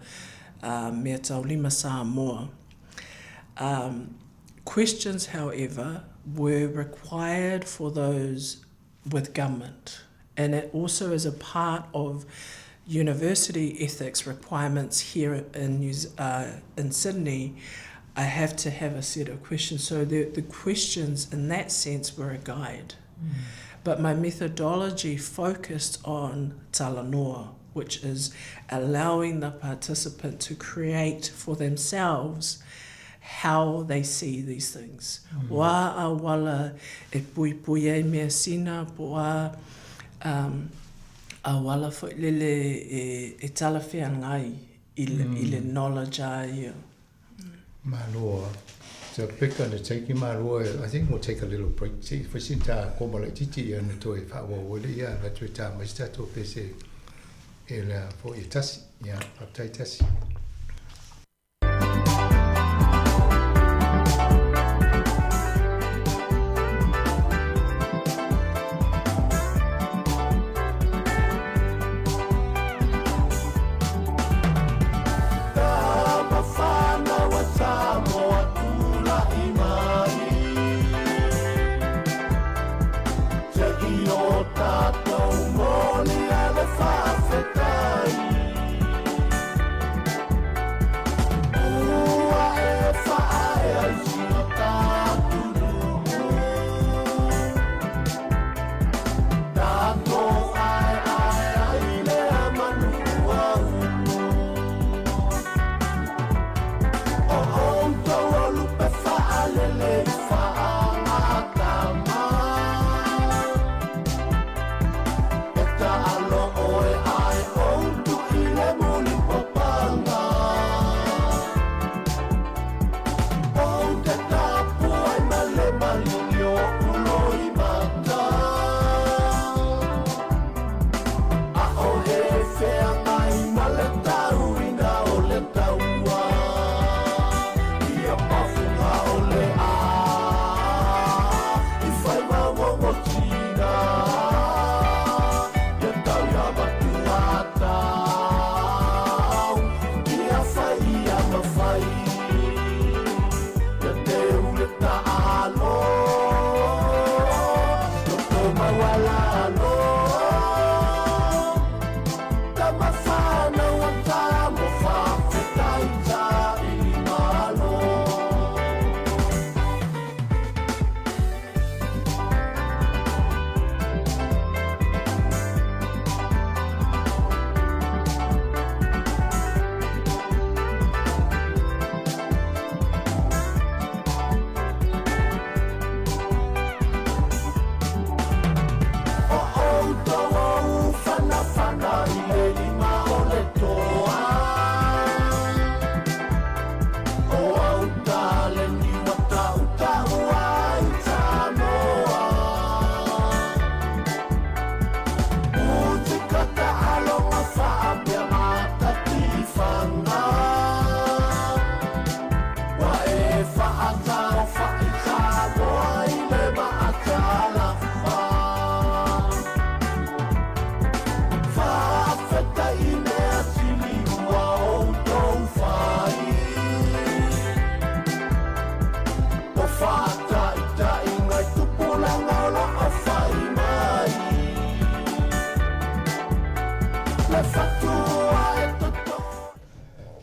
um, mea taulima Samoa. Um, questions, however, were required for those with government. And it also is a part of university ethics requirements here in, New, in Sydney. I have to have a set of questions. So the, the questions in that sense were a guide. But my methodology focused on talanoa, which is allowing the participant to create for themselves how they see these things. O a auala e puipui ai measina, po o a um, auala foi lele e, e talafeagai i, mm. i le knowledge a ia. Malo. It's a big undertaking, malo. I think we'll take a little break. Se i fai sina tā koma laitiiti ia ona toe faaauau ai lea ia avatu e tā mai se tatou pese e la foi e tasi. Ia, faafetai Tasi.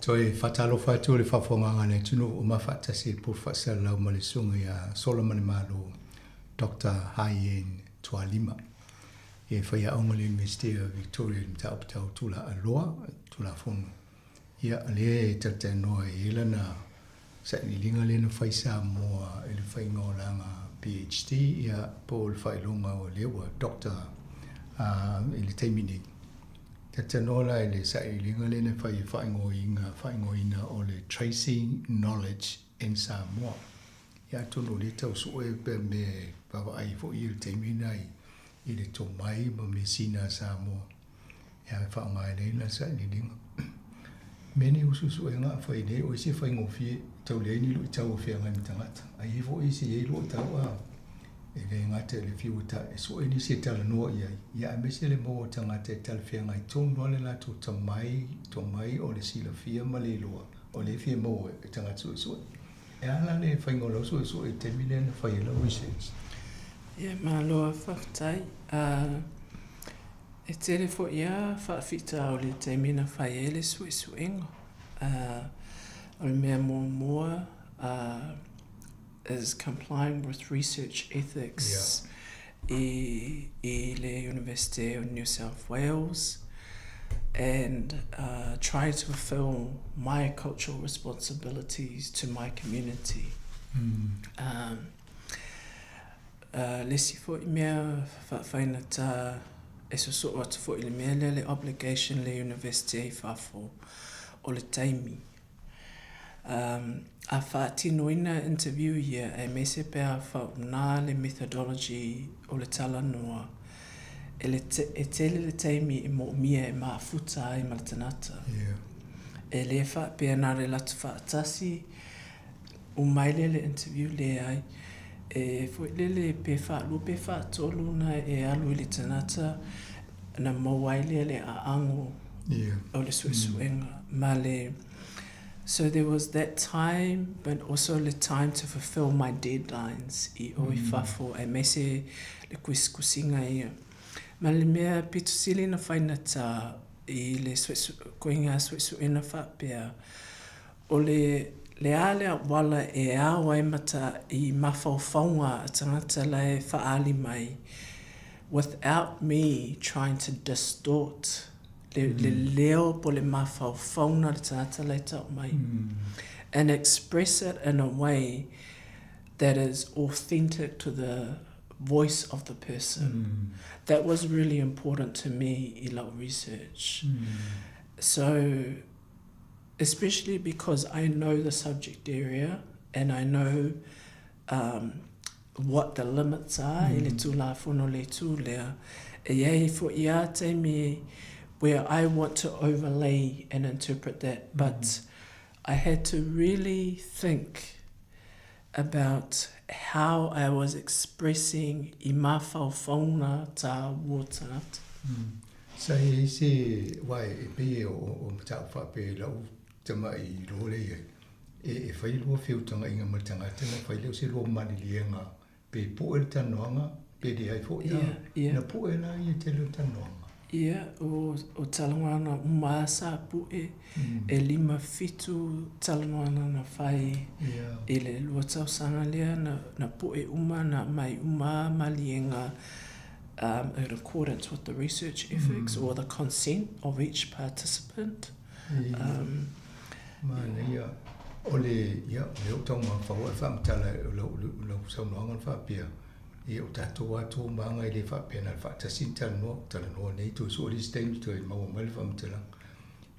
Toe faatalofa atu i le faafofogaaga a le atunuu o mafaatasi i le Poto Faasalalau ma le Susuga ia Solomon Malo, Doctor Hai Yen. Tualima. E faiaoga i le Iunivesite o Victoria i le mataupu tau tulaaloa, Tulafono. Ia, o lea e talatalanoa e i ai lana sailiiliga lea na fai i Samoa i le faiga o lana PhD, ia, po o le faailoga o lea ua Doctor i le taimi nei. Talatalanoa la i le sailiiliga lea na fai e faaigoaina, faaigoaina o le Tracing Knowledge in Samoa. Ia atonu o lea e tau sue pea mea e vaavaai foi i le taimi lena i le tomai ma measina a Samoa e faaaoga ai lana sailiiliga. Mea nei o suesuega a fai nei, o isi e faigofie, tau leai ni luitau o feagai ma tagata. Ae i ai foi isi e i ai luitau a e le gata i le fiu e sue nisi e talanoa i ai, ia aemaise le maua o tagata e talafeagai tonu lava le latou tamai, tomai o le silafia ma le iloa o lea e fia maua e tagata suesue. E a la le faiga o lau suesue i le taimi lea na fai ai lau research? Ia, malo lava faafetai. E tele foi lava faafitauli i le taimi na fai ai le suesuega. O le mea muamua is complying with research ethics i le Universite o New South Wales and trying to fulfil my cultural responsibilities to my community. Le isi foi mea faafaigata e sosoo atu foi i le mea lea le obligation le Universite i fafo o le taimi. A faatinoina interview ia aemaise pe a faaoga le methodology o le talanoa, e le e tele le taimi e moomia e mafuta ai ma le tagata. E le faapea na o le latou faatasi uma ai lea le interview, leai. E foi lele pe faalua pe faatolu na e alu i le tagata na maua ai lea le aago o le suesuega ma le So there was that time but also le time to fulfill my deadlines i o i fafo aemaise le kusikusiga ia. Ma le mea pito sili na faigata i le koiga suesuega faapea, o le le a le auala e ao ai mata i mafaufauga a tagata la e faaali mai without me trying to distort le, le leo po le mafaufauga o le tagata la e tau mai and express it in a way that is authentic to the voice of the person. That was really important to me i lau research. So especially because I know the subject area and I know um, what the limits are i le Tulafono le tū lea. E i ai fo'i a taimi where I want to overlay and interpret that, but I had to really think about how I was expressing i mafaufauga tā ua tagata. Sa i ai se wā e pei e o mataupu faapea i lau tama'i i roho lea i ai, e fai lua feutagaiga ma le tagata ona fai lea o se lua maliliega pe po'e le talanoaga pe leai foi a na po'e la ia tele o talanoaga. Ia, o talanoaga uma lava sa pu'e, e 57 talanoaga na fai i le 2 tausaga lea, na pu'e uma, na aumai uma lava maliega in accordance with the research ethics or the consent of each participant. Manaia, o le, ia, o lea ua taumafaua e faamatala o lau saunoaga na faapea, ia o tatou lava tumama e le faapea na o le faatasi ni talanoa, talanoa nei toe sue le isi taimi toe maua mai le faamatalaga.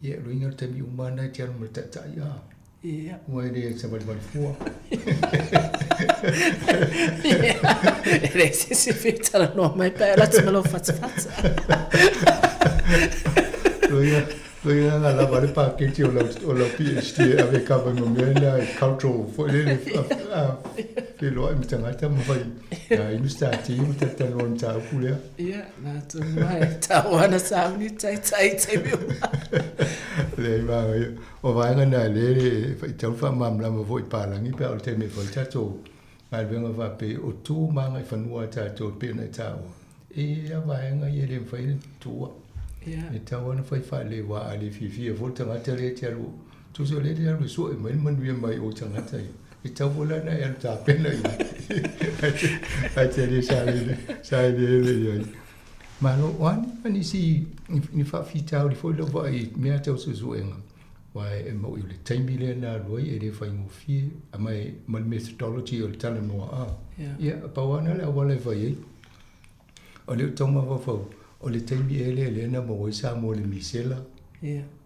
Ia, o le uiga o le taimi uma lava lena e te alu ma le taitai a. Ia. Ua e le savalivali fua. E leai se isi e fia talanoa mai pe a alu atu ma lou fatafata. Loiga na lava le paketi o lau, o lau PhD e ave e kava ma mea na e cultural foi lele a feloai ma tagata ma fai na inu stati ma talatalanoa i mataupu lea. Ia, na tonu ai, tau ana sauni taitai taimi uma. Leai manaia. O vaega na lea e faitau le faamalamalama foi i palagi pe a o le taimi e fai tatou galuega faapei o tu ma agaifanua a tatou e pei ona e taua. E i ai lava vaega ia e le mafai ona tuua. E tatau lava ona fai faaleva a le fiafia foi le tagata lea e te alu, tusa o lea e te alu e sue mai le manuia mai o tagata ia. E tatau foi la ona e alu tapena i ai. Ae te le sailiili i ai. Malo, o a ni nisi ni faafitauli foi lau vaai i mea tau suesuega, aua e ma'i o le taimi lea na alu ai e le faigofie, ma e ma le methodology o le talanoa a. Ia, pau lava lena o le auala e fai ai. O lea ou te tau mafaufau, o le taimi ea lea lea na maua ai Samoa i le misela,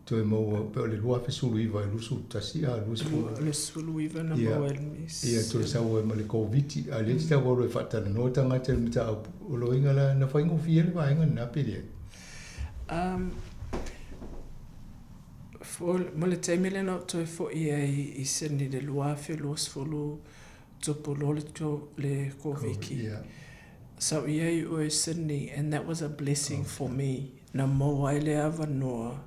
toe maua, pe o le 2019 i 21, a, 20. Le 19 na maua ai le misela. Ia, toe sau ai ma le Koviti, a o lea e te tau alu e faatalanoa tagata i le mataupu, o loiga la, na faigofie le vaega lena pe leai? Um, mo le taimi lea na ou toe foi ai i Sydney i le 2020, tupu loa le, le Koviki. Yeah. Sa ou i ai i Sydney and that was a blessing for me. Na maua ai le avanoa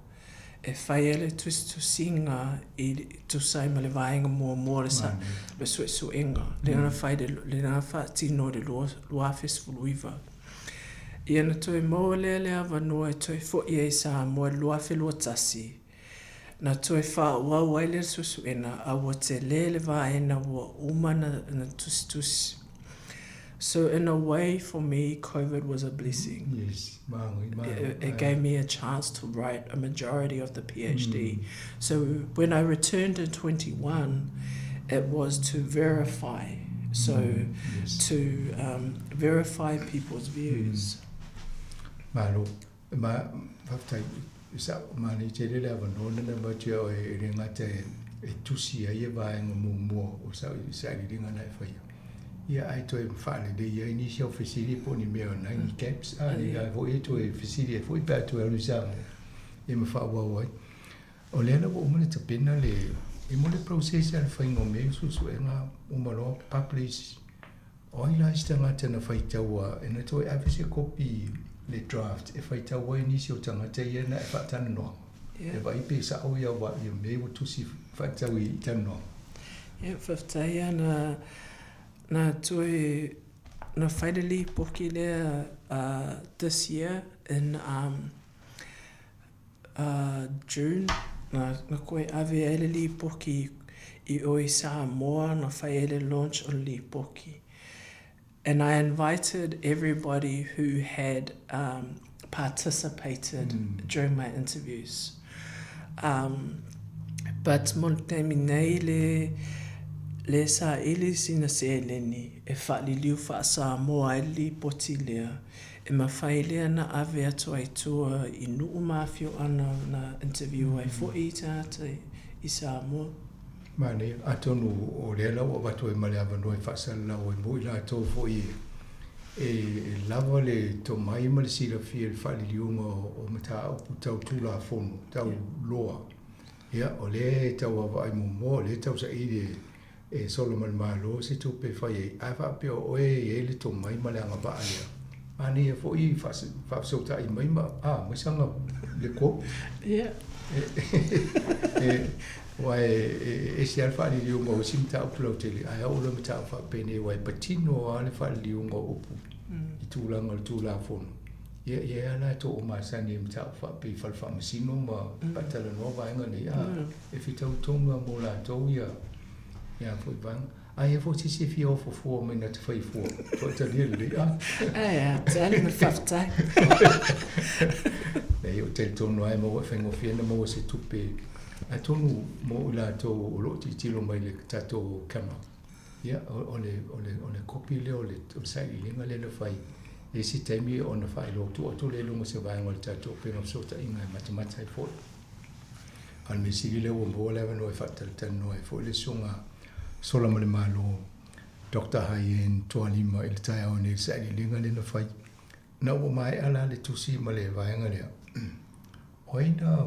e fai ai le tusitusiga i tusa ai ma le vaega muamua o le, sa, le suesuega. Lea na fai le, lea na faatino i le 2019. Ia na toe maua lea le avanoa e toe fo'i ai i Samoa i le 2021. Na toe faaauau ai lea suesuega a ua tele le vaega ua uma na, na tusitusi. So in a way for me COVID was a blessing. Yes, maui, maui. It, it gave me a chance to write a majority of the PhD. So when I returned in 21, it was to verify. So yes. to verify people's views. Malo, ma, faafetai, sa, manaia tele le avanoa lena ma atu ia oe e le gata e, e tusi ai e vaega muamua o sa, sailiiliga na e faia. Ia ae toe faalelei ai nisi au fesili po o ni mea o nai ni gaps a ni ai foi e toe fesili ai foi pe a toe alu i Samoa ia ma faaauau ai. O lea la ua uma ona tapena le, e mo le process a le faiga o mea ia suesuega uma loa publish. O ai la isi tagata na faitaua e na toe ave se kopi le draft e faitau ai nisi o tagata ia na e faatalanoaga? E vaai pe sa'o ia wa ia mea ua tusi faatatau i talanoaga. Ia, faafetai ia na, na toe, na fai le lipoti lea this year in um, June, na, na koe ave ai le lipoti i o i Samoa, na fai ai le launch o le lipoti. And I invited everybody who had um, participated during my interviews. Um, but mo le taimi nei le, le saili sina seleni e faaliliu faa-Samoa ai le lipoti lea, E mafai lea na ave atu ai tua i nuu ma afioaga na interview ai foi i tagata i Samoa. Manaia, atonu o lea la ua avatu ai ma le avanoa e faasalalau ai mo i latou foi e lava le tomai ma le silafia i le faaliliuga o mataupu tau Tulafono, tau loa. Ia, o lea e tau vaavaai muamua, o lea e tau saili e E solo ma le Malo se tupe e fai ai, ae faapea o oe e i ai le tomai ma le agavaa lea, manaia foi faafesootai mai ma a mai saga le quote. Yeah. E, aua e ese lava le faaliliuga o isi mataupu lautele, ae oo loa i mataupu faapenei aua e patino lava le faaliliuga o upu i tulaga o le Tulafono. Ia, e i ai lava la too masani i mataupu faapei i fale faamasino ma faatalanoa vaega nei, a, e fetau tonu lava mo latou ia ia foi vaega. A i ai foi se isi e fia ofo fua mai na te fai fua, faatalia lelei, a. Ae a, tali ma le faafetai. Leai, ou te talitonu lava e maua e faigofie ona maua se tupe, atonu mo i latou o lo o tilotilo mai i le tatou camera. Ia, o le, o le, o le kopi lea o le, o le sailiiliga lea na fai, i isi taimi ona faailoa tuu atu lea i luga o se vaega o le tatou upega fesootaiga e matamata ai foi. A o le mea sili lea ua maua le avanoa e faatalatalanoa ai foi le Susuga Sola ma le Malo, Doctor Hayen Tualima i le taeao nei i le sailiiliga lea na fai. Na ua maea la le tusi ma le vaega lea, o ai na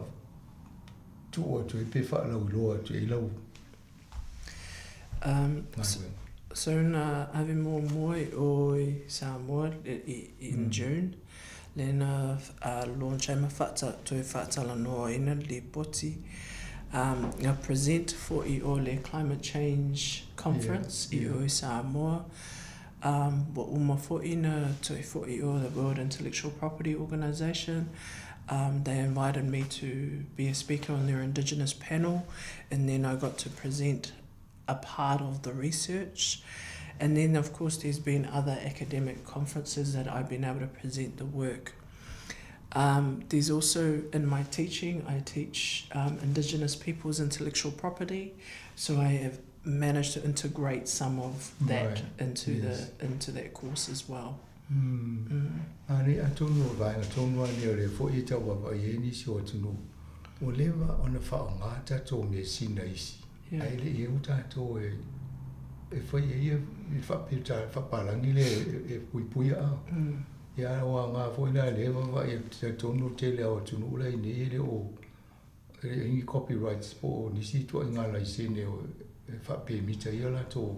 tuu atu ai pe faalauiloa atu ai lau So na ave muamua i o i Samoa in June, lea na launch ai ma toe faatalanoaina le lipoti. Na present foi o le Climate Change Conference i o i Samoa. Ua uma foi na toe foi o the World Intellectual Property Organization. They invited me to be a speaker on their Indigenous panel and then I got to present. a part of the research. And then, of course, there's been other academic conferences that I've been able to present the work. Um, there's also in my teaching, I teach um, Indigenous peoples' intellectual property, so I have managed to integrate some of that right. into yes. the into that course as well. Mm. Mm. Ani atonu o vaenga tonu a nei o lea foi e tauavaai ai nisi o atunuu ua leva ona faaaoga tatou measina isi ae le i eu tatou e e fai ai ia faapalagi lea e puipui a ia ua aoga foi la lea e vaavaai atu talitonu le tele lava o atunuu la i nei e le o e le i ai ni copyrights po o nisi ituaiga laisene e faapemita ai a latou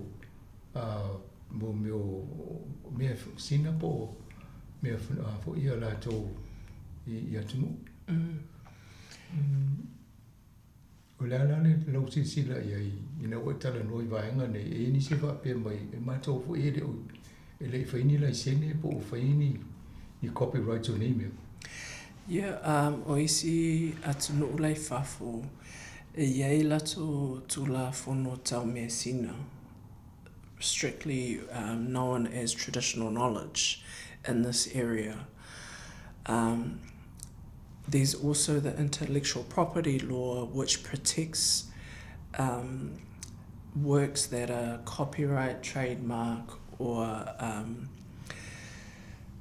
mo mea o mea sina po o mea foi ia latou i atunuu. O le a la le lau silasila i ai ina ua e talanoa i vaega nei, e i ai nisi e faapea mai, e matou foi e le o e le i fai ni laisene po o fai ni ni copyrights o nei mea. Ia, um, o isi atunuu la i fafo, e i ai latou Tulafono tau measina, strictly um, known as traditional knowledge in this area. Um, there's also the intellectual property law, which protects um, works that are copyright, trademark, or um,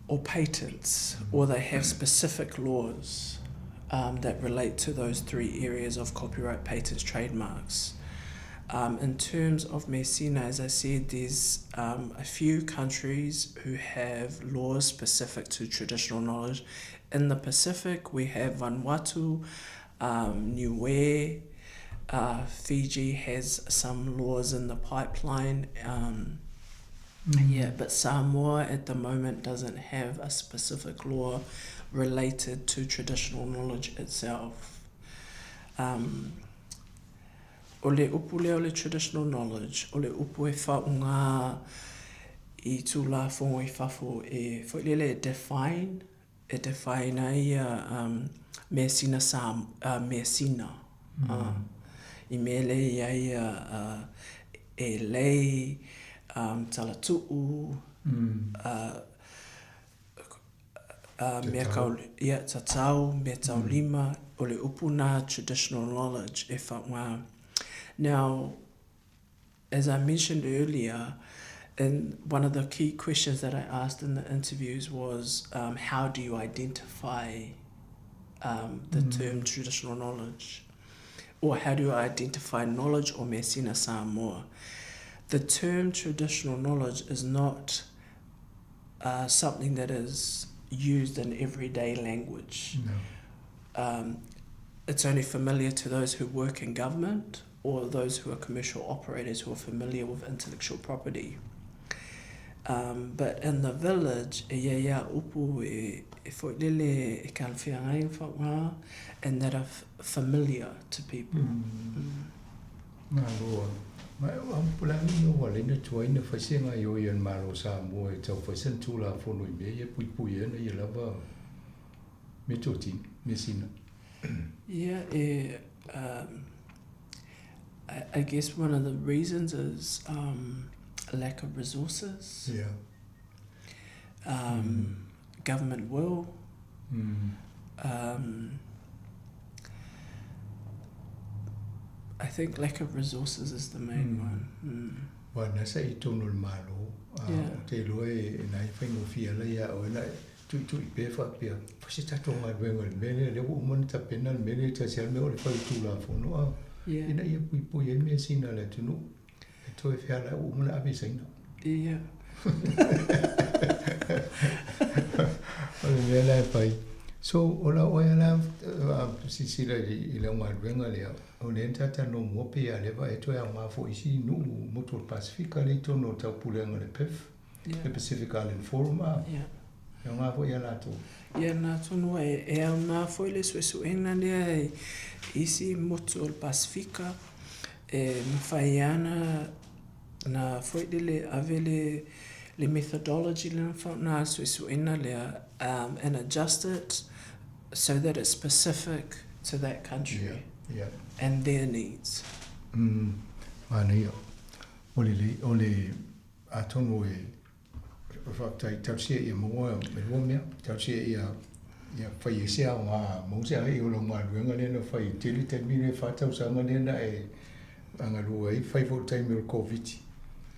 or patents, or they have specific laws um, that relate to those three areas of copyright, patents, trademarks. Um, in terms of Messina, as I said, there's um, a few countries who have laws specific to traditional knowledge. In the Pacific, we have Vanuatu, um, Niue, uh, Fiji has some laws in the pipeline. Um, mm. Yeah, but Samoa at the moment doesn't have a specific law related to traditional knowledge itself. Um, o le upu lea o le traditional knowledge, o le upu e whaonga i tūlafono i fafo e foi lele e define, e define ai ia um, measina sa, uh, measina. Mm. Uh, i mea le i ai ia uh, e lei, um, talatu'u, mm. uh, uh, mea kau, ia, tatau, mea taulima, mm. o le upu nā traditional knowledge e whaonga. Now, as I mentioned earlier, and one of the key questions that I asked in the interviews was, um, how do you identify um, the mm. term traditional knowledge? Or how do you identify knowledge or Messina Samoa? The term traditional knowledge is not uh, something that is used in everyday language. No. Um, it's only familiar to those who work in government or those who are commercial operators who are familiar with intellectual property. Um, but in the village, e ia ia upu e, e foilele e kalawhia wha and that are familiar to people. Mm. Mm. Ngā roa. Ma e o ampulangi no wa lena tuaina whaise ngā ioi an malo Samoa e tau whaise an tūlā fono i mea ia pui pui ana ia lava me tō me sina. Yeah, e, um, I, I guess one of the reasons is um, lack of resources. Yeah. Um, mm. Government will. Mm. Um, I think lack of resources is the main mm. one. Mm. Wa nasa i tonu le malo, a yeah. o te loa e nai whaingofia la ia o na tui tui pe whapea. Fa se tatou galuega i le mea lea, lea ua uma ona tapena le mea lea e tasi lava le mea o le fai o Tulafono a Yeah. ina ia puipui ai measina a le atunuu e toe feala ua uma ona ave i Saina. Yeah. O le mea la e fai. So, o la oe ala silasila i lau galuega lea, o lea na talanoa mua pei a leva e toe aoga foi i isi nuu motu o le Pasefika lea i totonu o le taupulega o le PIF, Yeah. le Pacific Island Forum a. Yeah. E aoga foi ia latou. Ia nā tonu e, e aoga foi le suesuega lea i isi motu o le Pasefika e mawhai ana na foi lele ave le, le methodology lea na suesuega lea um, and adjust it so that it's specific to that country yeah, yeah. and their needs. Mm, manaia. O lelei, o le, atonu e, faafetai, talosia ia maua e lua mea, talosia ia ia fai ai se aoga maua se ai o lau galuega lea na fai e tele taimi lea 4 tausaga lea na e galue ai, fai foi i le taimi o le Koviti.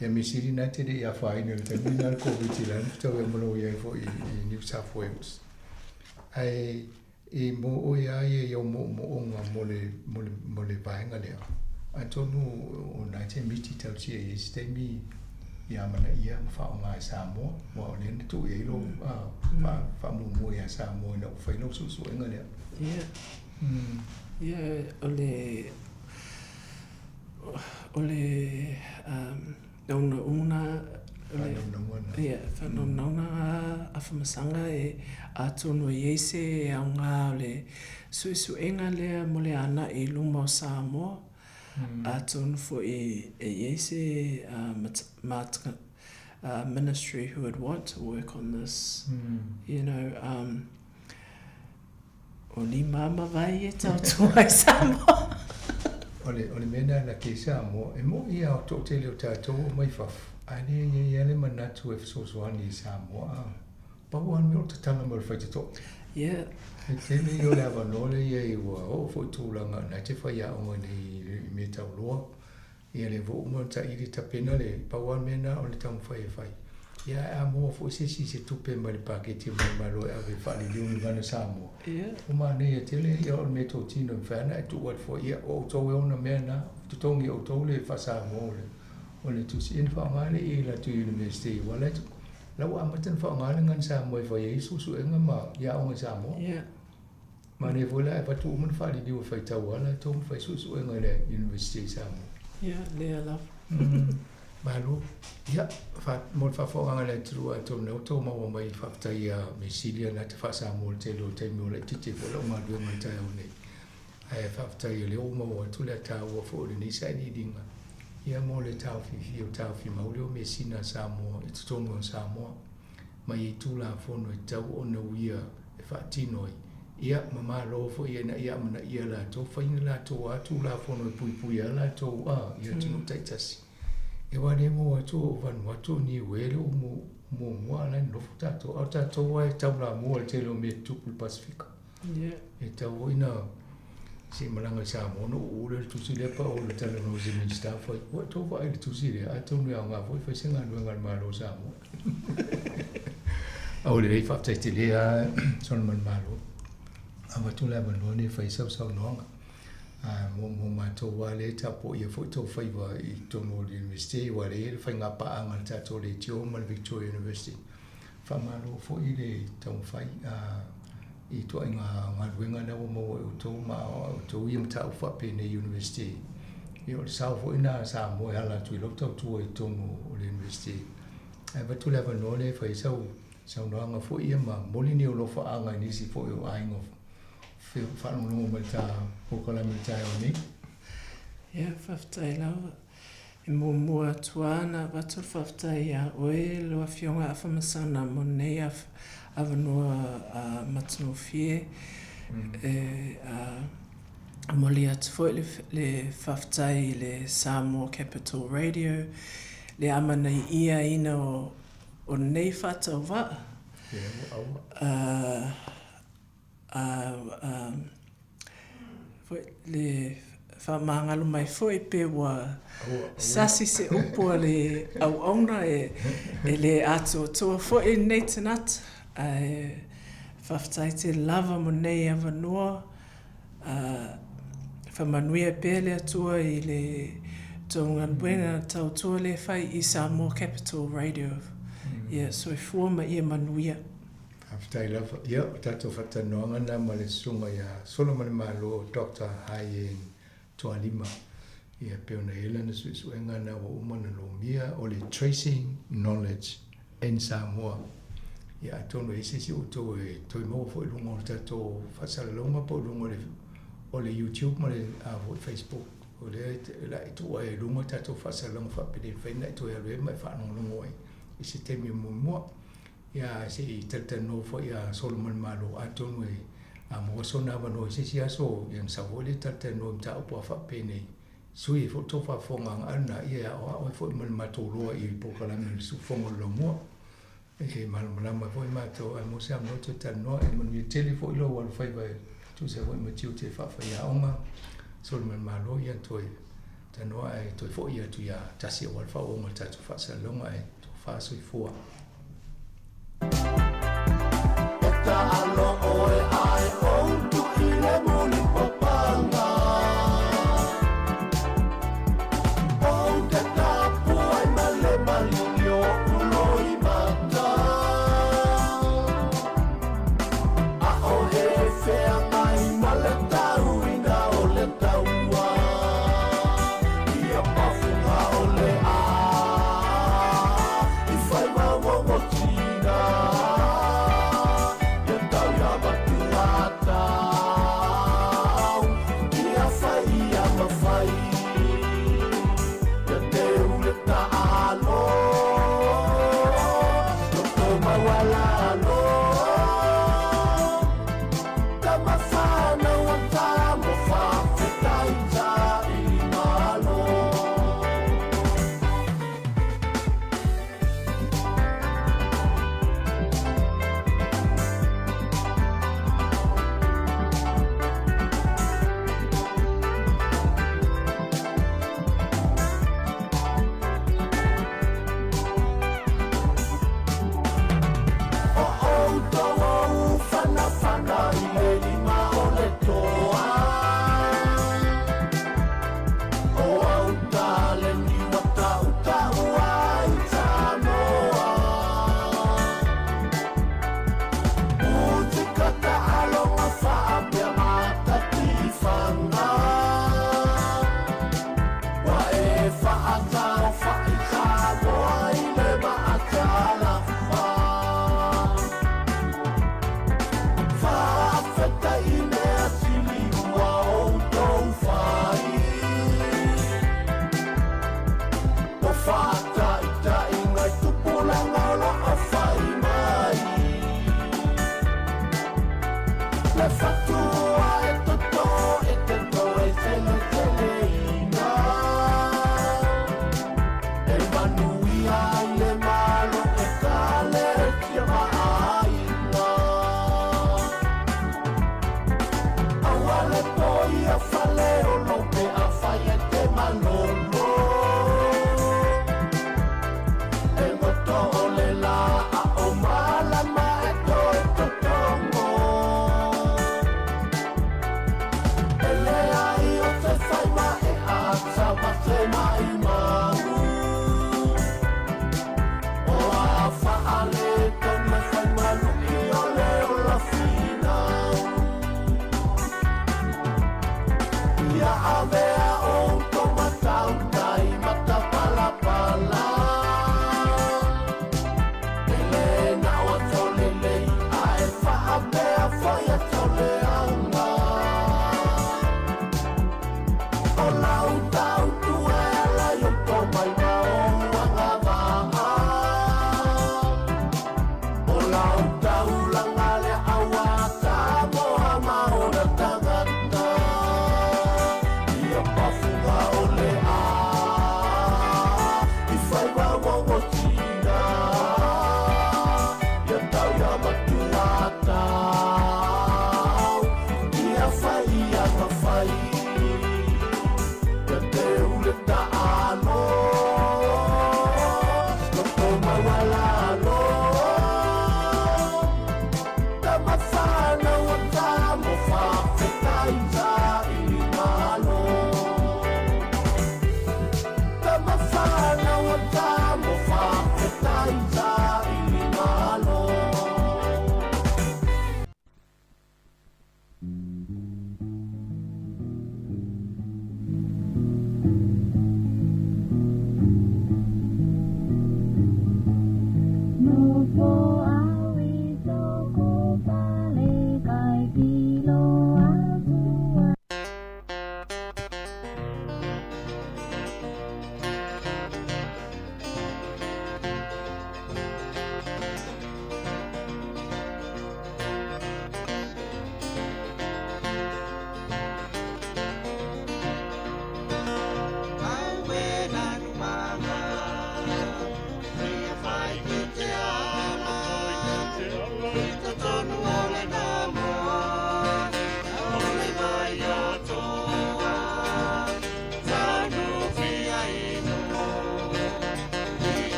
Ia mea sili na e te le i afaina i le taimi lena o le Koviti la na fetaui ai ma lou i ai foi i New South Wales. Ae i mo oe lava ia i ou moomooga mo le mo le mo le vaega lea, atonu o na e te miti talosia i ai se taimi ia amanaia ma faaaoga e Samoa, aua o lea na tuu i ai lou faamuamua ia Samoa ina ua fai lau suesuega lea. Ia. Ia, o le naunauna o le ia faanaunauna Afamasaga e atonu e i ai se aoga o le suesuega lea mo le ana'i i luma o Samoa. Atonu foi e i ai se ministry who would want to work on this. O lima ma vai e tautua ai Samoa. O le mea na laki ai Samoa, e mo'i a o to'atele o tatou o mai fafo, ae le i ai lava le manatu e fesoasoani i Samoa a. Pau lava le mea o le tatala mai o le faitotoa. E tele ia o le avanoa lea i ai ua oo foi tulaga na e te faiaoga nei i mea tauloa. Ia lea foi ua uma ona taili tapena le pau lava le mea lena o le taumafai e fai. Ia ae a maua foi se isi se tupe mai le paketi mai le Malo e ave e faaliliu ni gagana Samoa. Ua manaia tele ia o le meatotino e mafai lava ona e tuu atu foi ia o outou e ona mea na, totogi e outou le faa-Samoa o le tusi ia ona faaaoga lea i latou University aua la ua amata ona faaaoga le gagana Samoa e fai ai suesuega ma i aoga i Samoa. Manaia foi la e avatu uma ona faaliliu e faitau lava latou ma fai suesuega i le University i Samoa. Ia, lea lava. Malo. Ia, mo le faafofogaaga a le atunuu atonu lea ua outou maua mai faafetai ia Mesilia na te faa-Samoa i le tele o taimi o laitiiti ai foi lau galuega i le taeao nei. Ae faafetai o lea ua maua atu le ataua foi o lenei sailiiliga ia mo le taofifia o taofimau lea o measina a Samoa i totonu o Samoa ma i ai Tulafono e tatau ona uia e faatino ai. Ia, ma malo foi ina ia amanaia latou, fai ni latou lava Tulafono e puipuia ai latou i atunuu taitasi. E aua le maua atu o Vanuatu o Niue le ua muamua a o la e nonofo tatou. A o tatou lava e taulamua i le tele o mea e tutupu i le Pasefika. E tatau foi na se i malaga i Samoa ona uu lea o le tusi lea pa o le talanoa i se Minisita fai, ua outou vaai i le tusi lea, atonu e aoga foi e fai se galuega a le Malo o Samoa. Aua lelei, faafetai tele lava Solomon Malo. Avatu le avanoa nei e fai ai sau saunoaga. Mo matou lava lea e tapuaia foi tou faiva i totonu o le University, aua lea e i ai le faiga paaga a le tatou Leitio ma le Victoria University. Faamalo foi le taumafai i ituaiga galuega lea ua maua e outou ma outou ia mataupu faapenei University. Ia o le sao foi lena a Samoa e ala atu i lau tautua i totonu o le University. Ae avatu le avanoa lea e fai ai sau saunoaga foi ia ma momoli ni ou alofaaga i nisi foi o aiga faalogologo mai i le ta polokalame i le taeao nei. Ia, faafetai lava. E muamua atu lava ona avatu le faafetai ia oe lau Afioga Afamasaga mo lenei avanoa matagofie. E momoli atu foi le faafetai i le Samoa Capital Radio le amanaiaina o lenei faatauvaa. Foi le faamagalo mai foi pe ua sasi se upu a le auauna e le atoatoa foi lenei tagata. Ae faafetai tele lava mo lenei avanoa. Faamanuia pea le Atua i le tou galuega tautua lea e fai i Samoa Capital Radio. Ia soifua ma ia manuia. Faafetai lava. Ia, o tatou faatalanoaga lena ma le Susuga ia Solomalemalo Doctor Haiying Tualima. Ia, pei ona i ai lana suesuega lena ua uma ona lomia, o le Tracing Knowledge in Samoa. Ia, atonu e i ai se isi o outou e toe maua foi i luga o le tatou faasalalauga po o luga o le YouTube ma le foi Facebook. O lea o le a e tuu ai i luga tatou faasalalauga faapelei e mafai ona e toe alu ai ma e faalogologo ai i se taimi o muamua. Ia, se i talatalanoa foi ia Solomalemalo atonu e a maua sona avanoa i se isi aso, ia ona sau foi lea talatalanoa i mataupu a faapenei. Sui e foi tou faafofogaaga a lena ia e aoao ai foi ma le matou loa i polokalame o le Siufofoga o le Laumua. E malamalama ai foi matou ae mo se avanoa toe talanoa. E manuia tele foi lou alofaiva e tusa foi ma tiute faafaiaoga Solomani Malo ia toe tanoa ae toe foi atu ia tasi aua le faaauauga o le tatou faasalalauga ae tofa soifua.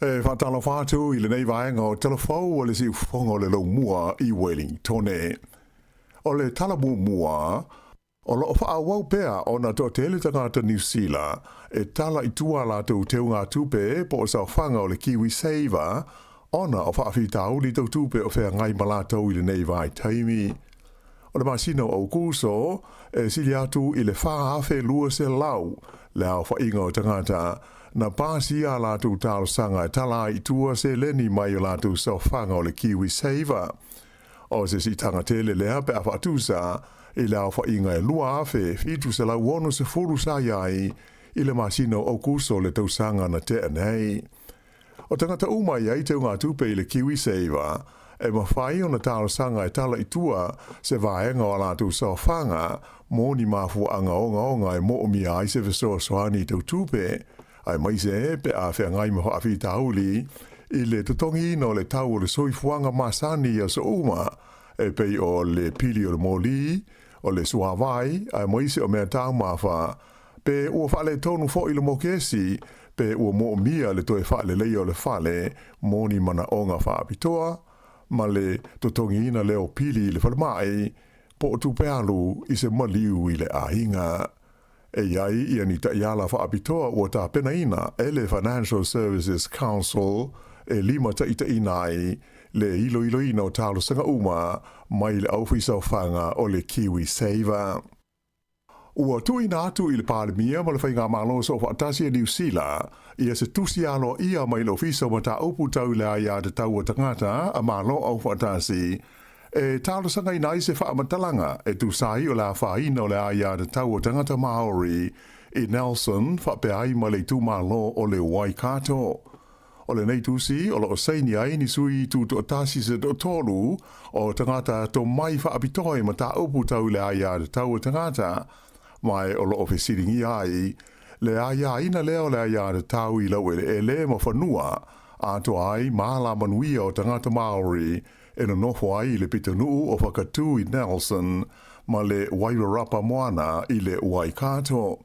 E faatalofa atu i lenei vaega o Tala Fou a le Siufofoga o le Laumua i Wellingtone. O le tala muamua, o lo o faaauau pea ona toatele tagata Niu Sila e tala i tua a latou teugatupe po o saofaga o le KiwiSaver ona o faafitauli tau tupe o feagai ma latou i lenei vaitaimi. O le masina o Aokuso, e sili atu i le 4,200 le aofaiga o tagata na pasia a latou talosaga e tala ai i tua seleni mai o latou saofaga o le KiwiSaver. O se siitaga tele lea pe a faatusa i le aofaiga e 2,760 sa i ai i le masina o Aokuso le tausaga na tea nei. O tagata uma e i ai teugatupe i le KiwiSaver, e mafai ona talosaga e tala i tua se vaega o a latou saofaga mo ni mafuaaga ogaoga e moomia ai se fesoasoani tau tupe, aemaise pe a feagai ma faafitauli i le totogiina o le tau o le soifuaga masani i aso uma, e pei o le pili o le moli, o le suavai, aemaise o mea taumafa, pe ua faaletonu foi le mokesi, pe ua moomia le toe faaleleia o le fale mo ni manaoga faapitoa, ma le totogiina lea o pili i le falemai, po o tupe alu i se maliu i le aiga. E i ai ia ni taiala faapitoa ua tapenaina e le Financial Services Council e limataitaiina ai le iloiloina o talosaga uma mai le aufaisaofaga o le KiwiSaver. Ua tuuina atu i le Palemia ma le Faigamalo Soofaatasi a Niu Sila ia se tusi aloaia mai le Ofisa o Mataupu Tau i le Aiatatau a Tagata a Malo Aufaatasi e talosagaina ai se faamatalaga e tusa ai o le afaina o le aiatatau a tagata Māori i Nelson faapea ai ma le itumalo o le Waikato. O lenei tusi o lo o saini ai ni sui tutoatasi se toatolu o tagata tomai faapitoa i mataupu tau i le aiatatau a tagata, ma o lo o fesiligia ai le aiaina lea o le aiatatau i laueleele ma fanua atoa ai ma alamanuia o tagata Māori e nonofo ai i le pitonuu o Whakatū i Nelson ma le Wairarapa Moana i le Waikato.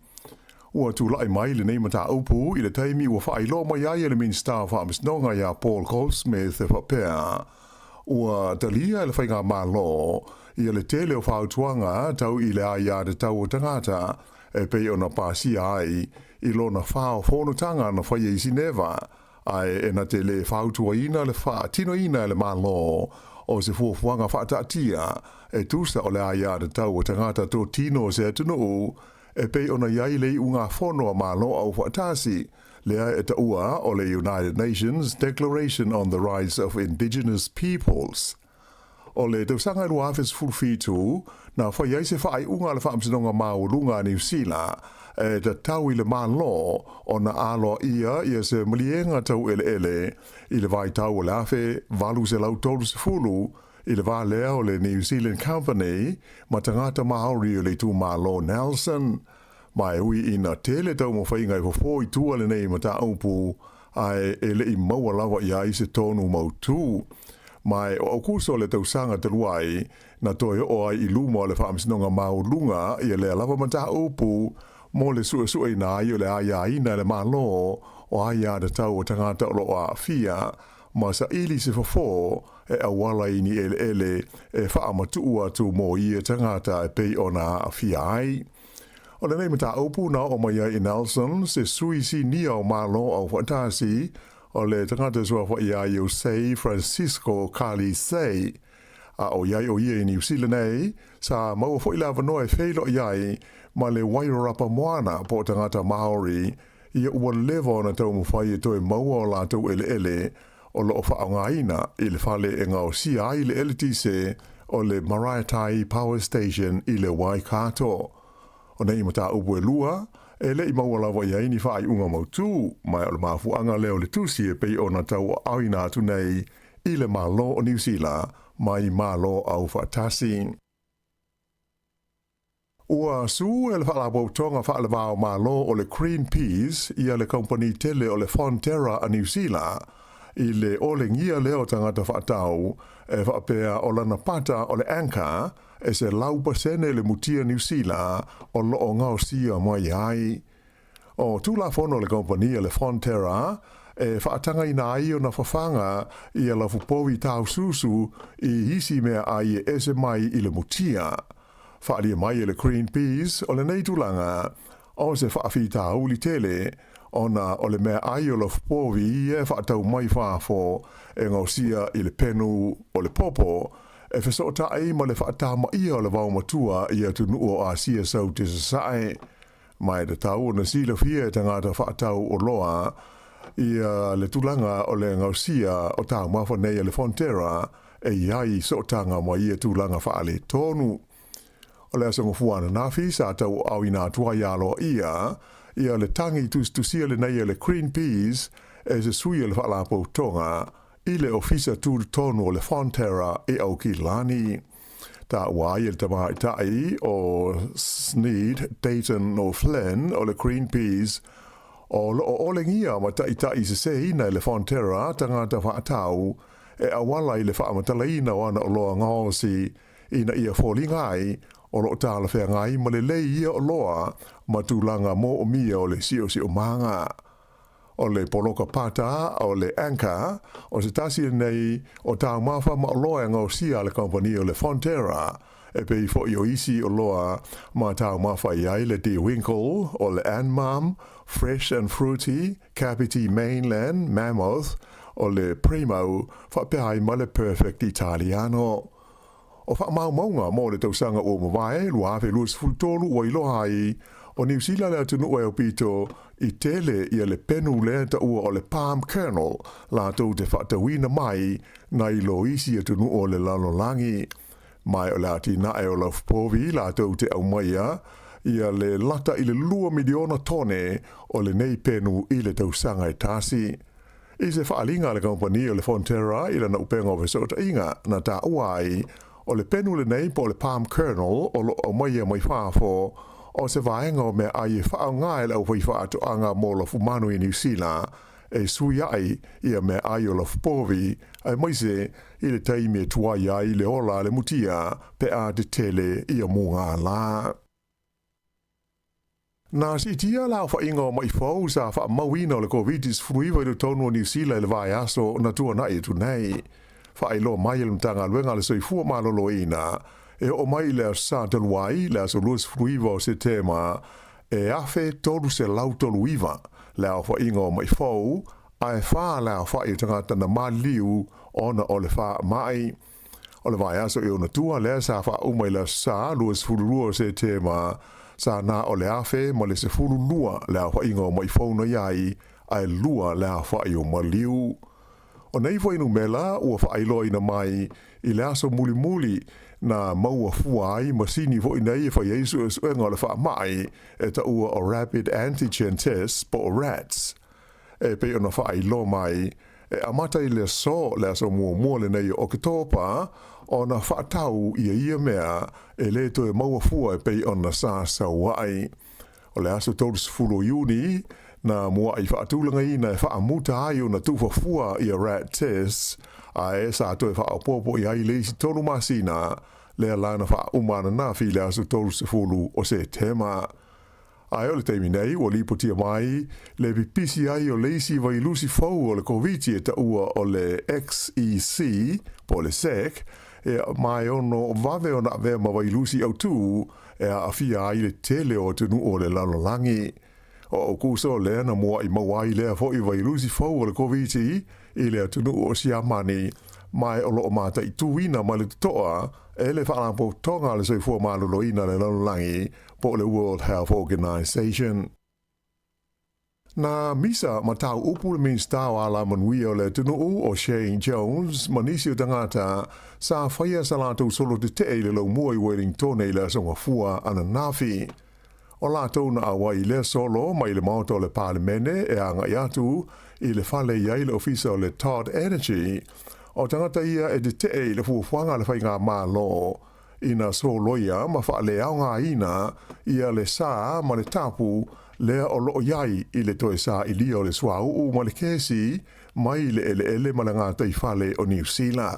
Ua tulai mai lenei mataupu i le taimi ua faailoa mai ai e le Minisita o Faamasinoga iā Paul Goldsmith e faapea, ua talia e le Faigamalo ia le tele o fautuaga tau i le aiatatau o tagata e pei ona pasia ai i lona fao fonotaga na faia i Sineva ae e na te lē fautuaina le faatinoina e le Malo o se fuafuaga faataatia e tusa o le aiatatau o tagata totino o se atunuu e pei ona i ai le iugafono a Malo Aufaatasi lea e taua o le United Nations Declaration on the Rights of Indigenous Peoples. O le tausaga e 2017, na fai ai se faaiuga a le Faamasinoga Maualuga a Niu Sila e tatau i le Malo ona aloaia ia se maliega tau eleele i le vaitau o le 1830 i le va lea o le New Zealand Company ma tagata Māori o le itumalo Nelson. Ma e ui ina tele taumafaiga e fofo i tua lenei mataupu, ae e le i maua lava i ai se tonu mautū. Ma e o Aukuso le tausaga talu ai, na toe oo ai i luma o le Faamasinoga Maualuga ia lea lava mataupu mo le suesueina ai o le aiaina e le Malo o aiatatau o tagata o lo o aafia ma saili se fofo e auala i ni eleele e faamatuu atu mo ia tagata e pei ona aafia ai. O lenei mataupu na oo mai ai i Nelson se sui sinia o Malo Aufaatasi o le tagata suafa iā Jose Francisco Kalisei. A ʻoiai ʻo ia i Niu Sila nei, sa maua foi le avanoa e feiloai ai ma le Wairarapa Moana po o tagata Māori ia ua leva ona taumafai e toe maua o latou eleele o lo o faaaogaina i le fale e gaosia ai le eletise o le Maraetai Power Station i le Waikato. O nei mataupu e lua, e le i maua lava i ai ni faaiuga mautū, ma o le mafuaaga lea o le tusi e pei ona tauaaoina atu nei i le Malo o Niu Sila mai Malo Aufaatasi. Ua sue e le Faalapotopotoga Faale-va-o-Malo o le Greenpeace ia le kamupani tele o le Fonterra a Niu Sila i le olegia lea o tagata faatau e faapea o lana pata o le Anchor e 100% le mutia Niu Sila o lo o gaosia mai ai. O Tulafono a le kamupani a le Fonterra e faatagaina ai ona fafaga ia lafupovi taususu i isi meaai e ese mai i le mutia. Faaalia mai e le Greenpeace o lenei tulaga o se faafitauli tele ona o le meaai o lafupovi ia e faatau mai fafo e gaosia i le penu o le popo e fesootai ma le faatamaia o le vaomatua i atunuu o Asia Saute Sasae. Ma e tatau ona silafia e tagata faatau oloa ia le tulaga o le gaosia o taumafa nei a le Fonterra e i ai sootaga ma ia tulaga faaletonu. O le aso Gafua ananafi sa tauaaoina atu ai aloaia ia le tagi tusitusia lenei a le Greenpeace e se sui o le Faalapotopotoga i le Ofisa Tutotonu o le Fonterra i Aukilani. Taua ai e le tamaitai o Sneed Dayton O'Flynn o le Greenpeace o lo o olegia ma taitai seseina e le Fonterra tagata faatau e auala i le faamatalaina o ana oloa gaosi ina ia foliga ai o lo o talafeagai ma lelei ia oloa ma tulaga moomia o le siosiomaga. O le poloka pata o le Anchor, o se tasi lenei o taumafa ma oloa e gaosia a le kamupani o le Fonterra, e pei foi o isi oloa ma taumafa i ai le De Winkel, o le Anmum, Fresh and Fruity, Kapiti Mainland, Mammoth, o le Primo, faapea ai ma le Perfect Italiano. O faamaumauga mo le tausaga ua mavae 2023 ua iloa ai, o Niu Sila le atunuu e aupito i tele ia le penu lea taua o le palm kernel latou te faatauina mai nai lo isi atunuu o le lalolagi. Ma o le atinae o lafupovi latou te aumaia ia le lata i le 2 miliona tone o lenei penu i le tausaga e tasi. I se faaaliga a le kamupani o le Fonterra i lana upega o fesootaiga, na taua ai, o le penu lenei po o le palm kernel o lo o aumaia mai fafo, o se vaega o meaai e faaaoga e le aufaifaatoaga mo lafumanu i Niu Sila e sui ai ia meaai o lafupovi, aemaise i le taimi e tuai ai le ola a le mutia pe a tetele ia mugala. Na siitia le aofaiga o ma'i fou sa faamauina o le Koviti-19 i totonu o Niu Sila i le vaiaso na tuana'i atu nei. Faailoa mai e le Matagaluega a le Soifua Maloloina, e oo mai i le Aso Sa talu ai, le aso 29 o Setema, e 1,339 le aofaiga o ma'i fou, ae 4 le aofai o tagata na maliliu ona o le faamai. O le vaiaso i ona tua lea sa faauma i le Aso Sa 22 o Setema, sa na o le 1,012 le aofaiga o ma'i fou na i ai, ae 2 le aofai o maliu. O nei fuainumera ua faailoaina mai i le aso mulimuli na maua fua ai masini foi nei e fai ai suesuega o le faamai e taua o Rapid Antigen Tests po o RATs. E pei ona faailoa mai, e amata i le aso, le aso muamua lenei o Oketopa, ona faatau ia ia mea e lē toe maua fua e pei ona sa sau ai. O le aso 30 o Iuni, na muaʻi faatulagaina e faamuta ai ona tufa fua ia rat tests, ae sa toe faaopoopo i ai le isi tolu masina, lea la na faauma ananafi i le aso 30 o Setema. Ae o le taimi nei ua lipotia mai le pipisi ai o le isi vailusi fou o le Koviti e taua o le XEC po o le SEC, e ma e ono vave ona avea ma vailusi autū e aafia ai le tele o atunuu o le lalolagi. O Aukuso lea na muaʻi maua ai lea foi vailusi fou o le Koviti i le atunuu o Siamani, ma e o lo o mataituina ma le totoa e le Faalapotopotoga a le Soifua Maloloina a le Lalolagi po o le World Health Organization. Na misa ma tau upu le Minisita o Alamanuia o le atunuu o Shane Jones ma nisi o tagata sa faia sa latou solo tetee i le laumua i Wellingtone i le Aso Gafua ananafi. O latou na auai i lea solo mai le Maota o le Palemene e agai atu i le fale i ai le ofisa o le Todd Energy, o tagata ia e tetee i le fuafuaga a le Faigamalo ina soloia ma faaleaogaina ia le sa ma le tapu lea o lo o i ai i le toe sailia o le suauu ma le kesi mai le eleele ma le gataifale o Niu Sila.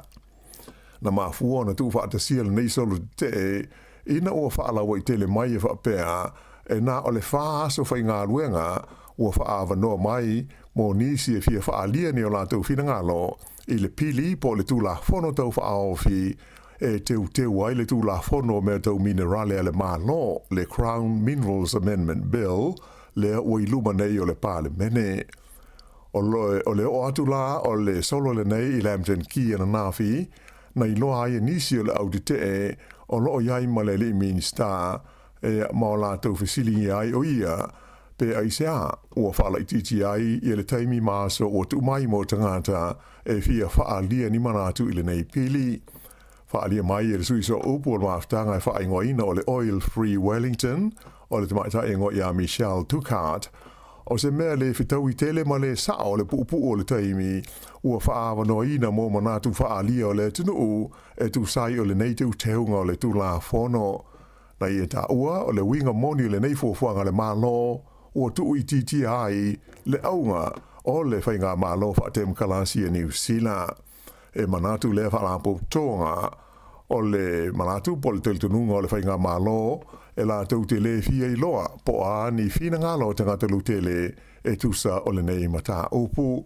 Na mafua ona tuufaatasia lenei solo tetee ina ua faalauaitele mai e faapea e na o le 4 aso faigaluega Ua faaavanoa mai mo nisi e fia faaalia ni o latou finagalo i le pili po o le Tulafono Tau Faaofi e teuteu ai le Tulafono o Mea Tau Minerale a le Malo, le Crown Minerals Amendment Bill, lea ua i luma nei o le Palemene. O le oo atu la o le solo lenei i Lambton Quay ananafi, na iloa ai e nisi o le au tetee o lo o i ai ma le alii Minisita e ma o latou fesiligia ai o ia pe aisea ua faalaitiitia ai ia le taimi ma aso ua tuu mai mo tagata e fia faaalia ni manatu i lenei pili. Faaalia mai e le sui sooupu o le mafutaga e faaigoaina o le Oil Free Wellington, o le tamaitai igoa ia Michelle Dukart, o se mea le fetaui tele ma le sao le puupuu o le taimi ua faaavanoaina mo manatu faaalia o le atunuu e tusa ai o lenei teuteuga o le Tulafono. Na ia taua o le uiga moni o lenei fuafuaga a le Malo ua tuuitiitia ai le auga o le Faigamalo Faatemokalasi a Niu Sila. E manatu lea faalapotopotoga o le manatu po o le talitonuga o le Faigamalo e latou te le fia iloa po o a ni finagalo o tagata lautele e tusa o lenei mataupu.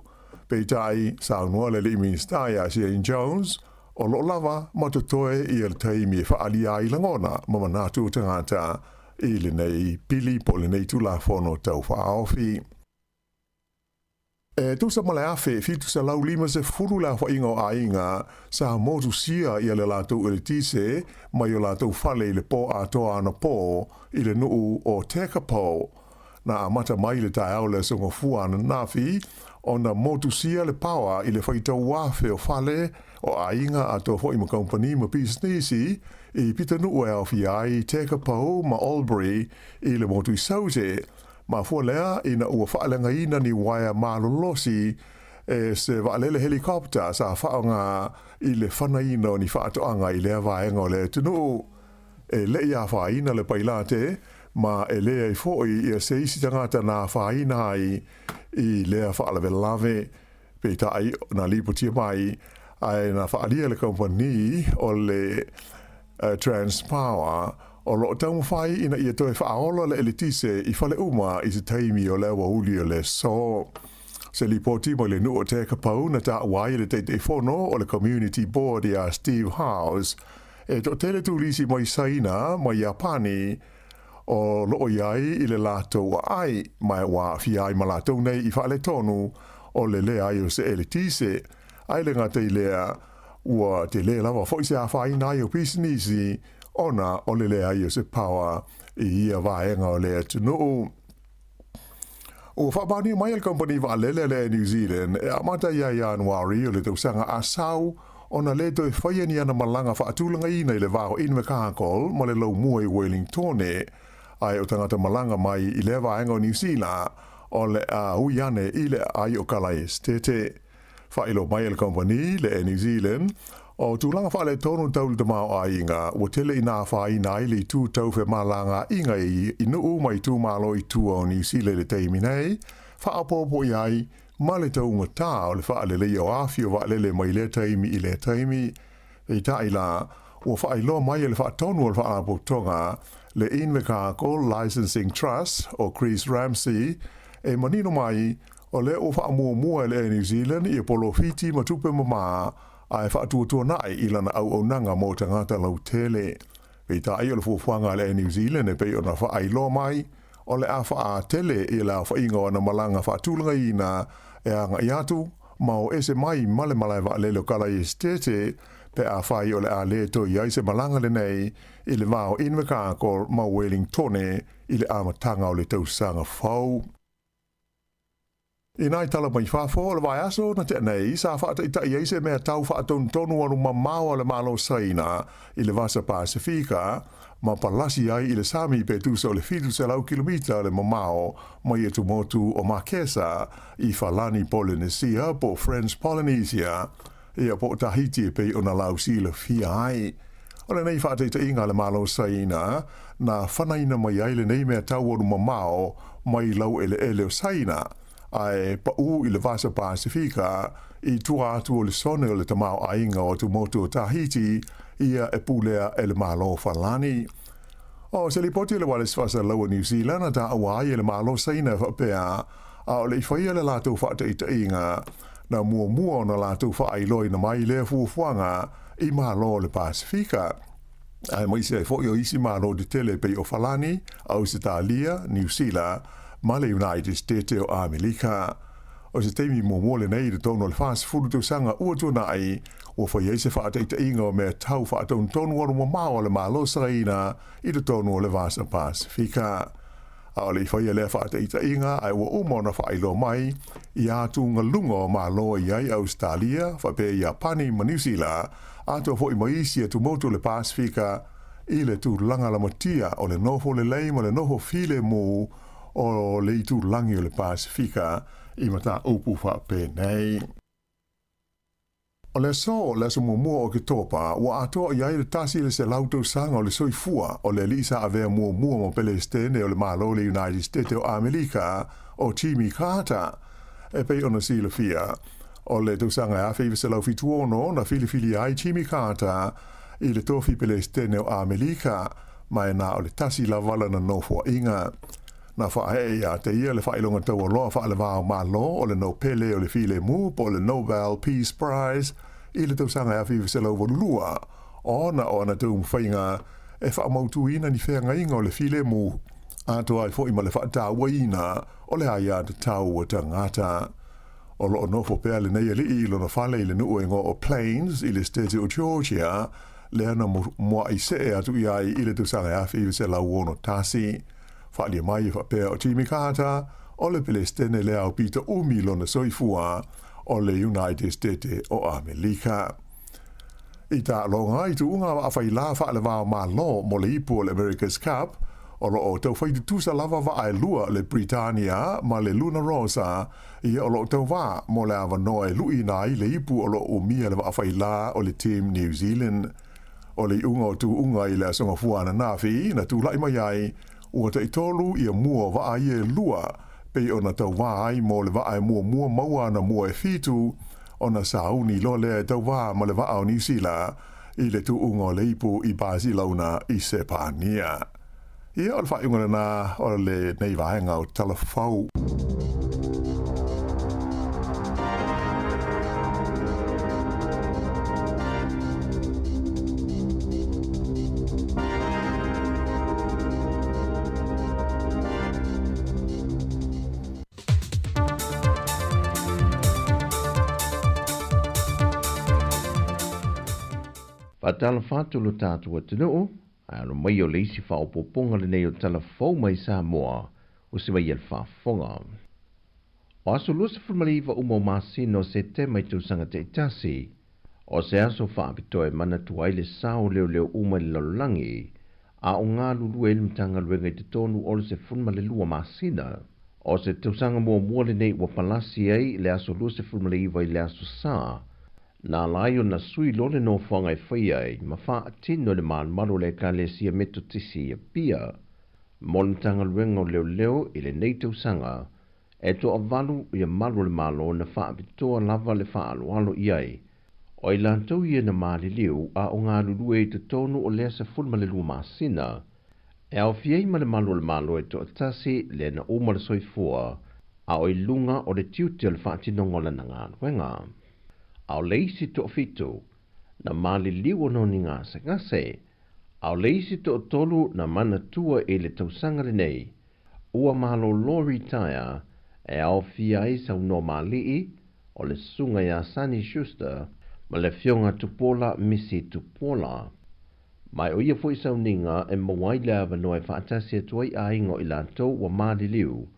Peitai, saunoa le Alii Minisita ia Shane Jones, o lo o lava ma totoe ia le taimi e faaalia ai lagona ma manatu o tagata i lenei pili po o lenei Tulafono Tau Faaofi. E tusa ma le 1750 le aofaiga o aiga sa motusia ia le latou eletise mai o latou fale i le pō atoa anapō i le nuu o Tekapo. Na amata mai i le taeao o le Aso Gafua ananafi ona motusia le paoa i le faitau afe o fale o aiga atoa foi ma kamupani ma pisinisi i pitanuu e aofia ai Tekapo ma Albury i le motu i Saute. Mafua lea ina ua faaleagaina ni uaea malolosi e se vaalele helicopter sa faaaoga i le fanaina o ni faatoaga i lea vaega o le atunuu. E le i afaina le pailate ma e leai foi ia se isi tagata na afaina ai i lea faalavelave. Peitai, na lipotia mai ae na faaalia le kamupani o le Transpower o lo o taumafai ina ia toe faaola le eletise i fale uma i se taimi o le aoauli o le aso. Se lipoti mai le nuu o Tekapo na taua ai e le Taitaifono o le Community Board ia Steve Howes, e toatele turisi mai Saina ma Iapani o lo o i ai i le latou aai, ma ua aafia ai ma latou nei i faaletonu o le leai o se eletise. Ae le gata i lea, ua tele lava foi se afaina ai o pisinisi ona o le leai o se power i ia vaega o le atunuu. Ua faamaonia mai e le kamupani vaalele a le Air New Zealand e amata ia Ianuari o le tausaga a sau ona le toe faia ni ana malaga faatulagaina i le va o Invercargill ma le laumua i Wellingtone, ae o tagata malaga mai i lea vaega o Niu Sila o le a ui ane i le aai o Kalaesetete. Faailoa mai e le kamupani, le Air New Zealand, o tulaga faaletonu tau le tamaoaiga ua tele ina afaina ai le itu tau femalagaaiga i nuu ma itumalo i tua o Niu Sila i le taimi nei, faaopoopo i ai ma le taugatā o le faaleleia o afi o vaalele mai lea taimi i lea taimi. Peitai la, ua faailoa mai e le faatonu o le Faalapotopotoga, le Invercargill Licensing Trust o Chris Ramsay, e manino mai, o lea ua faamuamua e le Air New Zealand ia polofiti ma tupe mamā ae faatuatuana'i i lana auaunaga mo tagata lautele. Peitai o le fuafuaga a le Air New Zealand e pei ona faailoa mai, o le a faaatele i le aofaiga o ana malaga faatulagaina e agai atu ma o ese mai ma le malae vaalele o Kalaesetete pe afai o le a le toe i ai se malaga lenei i le va o Invercargill ma Wellingtone i le amataga o le tausaga fou. I nai tala mai fafo o le vaiaso na tea nei, sa faataitai ai se mea tau faatonutonu alu mamao a le Malo Saina i le Vasa Pasefika ma palasi ai i le sami pe tusa o le 700 kilomita le mamao mai atumotu o Marquesa i Falani Polenesia po o French Polynesia ia po o Tahiti e pei ona lausilafia ai. O lenei faataitaiga a le Malo Saina na fanaina mai ai lenei mea taualu mamao mai laueleele o Saina, ae paʻū i le Vasa Pasefika i tua atu o le sone o le tamaoaiga o atumotu o Tahiti ia e pulea e le Malo Falani. O se lipoti a le Ualesi Faasalalau a Niu Sila na taua ai e le Malo o Saina e faapea, a o le i faia le latou faataitaiga, na muamua ona latou faailoaina mai lea fuafuaga i Malo o le Pasefika, aemaise ai foi o isi Malo tetele e pei o Falani, Ausetalia, Niu Sila ma le United State o Amerika. O se taimi muamua lenei i totonu o le 40 tausaga ua tuanai, ua fai ai se faataitaiga o mea tau faatonutonu alumamao a le Malo Saina i totonu o le Vasa Pasefika. A o le i faia lea faataitaiga ae ua uma ona faailoa mai i atugaluga o Malo e i ai Ausetalia, faapea Iapani ma Niu Sila, atoa foi ma isi atumotu o le Pasefika i le tulaga lamatia o le nofo lelei ma le nofo filemu o le itulagi o le Pasefika i mataupu faapenei. O le aso, le aso muamua o Oketopa, ua atoa i ai le 100 tausaga o le soifua o le alii sa avea muamua ma Pelesitene o le Malo o le United State o Amerika, o Jimmy Carter. E pei ona silafia, o le tausaga e 1976 na filifilia ai Jimmy Carter i le tofi Pelesitene o Amerika, ma e na o le tasi lava lana nofoaiga. Na faaee ia te ia le faailoga taualoa faale-va o Malo o le Nopele o le Filemu po o le Nobel Peace Prize i le tausaga e 1982 ona o ana taumafaiga e faamautuina ni feagaiga o le filemu atoa ai foi ma le faatauaina o le aiatatau a tagata. O lo o nofo pea lenei alii i lona fale i le nuu e igoa o Plains i le Setete o Georgia, lea na mua'i see atu i ai i le tausaga e 1961. Faaalia mai e faapea o Jimmy Carter, o le Pelesitene lea aupito umi lona soifua o le United State o Amelika. I taaloga i tuuga vaafailā faale-va o Malo mo le ipu o le America's Cup, o lo o taufai tutusa lava vaa e lua le Britannia ma le Luna Rossa, ia o lo o tauvā mo le avanoa e luʻiina ai le ipu o lo o umia le vaafailā o le Team New Zealand. O le iuga o tuuga i le Aso Gafua ananafi na tulai mai ai, ua taitolu ia mua o vaa ia e lua, pei ona tauvā ai mo le vaa e muamua maua ana mua e fitu, ona sauni loa lea e tauvā ma le vaa o Niu Sila i le tuuga o le ipu i Basilauna i Sepania. Ia, o le faaiuga lena o lenei vaega o Tala Fou. Faatalofa atu lo tatou atunuu, ae alo mai o le isi faaopoopoga lenei o tala fou mai Samoa o se vai e le faafofoga. O aso 29 uma o masina o Setema i tausaga taitasi, o se aso faapitoa e manatua ai le sao o leoleo uma i le lalolagi, a o galulue ai le Matagaluega i totonu o le 12 masina. O se tausaga muamua lenei ua palasi ai le aso 29 i le aso Sa, na ala ai ona sui loa le nofoaga e faia ai ma faatino e le malumalu o le Ekalesia Metotisi i Apia mo le Matagaluega o Leoleo i lenei tausaga e toavalu ia malu o le Malo na faapitoa lava le faaaloalo i ai o i latou ia na maliliu a o galulue i totonu o lea 12 masina e aofia ai ma le malu o le Malo e toatasi lea na uma le soifua a o i luga o le tiute o le faatinoga o lana galuega. A o le isi toafitu na maliliu ona o ni gasegase, a o le isi toatolu na manatua i le tausaga lenei ua malolo ritaea e aofia ai saunoa maali'i o le Susuga ia Sonny Schuster ma le Afioga Tupuola Misi Tupuola. Ma o ia foi sauniga e maua ai le avanoa e faatasi atu ai aiga o i latou ua maliliu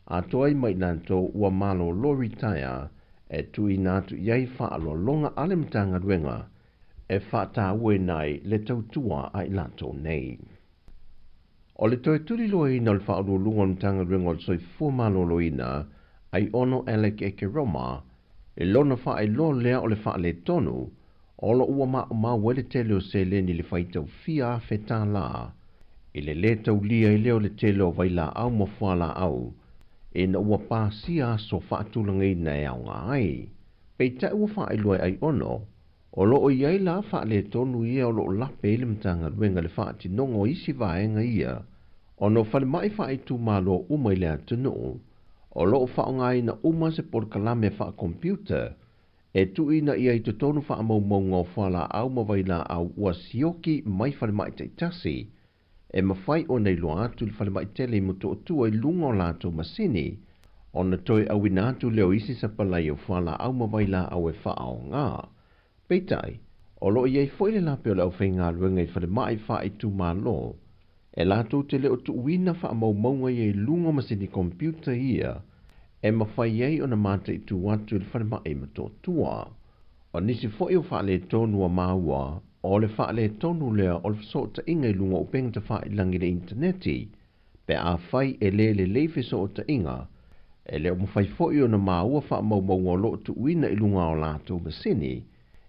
atoa ai ma i latou ua malolo ritaea e tuuina atu i ai faaaloaloga a le Matagaluega e faatauaina ai le tautua a i latou nei. O le toe tuliloaina o le Faauluuluga o le Matagaluega o le Soifua Maloloina, Aiono Alec Ekeroma, i lona faailoa lea o le faaletonu o lo o ua maumau ai le tele o seleni i le faitau fia afe tālā i le lē taulia ai lea o le tele o vailaau ma fualaau ina ua pasia aso faatulagaina e aoga ai. Peitai ua faailoa e Aiono, O loo i ai la faaletonu ia o loo lape ai le Matagaluega i le faatinoga o isi vaega ia ona o falemai faaitumalo uma i le atunuu o loo faaaogaina uma se polokalame faakompiuta e tuuina i ai totonu faamaumauga o fualaau ma vailaau ua sioki mai falemai taitasi e mafai ona iloa atu i le falemai tele i Motootua i luga o latou masini ona toe auina atu lea o isi sapalai o fualaau ma vailaau e faaoga. Peitai, o loo i ai foi le lape o le aufaigaluega i falemai faaitumalo e latou te le o tuuina faamaumauga ia i luga o masini kompiuta ia e mafai ai ona mataitu atu i le falemai i Motootua. O nisi foi o faaletonu ua maua, o le faaletonu lea o le fesootaiga i luga o upega tafailagi i le initaneti, pe afai e le lelei fesootaiga, e le o mafai foi ona maua faamaumauga o loo tuuina i luga o latou masini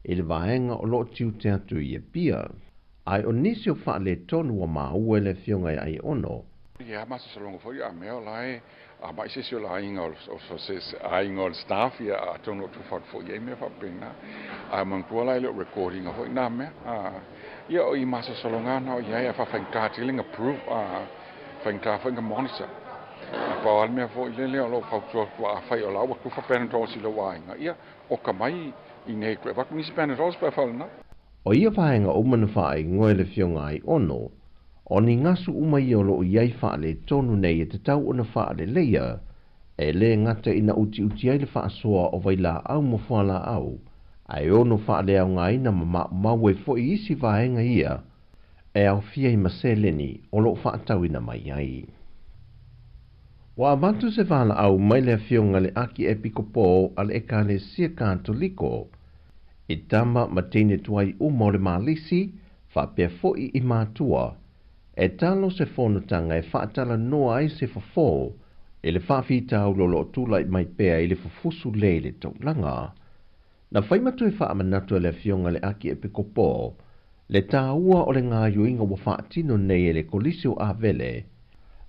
i le vaega o loo tiute atu i Apia. Ae o nisi o faaletonu ua maua e le Afioga ia Aiono. Ia masalosaloga foi a mea o la e a mai se isi o le aiga o se aiga o le staff ia atonu o tufa atu foi i ai mea faapena. Ae manatua la e le o record ina foi nā mea. Ia o i masalosaloga na o i ai a faafaigata tele na prove a faigata foi na monitor. A pau lava le mea foi lele o lo o fautua atu afai o la ua tufa Panadols i lou aiga ia oka mai i nei toe avatu nisi Panadols pe afai o lena. O ia vaega uma na faaigoa e le Afioga Aiono, o ni gasu uma ia o lo o i ai faaletonu nei e tatau ona faaleleia, e lē gata ina utiuti ai le faasoa o vailaau ma fualaau, ae ono faaleaogaina ma maumau ai foi isi vaega ia e aofia i ma seleni o lo o faatauina mai ai. Ua avatu se valaau mai le Afioga i le Akiepikopo a le Ekalesia Katoliko i tama ma teine tuai uma o le Malisi faapea foi i matua, e talo se fonotaga e faatalanoa ai se fofo i le faafitauli o lo o tulai mai pea i le fufusu le i le taulaga. Na fai ma toe faamanatu e le Afioga i le Akiepikopo le taua o le gaoioiga ua faatino nei e le Kolisi o Avele,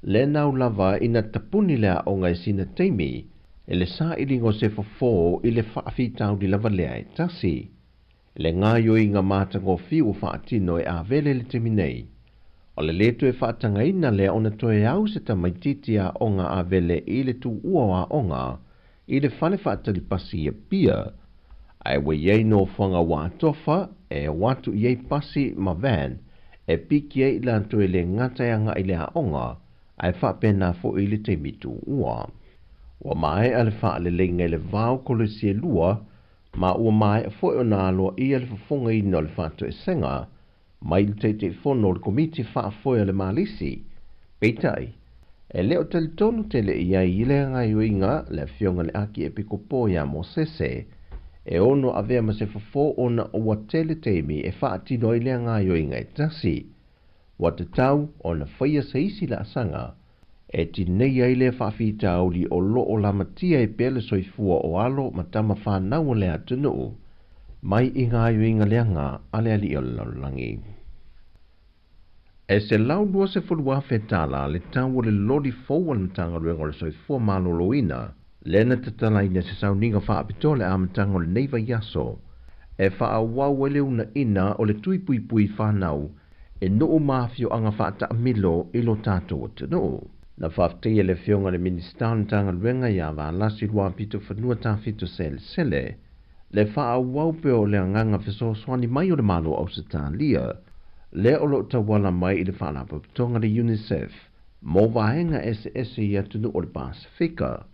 le nau lava ina tapuni le aoga i sina taimi i le sailiga o se fofo i le faafitauli lava lea e tasi. I le gaoioiga matagofie ua faatino e Avele i le taimi nei, o le lē toe faatagaina lea ona toe au se tamaitiiti aoga Avele i le tuua o aoga i le fale faatalipasi i Apia, ae ua i ai nofoaga ua atofa e o atu i ai pasi ma van e piki ai i latou e lē gata e agai i le aoga ae faapena foi i le taimi tuua. Ua maea le faaleleiga i le va o kolisi e lua, ma ua maea foi ona aloaia le fofogaina o le faatoesega mai le Taitaifono o le Komiti Faafoe a le Malisi. Peitai, e le o talitonu tele i ai i lea gaoioiga le Afioga i le Akiepikopo ia Mosese, e ono avea ma se fofo ona ua tele taimi e faatino ai lea gaoioiga e tasi. Ua tatau ona faia se isi laasaga e tinei ai lea faafitauli o lo o lamatia ai pea le soifua o alo ma tama fanau o le atunuu mai i gaoioiga leaga a le alii o le lalolagi. E $120,000 tala le tau o le loli fou a le Matagaluega o le Soifua Maloloina, lea na tatalaina se sauniga faapitoa le amataga o lenei vaiaso e faaauau ai le uunaina o le tui puipui fanau e nuu ma afioaga faataamilo i lo tatou atunuu. Na faafetaia le Afioga i le Minisita o le Matagaluega ia Valasi Luapitofanua Tafito Selesele le faaauau pea o le agaga fesoasoani mai o le Malo o Ausetalia, lea o lo o tauala mai i le Faalapotopotoga le UNICEF mo vaega eseese i atunuu o le Pasefika.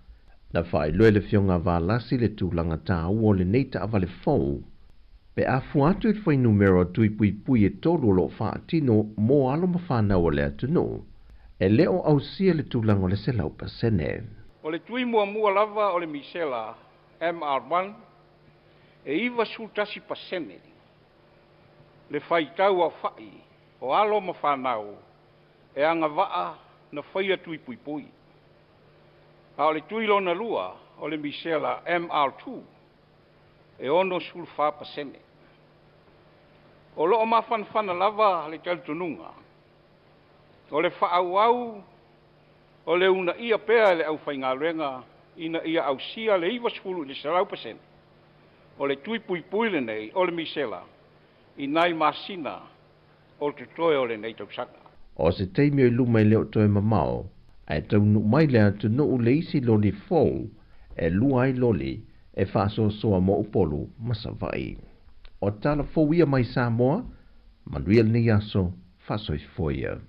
Na faailoa e le Afioga a Valasi le tulaga taua o lenei taavale fou pe a fua atu i le fuainumera o tui puipui e tolu o lo o faatino mo alo ma fanau o le atunuu, e le o ausia le tulaga o le 100%. O le tui muamua lava o le misela MR1 e 91% le faitau aofa'i o alo ma fanau e agavaa na faia tui puipui. A o le tui lona lua o le misela MR2 e 64%. O loo mafanafana lava le talitonuga o le faaauau o le uunaia pea e le aufaigaluega ina ia ausia le 90 i le 100% O le tui puipui lenei o le misela i nai masina o totoe o lenei tausaga. O se taimi o i luma e le o toe mamao, ae taunuu mai le atunuu le isi loli fou e lua ai loli e faasoasoa mo Upolu ma Savaii. O tala fou ia mai Samoa, manuia lenei aso, faasoifua ia.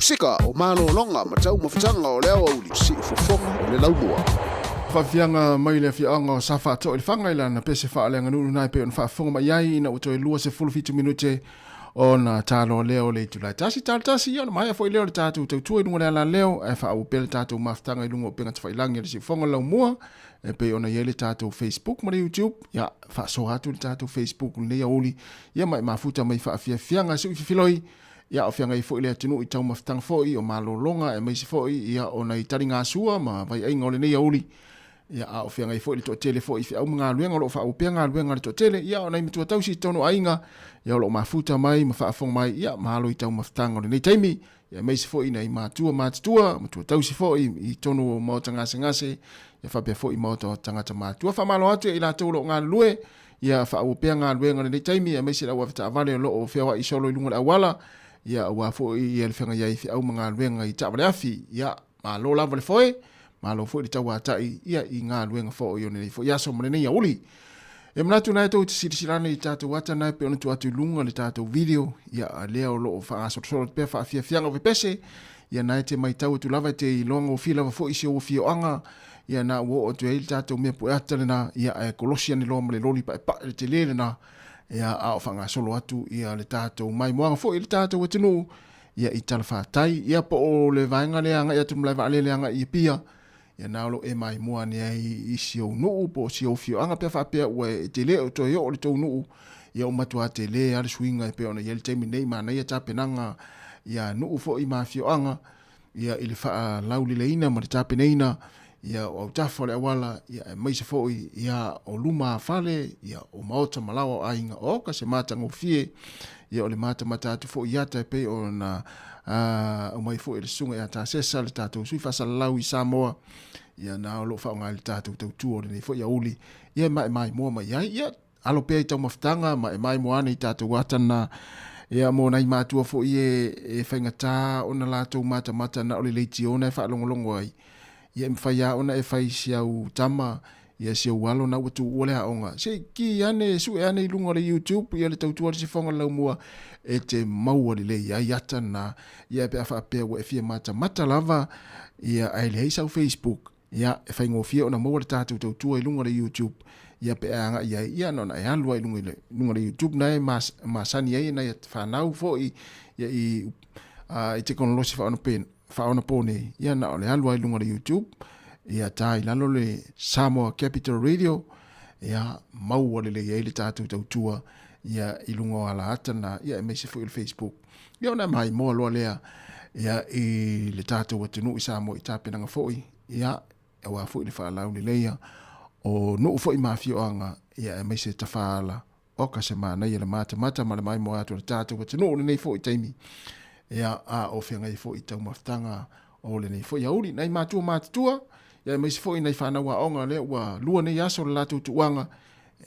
Musika, o malologa ma taumafataga o le aoauli, siufofoga o le laumua. Faafiafiaga mai le afioaga o Safaatoa i Lefaga i lana pese faaleaganuu lena e pei ona faafofoga mai ai ina ua toe 27 minute ona taloa lea o le itula e tasi talo tasi ia ona maea foi lea o le tatou tautua i luga o le alaleo ae faaauau pea le tatou mafutaga i luga o upega tafailagi a le siufofoga o le laumua e pei ona i ai le tatou Facebook ma le YouTube ia faasoa atu le tatou Facebook i lenei aoauli ia ma e mafuta mai faafiafiaga sui fifiloi ia o feagai foi le atunuu i taumafataga foi o malologa aemaise foi ia o nai taligasua ma vaiaiga o lenei aoauli ia a o feagai foi le toatele foi i feau ma galuega o lo o faaauau pea galuega a le toatele ia o nai matua tausi i totonu o aiga ia o lo o mafuta mai ma faafofoga mai ia malo i taumafataga o lenei taimi ia aemaise foi nai matua matutua matua tausi foi i totonu o maota gasegase ia faapea foi maota o tagata matua faamalo atu ia i latou o lo o galulue ia faaauau pea galuega i lenei taimi aemaise le au avetaavale o lo o feoai solo i luga o le auala ia aua foi ia le feagai ai i feau ma galuega i taavale afi ia malo lava le foe malo foi le tauatai ia i galuega foi o lenei foi aso ma lenei aoauli. E manatu na e tou te silasila ane i tatou ata na e pei ona tuu atu i luga le tatou video ia lea o lo o faagasolosolo atu pea faafiafiaga o pepese ia na e te matau atu lava e te iloa gofie lava foi si ou afioaga ia na ua oo atu ai le tatou mea pueata lena ia ae kolosi ane loa ma le loli paepae le tele lena ia a o faagasolo atu ia le tatou maimoaga foi i le tatou atunuu ia i talafatai ia po o le vaega lea agai atu i le malae vaalele agai i Apia ia na o lo o e maimoa ane ai i si ou nuu po o si ou afioaga pe a faapea ua e tele o toe oo i le tou nuu ia ua matua tele lava le suiga e pei ona i ai le taimi lenei. Manaia tapenaga ia nuu foi ma afioaga ia i le faalaulileina ma le tapenaina ia o autafa o le auala ia aemaise foi ia o luma fale ia o maota ma laoa o aiga oka se matagofie ia o le matamata atu foi i ata e pei ona aumai foi e le susuga ia Tasesa le tatou sui faasalalau i Samoa ia na o lo o faaaoga i le tatou tautua o lenei foi aoauli ia e maemaemoa mai ai ia alo pea i taumafataga ma e maimoa ane i tatou ata na ia mo nai matua foi e, e faigata ona latou matamata na o le leitiona e faalogologo ai ia e mafai lava ona e fai si au tama ia si ou alo na ua tuua le aoga se i ki ane sue ane i luga o le YouTube ia le tautua le sifoga le laumua e te maua lelei ai ata na ia pe a faapea ua e fia matamata lava ia ae leai sau Facebook ia e faigofie ona maua le tatou tautua i luga o le YouTube ia pe a agai ai ia na ona e alu ai i luga o le YouTube na e masani ai nai fanau foi ia i i tekonolosi faaonapo nei ia na o le alu ai i luga o le YouTube ia ta i lalo le Samoa Capital Radio ia maua lelei ai le tatou tautua ia i luga o ala ata na ia aemaise foi o le Facebook ia ona e maimoa loa lea ia i le tatou atunuu i Samoa i tapenaga foi ia aua foi le faalauleleia o nuu foi ma afioaga ia aemaise tafaala oka se manaia le matamata ma le maimoa atu o le tatou atunuu i lenei foi taimi ia a o feagai foi i taumafataga o lenei foi aoauli. Nai matua matutua ia aemaise foi nai fanau aoga lea ua lua nei aso le latou tuuaga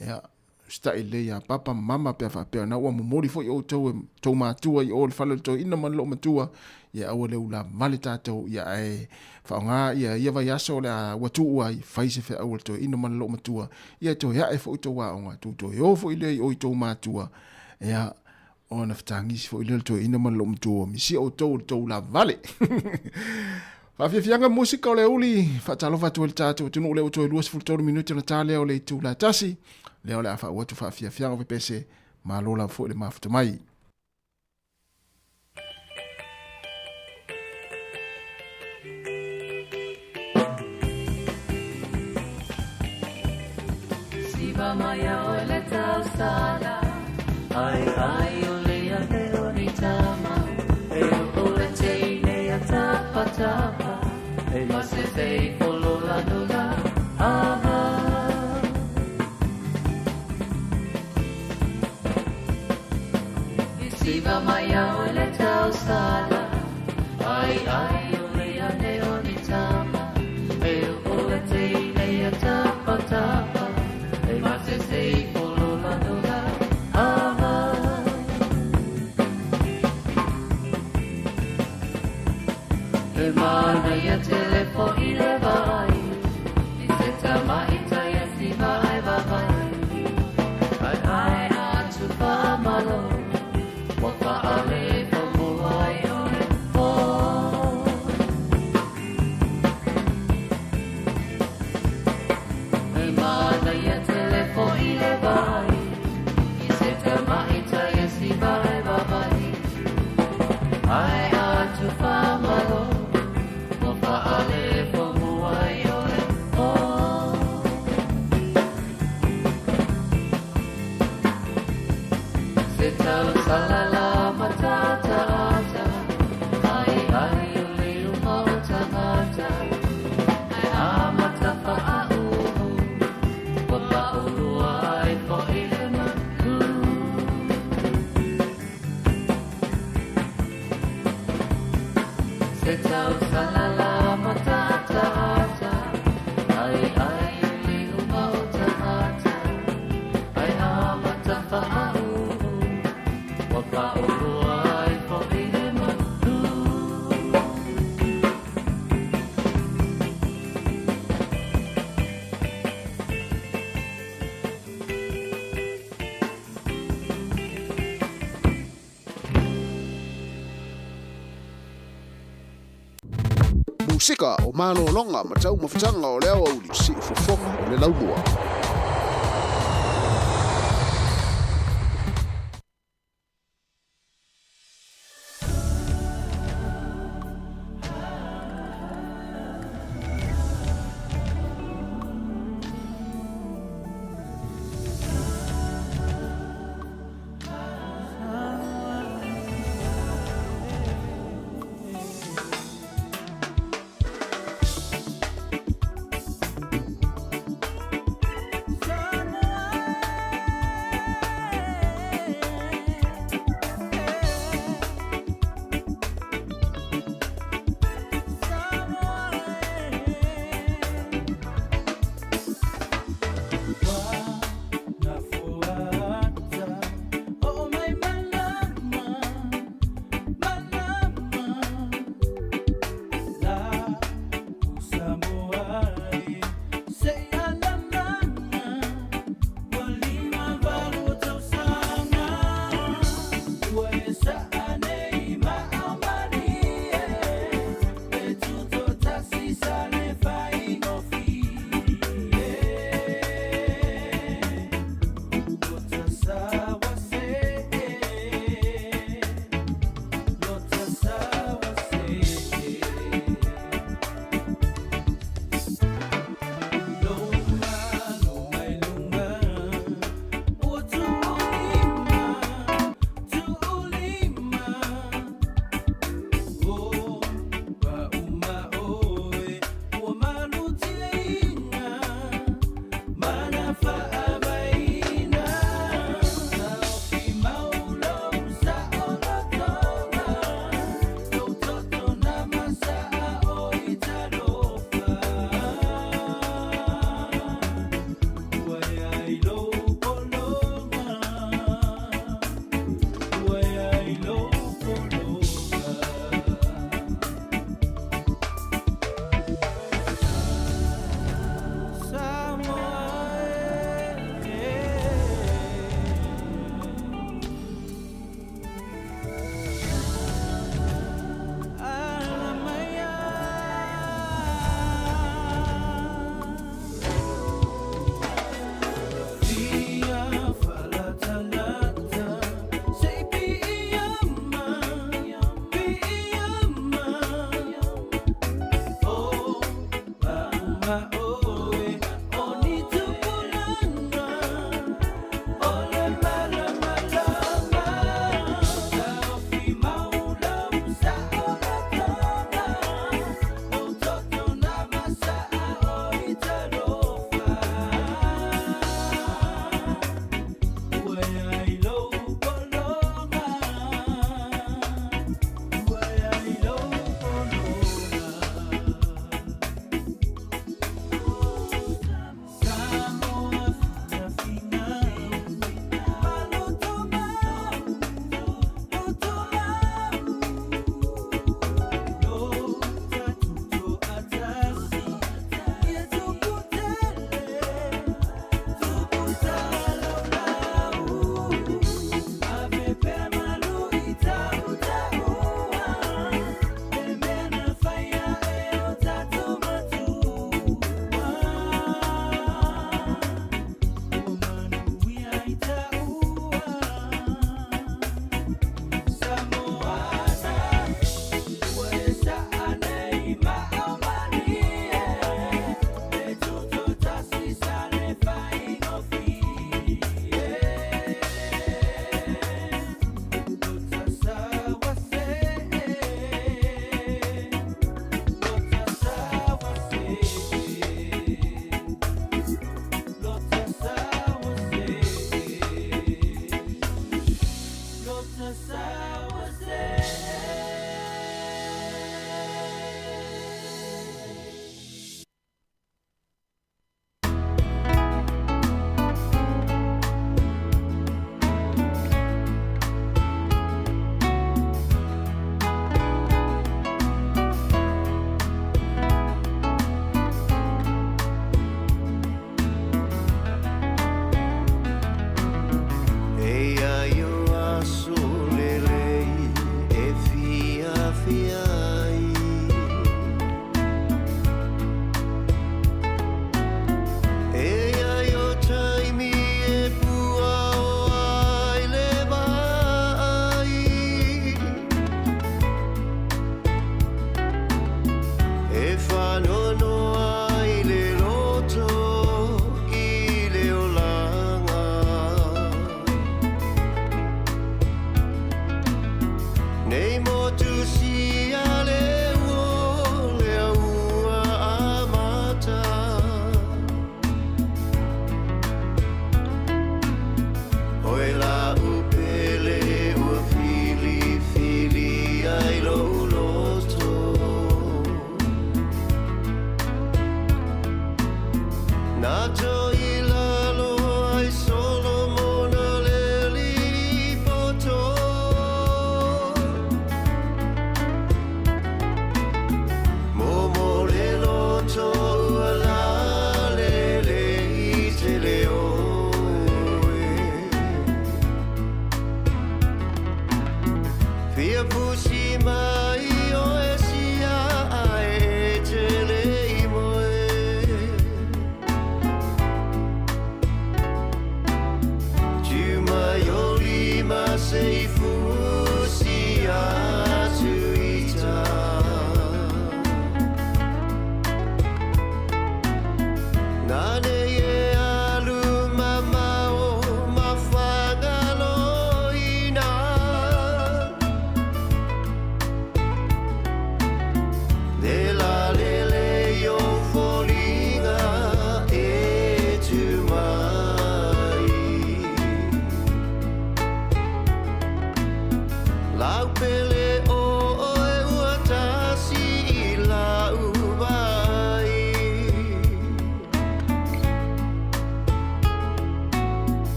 ia usitai lelei ia papa ma mama pe a faapea na ua momoli foi outou e tou matua i o le fale o le toeaina ma le loomatua ia aua le ulavale tatou ia ae faaaoga ia ia vaiaso o le a ua tuu ai fai se feau a le toeaina ma le loomatua ia toe ae foi tou aoga tou toe o foi lea i o i tou matua ia ona fetagisi foi lea o le toeaina ma le loomatua ua misia outou o le tou ulavale. Faafiafiaga musika o le uli, faatalofa atu ai le tatou atunuu lea ua toe 23 minute ona ta lea o le itula e tasi, lea o le a faauu atu faafiafiaga o pepese, malo lava foi le mafuta mai. Siva mai a oe le tausala Ai ai o le ane o ni tama E o le teine a tapa tapa E masese i folola nula Aha I siva mai a oe le tausala Ai ai o le ane o ni tama E o le teine a tapa tapa E masese i folola nula Aha He manaia tele fo'i le vaai I te tama i tai e siva ai vavai Ai ai atu whaamalo Wa whaale whamua ai oe. Pasika o malologa ma taumafataga o le aoauli siufofoga o le laumua.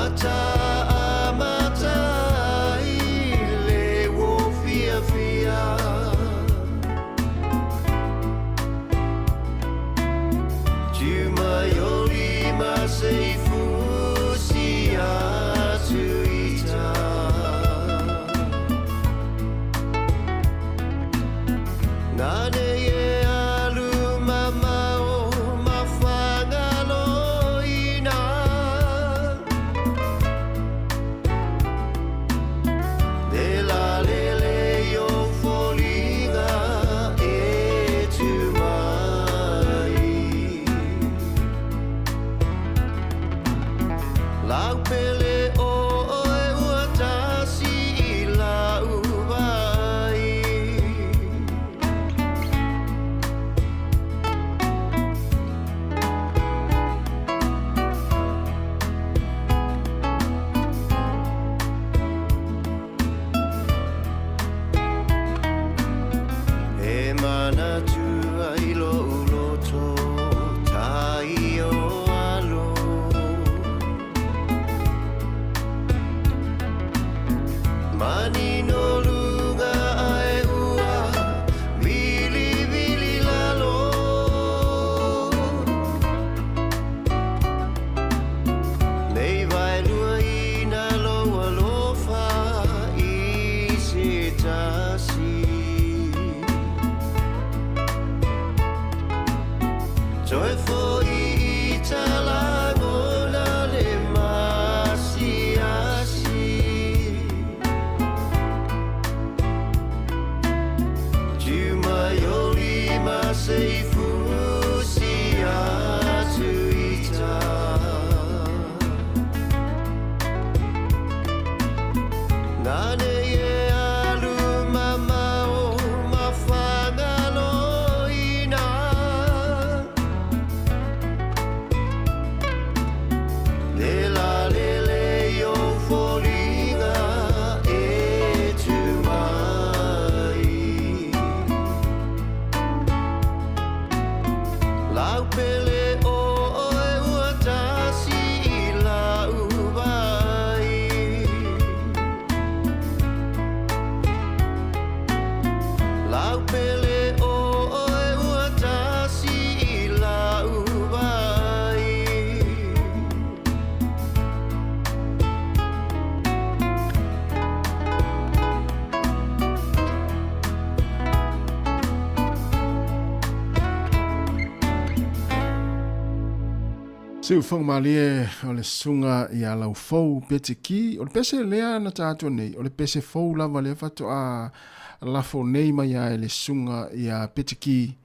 Mata amata ai le uo fiafia. Tiu mai o lima se i fusi atu i tā. Nane e alu mamao ma Fagaloina. Le la lele i o foliga e tu mai. Lau pele o oe ua tasi i lau vai. E manatu ai lou loto tai o alo. Manino luga ae ua vilivili lalo. Nei vaelua ina lou alofa i se tasi. Toe fo'i i talagona le masiasi. Tiu mai o lima se i fusi atu i tā. Nane e alu mamao ma Fagaloina. Le la lele i o foliga e tu mai. Lau pele o oe ua tasi i lau vai. Lau pele o oe ua tasi i lau vai. Siufoga malie o le susuga ia Laufou Petiki. O le pese lea na tatou nei, o le pese fou lava lea faatoa lafo nei mai a e le susuga ia Petiki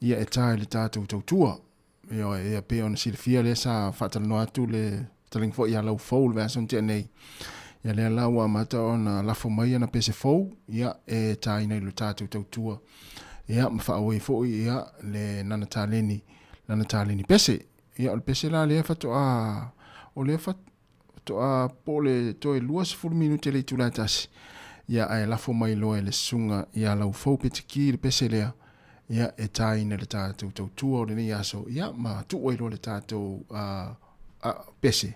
ia e ta i le tatou tautua. Ioe, ia pei ona silafia lea sa faatalanoa atu le fetalaiga foi ia Laufou le vaiaso na tea nei. Ia lea la ua amata ona lafo mai ana pese fou ia e taina i lo tatou tautua. Ia ma faaauai foi ia le nana taleni, lana taleni pese. Ia o le pese la lea faatoa o lea faatoa po o le toe 20 minute le itula e tasi. Ia ae lafo mai loa e le susuga ia Laufou Petiki le pese lea ia e tāina le tātou tautua o lenei aso ia ma tuu ai loa le tātou pese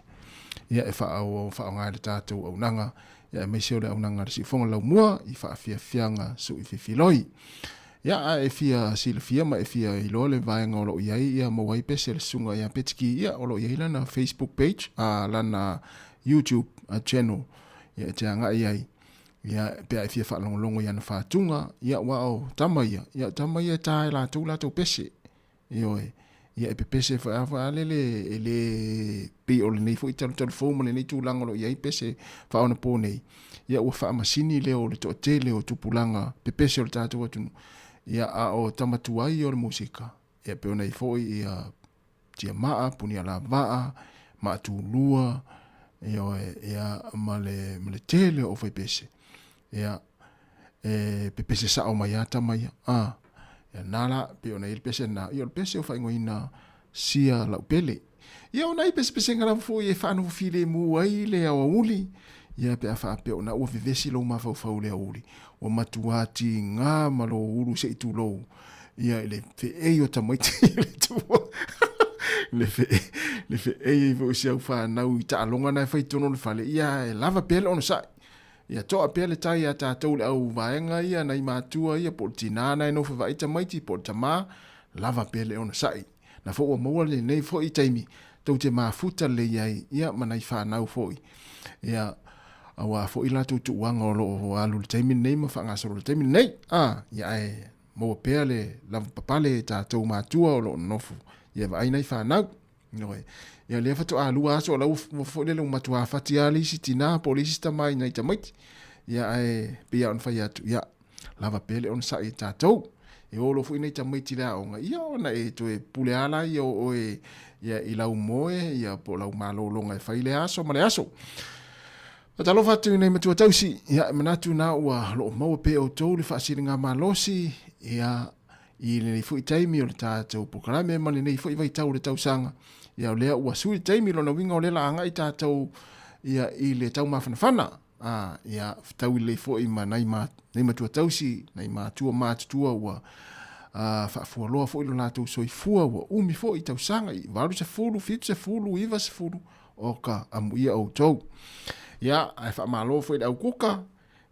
ia e faaaoga ai le tātou aunaga ia aemaise o le aunaga a le Siufoga Laumua i faafiafiaga suififiloi. Ia, a e fia silafia ma e fia iloa le vaega o lo o i ai, ia maua ai pese a le Susuga ia Petiki, ia, o lo o i ai lana Facebook page, a, lana YouTube channel, ia, e te agai ai, ia, pe a e fia faalogologo i ana faatuga, ia, aua o tama ia, ia, o tama ia e ta e latou latou pese. Ioe. Ia e pepese foi a foi a lele e le pei o lenei foi talutalu fou ma lenei tulaga o lo o i ai pese faaonapō nei. Ia ua faamasini lea o le toatele o tupulaga pepese o le tatou atunuu. Ia a o tama tuai ia o le musika, ia pei ona i ai foi ia Tiamaa, Punialavaa, Maatulua, ioe, ia ma le ma le tele o faipese. Ia e pepese sao mai lava tama ia. A, ia na la, pei ona i ai le pese lena, ia o le pese o faaigoaina sia laupele. Ia o nai pesepesega lava foi e faanofo filemu ai le aoauli, ia pe a faapea o na ua vevesi lou mafaufau i le aoauli, ua matua tiga ma lou ulu se i tulou, ia i le feei o tamaiti i le tua. Le le feei ai foi o si au fanau i taaloga na e fai i totonu o le fale, ia e lava pea le onosai. Ia toa pea le tai iā tatou le au vaega ia, nai matua ia, po o le tinā na e nofo e vaai tamaiti, po o le tamā, lava pea le onosai. Na foi ua maua lenei foi taimi tou te mafuta lelei ai, ia, ma nai fanau foi. Ia, auā foi latou tuuaga o lo o alu i le taimi lenei ma faagasolo i le taimi lenei. A, ia ae maua pea le lavapapale e tatou matua o lo o nonofo ia vaai nai fanau. Ioe. Ia lea faatoa lua aso o la ua foi lele ua matua fati lava le isi tinā po o le isi tama i nai tamaiti. Ia ae pei lava ona fai atu, ia lava pea le onosai e tatou. E o loa foi nai tamaiti i le aoga, ia ona e toe pule lava laia o oe ia i lau moe ia po o lau malologa e fai lea aso ma le aso. Faatalofa atu i nei matua tausi, ia e manatu na ua loo maua pea e outou le faasiligamalosi ia i lenei foi taimi o le tatou polokalame ma lenei foi vaitau o le tausaga. Ia o lea ua sui le taimi, lona uiga o lea la agai tatou ia i le taumafanafana. A, ia fetaui lelei foi ma nai, ma, nai matua tausi, nai matua matutua ua a, faafualoa foi lo latou soifua, ua umi foi tausaga i 80, 70, 90, o ka amuia outou. Ia, ae faamalo foi i le au kuka,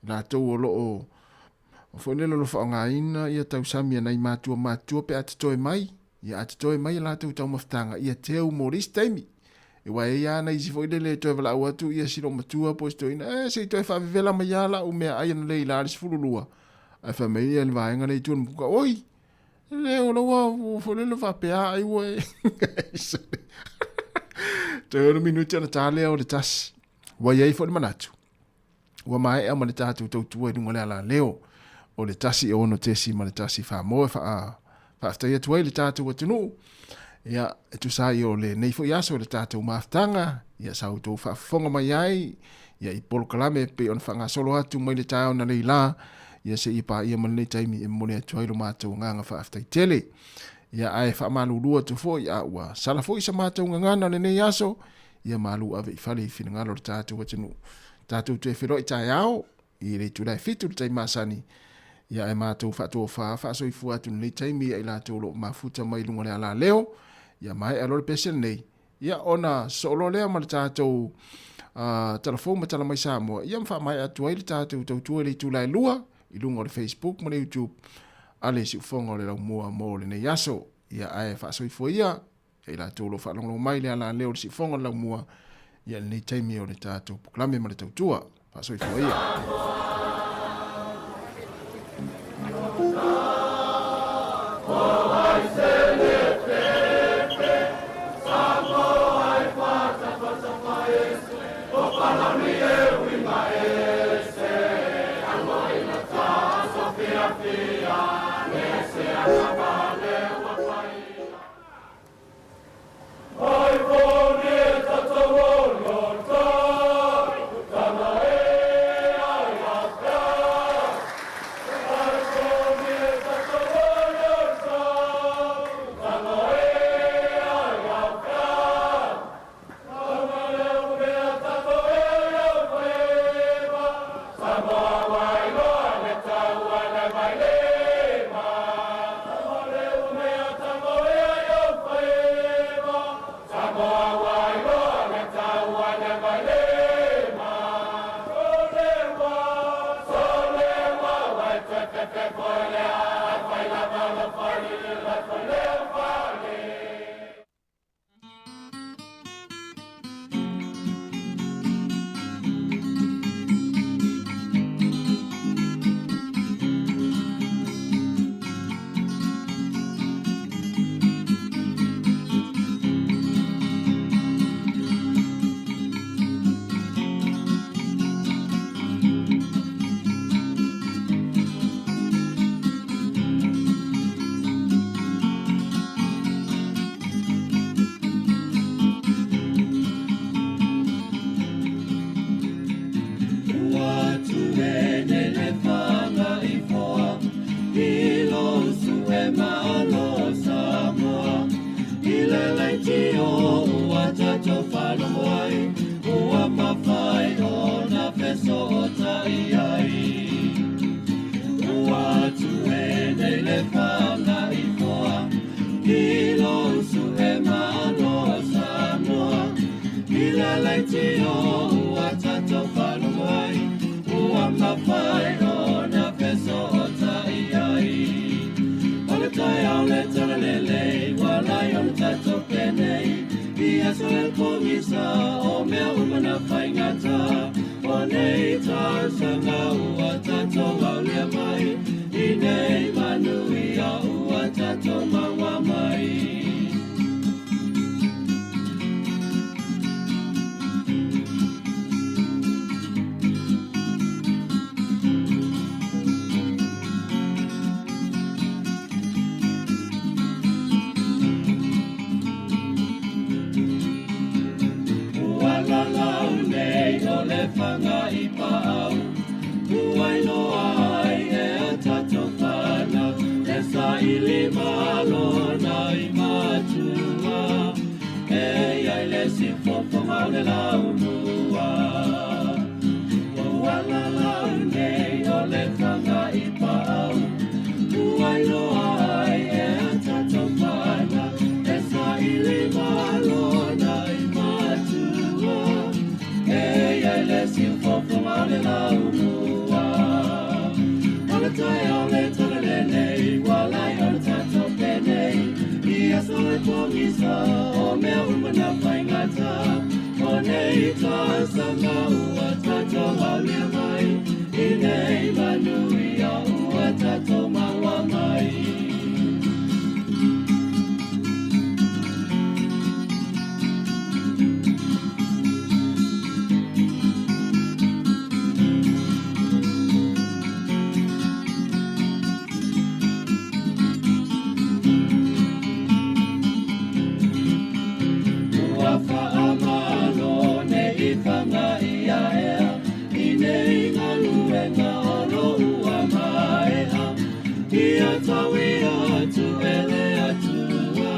latou o lo o foi lele o lo o faaaogaina ia tausami a nai matua matutua pe a totoe mai, ia a totoe mai a latou taumafataga, ia teu mo le isi taimi. E ua e ia ana isi foi lele e toe valaau atu ia si matua po o si toeaina, e se i toe faavevela mai lava lau meaai analeila i le 12. Ae fai mai ia le vaega lea i tua o le mukuka, oi, Le o lau foi lele faapea ai ua e. Toe ono minuti ona tā lea o le tasi. Ua i ai foi le manatu. Ua maea ma le tātou tautua i luga le ala leo o le 1 6.1 moe wha faafetai atu ai le tātou atunuu. Ia, e tusa ai o lenei foi aso le tātou mafutaga, ia sa outou faafofoga mai ai, ia i polokalame pei ona faagasolo atu mai le taeao analeila, ia seia paia ma lenei taimi e momoli atu ai lo matou agaga faafetai tele. Ia ae faamalulu atu foi a ua sala foi sa matou gagana lenei aso, ia malu ave i fale i finagalo o le tātou atunuu. Tatou toe feiloai taeao i le itula e 7 le taimi masani, ia ae matou faatofa faasoifua atu i lenei taimi ia i latou o lo o mafuta mai i luga o le alaleo, ia maea loa le pese lenei, ia ona sosoo loa lea ma le tatou tala fou ma tala mai Samoa, ia ma faamaea atu ai le tatou tautua i le itula e 2 i luga o le Facebook ma le YouTube a le Siufofoga o le Laumua mo lenei aso. Ia ae faasoifua ia ia i latou o lo o faalogologo mai i le alaleo o le Siufofoga o le Laumua ia i lenei taimi o le tatou polokalame ma le tautua. Faasoifua ia. I le leitio ua tatou faalogo ai, ua mafai ona fesootai ai. O le taeao le talalelei, ua lai ona tatou penei, i aso e pogisa o mea uma na faigata. O nei tausaga ua tatou aulia mai, i nei manuia ua tatou maua mai. Ua lalau nei o le fanga i paau, ua iloa ai e a tatou fanau, e saili malo na i matua, e iai le sifofoga o le laumua. Ua lalau nei o le fanga i paau, ua iloa ai e a tatou fanau, e saili malo na i matua, e iai le sifofoga o le laumua. O le taeao le talalelei, ua lai ona tatou penei, i aso e pogisa o mea uma na faigata. O nei tausaga ua tatou aulia mai, i nei manuia ua tatou maua mai. Ua faamalo nei fanga ia ea, i nei galuega o lo ua maea. Ia tau ia atu e le Atua,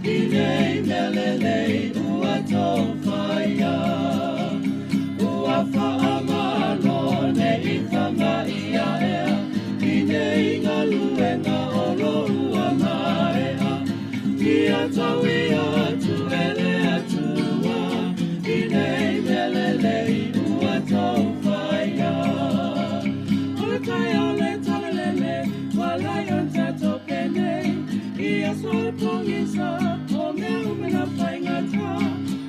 i nei mea lelei ua tou faia. Ua faamalo nei fanga ia ea, i nei galuega o lo ua maea. Ia tau ia atu e le Atua, i nei mea lelei ua tou faia. O le taeao le talalele, ua lai ona tatou penei, i aso e pogisa o mea uma na faigata.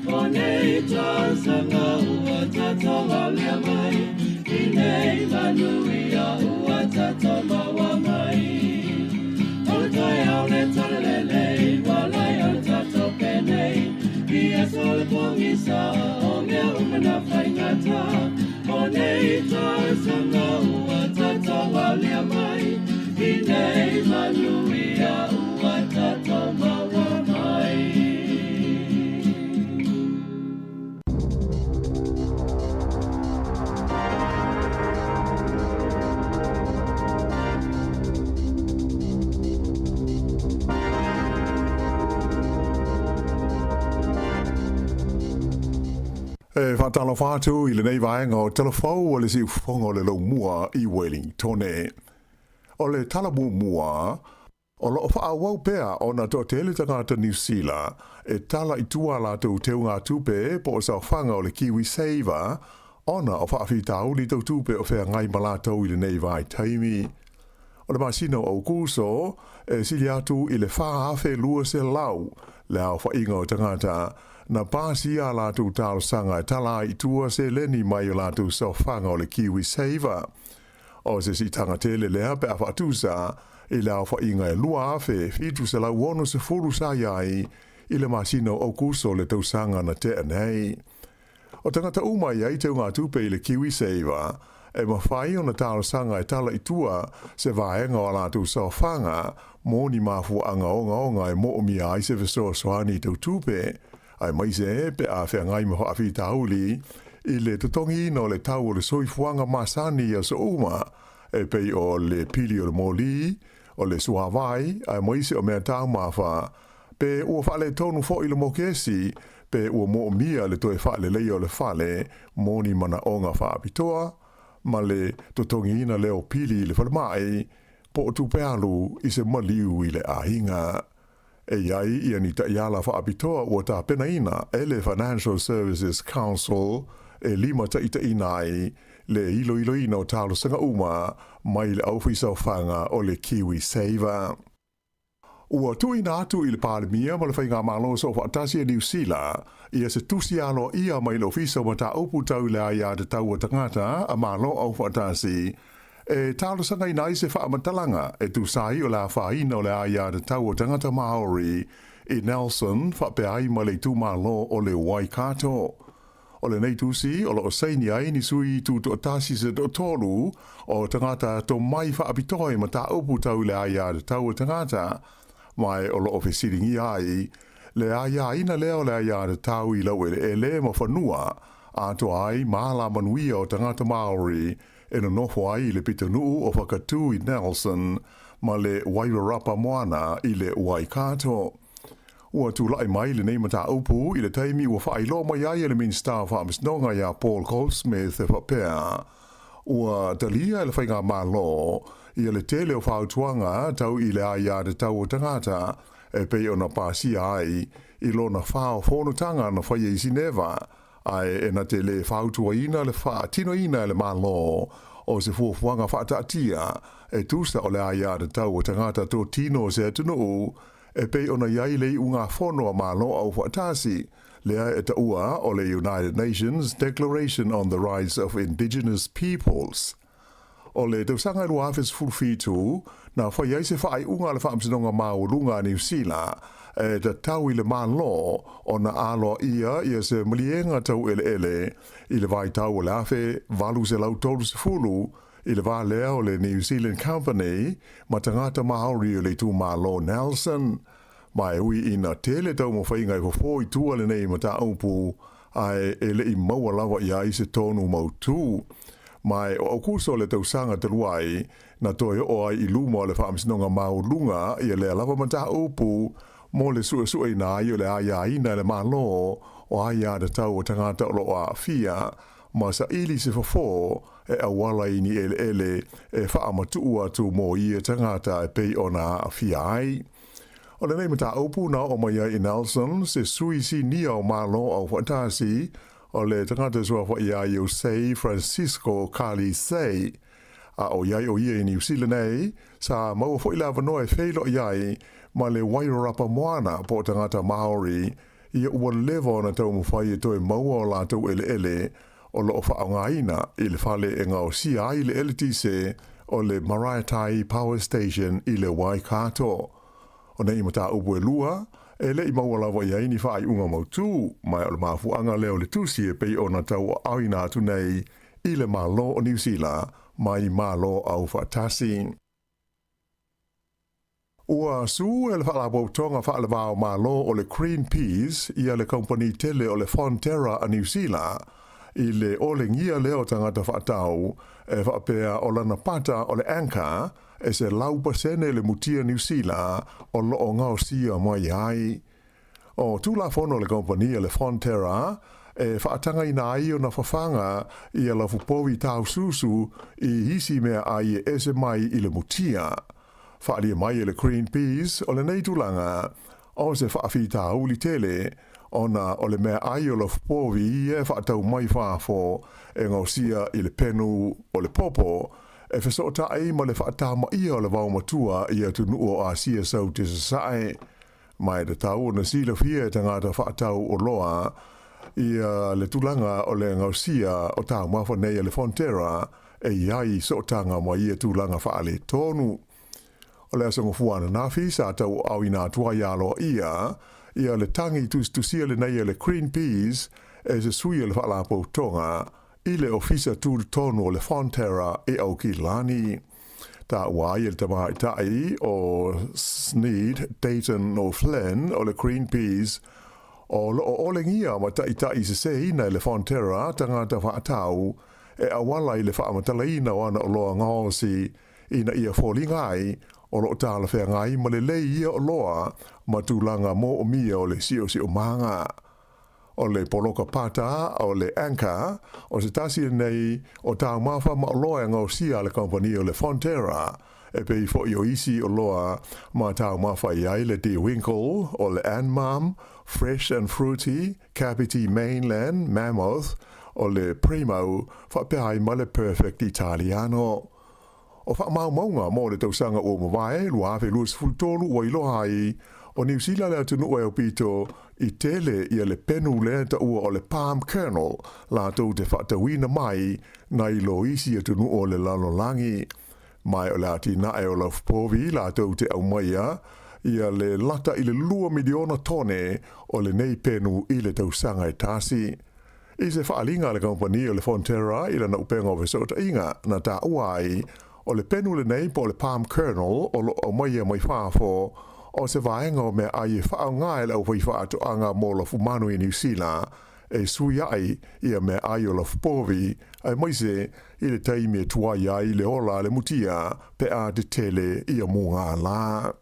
O nei tausaga ua tatou aulia mai, i nei manuia ua tatou maua mai. O le taeao le talalelei, ua lai ona tatou penei, i aso e pogisa o mea uma na faigata. O nei tausaga ua tatou aulia mai, i nei manuia ua tatou maua mai. E faatalofa atu i lenei vaega o Tala Fou o le Siufofoga o le Laumua i Wellingtone. O le tala muamua, o lo o faaauau pea ona toatele tagata Niu Sila e tala i tua a latou teugatupe po o saofaga o le KiwiSaver ona o faafitauli tau tupe o feagai ma latou i lenei vaitaimi. O le masina o Aokuso, e sili atu i le 4,200 le aofaiga o tagata na pasia a latou talosaga e tala ai i tua seleni mai o latou saofaga o le KiwiSaver. O se siitaga tele lea pe a faatusa i le aofaiga e 2,760 sa i ai i le masina o Aokuso le tausaga na tea nei. O tagata uma e i ai teugatupe i le KiwiSaver, e mafai ona talosaga e tala i tua se vaega o a latou saofaga mo ni mafuaaga ogaoga e moomia ai se fesoasoani tau tupe, aemaise pe a feagai ma faafitauli i le totogiina o le tau o le soifuaga masani i aso uma, e pei o le pili o le moli, o le suavai, aemaise o mea taumafa, pe ua faaletonu foi le mokesi, pe ua moomia le toe faaleleia o le fale mo ni manaoga faapitoa, ma le totogiina lea o pili i le falemai, po o tupe alu i se maliu i le aiga. E i ai ia ni taʻiala faapitoa ua tapenaina e le Financial Services Council e limataʻitaʻina ai le iloiloina o talosaga uma mai le aufaisaofaga o le KiwiSaver. Ua tuuina atu i le Palemia ma le Faigamalo Soofaatasi a Niu Sila ia se tusi aloaia mai le Ofisa o Mataupu Tau i le Aiatatau a Tagata a Malo Aufaatasi e talosagaina ai se faamatalaga e tusa ai o le afaina o le aiatatau a tagata Māori i Nelson faapea ai ma le itumalo o le Waikato. O lenei tusi o lo o saini ai ni sui tutoatasi se toatolu o tagata tomai faapitoa i mataupu tau i le aiatatau a tagata, ma o lo o fesiligia ai le aiaina lea o le aiatatau i laueleele ma fanua atoa ai ma alamanuia o tagata Māori e nonofo ai i le pitonuu o Whakatū i Nelson ma le Wairarapa Moana i le Waikato. Ua tulaʻi mai lenei mataupu i le taimi ua faailoa mai ai e le Minisita o Faamasinoga iā Paul Goldsmith e faapea, ua talia e le Faigamalo ia le tele o fautuaga tau i le aiatatau o tagata e pei ona pasia ai i lona fao fonotaga na faia i Sineva ae e na te lē fautuaina le faatinoina e le Malo o se fuafuaga faataatia e tusa o le aiatatau a tagata totino o se atunuu e pei ona i ai le iugafono a Malo Aufaatasi lea e taua o le United Nations Declaration on the Rights of Indigenous Peoples. O le tausaga e 2017, na fai ai se faaiuga a le Faamasinoga Maualuga a Niu Sila e tatau i le Malo ona aloaia ia se maliega tau eleele i le vaitau o le 1830 i le va lea o le New Zealand Company ma tagata Māori o le itumalo Nelson. Ma e ui ina tele taumafaiga e fofo i tua lenei mataupu, ae e le i maua lava i ai se tonu mautū. Ma e o Aukuso le tausaga talu ai, na toe oo ai i luma o le Faamasinoga Maualuga ia lea lava mataupu mo le suesueina ai o le aiaina e le Malo o aiatatau a tagata o lo o aafia ma saili se fofo e auala i ni eleele e faamatuu atu mo ia tagata e pei ona aafia ai. O lenei mataupu na oo mai ai i Nelson, se sui sinia o Malo Aufaatasi, o le tagata suafa iā ia Jose Francisco Kali Say. A ʻoiai ʻo ia i Niu Sila nei, sa maua foi le avanoa e feiloai ai ma le Wairarapa Moana po o tagata Māori ia ua leva ona taumafai e toe maua o latou eleele o lo o faaaogaina i le fale e gaosia ai le eletise o le Maraetai Power Station i le Waikato. O nei mataupu e lua, e le i maua lava i ai ni faaiuga mautū, ma o le mafuaaga lea o le tusi e pei ona tauaaoina atu nei i le Malo o Niu Sila mai Malo Aufaatasi. Ua sū e le Faalapotopotoga Faalevao Malo o le Greenpeace ia le kamupani tele o le Fonterra a Niu Sila i le olegia lea o tagata faatau e faapea o lana pata o le Anchor e 100% le mutia Niu Sila o lo o gaosia mai ai. O Tulafono a le kamupani a le Fonterra e faatagaina ai ona fafaga ia lafupovi taususu i isi meaai e ese mai i le mutia. Faaalia mai e le Greenpeace o lenei tulaga o se faafitauli tele ona o le meaai o lafupovi ia e faatau mai fafo e gaosia i le penu o le popo e fesootai ma le faatamaia o le vaomatua i atunuu o Asia Saute Sasae. Ma e tatau ona silafia e tagata faatau oloa ia le tulaga o le gaosia o taumafa nei a le Fonterra e i ai sootaga ma ia tulaga faaletonu. O le aso Gafua ananafi sa tauaaoina atu ai aloaia ia le tagi tusitusia lenei a le Greenpeace e se sui o le Faalapotopotoga i le Ofisa Tutotonu o le Fonterra i Aukilani. Taua ai e le tamaitai o Sneed Dayton O'Flynn o le Greenpeace o lo o olegia ma taʻitaʻi seseina e le Fonterra tagata faatau e auala i le faamatalaina o ana oloa gaosi ina ia foliga ai o lo o talafeagai ma lelei ia oloa ma tulaga moomia o le siosiomaga. O le poloka pata o le Anchor o se tasi lenei o taumafa ma oloa e gaosia a le kamupani o le Fonterra. E pei foʻi o isi oloa ma taumafa i ai le De Winkel, o le Anmum, Fresh and Fruity, Kapiti Mainland, Mammoth, o le Primo, faapea ai ma le Perfect Italiano. O faamaumauga mo le tausaga ua mavae 2023 ua iloa ai, o Niu Sila le atunuu e aupito i tele ia le penu lea taua o le palm kernel latou te faatauina mai nai lo isi atunuu o le lalolagi. Ma o le atinae o lafupovi latou te aumaia ia le lata i le 2 miliona tone o lenei penu i le tausaga e tasi. I se faaaliga a le kamupani o le Fonterra i lana upega o fesootaiga na taua ai, o le penu lenei po o le palm kernel o loo aumaia mai fafo o se vaega o meaai e faaaoga e le aufaifaatoaga mo lafumanu i Niu Sila e suiai ia meaai o lafupovi aemaise i le taimi e tuai ai le ola a le mutia pe a tetele ia mugala.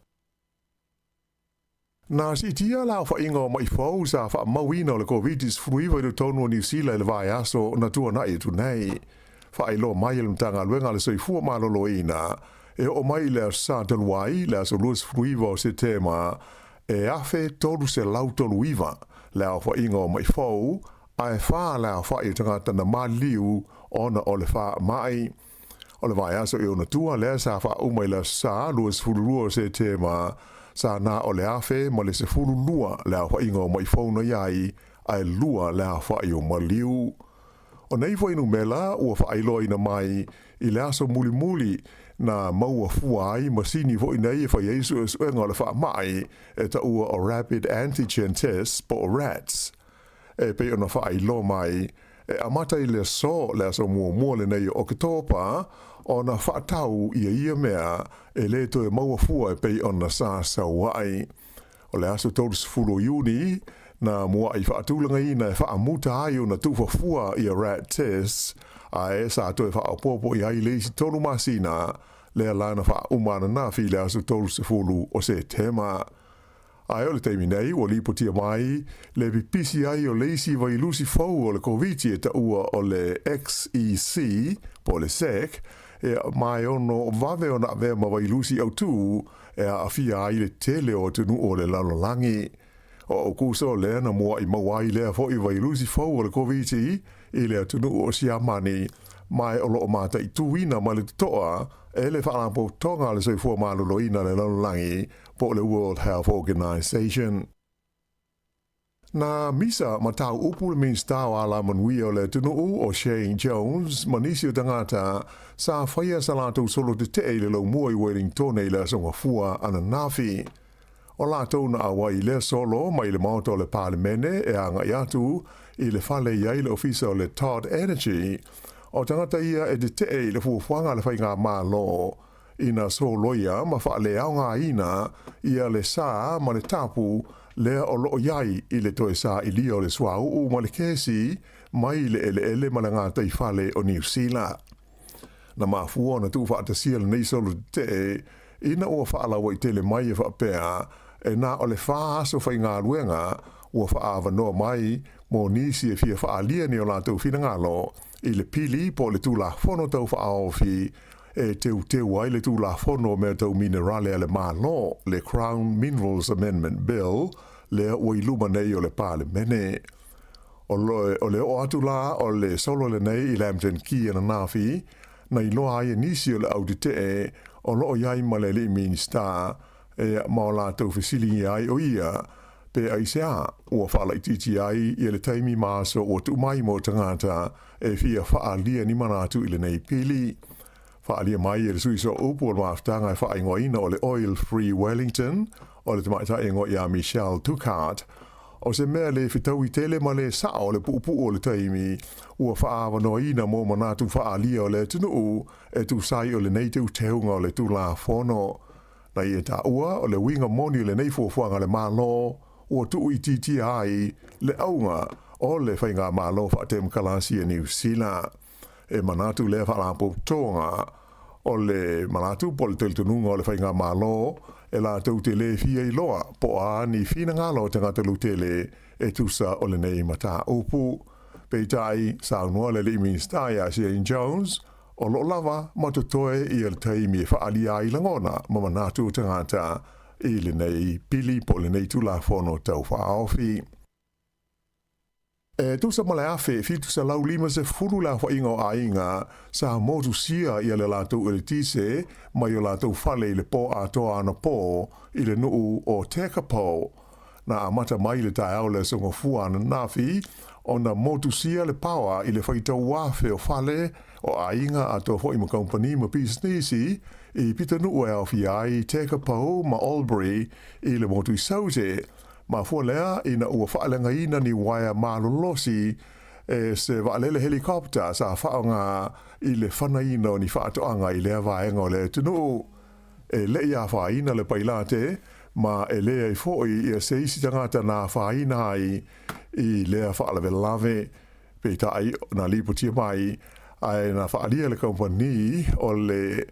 Na siitia le aofaiga o maʻi fou sa faamauina o le Koviti-19 i totonu o Niu Sila i le vaiaso na tuanaʻi atu nei. Faailoa mai e le Matagaluega a le Soifua Maloloina, e oo mai i le Aso Sa talu ai, le aso 29 o Setema, e 1339 le aofaiga o maʻi fou, ae 4 le aofai o tagata na maliliu ona o le faamai. O le vaiaso i ona tua lea sa faauma i le Aso Sa 22 o Setema, sa na o le 1012 le aofaiga o maʻi fou na i ai, ae 2 le aofai o maliu. O nei fuainumera ua faailoaina mai i le aso mulimuli na maua fua ai masini foi nei e fai ai suesuega o le faamai e taua o Rapid Antigen Test po o RATs. E pei ona faailoa mai, e amata i le aso, le aso muamua lenei o Oketopa, ona faatau ia ia mea e lē toe maua fua e pei ona sa sau ai. O le aso 30 o Iuni na muaʻi faatulagaina e faamuta ai ona tuufafua ia RAT tests, ae sa toe faaopoopo i ai le isi 3 masina, lea la na faauma ananafi i le aso 30 o Setema. Ae o le taimi nei ua lipotia mai le pipisi ai o le isi vailusi fou o le Koviti e taua o le XEC po o le SEC, e ma e ono vave ona avea ma vailusi autū e aafia ai le tele o atunuu o le lalolagi. O Aukuso lea na muaʻi maua ai lea foʻi vailusi fou o le Koviti i le atunuu o Siamani, ma e o loo mataituina ma le totoa e le Faalapotopotoga a le Soifua Maloloina le Lalolagi po o le World Health Organization. Na misa ma tau upu le Minista o Alamanuia o le atunuu o Shane Jones ma nisi o tagata sa faia sa latou solo tetee i le laumua i Wellington i le aso Gafua ananafi. O latou na auai i lea solo mai le maota o le Palemene e agai atu i le fale i ai le ofisa o le Todd Energy. O tagata ia e tetee i le fuafuaga a le faigamalo ina soloia ma faaleaogaina ia le sa ma le tapu lea o loo i ai i le toe sailia o le suauu ma le kesi mai le eleele ma le gataifale o Niu Sila. Na mafua ona tuufaatasia lenei solo tetee ina ua faalauaitele mai e faapea e na o le 4 aso faigaluega ua faaavanoa mai mo nisi e fia faaalia ni o latou finagalo i le pili po o le Tulafono Tau Faaofi e teuteu ai le Tulafono o Mea Tau Minerale a le Malo, le Crown Minerals Amendment Bill, lea ua i luma nei o le Palemene. O le oo atu la o le solo lenei i Lambton Quay ananafi, na iloa ai e nisi o le au tetee o loo i ai ma le alii Minista e ma o latou fesiligia ai o ia pe aisea ua faalaitiiti ai ia le taimi ma aso ua tuu mai mo tagata e fia faaalia ni manatu i lenei pili. Faaalia mai e le sui sooupu o le mafutaga e faaigoaina o le Oil Free Wellington, o le tamaitai e igoa ia Michelle Dukart, o se mea le fetaui tele ma le sao le puupuu o le taimi ua faaavanoaina mo manatu faaalia o le atunuu e tusa ai o lenei teuteuga o le Tulafono. Na ia taua o le uiga moni o lenei fuafuaga a le Malo ua tuuitiitia ai le auga o le faigamalo faatemokarasi a Niu Sila. E manatu lea faalapotopotoga o le manatu po o le talitonuga o le faigamalo e latou te lē fia iloa po o a ni finagalo o tagata lautele e tusa o lenei mataupu. Peitai, saunoa le alii Minista ia Shane Jones, O loo lava ma totoe ia le taimi e faaalia ai lagona ma manatu o tagata i lenei pili po o lenei Tulafono Tau Faaofi. E tusa ma le 1750 le aofaiga o aiga sa motusia ia le latou eletise mai o latou fale i le po atoa anapō i le nuu o Tekapo. Na amata mai i le taeao o le Aso Gafua ananafi ona motusia le paoa i le faitau afe o fale o aiga atoa foi ma kamupani ma pisinisi i pitanuu e aofia ai Tekapo ma Albury i le motu i Saute. Mafua lea ina ua faaleagaina ni uaea malolosi e se vaalele helicopter sa faaaoga i le fanaina o ni faatoaga i lea vaega o le atunuu. E le i afaina le pailate, ma e leai foi ia se isi tagata na afaina ai i lea faalavelave. Peitai, na lipotia mai, ae na faaalia e le kamupani o le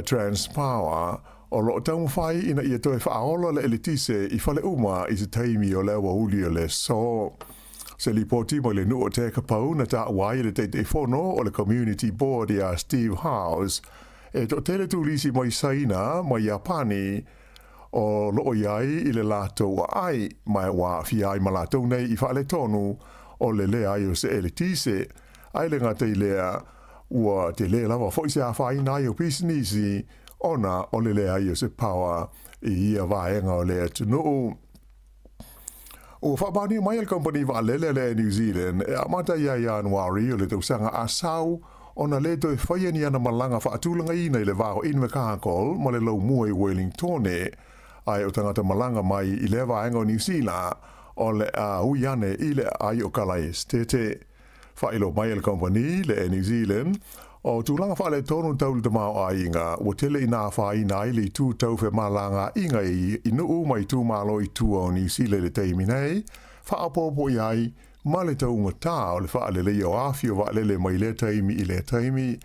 Transpower, o lo o taumafai ina ia toe faaola le eletise i fale uma i se taimi o le aoauli o le aso. Se lipoti mai le nuu o Tekapo na taua ai e le Taitaifono o le Community Board ia Steve Howes, e toatele turisi mai Saina ma Iapani o loo i ai i le latou aai, ma ua aafia ai ma latou nei i faaletonu o le leai o se eletise. Ae le gata i lea, ua tele lava foi se afaina ai o pisinisi ona o le leai o se power i ia vaega o le atunuu. Ua faamaonia mai e le kamupani vaalele a le Air New Zealand e amata ia Ianuari o le tausaga a sau ona le toe faia ni ana malaga faatulagaina i le va o Invercargill ma le laumua i Wellingtone, ae o tagata malaga mai i lea vaega o Niu Sila o le a ui ane i le aai o Kalaesetete. Faailoa mai e le kamupani, le Air New Zealand, o tulaga faaletonu tau le tamaoaiga ua tele ina afaina ai le itu tau femalagaaiga i nuu ma itumalo i tua o Niu Sila i le taimi nei, faaopoopo i ai ma le taugatā o le faaleleia o afi o vaalele mai lea taimi i lea taimi.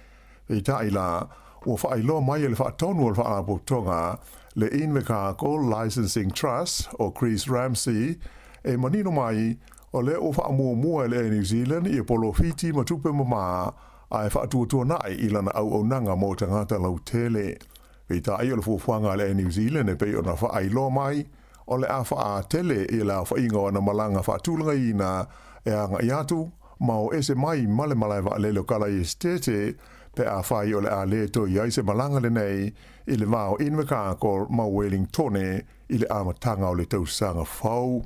Peitai la, ua faailoa mai e le faatonu o le Faalapotopotoga, le Invercargill Licensing Trust o Chris Ramsay, e manino mai, o lea ua faamuamua e le Air New Zealand ia polofiti ma tupe mamā ae faatuatuana'i i lana auaunaga mo tagata lautele. Peitai o le fuafuaga a le Air New Zealand e pei ona faailoa mai, o le a faaatele ia le aofaiga o ana malaga faatulagaina e aga'i atu ma o ese mai ma le malae vaalele o Kalaesetete pe afai o le a le toe i ai se malaga lenei i le va o Invercargill ma Wellingtone i le amataga o le tausaga fou.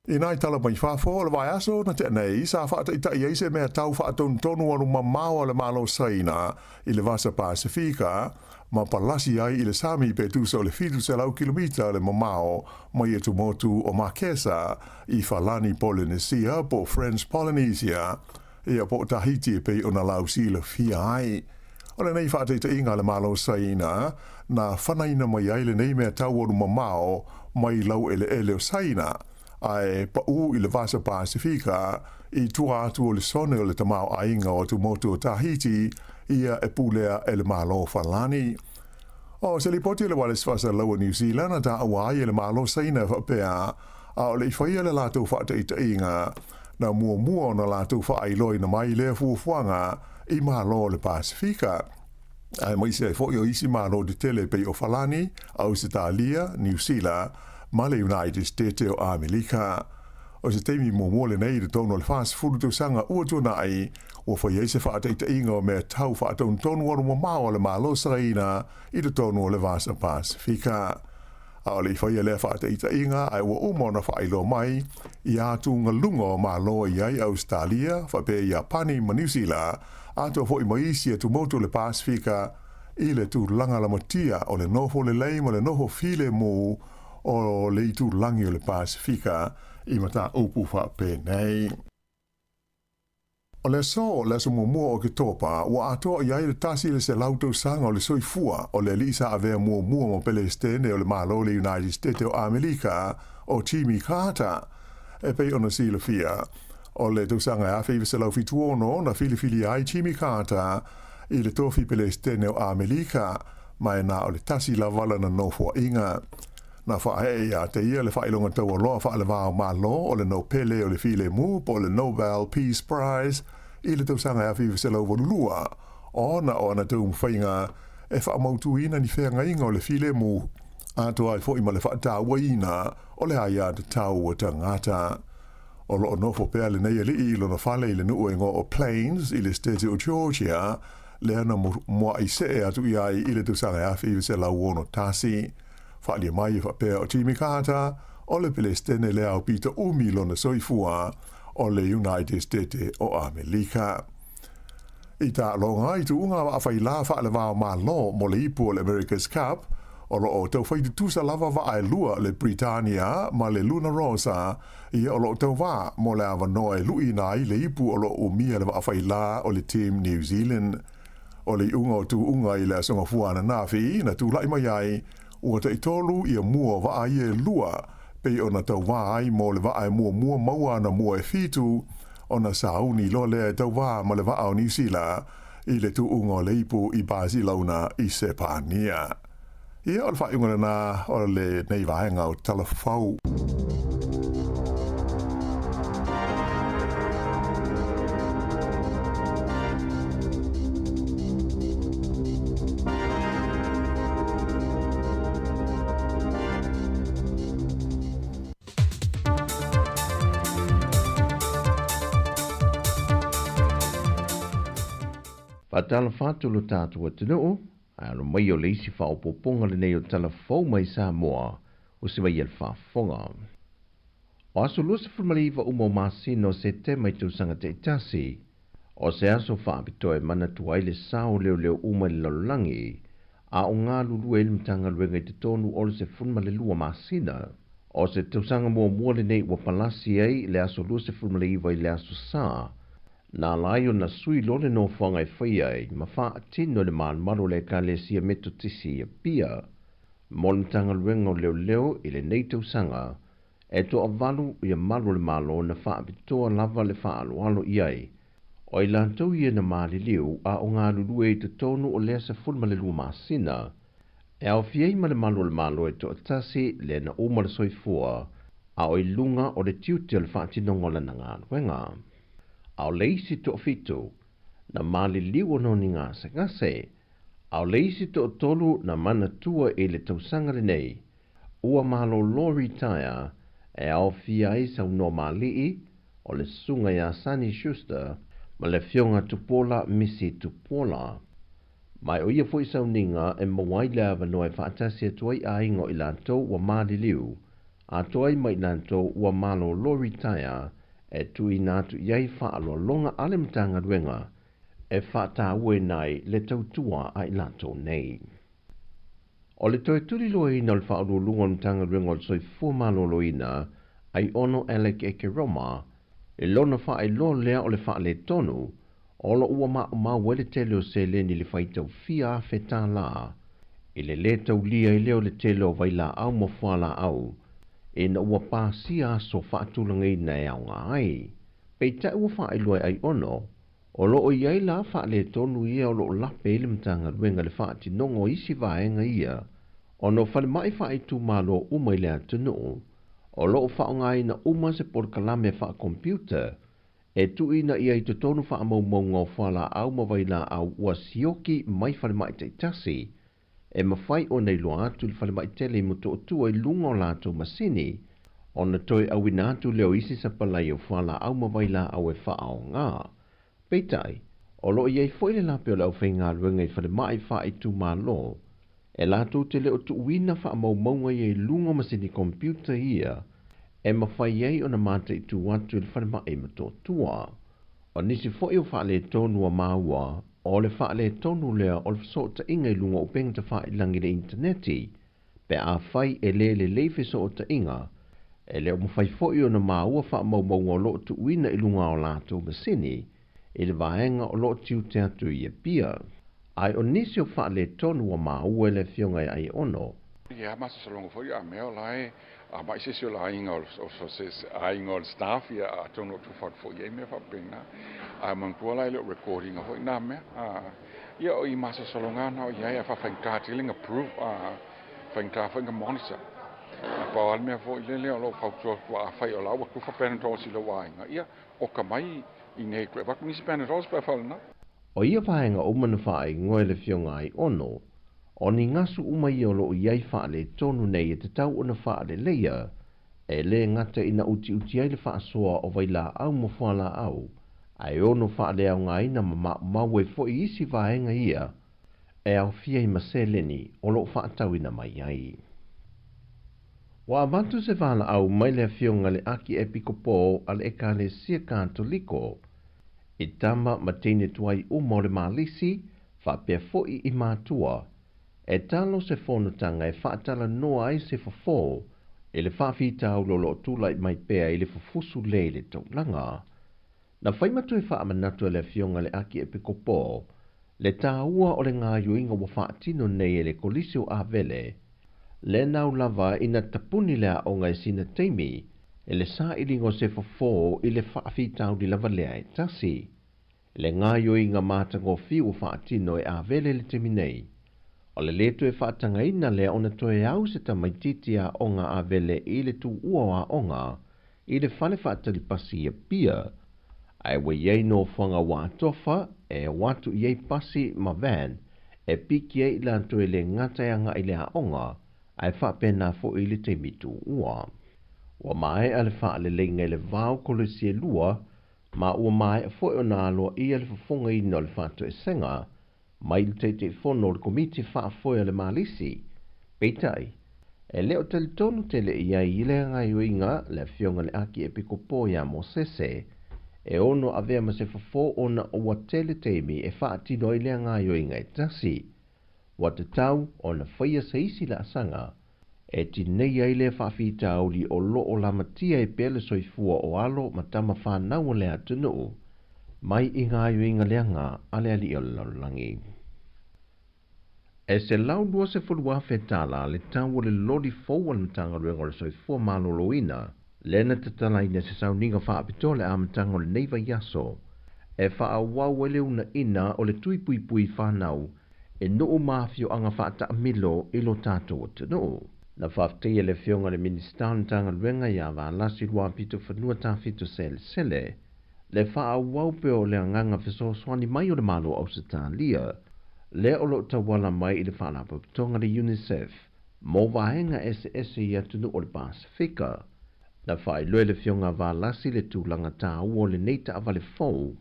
I nai tala mai fafo o le vaiaso na tea nei, sa faataita'i ai se mea tau faatonutonu alu mamao a le Malo Saina i le Vasa Pasefika ma palasi ai i le sami pe tusa o le 700 kilomita le mamao mai atumotu o Marquesa i Falani Polenesia po o French Polynesia, ia po o Tahiti e pei ona lausilafia ai. O lenei faataitaiga a le Malo Saina, na fanaina mai ai lenei mea taualu mamao mai laueleele o Saina, ae paʻū i le Vasa Pasefika i tua atu o le sone o le tamaoaiga o atumotu o Tahiti, ia e pulea e le Malo Falani. O se lipoti a le Wireless Faasalalau a New Zealand na taua ai e le Malo Saina e faapea, ʻaʻole i faia le latou faataitaiga, na muamua ona latou faailoaina mai lea fuafuaga i Malo o le Pasefika, aemaise ai foi o isi Malo tetele e pei o Falani, Ausetalia, Niu Sila, ma le United State o Amerika. O se taimi muamua lenei i totonu o le 40 tausaga ua tuanai, ua fai ai se faataitaiga o mea tau faatonutonu alu mamao a le Malo Saina i totonu o le Vasa Pasefika. ʻAʻole i faia lea faataitaiga ae ua uma ona faailoa mai ia atugaluga o Malo e i ai Ausetalia, faapea Iapani ma Niu Sila, atoa foi ma isi atumotu o le Pasefika i le tulaga lamatia o le nofo lelei ma le nofo filemu o le itulagi o le Pasefika i mataupu faapenei. O le aso, le aso muamua o Oketopa, ua atoa i ai le 100 tausaga o le soifua o le alii sa avea muamua ma Pelesitene o le Malo o le United State o Amerika, o Jimmy Carter. E pei ona silafia, o le tausaga e 1976 na filifilia ai Jimmy Carter i le tofi Pelesitene o Amerika, ma e na o le tasi lava lana nofoaiga. Na faaee ia te ia le faailoga taualoa faale-va o Malo o le Nopele o le Filemu po o le Nobel Peace Prize i le tausaga e 1982, ona o ana taumafaiga e faamautuina ni feagaiga o le filemu, atoa ai foi ma le faatauaina o le aiatatau a tagata. O lo o nofo pea lenei alii i lona fale i le nuu e igoa o Plains i le Setete o Georgia, lea na mua'i see atu i ai i le tausaga e 1961. Faaalia mai e faapea o Jimmy Carter o le Pelesitene lea aupito umi lona soifua o le United Setete o Amelika. I taaloga i tuuga vaafailā faale-va o Malo mo le ipu o le America's Cup, o lo o taufai tutusa lava vaa e lua le Britannia ma le Luna Rossa, ia o lo o tauvā mo le avanoa e luʻiina ai le ipu o lo o umia le vaafailā o le Team New Zealand. O le iuga o tuuga i le Aso Gafua ananafi na tulai mai ai, ua taitolu ia mua o vaa ia e lua, pei ona tauvā ai mo le vaa e muamua maua anamua e fitu, ona sauni loa lea e tauvā ma le vaa o Niu Sila i le tuuga o le ipu i Basilauna i Sepania. Ia, o le faaiuga lena o lenei vaega o Tala Fou. Faatalofa atu lo tatou atunuu, ae alo mai o le isi faaopoopoga lenei o tala fou mai Samoa o se vai e le faafofoga. O aso 29 uma o masina o Setema i tausaga taitasi, o se aso faapitoa e manatua ai le sao leoleo uma i le lalolagi, a o galulue ai le Matagaluega i totonu o le 12 masina. O se tausaga muamua lenei ua palasi ai le aso 29 i le aso Sa, na ala ai ona sui loa le nofoaga e faia ai ma faatino e le malumalu o le Ekalesia Metotisi i Apia mo le Matagaluega o Leoleo i lenei tausaga e toavalu ia malu o le Malo na faapitoa lava le faaaloalo i ai o i latou ia na maliliu a o galulue i totonu o lea 12 masina e aofia ai ma le malu o le Malo e toatasi lea na uma le soifua a o i luga o le tiute o le faatinoga o lana galuega. A o le isi toafitu na maliliu ona o ni gasegase, a o le isi toatolu na manatua i le tausaga lenei ua malolo ritaea e aofia ai saunoa mali'i o le Susuga ia Sunny Schuster ma le Afioga Tupuola Misi Tupuola. Ma o ia foi sauniga e maua ai le avanoa e faatasi atu ai aiga o i latou ua maliliu, atoa ai ma i latou ua malolo ritaea e tuuina atu i ai faaaloaloga a le Matagaluega e faatauaina ai le tautua a i latou nei. O le toe tuliloaina o le Faauluuluga o le Matagaluega o le Soifua Maloloina, Aiono Alec Ekeroma, i lona faailoa lea o le faaletonu o lo o ua maumau ai le tele o seleni i le faitau fia afe tālā i le lē taulia ai lea o le tele o vailaau ma fualaau ina ua pasia aso faatulagaina e aoga ai. Peitai ua faailoa e Aiono O lo o i ai la faaletonu ia o lo o lape ai le Matagaluega i le faatinoga o isi vaega ia ona o falemai faaitumalo uma i le atunuu o lo o faaaogaina uma se polokalame faakompiuta e tuuina i ai totonu faamaumauga o fualaau ma vailaau ua sioki mai falemai taitasi e mafai ona iloa atu i le falemai tele i Motootua i luga o latou masini ona toe auina atu lea o isi sapalai o fualaau ma vailaau e faaaoga. Peitai, o lo o i ai foi le lape o le aufaigaluega i falemai faaitumalo e latou te le o tuuina faamaumauga ia i luga o masini computer ia e mafai ai ona mataitu atu i le falemai i Motootua. O nisi foi o faaletonu a maua, o le faaletonu lea o le fesootaiga i luga o upega tafailagi i le initaneti, pe afai e le lelei fesootaiga, e le o mafai foi ona maua faamaumauga o lo o tuuina i luga o latou masini i le vaega o lo o tiute atu i Apia. Ae o nisi o faaletonu ua maua e le Afioga ia Aiono. Ia masalosaloga foi a mea o la e a mai se isi o le aiga o se aiga o le staff ia atonu o tufa atu foi i ai mea faapena. Ae manatua la e le o record ina foi nā mea. Ia o i masalosaloga na o i ai a faafaigata tele na prove a faigata foi na monitor. Ae pau lava le mea foi lele o lou fautua atu, afai o la ua tufa Panadols i lou aiga, ia, oka mai i inei e toe avatu nisi Panadols pe afai o lena. O ia vaega uma na faaigoa e le Afioga Aiono, o ni gasu uma ia o lo o i ai faaletonu nei e tatau ona faaleleia, e le gata ina utiuti ai le faasoa o vailaau ma fualaau, ae ono faaleaogaina ma maumau ai foi isi vaega ia e aofia ai ma seleni o lo o faatauina mai ai. Ua avatu se valaau mai le Afioga i le Akiepikopo a le Ekalesia Katoliko i tama ma teine tuai uma o le Malisi faapea foi i matua e talo se fonotaga e faatalanoa ai se fofo i le faafitauli o lo o tulai mai pea i le fufusu le i le taulaga. Na fai ma toe faamanatu e le Afioga i le Akiepikopo le taua o le gaoioiga ua faatino nei e le Kolisi o Avele, lenau lava ina tapuni le aoga i sina taimi i le sailiga o se fofo i le faafitauli lava lea e tasi. Le gaoioiga matagofie ua faatino e Avele i le taimi nei, o le lē toe faatagaina lea ona toe au se tamaitiiti aoga Avele i le tuua o aoga i le fale faatali pasi i Apia, ae ua i ai nofoaga ua atofa e o atu i ai pasi ma van e piki ai i latou e le gata e agai i le aoga ae faapena foi i le taimi tuua. Ua maea le faaleleiga i le va o Kolisi e lua ma ua maea foi ona aloaia le fofogaina o le faatoesega mai le Taitaifono o le Komiti Faafoe a le Malisi. Peitai, e le o talitonu tele i ai i lea gaoioiga le Afioga i le Akiepikopo ia Mosese e ono avea ma se fofo ona ua tele taimi e faatino ai lea gaoioiga e tasi. Ua tatau ona faia se isi laasaga e tineia ai lea faafitauli o lo o lamatia ai pea le soifua o alo ma tama fanau o le atunuu mai i gaoioiga leaga a le alii o le lalolagi. E $120,000 tala le tau o le loli fou a le Matagaluega o le Soifua Maloloina, lea na tatalaina i se sauniga faapitoa i le amataga o lenei vaiaso, e faaauau ai le uunaina o le tui puipui fanau e nuu ma afioaga faataamilo i lo tatou atunuu. Na faafetaia le Afioga i le Minisita o le Matagaluega ia Valasi Luapitofanua Tafito Selesele le faaauau pea o le agaga fesoasoani mai o le Malo o Ausetalia, lea o lo o tauala mai i le Faalapotopotoga a le UNICEF mo vaega eseese i atunuu o le Pasefika. Na faailoa e le Afioga a Valasi le tulaga taua o lenei taavale fou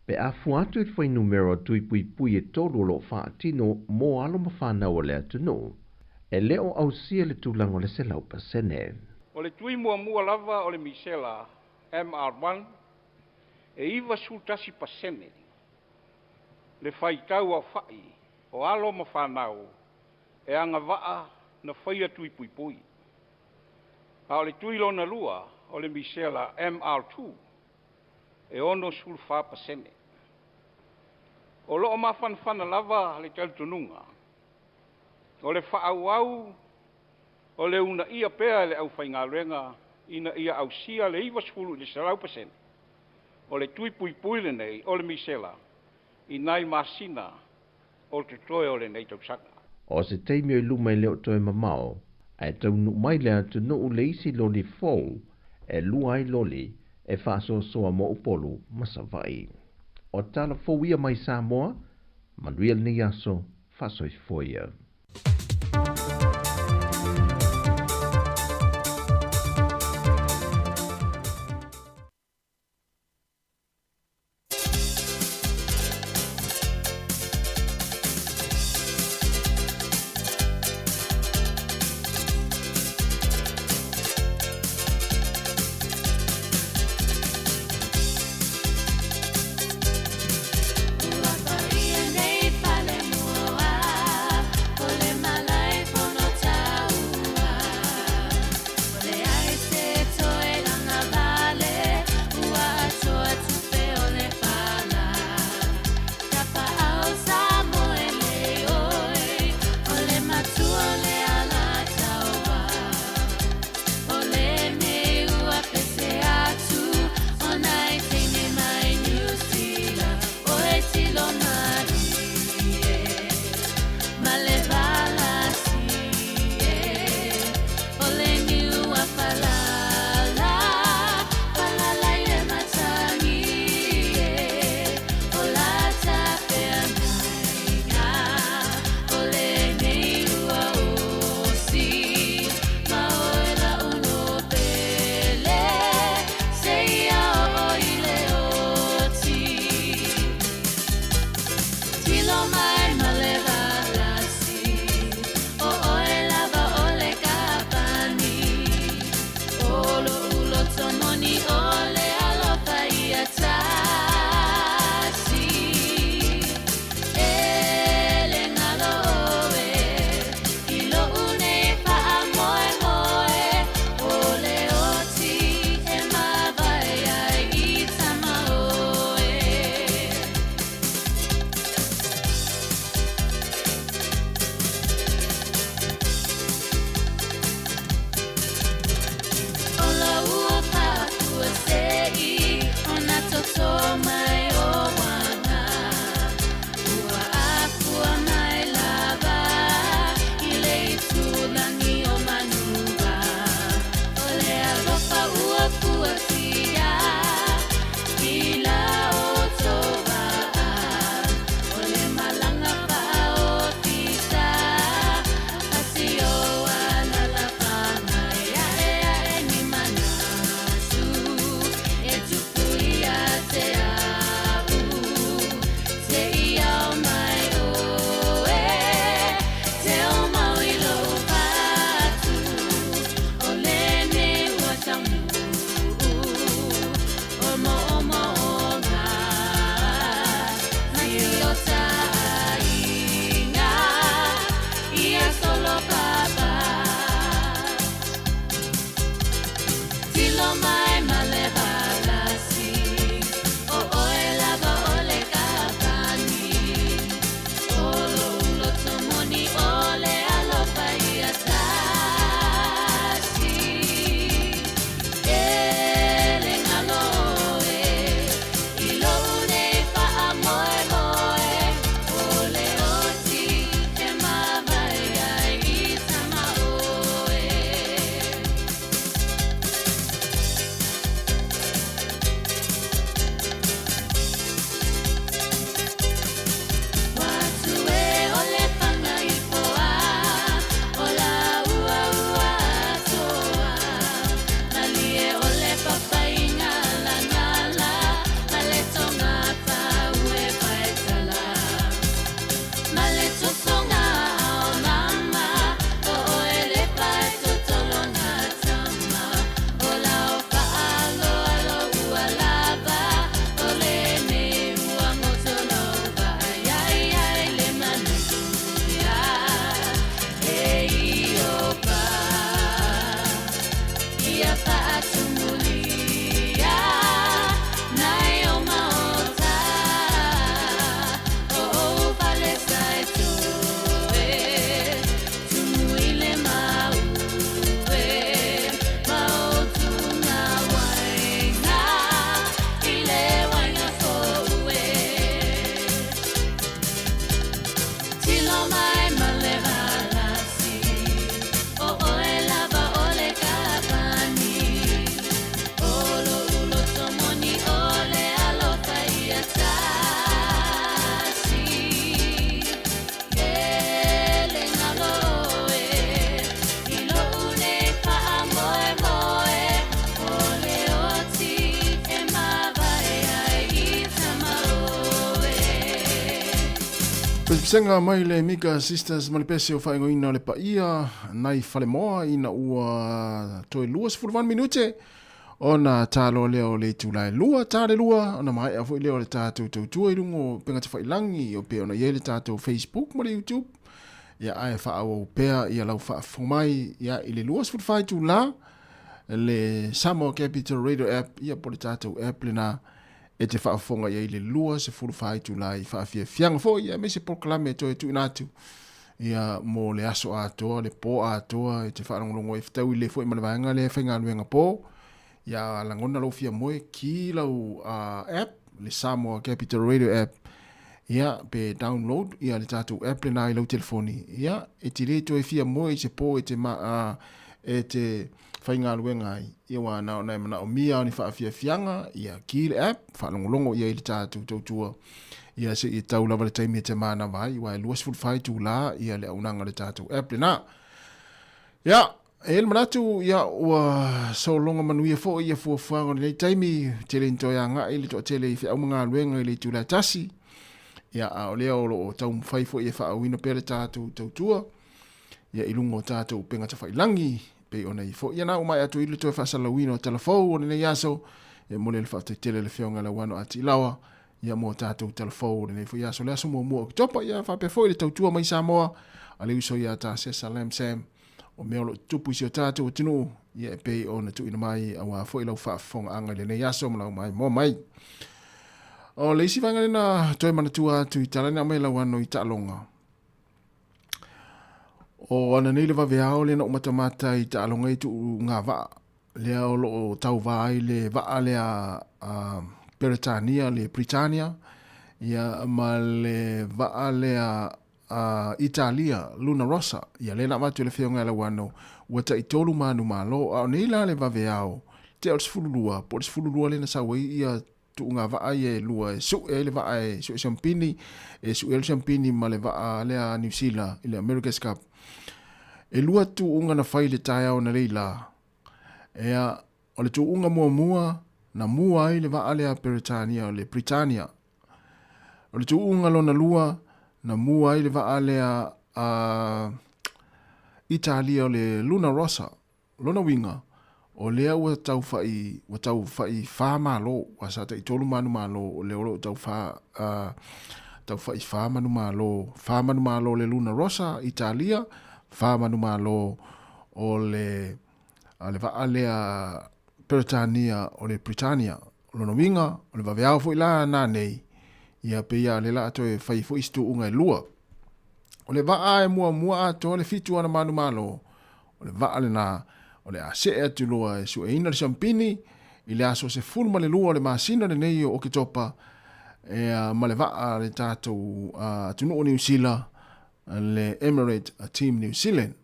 pe a fua atu i le fuainumera o tui puipui e tolu o lo o faatino mo alo ma fanau o le atunuu, e le o ausia le tulaga o le 100%. O le tui muamua lava o le misela MR1 e 91% le faitau aofa'i o alo ma fanau e agavaa na faia tui puipui. A o le tui lona lua o le misela MR2 e 64%. O loo mafanafana lava le talitonuga o le faaauau o le uunaia pea e le aufaigaluega ina ia ausia le 90 i le 100% o le tui puipui lenei o le misela i nai masina o totoe o lenei tausaga. O se taimi o i luma e le o toe mamao, ae taunuu mai le atunuu le isi loli fou e lua ai loli e faasoasoa mo Upolu ma Savaii. O tala fou ia mai Samoa, manuia lenei aso, faasoifua ia. Pesepesega mai le Mika Sisters ma le pese o faaigoaina o le paia nai Falemoa ina ua toe 28 minute ona taloa lea o le itula e 2 ta le 2 ona maea foi lea o le tatou tautua i luga o upega tafailagi o pei ona i ai le tatou Facebook ma le YouTube ia ae faaauau pea ia lau faafofoga mai ia i le 24 itula le Samoa Capital Radio app ia po o le tatou app lena e te faafofoga i ai le 24 itula i faafiafiaga foi ia aemaise polokalame e toe tuuina atu ia mo le aso atoa, le pō atoa e te faalogologo ai fetaui lelei foi ma le vaega lea e faigaluega pō. Ia lagona lou fia moe, ki lau app, le Samoa Capital Radio app, ia pe download ia le tatou app lena i lau telefoni. Ia e te le toe fia moe i se pō e te ma, e te faigaluega ai. Ia aua na ona e manaomia ni faafiafiaga, ia ki le app, faalogologo i ai i le tatou tautua. Ia seia tau lava le taimi e te manava ai, aua e 24 itula ia le auaunaga a le tatou app lena. Ia, e i ai le manatu, ia, ua sologa manuia foi ia fuafuaga o lenei taimi, tele ina toe agai le toatele i feau ma galuega i le itula e tasi, ia, a o lea o lo o taumafai foi e faaauauina pea le tatou tautua, ia, i luga o tatou upega tafailagi, pei ona i ai foi. Ia na ua maea atu ai le toe faasalalauina o tala fou o lenei aso, e momoli ai le faafetai tele i le Afioga ia Lauano A. Tiilawa, ia mo tatou tala fou o lenei foi aso, le aso muamua o Oketopa, ia faapea foi le tautua mai Samoa a le uso ia Tasesa Lam Sam, o mea o lo o tutupu i si o tatou atunuu, ia e pei ona tuuina mai aua foi lau faafofogaaga i lenei aso ma lau maimoa mai. O le isi vaega lena toe manatua atu i tala na aumai Lauano i taaloga. O ana nei le vaveao lea na ou matamata i taaloga i tuu ngā vaa. Lea o lo o tauvā ai le vaa lea a Peretania, le Britannia, ia, ma le vaa lea a Italia, Luna Rossa. Ia, lea na avatu e le Afioga ia Lauano, ua taitolu manumalo, a o nei la le vaveao, tea o le 12, po o le 12 lea na sau ai ia tuuga vaa ia e lua e sue ai le vaa e sue siampini, e sue ai le siampini ma le vaa lea a Niu Sila i le America's Cup. E lua tuuga na fai i le taeao analeila. Ea, o le tuuga muamua na mua ai le vaa lea a Peretania, o le Britannia. O le tuuga lona lua na mua ai le vaa lea a Italia o le Luna Rossa. O lona uiga, o lea ua tau fai, ua tau fai whā malo, ua sa tai tolu manu malo, o lea o lo o tau whā, tau fai whā manu malo, whā manu malo le Luna Rossa, Italia, whā manu malo o le, a le vaa lea Peretania o le Britannia. O lona uiga, o le vaveao foi la nā nei, ia pei a le la toe fai foi isi tuuga e lua. O le vaa e muamua atoa le fitu ana manumalo, O le vaa lena o le a see atu loa e sueina le siampini i le aso 12 o le masina lenei o Oketopa ea ma le vaa a le tatou atunuu o Niu Sila le Emirate Team New Zealand.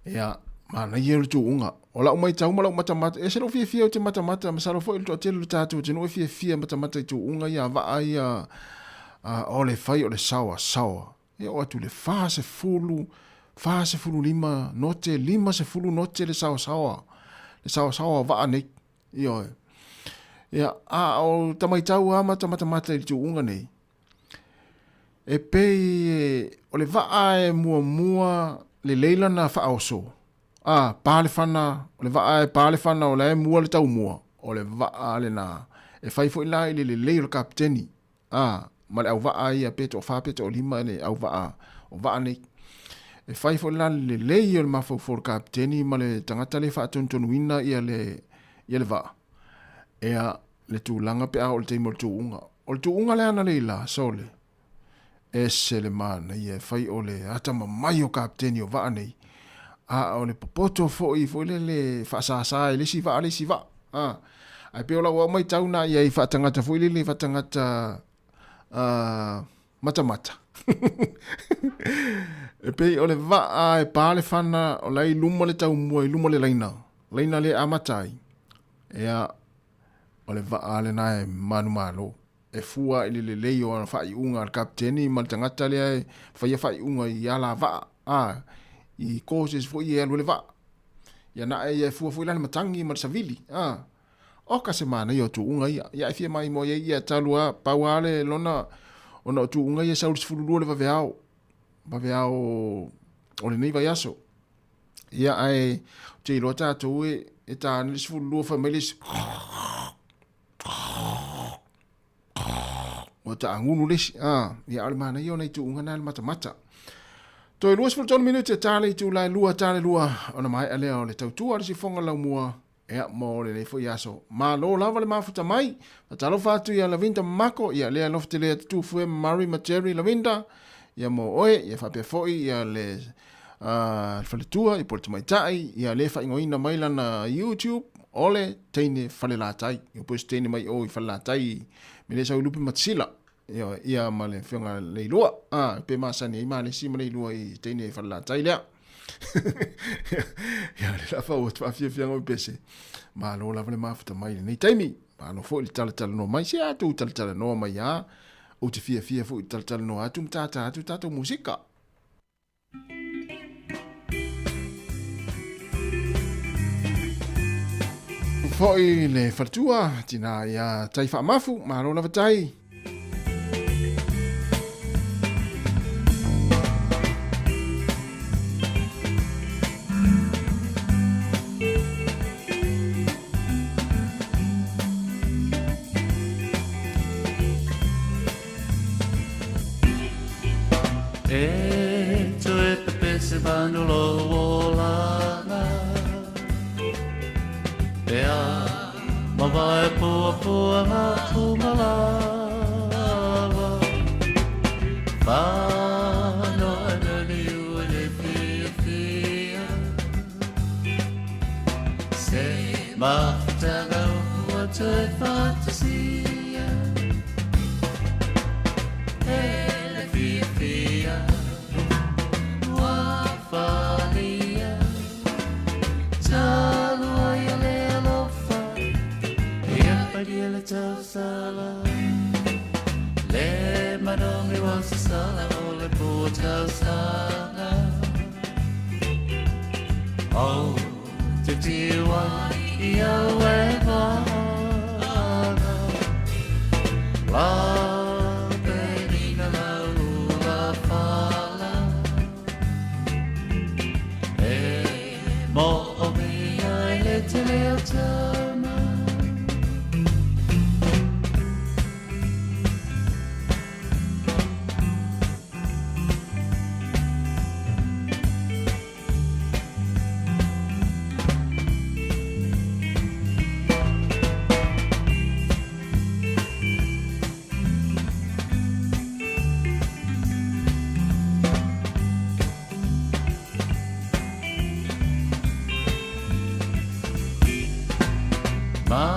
Ea, manaia le tuuga. O lau maitau ma lau matamata, ese lou fiafia ou te matamata, masalo foi le toatele o le tatou atunuu e fiafia matamata i tuuga ia vaa ia, o le fai o le saoasaoa. E oo atu i le 40, 45 note, 50 note le saosaoa, le saosaoa o vaa nei. Ioe. Ia, a o tamaitau a matamatamata i le tuuga nei, e pei e, o le vaa e muamua lelei lana faaoso, a, pa le fana, o le vaa e pa le fana o la e mua le taumua, o le vaa lena. E fai foi la i le lelei o le kapiteni. Ā, ma le auvaa ia pe toafa pe toalima le auvaa o vaa nei. E fai foi la le lelei o le mafaufau o le kapiteni ma le tagata lea e faatonutonuina ia le, ia le vaa. Ea, le tulaga pe a oo i le taimi o le tuuga. O le tuuga lea analeila, sole, ese le manaia e fai o le atamamai o kapiteni o vaa nei, a o le popoto foi, foi lele faasasa e le isi vaa le isi vaa. A, ae pei o lau au maitau na i ai faatagata foi lele faatagata matamata. E pei o le vaa e pa le fana o la i luma le taumua i luma le laina, laina le amata ai. Ea, o le vaa lena e manumalo. E fua i le lelei o ana faaiuga a le kapiteni ma le tagata lea e faia faaiuga i ala vaa, a, i courses foi e alu ai le vaa. Ia na e ia e fua foi la le matagi ma le savili, a. Oka se manaia o tuuga ia. Ia e fia maimoa i ai ia talu a, pau a le lona Ona o tuuga ia sau i le 12 le vaveao, vaveao o lenei vaiaso. Ia, ae ou te iloa tatou e, e ta ane le 12 fai mai le isi ua taagulu le isi. Ah, ia, a o le manaia o nai tuuga na le matamata. Toe 23 minute e ta le itula e 2, ta le 2, ona maea lea o le tautua a le sifoga laumua, ia, mo lenei foi aso. Malo lava le mafuta mai. Faatalofa atu ia Lavinda Mako, ia lea alofa tele atu Tufue ma Murray ma Jerry Lavinda, ia mo oe, ia faapea foi ia le uh, faletua, ia po le tamaitai, ia le faaigoaina mai lana YouTube, o le teine Falelatai. Ia po se teine mai o i Falelatai, me le sau lupe matisila. Ia, ia ma le afioga Leilua. Ah, pe masani ai Malesi ma Leilua i teine Falelatai lea. Ia, le la fau atu faafiafiaga o pese. Malo lava le mafuta mai lenei taimi. Malo foi le talatalanoa mai. Se a tou talatalanoa mai a. Ou te fiafia foi i talatalanoa atu ma tātā atu tātou musika. Foi le faletua, tina ia Tai Faamafu, malo lava Tai. E toe pepese manu lou olaga Pe a mavae puapuaga umalava Whanoa nani ua le fiafia Se mafutaga ua toe fatasia E le fiafia ua falia Talu ai o le alofa Ia paria le tausala Le manogi wa sasala o le pua tausaga Oh, te tiwa i au e vana La penina la ula fala E mo o mi ai le tele o tama.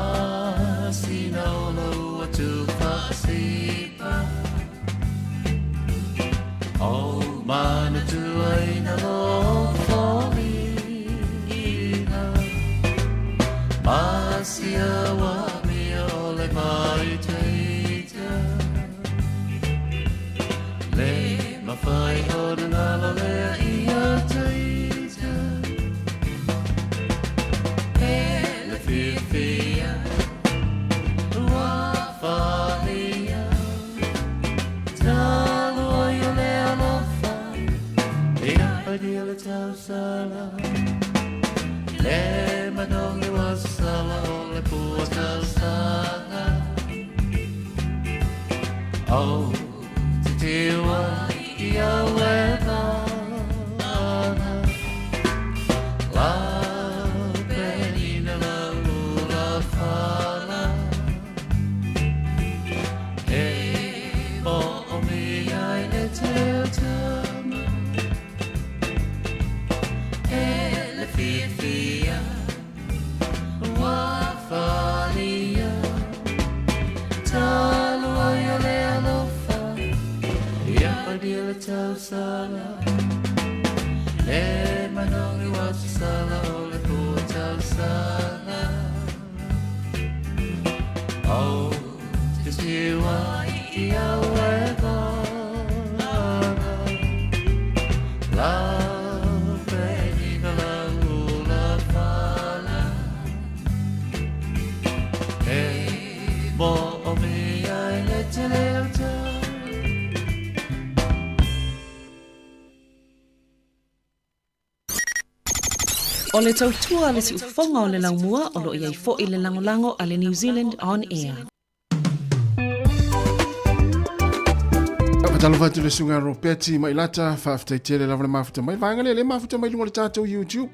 Masina o lau atu whaasipa O manatu ai na lo foliga Masia wa mia o le mai teita Le mawhai o na ngalo lea ia teita E le fiafia ua falia Talu ai o le alofa Ia paria le tausala Le manogi wa sala o le pua tausaga O te tiwa i au e vana La penina la ula fala E mo o mi ai le te tama E le fiafia ua falia Talu ai o le alofa Ia paria le tausala Le manogi wa sasala o le pua tausaga O te tiwa i au e vana La penina la ula fala E mo o mi ai le tele o tau. O le tautua a le siufofoga o le laumua o lo o i ai foi le lagolago a le New Zealand On Air. Faatalofa atu le susuga Ropeti Mailata, faafetai tele lava le mafuta mai. Vaega lea le mafuta mai luga o le tatou YouTube.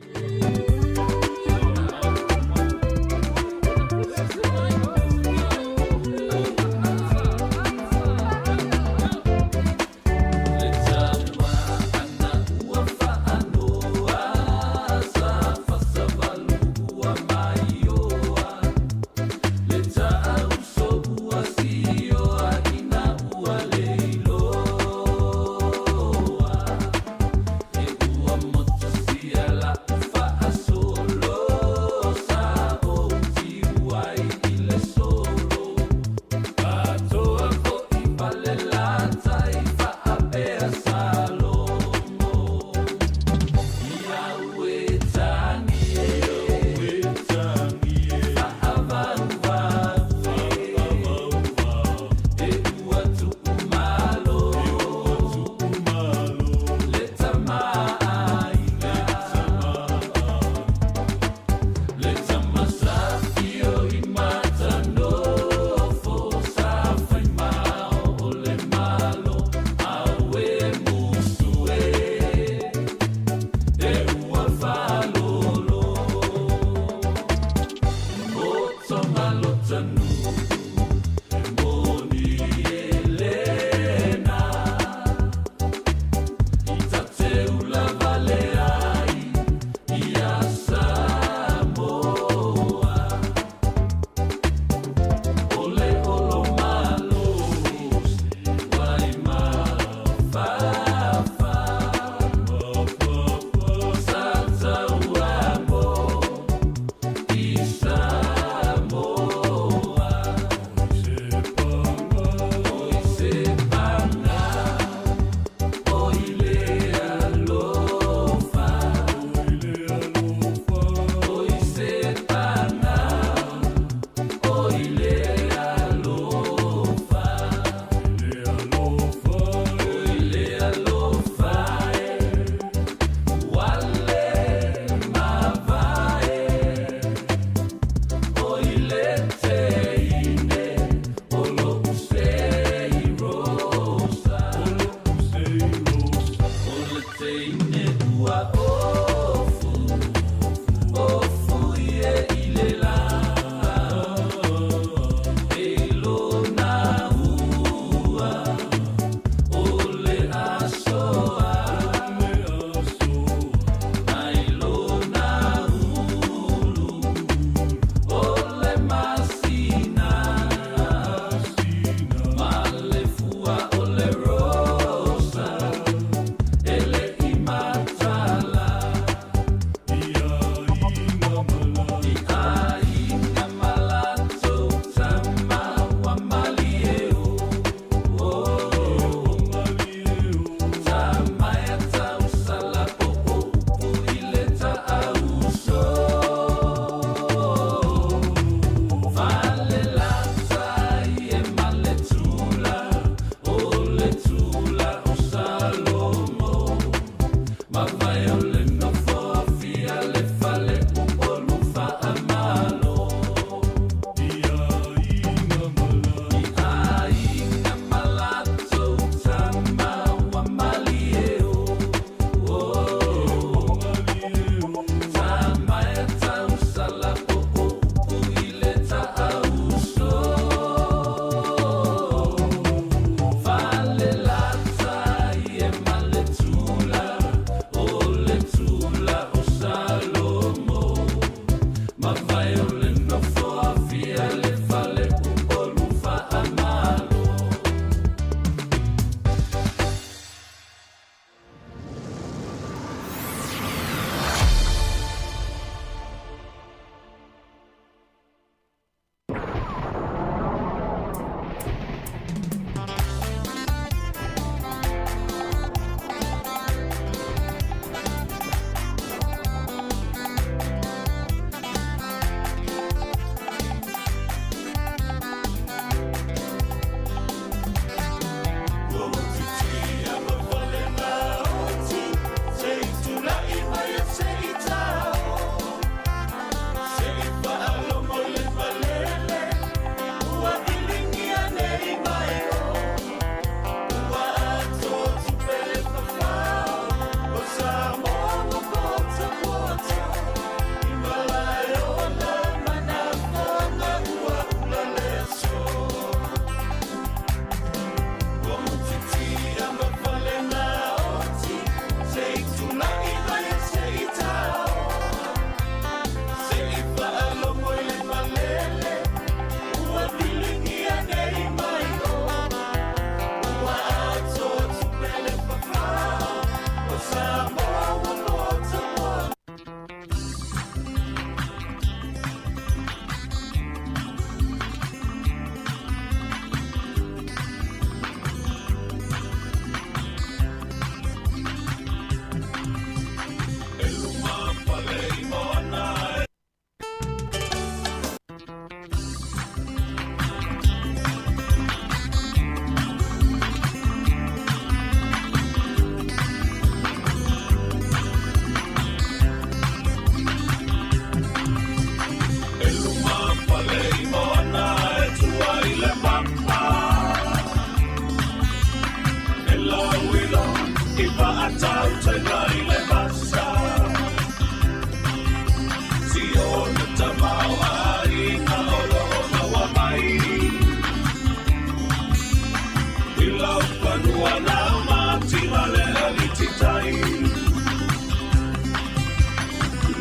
ua nao mativa le alititai.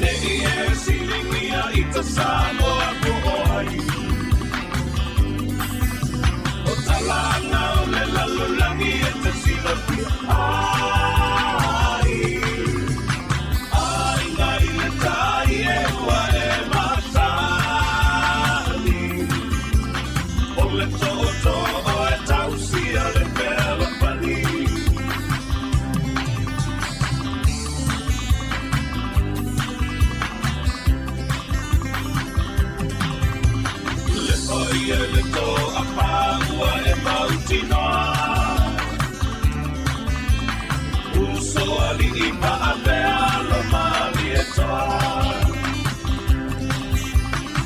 Nei e silingia i ta Samoa po o ai. O talanga o le lalolagi e te silafia ai. Aiga i le tai e ua e masani. O le tootoo e tausia le fealofani. Le paia le toapā ua e mautinoa. Uso alii maavea lo Malietoa.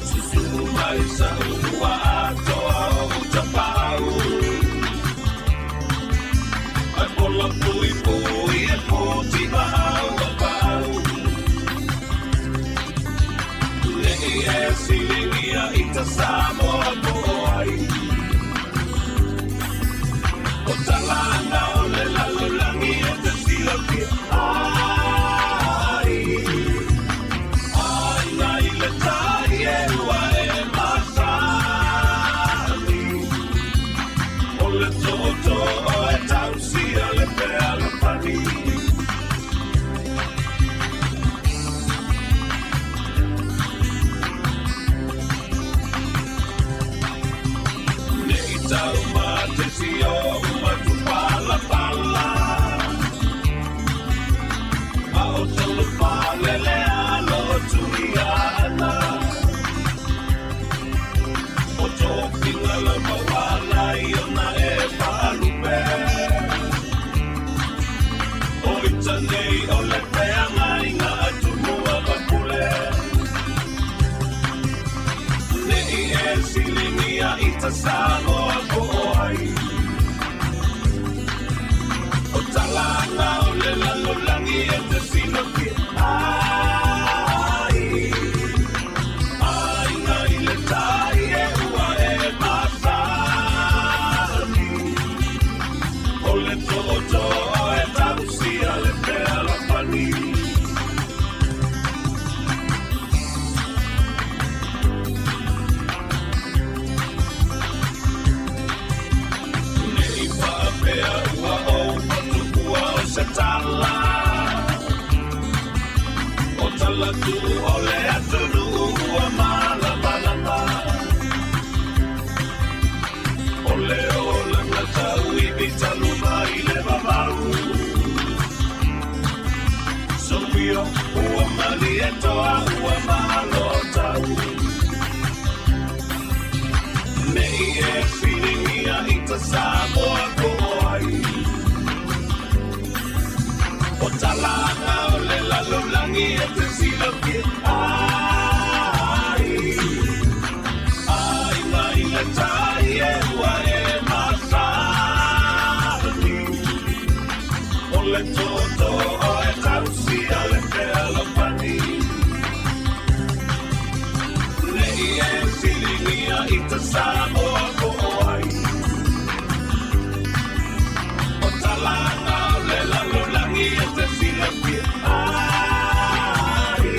Susu mai sa ua atoa o utapau. Ai pola pui pui e puti maau o pau. Nei e silingia i ta Samoa po o ai. O talanga o le lalolagi e te silafia ai. Aiga i le tai e ua e masani. O le tootoo e tausia le fealofani. Nei tau matesi o matupalapala. A o tolofalele alo tuiana. O tofiga la mauala i ona e faalupe. O ita nei o le feagaiga a Tumua ma Pule. Nei e siligia i ta Samoa po o ai. O talanga o le lalolagi e te silafia ai. Aiga i le tai e ua e masani. O le tootoo e tausia le fealofani. Nei faapea ua ou fatuua o se tala. O tala tuu o le atunuu ua malamalama. O le olaga tauivi talu mai le vavau. Soia ua Malietoa ua malo tau. Nei e siligia i ta Samoa po o ai. O talanga o le lalolagi e te silafia ai. Aiga i le tai e ua e masani. O le tootoo e tausia le fealofani. Nei e siligia i ta Samoa po o ai. O talanga o le lalolagi e te silafia ai.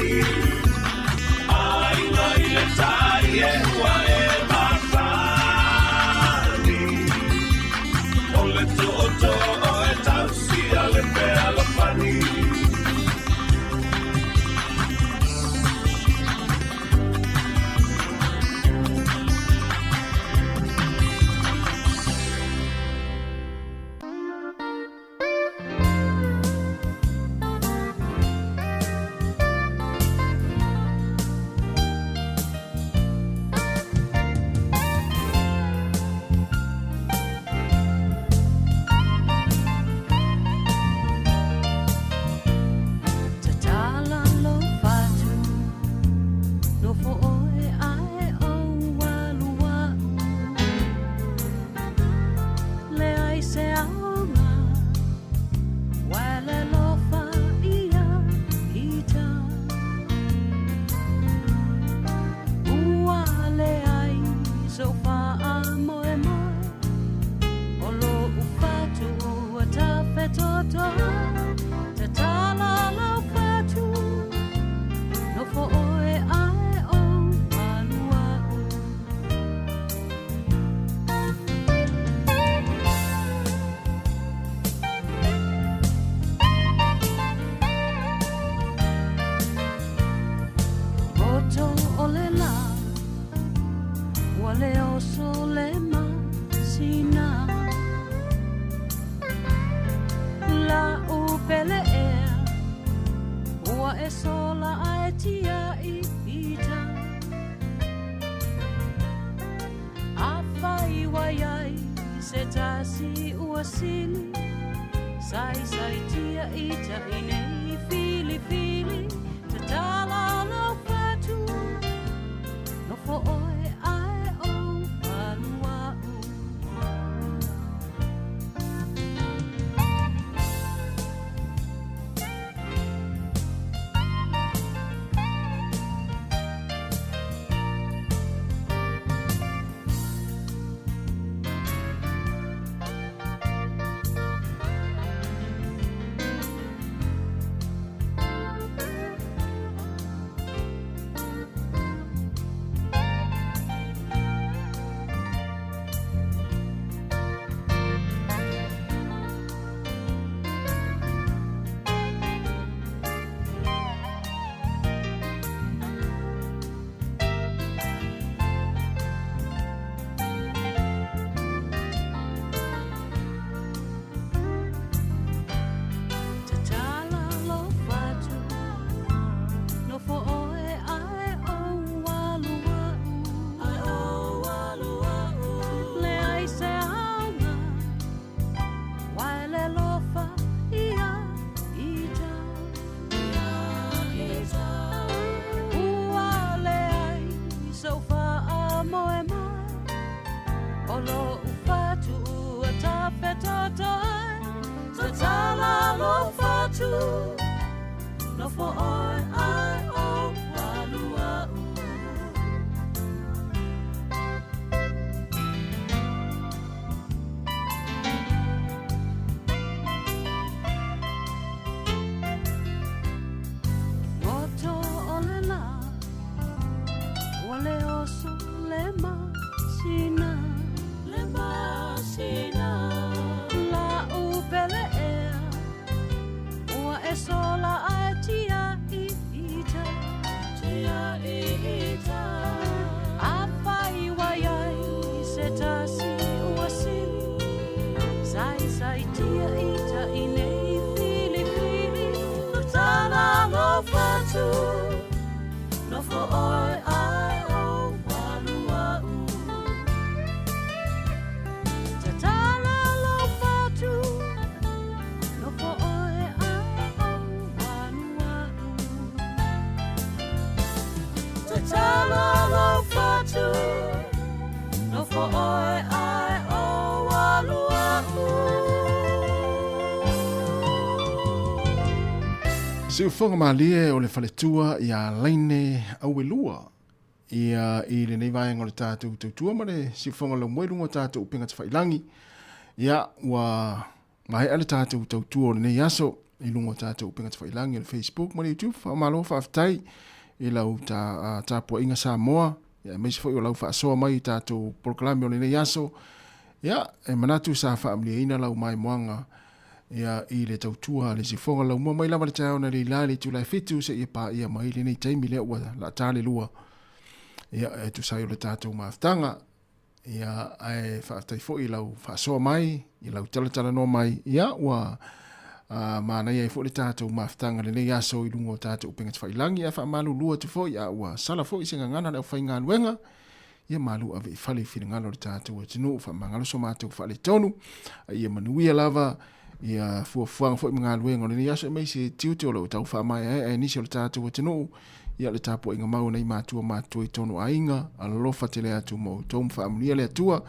Aiga i le tai e ua e masani. O le tootoo e tausia le fealofani. pele ea Ua e sola ae tia'i ita Afai ua iai se tasi ua sili Saisaitia ita i nei filifili Tatala lou fatu Nofo oe ae ou alu a'u. Tatala lou fatu Nofo oe ae ou alu a'u Ae ou alu a'u Leai se aoga Wae le lofa ia ita Ia ita Ua leai sou faamoemoe O lou fatu ua tafetotoe Tatala lou fatu Nofo oe ae ou alu a'u. Goto o le la Ua le oso le masina Le masina La'u pele ea Ua e sola ae tia'i ita Tia'i ita Afai ua iai se tasi ua sili Saisaitia ita i nei filifili Tatala lou fatu Nofo oe ae ou alu a'u Tatala lou fatu Nofo oe ae ou alu a'u Tatala lou fatu Nofo oe ae ou alu a'u. Siufoga malie o le faletua ia Laine Auelua ia i lenei vaega o le tatou tautua ma le siufoga laumua i luga o tatou upega tafailangi. Ia ua maea le tatou tautua o lenei aso i luga o tatou upega tafailangi o le Facebook ma le YouTube. Faamalo faafetai i lau ta, tapuaiga Samoa, ia aemaise foi o lau faasoa mai i tatou polokalame o lenei aso. Ia, e manatu sa faamalieina lau maimoaga ia i le tautua a le sifoga laumua mai lava le taeao na leila i le itula e 7 seia paia mai lenei taimi lea ua lata le 2. Ia, e tusa ai o le tatou mafutaga. Ia, ae faafetai foi i lau faasoa mai, i lau talatalanoa mai, ia, ua manaia ai foi le tatou mafutaga lenei aso i luga o tatou upega tafailangi, ae faamalulu atu foi, a ua sala foi se gagana a le aufaigaluega, ia malu ave i fale i finagalo o le tatou atunuu, faamagalo so matou faaletonu, a ia manuia lava ia fuafuaga foi ma galuega o lenei aso, aemaise tiute o lo o tau faamaeaea e nisi o le tatou atunuu, ia le tapuaiga mau a nai matua matutua i tonu aiga, alofa tele atu ma outou ma faamanuia le Atua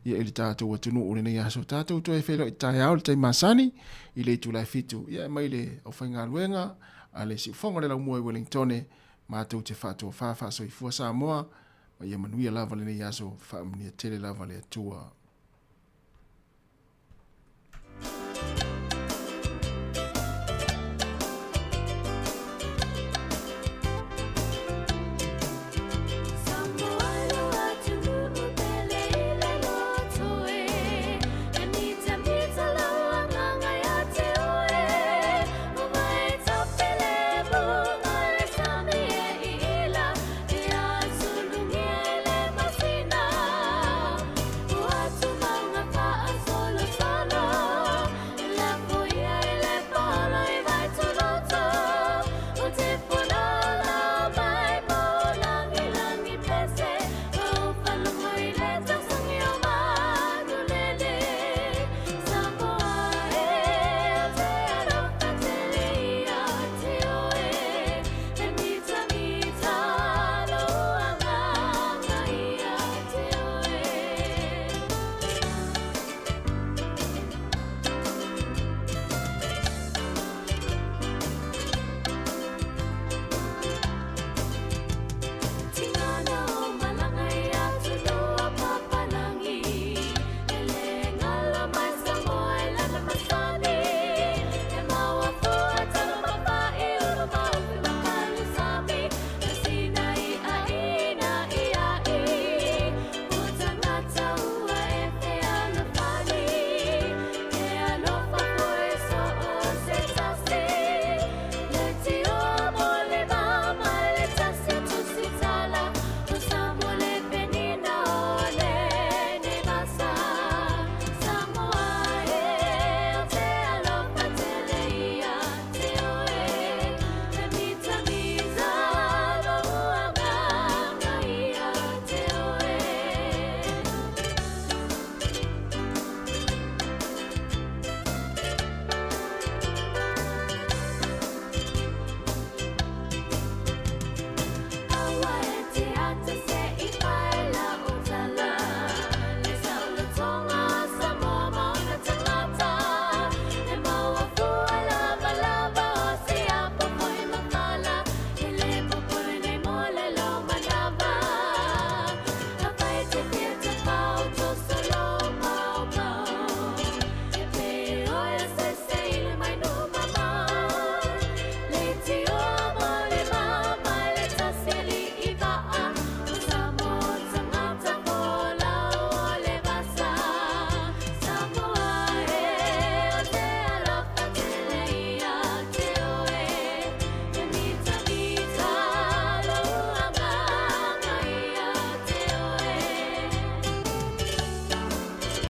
ia i le tatou atunuu o lenei aso. Tatou toe feiloai taeao i le taimi masani i le itula e 7, ia e mai le aufaigaluega a le Siufogo le Laumua i Wellingtone, matou te faatofa faasoifua Samoa, ma ia manuia lava lenei aso, faamanuia tele lava le Atua.